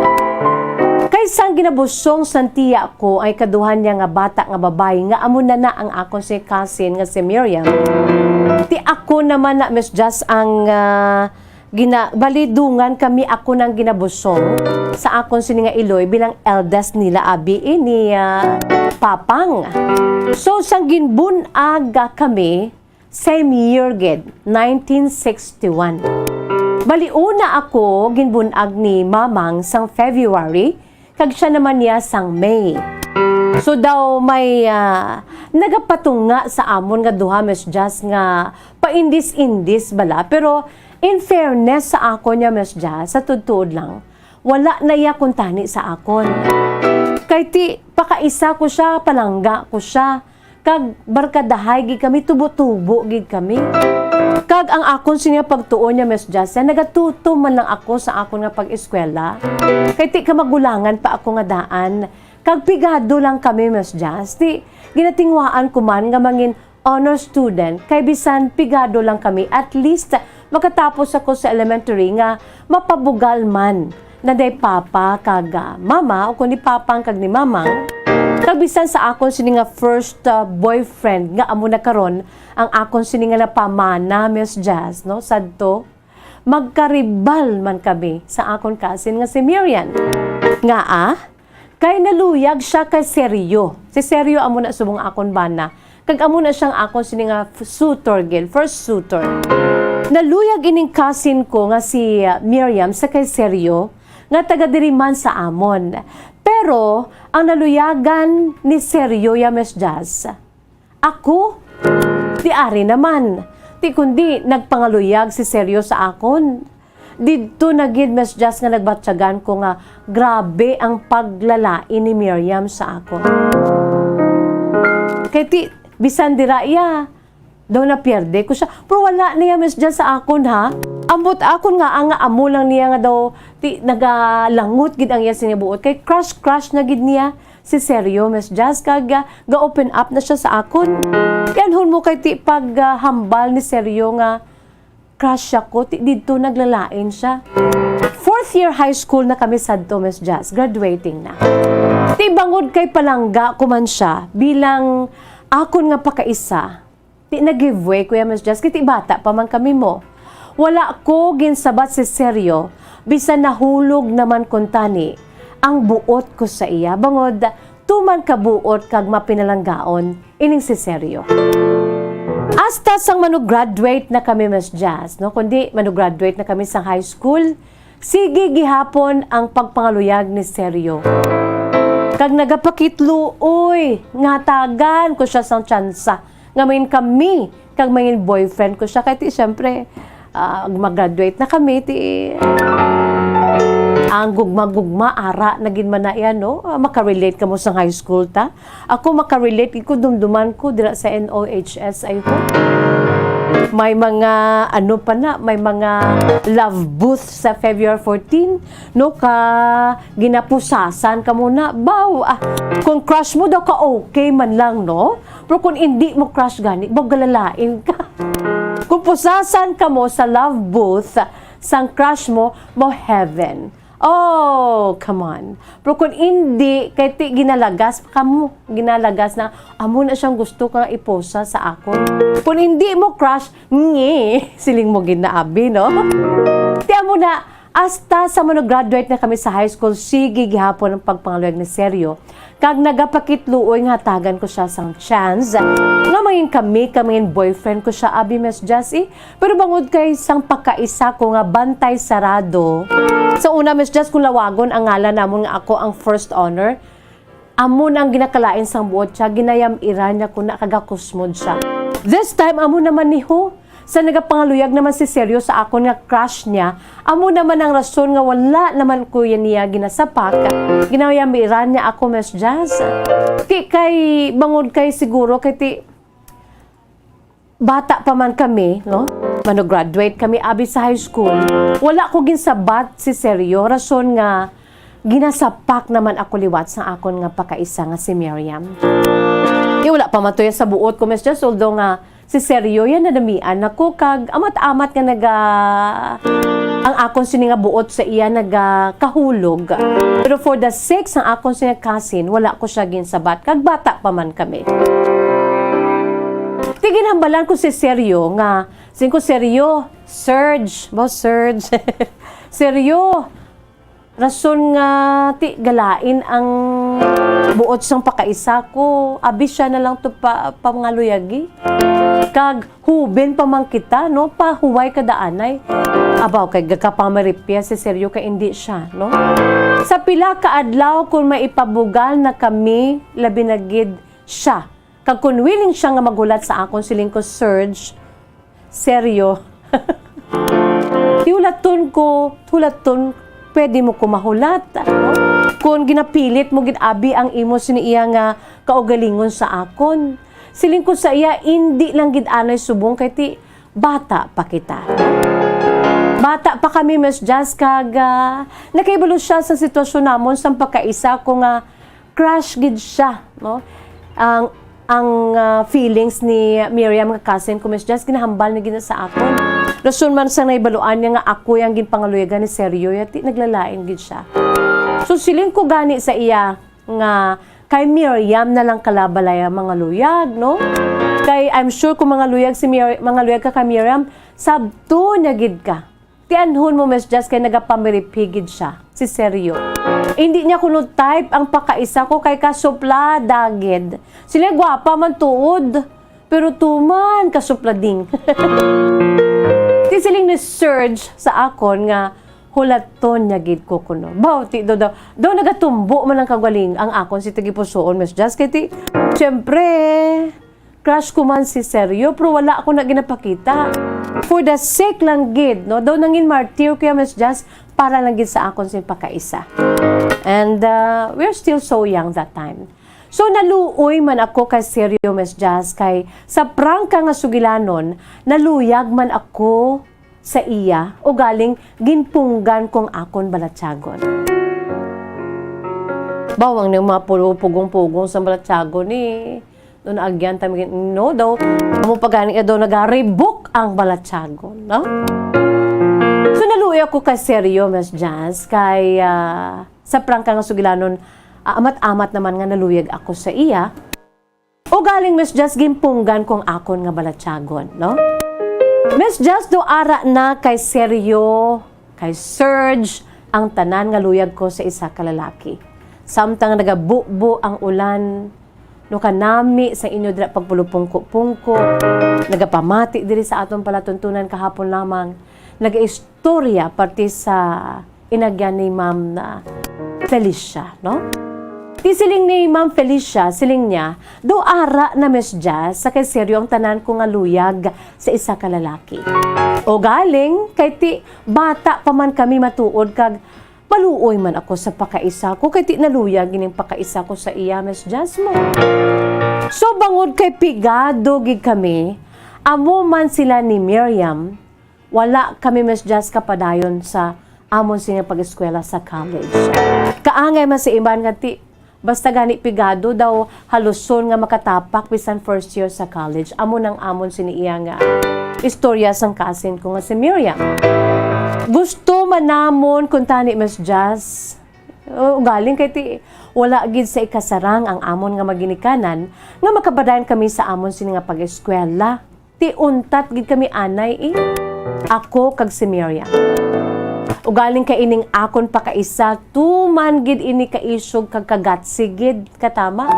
Kay sang ginabusong sang tiya ko ay kaduhan niya nga bata nga babayi nga amo na na ang akon si cousin nga si Miriam. Ti ako naman na, Miss Jazz, ang, ah, gina-, balidungan kami, ako nang ginabusong sa akon sini nga iloy bilang eldest nila abi, eh, ni, ah, Papang. So, sang ginbun-ag kami, same year gid, nineteen sixty-one. Bali, una ako ginbun-ag ni Mamang sang February, kag siya naman niya sang May. So daw may, ah, nagapatunga sa amon nga duha, Miss Jazz, nga paindis-indis bala. Pero in fairness sa akon niya, Miss Jazz, sa tuod-tuod lang, wala na iya kuntani sa akon. Kay ti, pakaisa ko siya, palangga ko siya. Kag barkadahay gid kami, tubo-tubo gid kami. Kag ang akon sini nga pagtuo niya, Miss Jazz, nagatutom man lang ako sa akon nga pag-eskwela. Kay ti kamagulangan pa ako nga daan. Kag pigado lang kami, Miss Jazz. Ti ginatinguhaan ko man nga mangin honor student, kay bisan pigado lang kami, at least makatapos ako sa elementary nga mapabugal man na day papa kag, ah, mama, o kundi papang kag ni mamang. Kag bisan sa akon sini nga first, ah, boyfriend nga amo na karon ang akon sini nga napamana, Miss Jazz, no? Sadto, magkaribal man kami sa akon cousin nga si Miriam. Ngaa? Kay naluyag siya kay Sergio. Si Sergio amo na subong akon bana. Kag amo na siyang akon sini nga f-, suitor gid, first suitor. Naluyag ining cousin ko nga si, uh, Miriam sa kay Sergio, nga taga diri man sa amon. Pero ang naluyagan ni Sergio ya, Miss Jazz, ako? Ti ari naman. Ti kundi nagpangaluyag si Sergio sa akon. Didto na gid, Miss Jazz, nga nagbatyagan ko nga grabe ang paglalain ni Miriam sa akon. Kay ti, bisan dira iya, daw napierde ko siya. Pero wala niya, Miss Jazz, sa akon, ha? Ambot akon nga, nga amo lang niya nga daw, ti, nagalangot gid ang iya sinibuot. Kay crush-crush na gid niya si Sergio, Miss Jazz, kag, ah, ga-open up na siya sa akon. Yanhon mo kay ti pag, ah, hambal ni Sergio nga crush siya ko, ti didto naglalain siya. Fourth year high school na kami sadto, Miss Jazz, graduating na. Ti bangod kay palangga ko man siya bilang akon nga pakaisa, ti nag-give way ko ya, Miss Jazz, kay ti bata pa man kami mo. Wala ko ginsabat si Sergio, bisan nahulog naman kuntani ang buot ko sa iya, bangod tuman ka buot kag mapinalanggaon ining si Sergio. Hasta sang manu-graduate na kami, Miss Jazz, no? Kundi manu-graduate na kami sa high school, sige gihapon ang pagpangaluyag ni Sergio. Kag nagapakitluoy, ngatagan ko siya sang tsansa nga mangin kami, kag mangin boyfriend ko siya. Kay ti, syempre, ah, mag-graduate na kami, ti, ang gugma-gugma, ara na gid man na yan, no? Ah, makarelate ka mo sa high school, ta? Ako, makarelate gid ko, dumduman ko, dira sa N O H S, ay ho. May mga, ano pa na, may mga love booth sa February fourteen, no? Ka, ginapusasan ka muna. Baw, ah, kung crush mo daw ka, okay man lang, no? Pero kung hindi mo crush gani, baw galalain ka. Kung pusasan ka mo sa love booth sang crush mo, mo heaven. Oh, come on. Pero kung hindi, kay ti ginalagas pa kamo. Ginalagas na, "Amo na siyang gusto ka nga iposa sa akon." Kung hindi mo crush, nge, siling mo gid na abi, no? Ti amo na, hasta sa mano-graduate na kami sa high school, sige gihapon ang pagpangaluyag ni Seryo. Kag nagapakitluoy nga hatagan ko siya sang chance nga mangin kami, ka mangin boyfriend ko siya, abi, Miss Jessie. Pero bangod kay sang pagkaisa ko nga bantay sarado, sa una, Miss Jess, kung lawagon ang ngalan namon nga ako ang first honor, amo na ang ginakalain sang buot siya, ginayam-iran niya ko na kagakusmod siya. This time, amo naman ni ho, sa nagapangaluyag naman si Seryo sa akon nga crush niya, amo naman ang rason nga wala naman ko yan niya ginasapak. Ginayam-iran niya ako, Miss Jess. Ti kay, bangod kay siguro, kay ti, bata pa man kami, no? Mano-graduate kami, abi, sa high school. Wala ko ginsabat si Seryo, rason nga ginasapak naman ako liwat sa akon nga pakaisa nga si Miriam. Di wala pa man to ya sa buot ko, Miss Jess, although nga si Seryo yan nadamian ako, kag amat-amat nga naga-, ang akon sini nga buot sa iya nagakahulog. Pero for the sake sang akon sini nga cousin, wala ko siya ginsabat, kag bata pa man kami. Ti ginhambalan ko si Seryo nga, sing ko, "Seryo, Serge, boss Serge, Seryo, rason nga ti galain ang buot sang pakaisa ko, abi siya na lang to pa, pangaluyagi. Kag huben pa man kita, no? Pahuway ka daanay." Abaw, kay gakapamaripya si Seryo kay indi siya, no? Sa pila ka adlaw, kung maipabugal na kami, labi na gid siya. Kag kung willing siya nga maghulat sa akon, siling ko, "Serge, Seryo." Ti hulaton ko, hulaton, pwede mo ko mahulat, ano? Kung ginapilit mo gid, abi, ang imo sini iya nga kaugalingon sa akon. Siling ko sa iya, indi lang gid anay subong kay ti bata pa kita. Bata pa kami, Miss Jazz, kag, ah, nakahibalo siya sa sitwasyon namon sang pagkaisa ko nga crush gid siya, no? Ang, ang, ah, feelings ni Miriam nga cousin ko, Miss Jazz, ginahambal ni gina sa akon. Rason man sang nahibaluan niya nga ako yang ginpangaluyagan ni Seryo, yati naglalain gid siya. So, siling ko gani sa iya nga kay Miriam na lang kalabalay ang mangaluyag, no? Kay I'm sure kung mangaluyag si Mir-, mangaluyag ka kay Miriam, sabton niya gid ka. Tianhon mo, Miss Jess, kay nagapamiriphi gid siya, si Seryo. Hindi niya kuno type ang pakaisa ko kay kasuplada gid. Sila gwapa man tuod, pero tuman kasuplading. Ti siling ni Serge sa akon nga hulaton niya gid ko kuno. Baw, ti daw, daw, daw nagatumbo man ang kagaling ang akon si tagipusoon, Miss Jess. Kay ti, siyempre, crush ko man si Seryo, pero wala ako na ginapakita. For the sake lang gid, no? Daw nangin martir ko ya, Miss Jazz, para lang gid sa akon sing pakaisa. And, uh, we're still so young that time. So, naluoy man ako kay Seryo, Miss Jazz, kay sa prangka nga sugilanon, naluyag man ako sa iya, ugaling ginpunggan kong akon balatyagon. Bawang ni mga pulo, pugong-pugong sa balatyagon ni, no, naagyan ta, no, daw, amo pa gani daw nagaribok ang balatyagon, no? So, naluoy ako kay Seryo, Miss Jazz, kay, ah, sa prangka nga sugilanon, ah, amat-amat naman nga naluyag ako sa iya. Ugaling, Miss Jazz, ginpunggan kong akon nga balatyagon, no? Miss Jazz, do ara na kay Seryo, kay Serge, ang tanan nga luyag ko sa isa ka lalaki. Samtang nagabubo ang ulan, no, kanami sa inyo dira pagpulupungko-pungko, nagapamati diri sa aton palatuntunan kahapon lamang, nagaistorya parte sa inagyan ni Ma'am na Felicia, no? Ti siling ni Ma'am Felicia, siling niya, "Do ara na, Miss Jazz, sa kay Seryo ang tanan ko nga luyag sa isa ka lalaki." Ugaling, kay ti bata pa man kami matuod kag maluoy man ako sa pakaisa ko, kay ti naluyag ining pakaisa ko sa iya, Miss Jazz mo. So, bangod kay pigado gid kami, amo man sila ni Miriam, wala kami, Miss Jazz, kapadayon sa amon sini nga pag-eskwela sa college. Kaangay man sa iban nga ti, basta gani pigado daw haluson nga makatapak bisan first year sa college. Amo nang amon sini iya nga istorya sang cousin ko nga si Miriam. Gusto man namon kuntani, Miss Jazz. O, ugaling kay ti, wala gid sa ikasarang ang amon nga maginikanan nga makapadayon kami sa amon sini nga pag-eskwela. Ti untat gid kami anay, eh. Ako kag si Miriam. Ugaling kay ining akon pakaisa, tuman gid ini kaisog kag kagatsig gid, katama.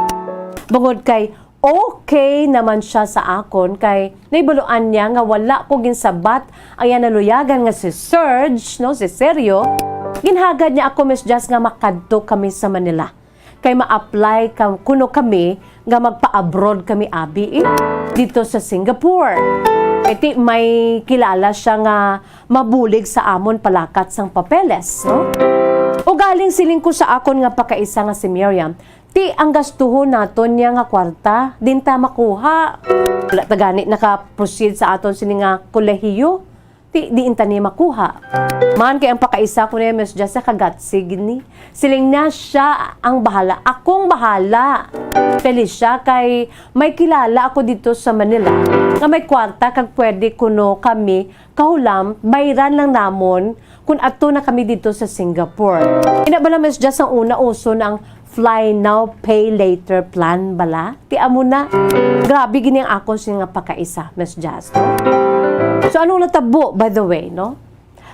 Bangod kay okay naman siya sa akon, kay nahibaluan niya nga wala ko ginsabat ang iya naluyagan nga si Serge, no, si Sergio. Ginhagad niya ako, Miss Jazz, nga makadto kami sa Manila. Kay ma-apply ka, kuno kami nga magpa-abroad kami, abi, eh, dito sa Singapore. Kay ti may kilala siya nga mabulig sa amon palakat sang papeles, no? Ugaling siling ko sa akon nga pakaisa nga si Miriam, ti ang gastuhon naton niya nga kwarta, din ta makuha. Wala ta gani naka-proceed sa aton sini nga kolehiyo. Ti, diin ta ni makuha. Man kay ang pakaisa ko niya, Miss Jessica, gatsig ni. Siling niya, siya ang bahala. Akong bahala. Felicia, kay may kilala ako dito sa Manila nga may kwarta kag pwede kuno kami kahulam, bayran lang namon kung ato na kami dito sa Singapore. Ina bala, Miss Jess, ang una uso na ang fly now, pay later plan bala. Ti amo na. Grabe gini ang akon sini nga pakaisa, Miss Jazz, no? So, anong natabo, by the way, no?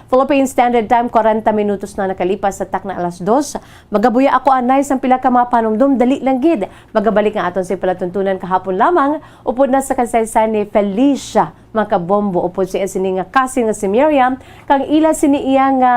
Philippine Standard Time, kwarenta minutos na nakalipas sa takna alas dos. Magabuya ako anay sang pila ka mga panumdom, dali lang gid. Magabalik ang aton sa palatuntunan kahapon lamang, upod na sa kasaysayan ni Felicia, mga kabombo, upod siya sini nga kasin nga si Miriam, kang ila sini iya nga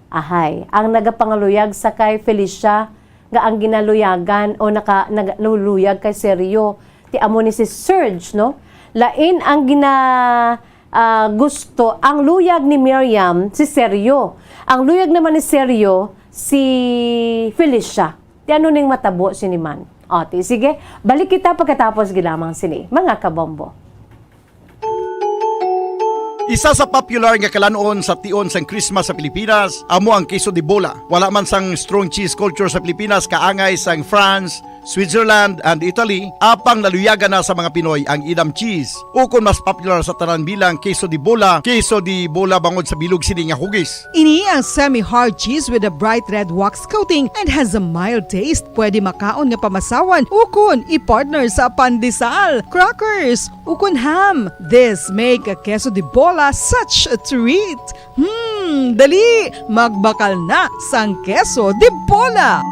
Ahay, ang nagapangaluyag sa kay Felicia nga ang ginaluyagan o naka-, nagaluyag kay Sergio, ti amo ni si Serge, no? Lain ang gina-, ah, gusto, ang luyag ni Miriam, si Sergio. Ang luyag naman ni Sergio, si Felicia. Ti ano ning matabo sini man? O, ti, sige, balik kita pagkatapos gilamang sini, mga kabombo. Isa sa popular nga kalan-on sa tion sang Christmas sa Pilipinas amo ang queso de bola. Wala man sang strong cheese culture sa Pilipinas, kaangay sang France, Switzerland, and Italy, apang naluyagan na sa mga Pinoy ang Edam cheese, ukon mas popular sa tanan bilang queso de bola, queso de bola bangod sa bilog sini nga hugis. Ini ang semi-hard cheese with a bright red wax coating and has a mild taste. Pwede makaon nga pamasawan ukon i-partner sa pandesal, crackers, ukon ham. This make a queso de bola such a treat. Hmm, dali, magbakal na sang queso de bola.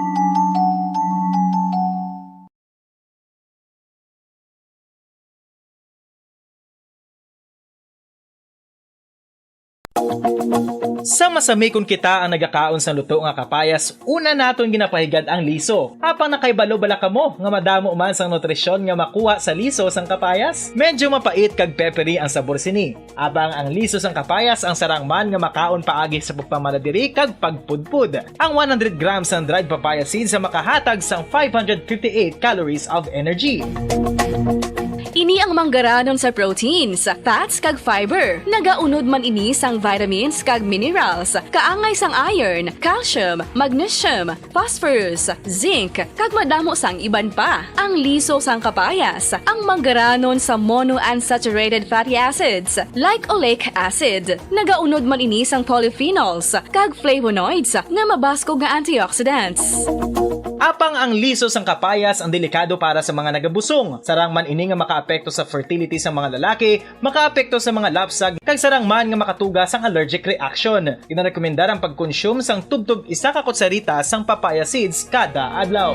Sa masami kon kita ang nagakaon sang luto nga kapayas, una naton ginapahigad ang liso. Apang nakahibalo bala kamo nga madamo man sang nutrisyon nga makuha sa liso sang kapayas? Medyo mapait kag peppery ang sabor sini. Apang ang liso sang kapayas ang sarang man nga makaon paagi sa pagpamaladiri kag pagpudpod. Ang one hundred grams sang dried papaya seeds ang makahatag sang five hundred fifty-eight calories of energy. Ini ang manggaranon sa proteins, fats, kag fiber. Nagaunod man ini sang vitamins kag minerals, kaangay sang iron, calcium, magnesium, phosphorus, zinc, kag madamo sang iban pa. Ang liso sang kapayas, ang manggaranon sa monounsaturated fatty acids, like oleic acid. Nagaunod man ini sang polyphenols kag flavonoids nga mabaskog nga antioxidants. Apang ang liso sang kapayas ang delikado para sa mga nagabusong. Sarang man ini nga makaapekto sa fertility sa mga lalaki, makaapekto sa mga lapsag, kag sarang man nga makatuga sang allergic reaction. Ginarekomendar ang pagkonsume sang tubtob isa ka kutsarita sang papaya seeds kada adlaw.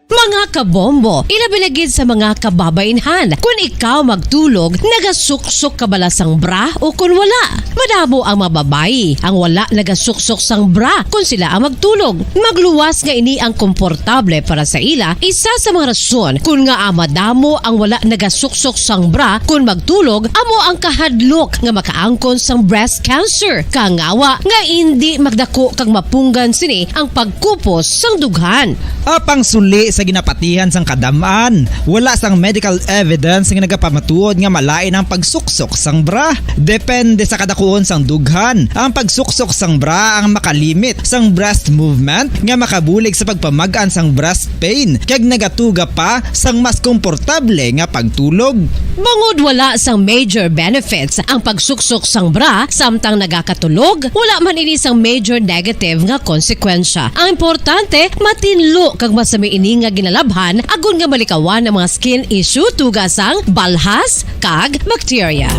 Mga kabombo, ilabi na gid sa mga kababainhan, kun ikaw magtulog, nagasuksok ka bala sang bra o kun wala? Madamo ang mga babayi ang wala nagasuksok sang bra kun sila ang magtulog. Magluwas nga ini ang komportable para sa ila, isa sa mga rason kun ngaa madamo ang wala nagasuksok sang bra kun magtulog amo ang kahadlok nga makaangkon sang breast cancer, kangawa nga indi magdako kag mapunggan sini ang pagkupos sang dughan. Apang suli sa ginapati Ihan sang kadam-an, wala sang medical evidence nga nagapamatuod nga malain ang pagsuksok sang bra. Depende sa kadakuon sang dughan, ang pagsuksok sang bra ang makalimit sang breast movement nga makabulig sa pagpamag-an sang breast pain kag nagatuga pa sang mas komportable nga pagtulog. Bangod wala sang major benefits ang pagsuksok sang bra samtang nagakatulog, wala man ini sang major negative nga konsekwensya. Ang importante, matinlo kag masami ini nga ginalabhan agod nga malikawan ang mga skin issue, tuga sang balhas kag bakterya.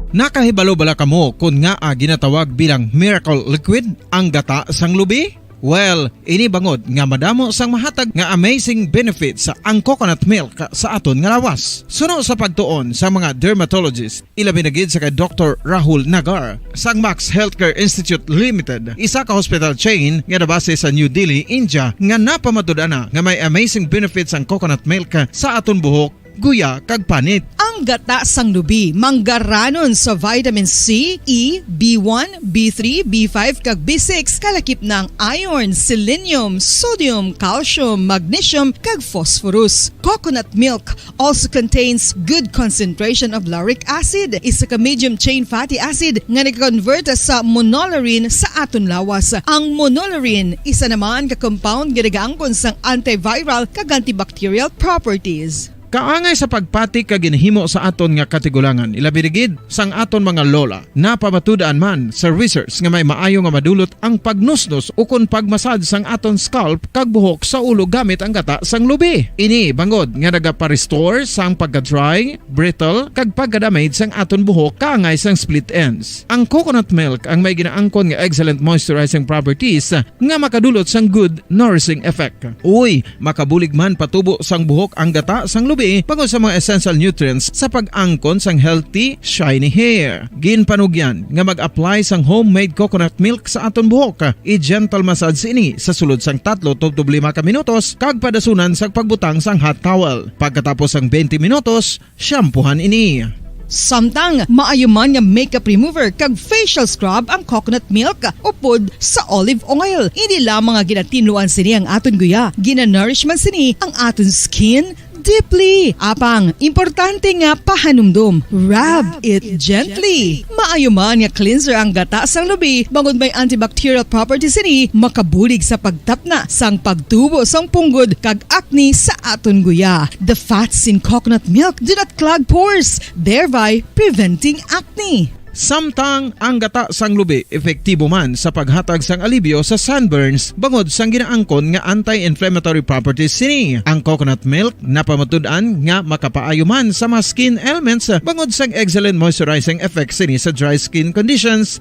Nakahibalo bala kamo kon ngaa ginatawag bilang miracle liquid ang gata sang lubi? Well, ini bangod nga madamo sang mahatag nga amazing benefits ang coconut milk sa aton nga lawas. Suno sa pagtuon sa mga dermatologist, ilabi na gid sa kay Doktor Rahul Nagar sang Max Healthcare Institute Limited, isa ka hospital chain nga nabase sa New Delhi, India, nga napamatud-an na nga may amazing benefits ang coconut milk sa aton buhok, guya, kag panit. Ang gata sang lubi manggaranon sa vitamin C, E, B one, B three, B five, kag B six, kalakip na ang iron, selenium, sodium, calcium, magnesium, kag phosphorus. Coconut milk also contains good concentration of lauric acid, isa ka medium chain fatty acid nga nagakonvert sa monolaurin sa aton lawas. Ang monolaurin, isa naman ka compound nga nagaangkon sang antiviral kag antibacterial properties. Kaangay sa pagpati kag ginhimo sa aton nga katigulangan, ilabi na gid sang aton mga lola. Napamatud-an man sa research nga may maayo nga madulot ang pagnusnos ukon pagmasad sang aton scalp kag buhok sa ulo gamit ang gata sang lubi. Ini bangod nga nagapa-restore sang pagka-dry, brittle, kag pagka-damage sang aton buhok kaangay sang split ends. Ang coconut milk ang may ginaangkon nga excellent moisturizing properties nga makadulot sang good nourishing effect. Uy, makabulig man patubo sang buhok ang gata sang lubi bangod sa mga essential nutrients sa pag-angkon sang healthy, shiny hair. Ginpanugyan nga mag-apply sang homemade coconut milk sa aton buhok. I-gentle massage ini sa sulod sang tatlo tubtob lima ka minutos kag padasunan sang pagbutang sang hot towel. Pagkatapos sang twenty minutos, shampoohan ini. Samtang maayo man nga makeup remover kag facial scrub ang coconut milk upod sa olive oil. Hindi lamang nga ginatinluan sini ang aton guya, ginanourish man sini ang aton skin deeply. Apang, importante nga pahanumdom, rub it gently. Maayo man nga cleanser ang gata sang lubi, bangod may antibacterial properties sini, makabulig sa pagtapna sang pagtubo sang punggod kag acne sa aton guya. The fats in coconut milk do not clog pores, thereby preventing acne. Samtang ang gata sang lubi epektibo man sa paghatag sang alibyo sa sunburns bangod sang ginaangkon nga anti-inflammatory properties sini. Ang coconut milk napamatud-an nga makapaayo man sa mga skin ailments bangod sang excellent moisturizing effects sini sa dry skin conditions.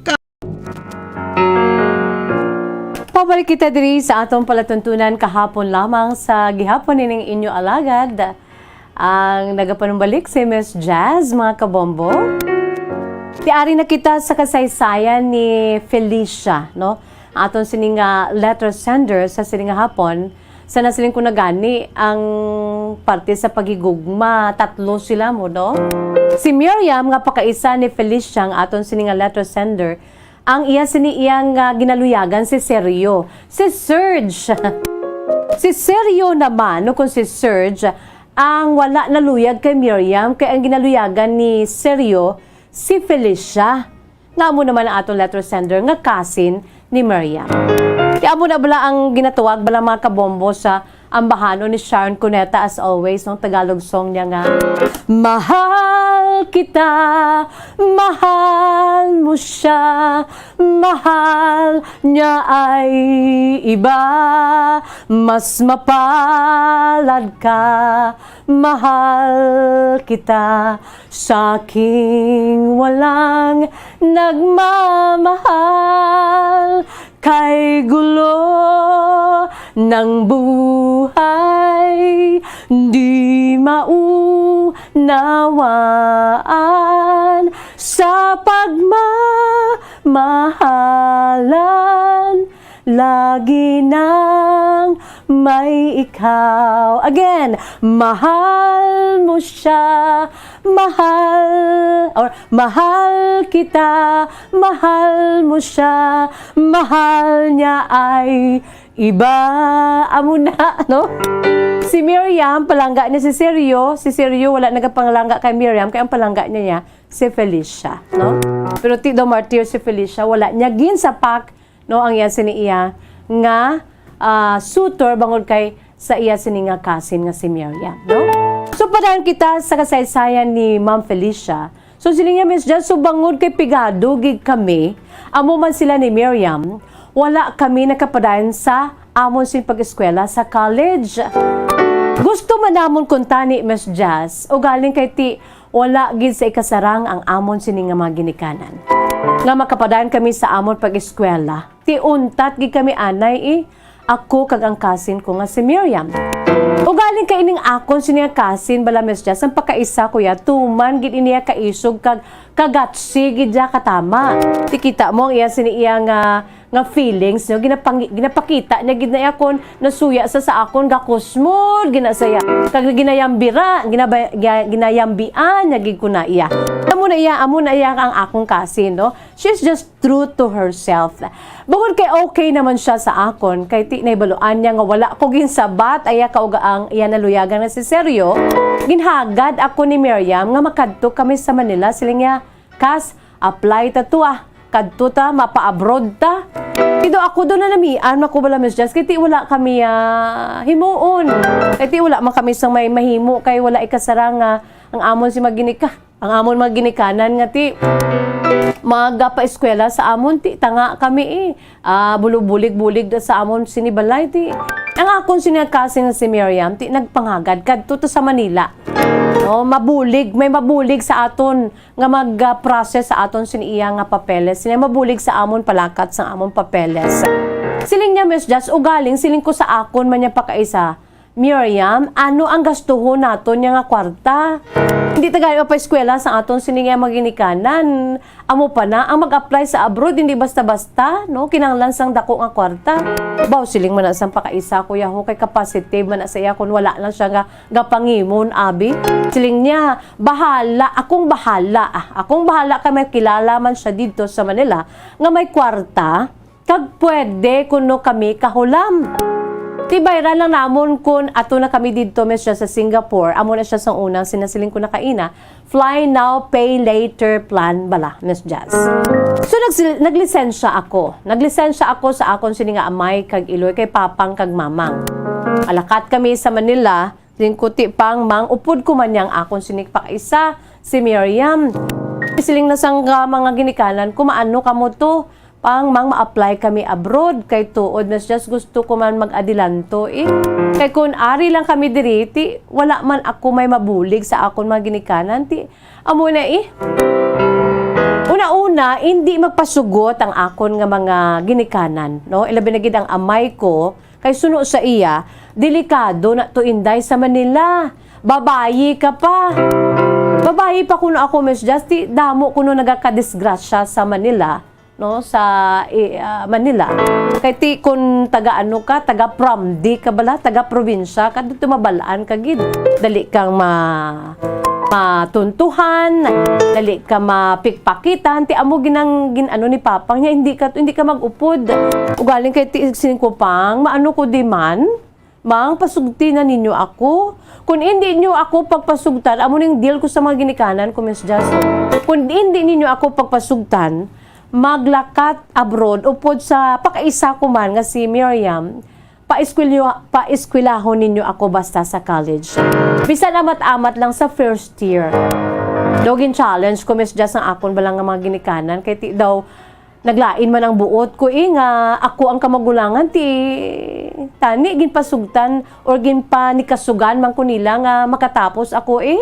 Pabalik kita diri sa aton palatuntunan kahapon lamang sa gihapon nining inyo alagad, ang nagapanumbalik si Miss Jazz, mga kabombo. Ti ari na kita sa kasaysayan ni Felicia, no? Aton sini nga letter sender sa sini nga hapon, sa nasiling ko na gani ang parte sa paghigugma, tatlo sila mo, no? Si Miriam nga pakaisa ni Felicia ang aton sini nga letter sender, ang iya sini iyang, ah, ginaluyagan si Sergio. Si Serge. Si Sergio naman, no, kung si Serge, ang wala naluyag kay Miriam, kay ang ginaluyagan ni Sergio, si Felicia. Nga amo naman ang aton letter sender nga cousin ni Miriam. Ti amo na bala ang ginatawag bala, mga kabombo, sa ambahanon ni Sharon Cuneta, as always, nung Tagalog song niya nga, "Mahal kita, mahal mo siya, mahal niya ay iba, mas mapalad ka, mahal kita, sa aking walang nagmamahal." Kay gulo ng buhay, di maunawaan sa pagmamahalan. Lagi nang May ikaw. Again, mahal mo siya, mahal, or mahal kita, mahal mo siya, mahal niya ay iba. Amo na, no? Si Miriam, palangga niya si Sergio. Si Sergio, wala nagapangangga kay Miriam, kay ang palangga niya, niya si Felicia, no? Pero ti daw martir si Felicia, wala niya ginsapak, no, ang iya sini iya nga, ah, suitor bangod kay sa iya sini nga cousin nga si Miriam, no? So, padayon kita sa kasaysayan ni Ma'am Felicia. So, siling niya, Miss Jazz, so bangod kay pigado gid kami, amo man sila ni Miriam, wala kami nakapadayon sa amon sing pag-eskwela sa college. Gusto man namon kuntani, Miss Jazz, ugaling kay ti wala gid sa ikasarang ang amon sini nga mga ginikanan. Nga makapadayon kami sa amon pag-eskwela, ti untat gid kami anay, eh. Ako kag ang cousin ko nga si Miriam. Ugaling kay ining akon sini nga cousin bala, Miss Jazz, ang pakaisa ko ya, tuman gid ini ya kaisog kag kagatsi gid ya katama. Ti kita mo ang iya sini iya nga, nga feelings, no? Ginapang-, ginapakita niya gid na iya kon nasuya sa, sa akon, gakusmod gina saya. Kag ginayambira, ginaba-, ga-, ginayambian niya gid ko na iya. Amo na iya, amo na iya ang akong cousin, no? She's just true to herself. Bukod kay okay naman siya sa akon, kay ti naibaluan niya nga wala ko ginsabat, iya kauga ang iya naluyagan nga si Sergio, ginhagad ako ni Miriam nga makadto kami sa Manila. Siling niya, "Kas, apply ta to, ah. Kadto ta, mapa-abroad ta." Ti daw ako daw nanamian, makubala, Miss Jazz, kay ti wala kami, ah, himuon. Kay ti wala man kami sang may mahimo, kay wala ikasarang nga ang amon si maginika. Ang amon mga ginikanan nga ti magapaeskwela sa amon, ti tanga kami, eh. Ah, bulubulig-bulig da sa amon sini balay, ti. Ang akon sini nga cousin nga si Miriam, ti nagpangagad kadto to sa Manila. No, mabulig, may mabulig sa aton nga mag-process sa aton sini iya nga papeles. Sini mabulig sa amon palakat sa amon papeles. Siling niya, Miss Jazz, ugaling siling ko sa akon man niya pakaisa, "Miriam, ano ang gastuhon naton niya nga kwarta? Hindi ta gani mapaeskwela sa aton sini nga mga ginikanan. Amo pa na, ang mag-apply sa abroad, hindi basta-basta, no? Kinahanglan sang dako nga kwarta." Baw, siling man na sang pakaisa ko, yaho, kay ka-positive man na sa iya kung wala lang siya nga gapangimon, abi. Siling niya, "Bahala, akong bahala, ah. Akong bahala kay may kilala man siya didto sa Manila nga may kwarta." Kag pwede kuno kami kahulam. Ti bayran lang namon kun ato na kami didto, Miss, siya sa Singapore. Amo na siya sang una, sinasiling ko na kaina, fly now, pay later plan bala, Miss Jazz. So, nagsil-, naglisensya ako. Naglisensya ako sa akon sini nga amay kag iloy kay papang kag mamang. Alakat kami sa Manila, siling ko, "Ti pang, mang, upod ko man yang akon sini pakaisa, si Miriam." Siling na sang, ah, mga ginikanan ko, "Maano kamo to? Pang, mang, ma-apply kami abroad, kay tuod, Miss Jazz, gusto ko man mag-adilanto, eh. Kay kun ari lang kami diri, ti wala man ako may mabulig sa akon mga ginikanan, ti amo na, eh." Una-una, hindi magpasugot ang akon nga mga ginikanan, no? Ilabi na gid ang amay ko, kay suno sa iya, delikado na to, Inday, sa Manila. Babayi ka pa. Babayi pa kuno ako, Miss Jazz, ti damo kuno nagakadisgrasya sa Manila, no, sa, eh, ah, Manila. Kay ti kun taga ano ka, taga pramdi ka bala, taga probinsya ka, dito mabalaan ka gid. Dali kang ma-, matuntuhan, dali ka mapikpakitan. Ti amo ginang, gin-, ano ni papang niya, "Hindi ka, hindi ka mag-upod." Ugaling kay ti siling ko, "Pang, maano ko di man? Mang, pasugti na ninyo ako. Kung hindi nyo ako pagpasugtan," amo ning deal ko sa mga ginikanan ko, Miss Jazz. "Kung hindi ninyo ako pagpasugtan, maglakat abroad, upod sa pakaisa ko man nga si Miriam, paeskwelyo-, paeskwelahon ninyo ako basta sa college. Bisan amat-amat lang sa first year." Daw gin-challenge ko, Miss Jazz, ang akon bala nga mga ginikanan. Kay ti daw, naglain man ang buot ko, eh, nga ako ang kamagulangan, ti tani ginpasugtan or ginpanikasugan man ko nila nga makatapos ako, eh.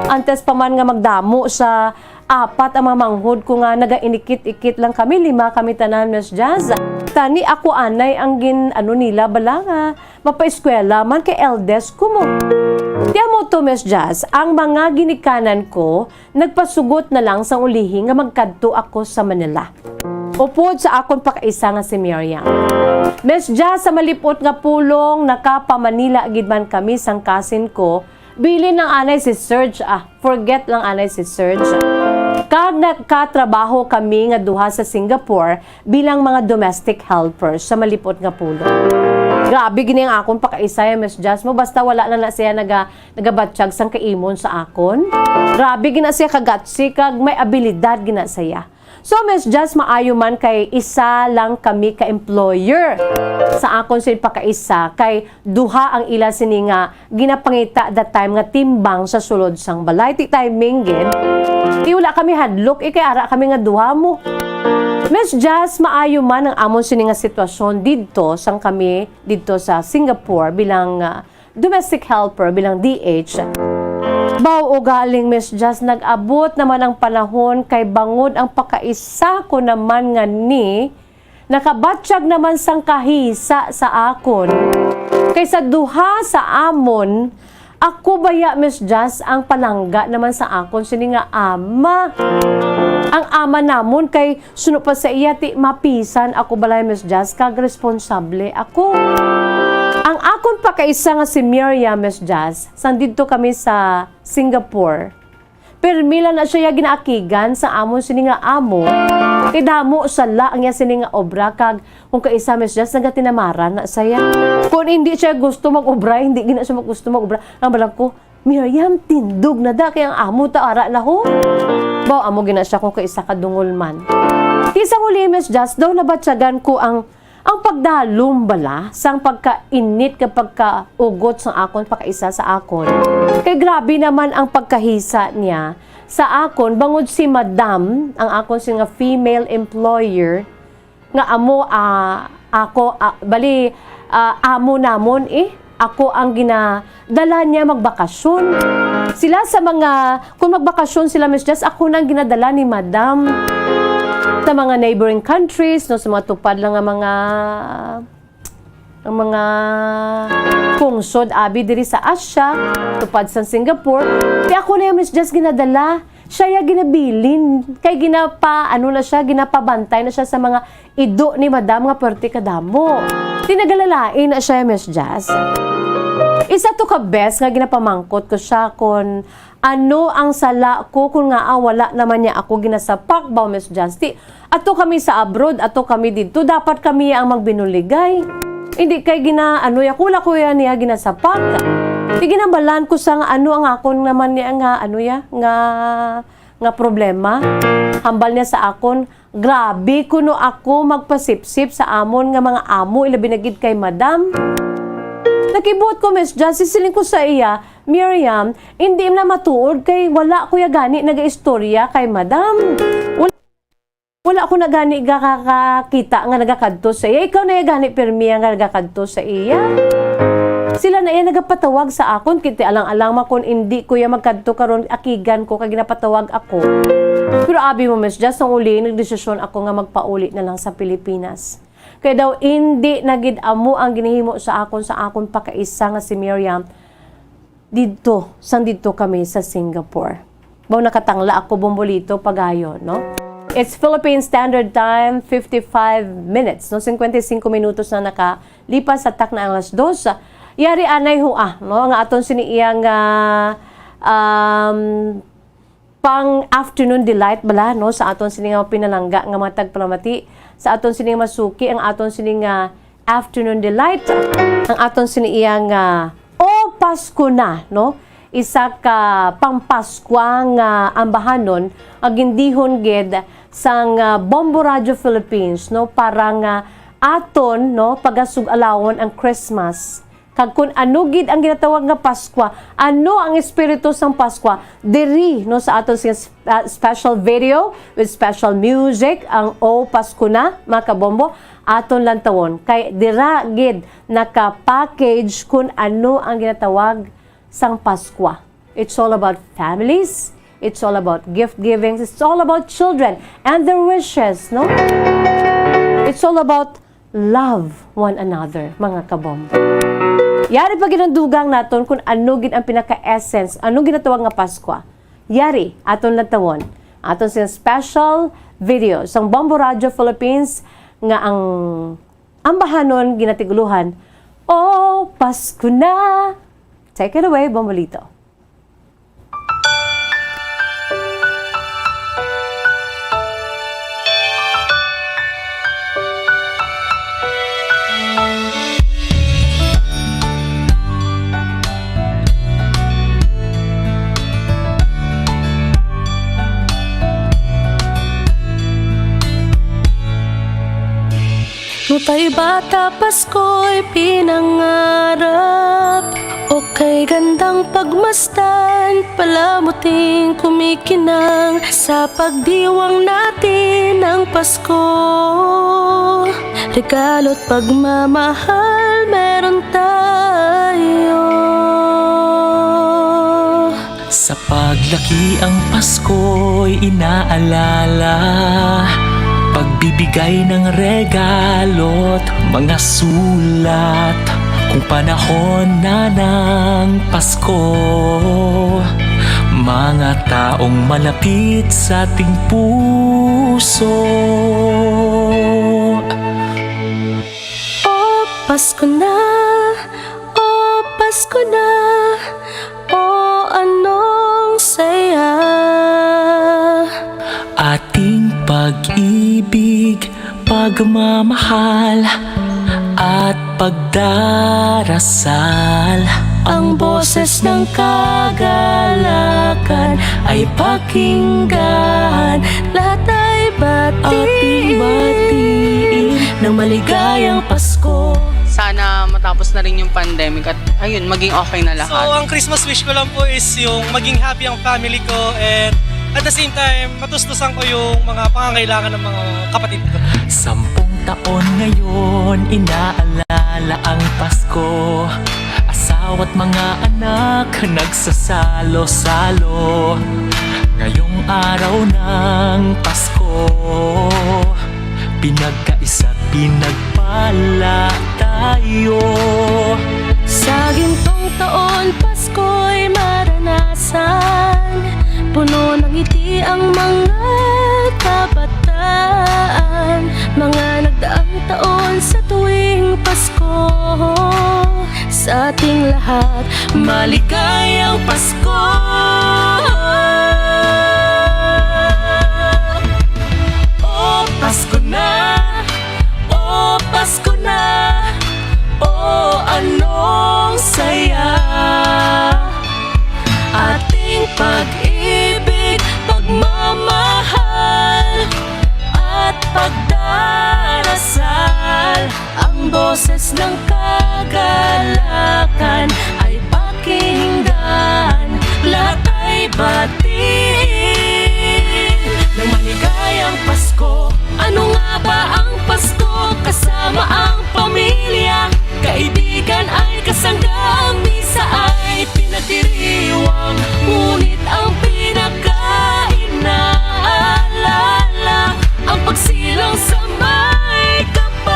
Antes pa man nga magdamo sa apat ang mga manghod ko nga nagainikit-ikit lang kami, lima kami tanan, Miss Jazz. Tani ako anay ang gin-, ano nila bala nga mapaeskwela man kay eldest ko mo. Ti amo to, Miss Jazz, ang mga ginikanan ko nagpasugot na lang sang ulihi nga magkadto ako sa Manila. Upod sa akon pakaisa nga si Miriam. Miss Jazz, sa malipot nga pulong, nakapamanila gid man kami sang kasin ko. Bilin lang anay si Serge, ah, forget lang anay si Serge. Kag nakatrabaho kami nga duha sa Singapore bilang mga domestic helpers sa malipot nga pulong. Grabe gini ang akon pakaisa, eh, Miss Jazz mo. Basta wala na na siya naga, nagabatyag sang kaimon sa akon. Grabe gina siya kagatsi kag may abilidad gina siya. So, Miss Jazz, maayo man kay isa lang kami ka employer sa akon sini pakaisa, kay duha ang ila sini nga ginapangita that time nga timbang sa sulod sang balay. Ti timing gid. Ti wala kami hadlok, eh, kay ara kami nga duha mo. Miss Jazz, maayo man ang amon sini nga sitwasyon didto sang kami didto sa Singapore bilang, ah, domestic helper, bilang D H. Baw ugaling, Miss Jazz, nag-abot naman ang panahon kay bangod ang pakaisa ko naman nga ni nakabatyag naman sang kahisa sa akon. Kay sa duha sa amon, ako baya, Miss Jazz, ang palangga naman sa akon sini nga ama. Ang ama namon kay suno pa sa iya, ti mapisan ako balay, Miss Jazz, kag responsable ako. Ang akon pakaisa nga si Miriam, Miss Jazz, sang didto kami sa Singapore, permi lang na siya ginaakigan sa amon sini nga amo. Kay damo sala ang iya sini nga obra, kag kung kaisa, Miss Jazz, nagatinamaran na siya. Kung hindi siya gusto mag-obra, hindi gina siya gusto mag-obra. Ang balang ko, Miriam, tindog na da, kay ang amo ta ara na ho. Baw, amo gina siya kung kaisa ka dungol man. Ti sang uli, Miss Jazz, daw nabatyagan ko ang, ang pagdalom bala sang pagkainit kag pagkaugot sang akon pakaisa sa akon. Kay grabe naman ang pagkahisa niya sa akon, bangod si Madam, ang akon sini nga female employer, nga amo, ah, ako, ah, bali, ah, amo namon, eh. Ako ang ginadala niya magbakasyon. Sila sa mga, kung magbakasyon sila, Miss Jess, ako na ang ginadala ni Madam sa mga neighboring countries, no, sa mga tupad lang nga mga, ang mga pungsod, abi, diri sa Asia, tupad sa Singapore. Kaya ako na yung, Miss Jess, ginadala. Siya ya ginabilin. Kay ginapa, ano na siya, ginapabantay na siya sa mga ido ni Madam nga perti kadamo. Ti nagalalain na siya, Miss Jazz. Isa to ka bes nga ginapamangkot ko siya kon ano ang sala ko, kon ngaa wala naman niya ako ginasapak ba, Miss Jazz. Ti, ato kami sa abroad, ato kami didto, dapat kami ang magbinuligay. Hindi kay gina-, ano ya, kula ko ya niya ginasapak. Ti ginambalan ko sa nga ano ang akon naman niya nga, ano ya, nga, nga problema. Hambal niya sa akon, grabe kuno ako magpasipsip sa amon nga mga amo, ilabi na gid kay Madam. Nakibuot ko, Miss Jazz, siling ko sa iya, "Miriam, hindi na matuod kay wala ko ya gani nagaistorya kay Madam. Wala, wala ko na gani gakakakita nga nagakadto sa iya. Ikaw na ya gani, permi, nga nagakadto sa iya." Sila na iya nagapatawag sa akon, kay ti alang-alang man kon indi ko ya magkadto karon, akigan ko kay ginapatawag ako. Pero abi mo, Miss Jazz, sang uli, nagdesisyon ako nga magpauli na lang sa Pilipinas. Kay daw, indi na gid amo ang ginahimo sa akon, sa akon pakaisa nga si Miriam, didto, sang didto kami sa Singapore. Baw nakatangla ako, Bombolito, pagayo, no? It's Philippine Standard Time, fifty-five minutes, no? Cincuenta y cinco minutos na nakalipas sa takna ang alas dos. Yari anay ho, ah, no? Nga aton sini iyang, ah, um, pang afternoon delight bala, no, sa aton sini nga pinalangga nga mga tagpalamati, sa aton sini nga masuki ang aton sini nga afternoon delight, ang aton sini iya nga O Pasko Na, no, isa ka pangpaskwa nga ambahanon nga gindihon gid sang, ah, Bombo Radio Philippines, no, para nga aton, no, pagasug-alawon ang Christmas. Kag kun ano gid ang ginatawag nga Paskwa, ano ang espiritu sang Paskwa, diri, no, sa aton sing, ah, special video with special music, ang O Pasko Na, mga kabombo, aton lantawon. Kay dira gid naka-package kun ano ang ginatawag sang Paskwa. It's all about families. It's all about gift givings. It's all about children and their wishes, no? It's all about love one another, mga kabombo. Yari pa gid ang dugang naton kung ano gid ang pinaka-essence, anong ginatawag nga Paskwa. Yari, aton lantawon. Aton sing special video sang Bombo Radio Philippines nga ang ambahanon ginatiguluhan, "Oh, Pasko na!" Take it away, Bombolito. Nutay bata Pasko'y pinangarap, o kay gandang pagmasdan, palamuting kumikinang sa pagdiwang natin ng Pasko. Regalo't pagmamahal meron tayo. Sa paglaki ang Pasko'y inaalala, pagbibigay ng regalo't mga sulat. Kung panahon na ng Pasko, mga taong malapit sa ating puso. O Pasko na, o Pasko na, o anong saya. Ating pag-ibig, pagmamahal, at pagdarasal. Ang boses ng kagalakan ay pakinggan. Lahat ay batiin. Ating batiin ng maligayang Pasko. Sana matapos na rin yung pandemic at, ayun, maging okay na lahat. So, ang Christmas wish ko lang po is yung maging happy ang family ko and at the same time, matustusan ko yung mga pangangailangan ng mga kapatid ko. Sampung taon ngayon, inaalala ang Pasko. Asawa't mga anak, nagsasalo-salo. Ngayong araw ng Pasko, pinagkaisa't pinagpala tayo. Sa gintong taon, Pasko'y maranasan. Puno ng ngiti ang mga kabataan. Mga nagdaang taon sa tuwing Pasko. Sa ating lahat, maligayang Pasko. O Pasko na, o Pasko na, o anong saya. Ating pag-ibig, pagmamahal, at pagdarasal. Ang boses ng kagalakan ay pakinggan. Lahat ay batiin ng maligayang Pasko. Ano nga ba ang Pasko? Kasama ang pamilya, kaibigan ay kasangga. Ang misa ay pinagdiriwang, ngunit ang pinakainaalala ang pagsilang sa may kapal.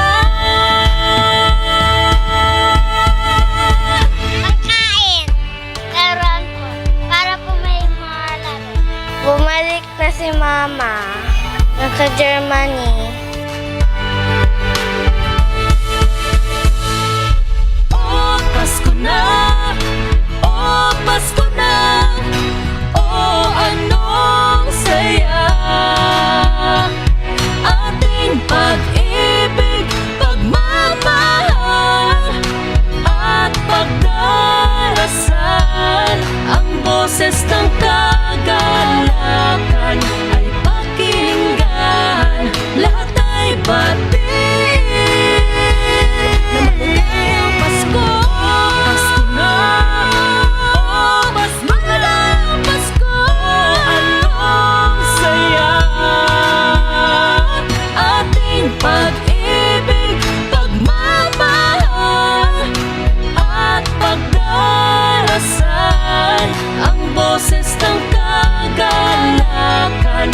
Pagkain. Laruan po. Para po may mga laro. Bumalik na si Mama. Naka-Germany. O Pasko na, o Pasko na, o anong saya. Ating pag-ibig, pagmamahal, at pagdarasal. Ang boses ng kagalakan ay pakinggan. Lahat ay batiin na maligayang Pasko. Pasko na. O Pasko na. Maligayang Pasko. Anong saya. Ating pag-ibig, pagmamahal, at pagdarasal. Ang boses ng kagalakan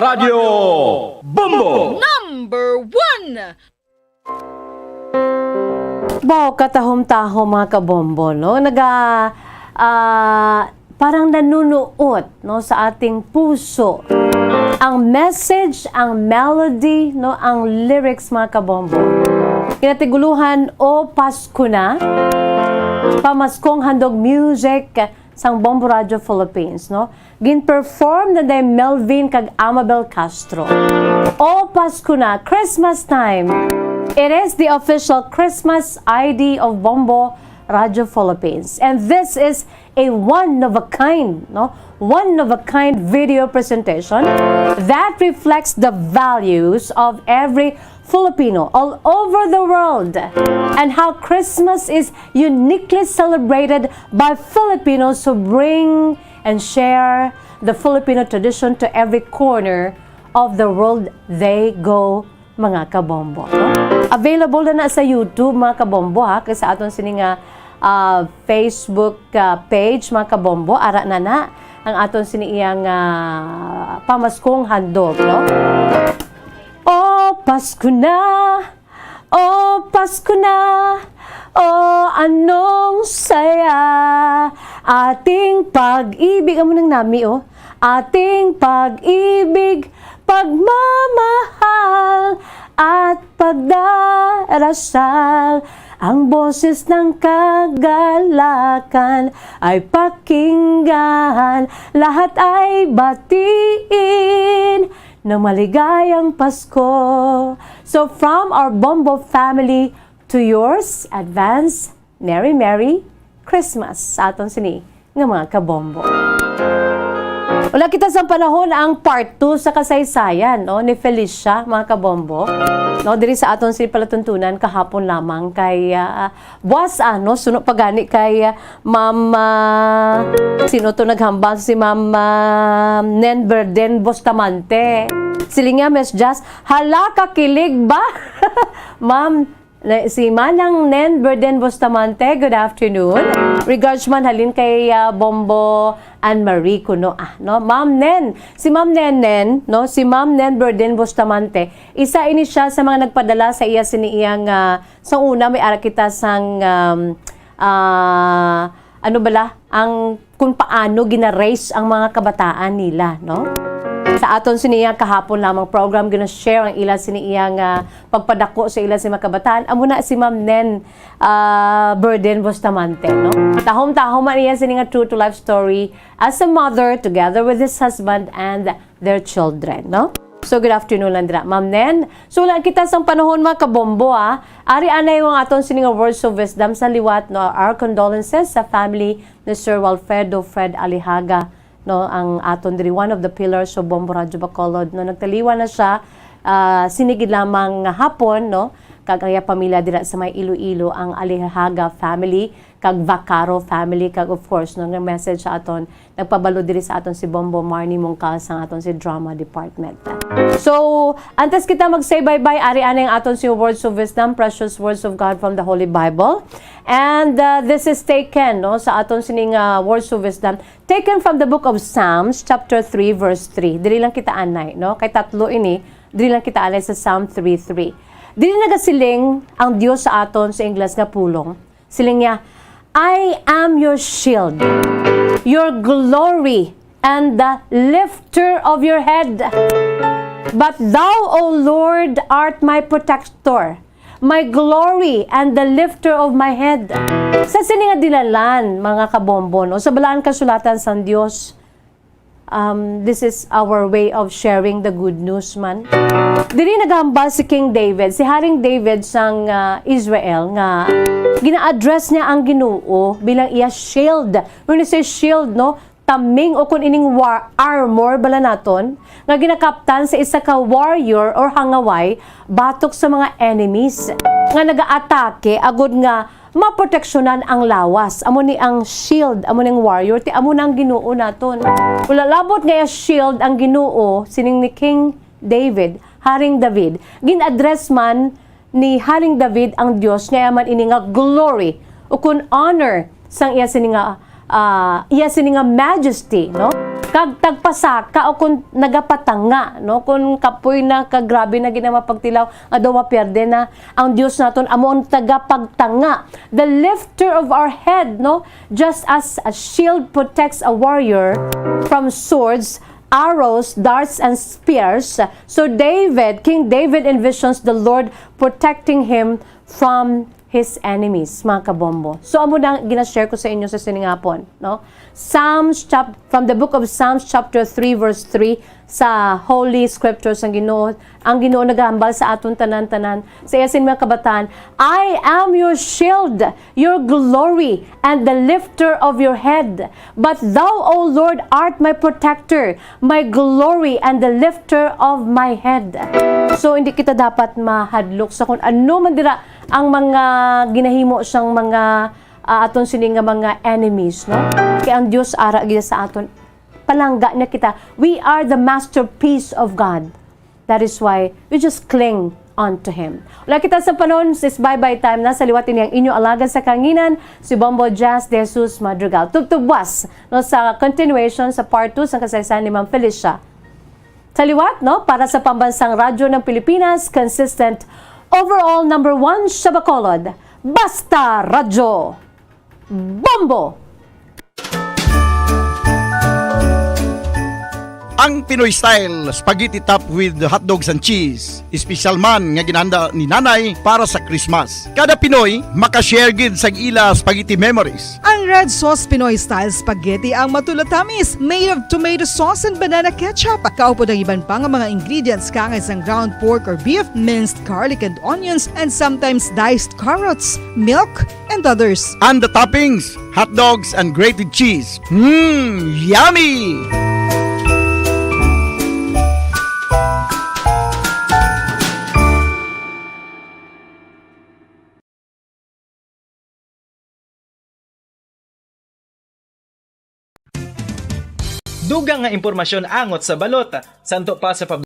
Radyo Bombo! Number one! Wow, katahom-tahom, mga kabombo, no? Naga, ah, parang nanunuot, no, sa ating puso ang message, ang melody, no, ang lyrics, mga kabombo. Kinatiguluhan, O Pasko Na, pamaskong handog music sang Bombo Radio Philippines, no? Gin-perform na ni Melvin kag Amabel Castro. O Pasko Na, Christmas time. It is the official Christmas I D of Bombo Radio Philippines. And this is a one of a kind, no? One of a kind video presentation that reflects the values of every Filipino all over the world and how Christmas is uniquely celebrated by Filipinos who bring and share the Filipino tradition to every corner of the world they go, mga kabombo, no? Available na na sa YouTube, mga kabombo, ha, kay sa aton sini nga, ah, Facebook, ah, page, mga kabombo, ara na na ang aton sini iyang, ah, pamaskong handog, no? O Pasko na, o Pasko na, o anong saya, ating pag-ibig, amo nang nami, oh. Ating pag-ibig, pagmamahal, at pagdarasal. Ang boses ng kagalakan ay pakinggan, lahat ay batiin ng maligayang Pasko. So, from our Bombo family to yours, advance Merry Merry Christmas sa aton sini nga mga kabombo. Wala kita sa panahon ang part two sa kasaysayan, no, ni Felicia, mga kabombo. No, diri sa aton sini palatuntunan kahapon lamang kay, ah, buwas, ah, no, suno pa gani kay, ah, Ma'am, ah, sino to naghambal? Si Ma'am, ah, Nen Berden Bustamante. Siling niya, Miss Jazz, hala, kakilig ba? Ma'am, na, si Manang Nen Berden Bustamante, good afternoon. Regards man halin kay, ah, Bombo Ann Marie kuno, ah, no? Ma'am Nen, si Ma'am Nen Nen, no? Si Ma'am Nen Berden Bustamante, isa ini siya sa mga nagpadala sa iya sini iyang, ah, sa una may ara kita sang, um, ah, ano bala, ang kung paano gina-raise ang mga kabataan nila, no? Sa aton sini iyang kahapon lamang program, gina-share ang ila sini iyang, ah, pagpadako sa ila sa mga kabataan. Amo na si Ma'am Nen, ah, Burden Bustamante, no? Tahom-tahom man iya sini nga true to life story as a mother together with his husband and their children, no? So, good afternoon lang dira, Ma'am Nen. So, wala kita sang panahon, mga kabombo, ah. Ari anay ang aton sini nga words of wisdom sa liwat, no? Our condolences sa family ni Sir Walfredo Fred Alijaga, no? Ang aton diri, one of the pillars of Bombo Radyo Bacolod, no? Nagtaliwan na siya, ah, sini gid lamang nga hapon, no? Kag ang iya pamilya dira sa may Iloilo, ang Alijaga family, kag Vaccaro family, kag of course, no, nga message sa aton, nagpabalo diri sa aton si Bombo Marnie Mongcal sang aton si drama department. So, antes kita mag-say bye-bye, ari anay ang aton si words of wisdom, precious words of God from the Holy Bible. And, uh, this is taken, no, sa aton sining, uh, words of wisdom, taken from the book of Psalms, chapter three, verse three. Diri lang kita anay, no? Kay tatlo ini, diri lang kita anay sa Psalm three three. Diri nagasiling ang Dios sa aton sa Ingles nga pulong. Siling niya, "I am your shield, your glory, and the lifter of your head. But thou, O Lord, art my protector, my glory, and the lifter of my head." Sa sini nga dilalan, mga kabombo, no, sa Balaan Kasulatan sang Dios, um, this is our way of sharing the good news man. Diri nagahambal si King David, si Haring David sang, ah, Israel, nga gina-address niya ang Ginoo bilang iya shield. When you say shield, no, taming o kun ining war, armor bala naton, nga ginakaptan sa isa ka warrior or hangaway batok sa mga enemies nga nagaatake agud nga maproteksyonan ang lawas. Amo ni ang shield, amo ning warrior, ti amo na ang Ginoo naton. Wala labot nga iya shield ang Ginoo, sining ni King David, Haring David. Gin-address man ni Haring David ang Dios nga iya man ini nga glory, ukon honor, sang iya sini nga ah, iya sini nga majesty, no? Kag tagpasaka o kung nagapatanga, no? Kung kapoy na, kagrabe na gid ang mapagtilaw, nga daw mapierde na ang Dios naton, amo ang tagapagtanga, the lifter of our head, no? Just as a shield protects a warrior from swords, arrows, darts, and spears, so David, King David envisions the Lord protecting him from his enemies, mga kabombo. So, amo na ang gina-share ko sa inyo sa sining hapon, no? Psalms chap-, from the book of Psalms chapter three, verse three, sa Holy Scriptures ang Ginoo, ang Ginoo nagahambal sa aton tanan-tanan. Sa iya sining mga kabataan, "I am your shield, your glory, and the lifter of your head. But thou, O Lord, art my protector, my glory, and the lifter of my head." So, hindi kita dapat mahadlok sa kung ano man dira ang mga ginahimo sang mga, ah, aton sini nga mga enemies, no? Kay ang Dios ara gid sa aton. Palangga na kita. We are the masterpiece of God. That is why we just cling on to Him. Wala kita sa panahon, sis, bye-bye time na. Sa liwat ini ang inyo alagad sa kanginan, si Bombo Jazz de Jesus Madrigal. Tubtubwas, no, sa continuation sa part two sa kasaysayan ni Ma'am Felicia. Sa liwat, no, para sa Pambansang Radyo ng Pilipinas, consistent, overall number one sa Bacolod, Basta Radyo, Bombo! Ang Pinoy style spaghetti topped with hot dogs and cheese. Espesyal man nga ginhanda ni Nanay para sa Christmas. Kada Pinoy makashare gid sa ila spaghetti memories. Ang Red Sauce Pinoy Style Spaghetti ang matulatamis, made of tomato sauce and banana ketchup. Kaupod ang iban pa nga mga ingredients, kaangay sang ground pork or beef, minced garlic and onions, and sometimes diced carrots, milk, and others. And the toppings, hot dogs and grated cheese. Mmm, yummy! Dugang nga impormasyon angot sa balot. Santo pa sa pab-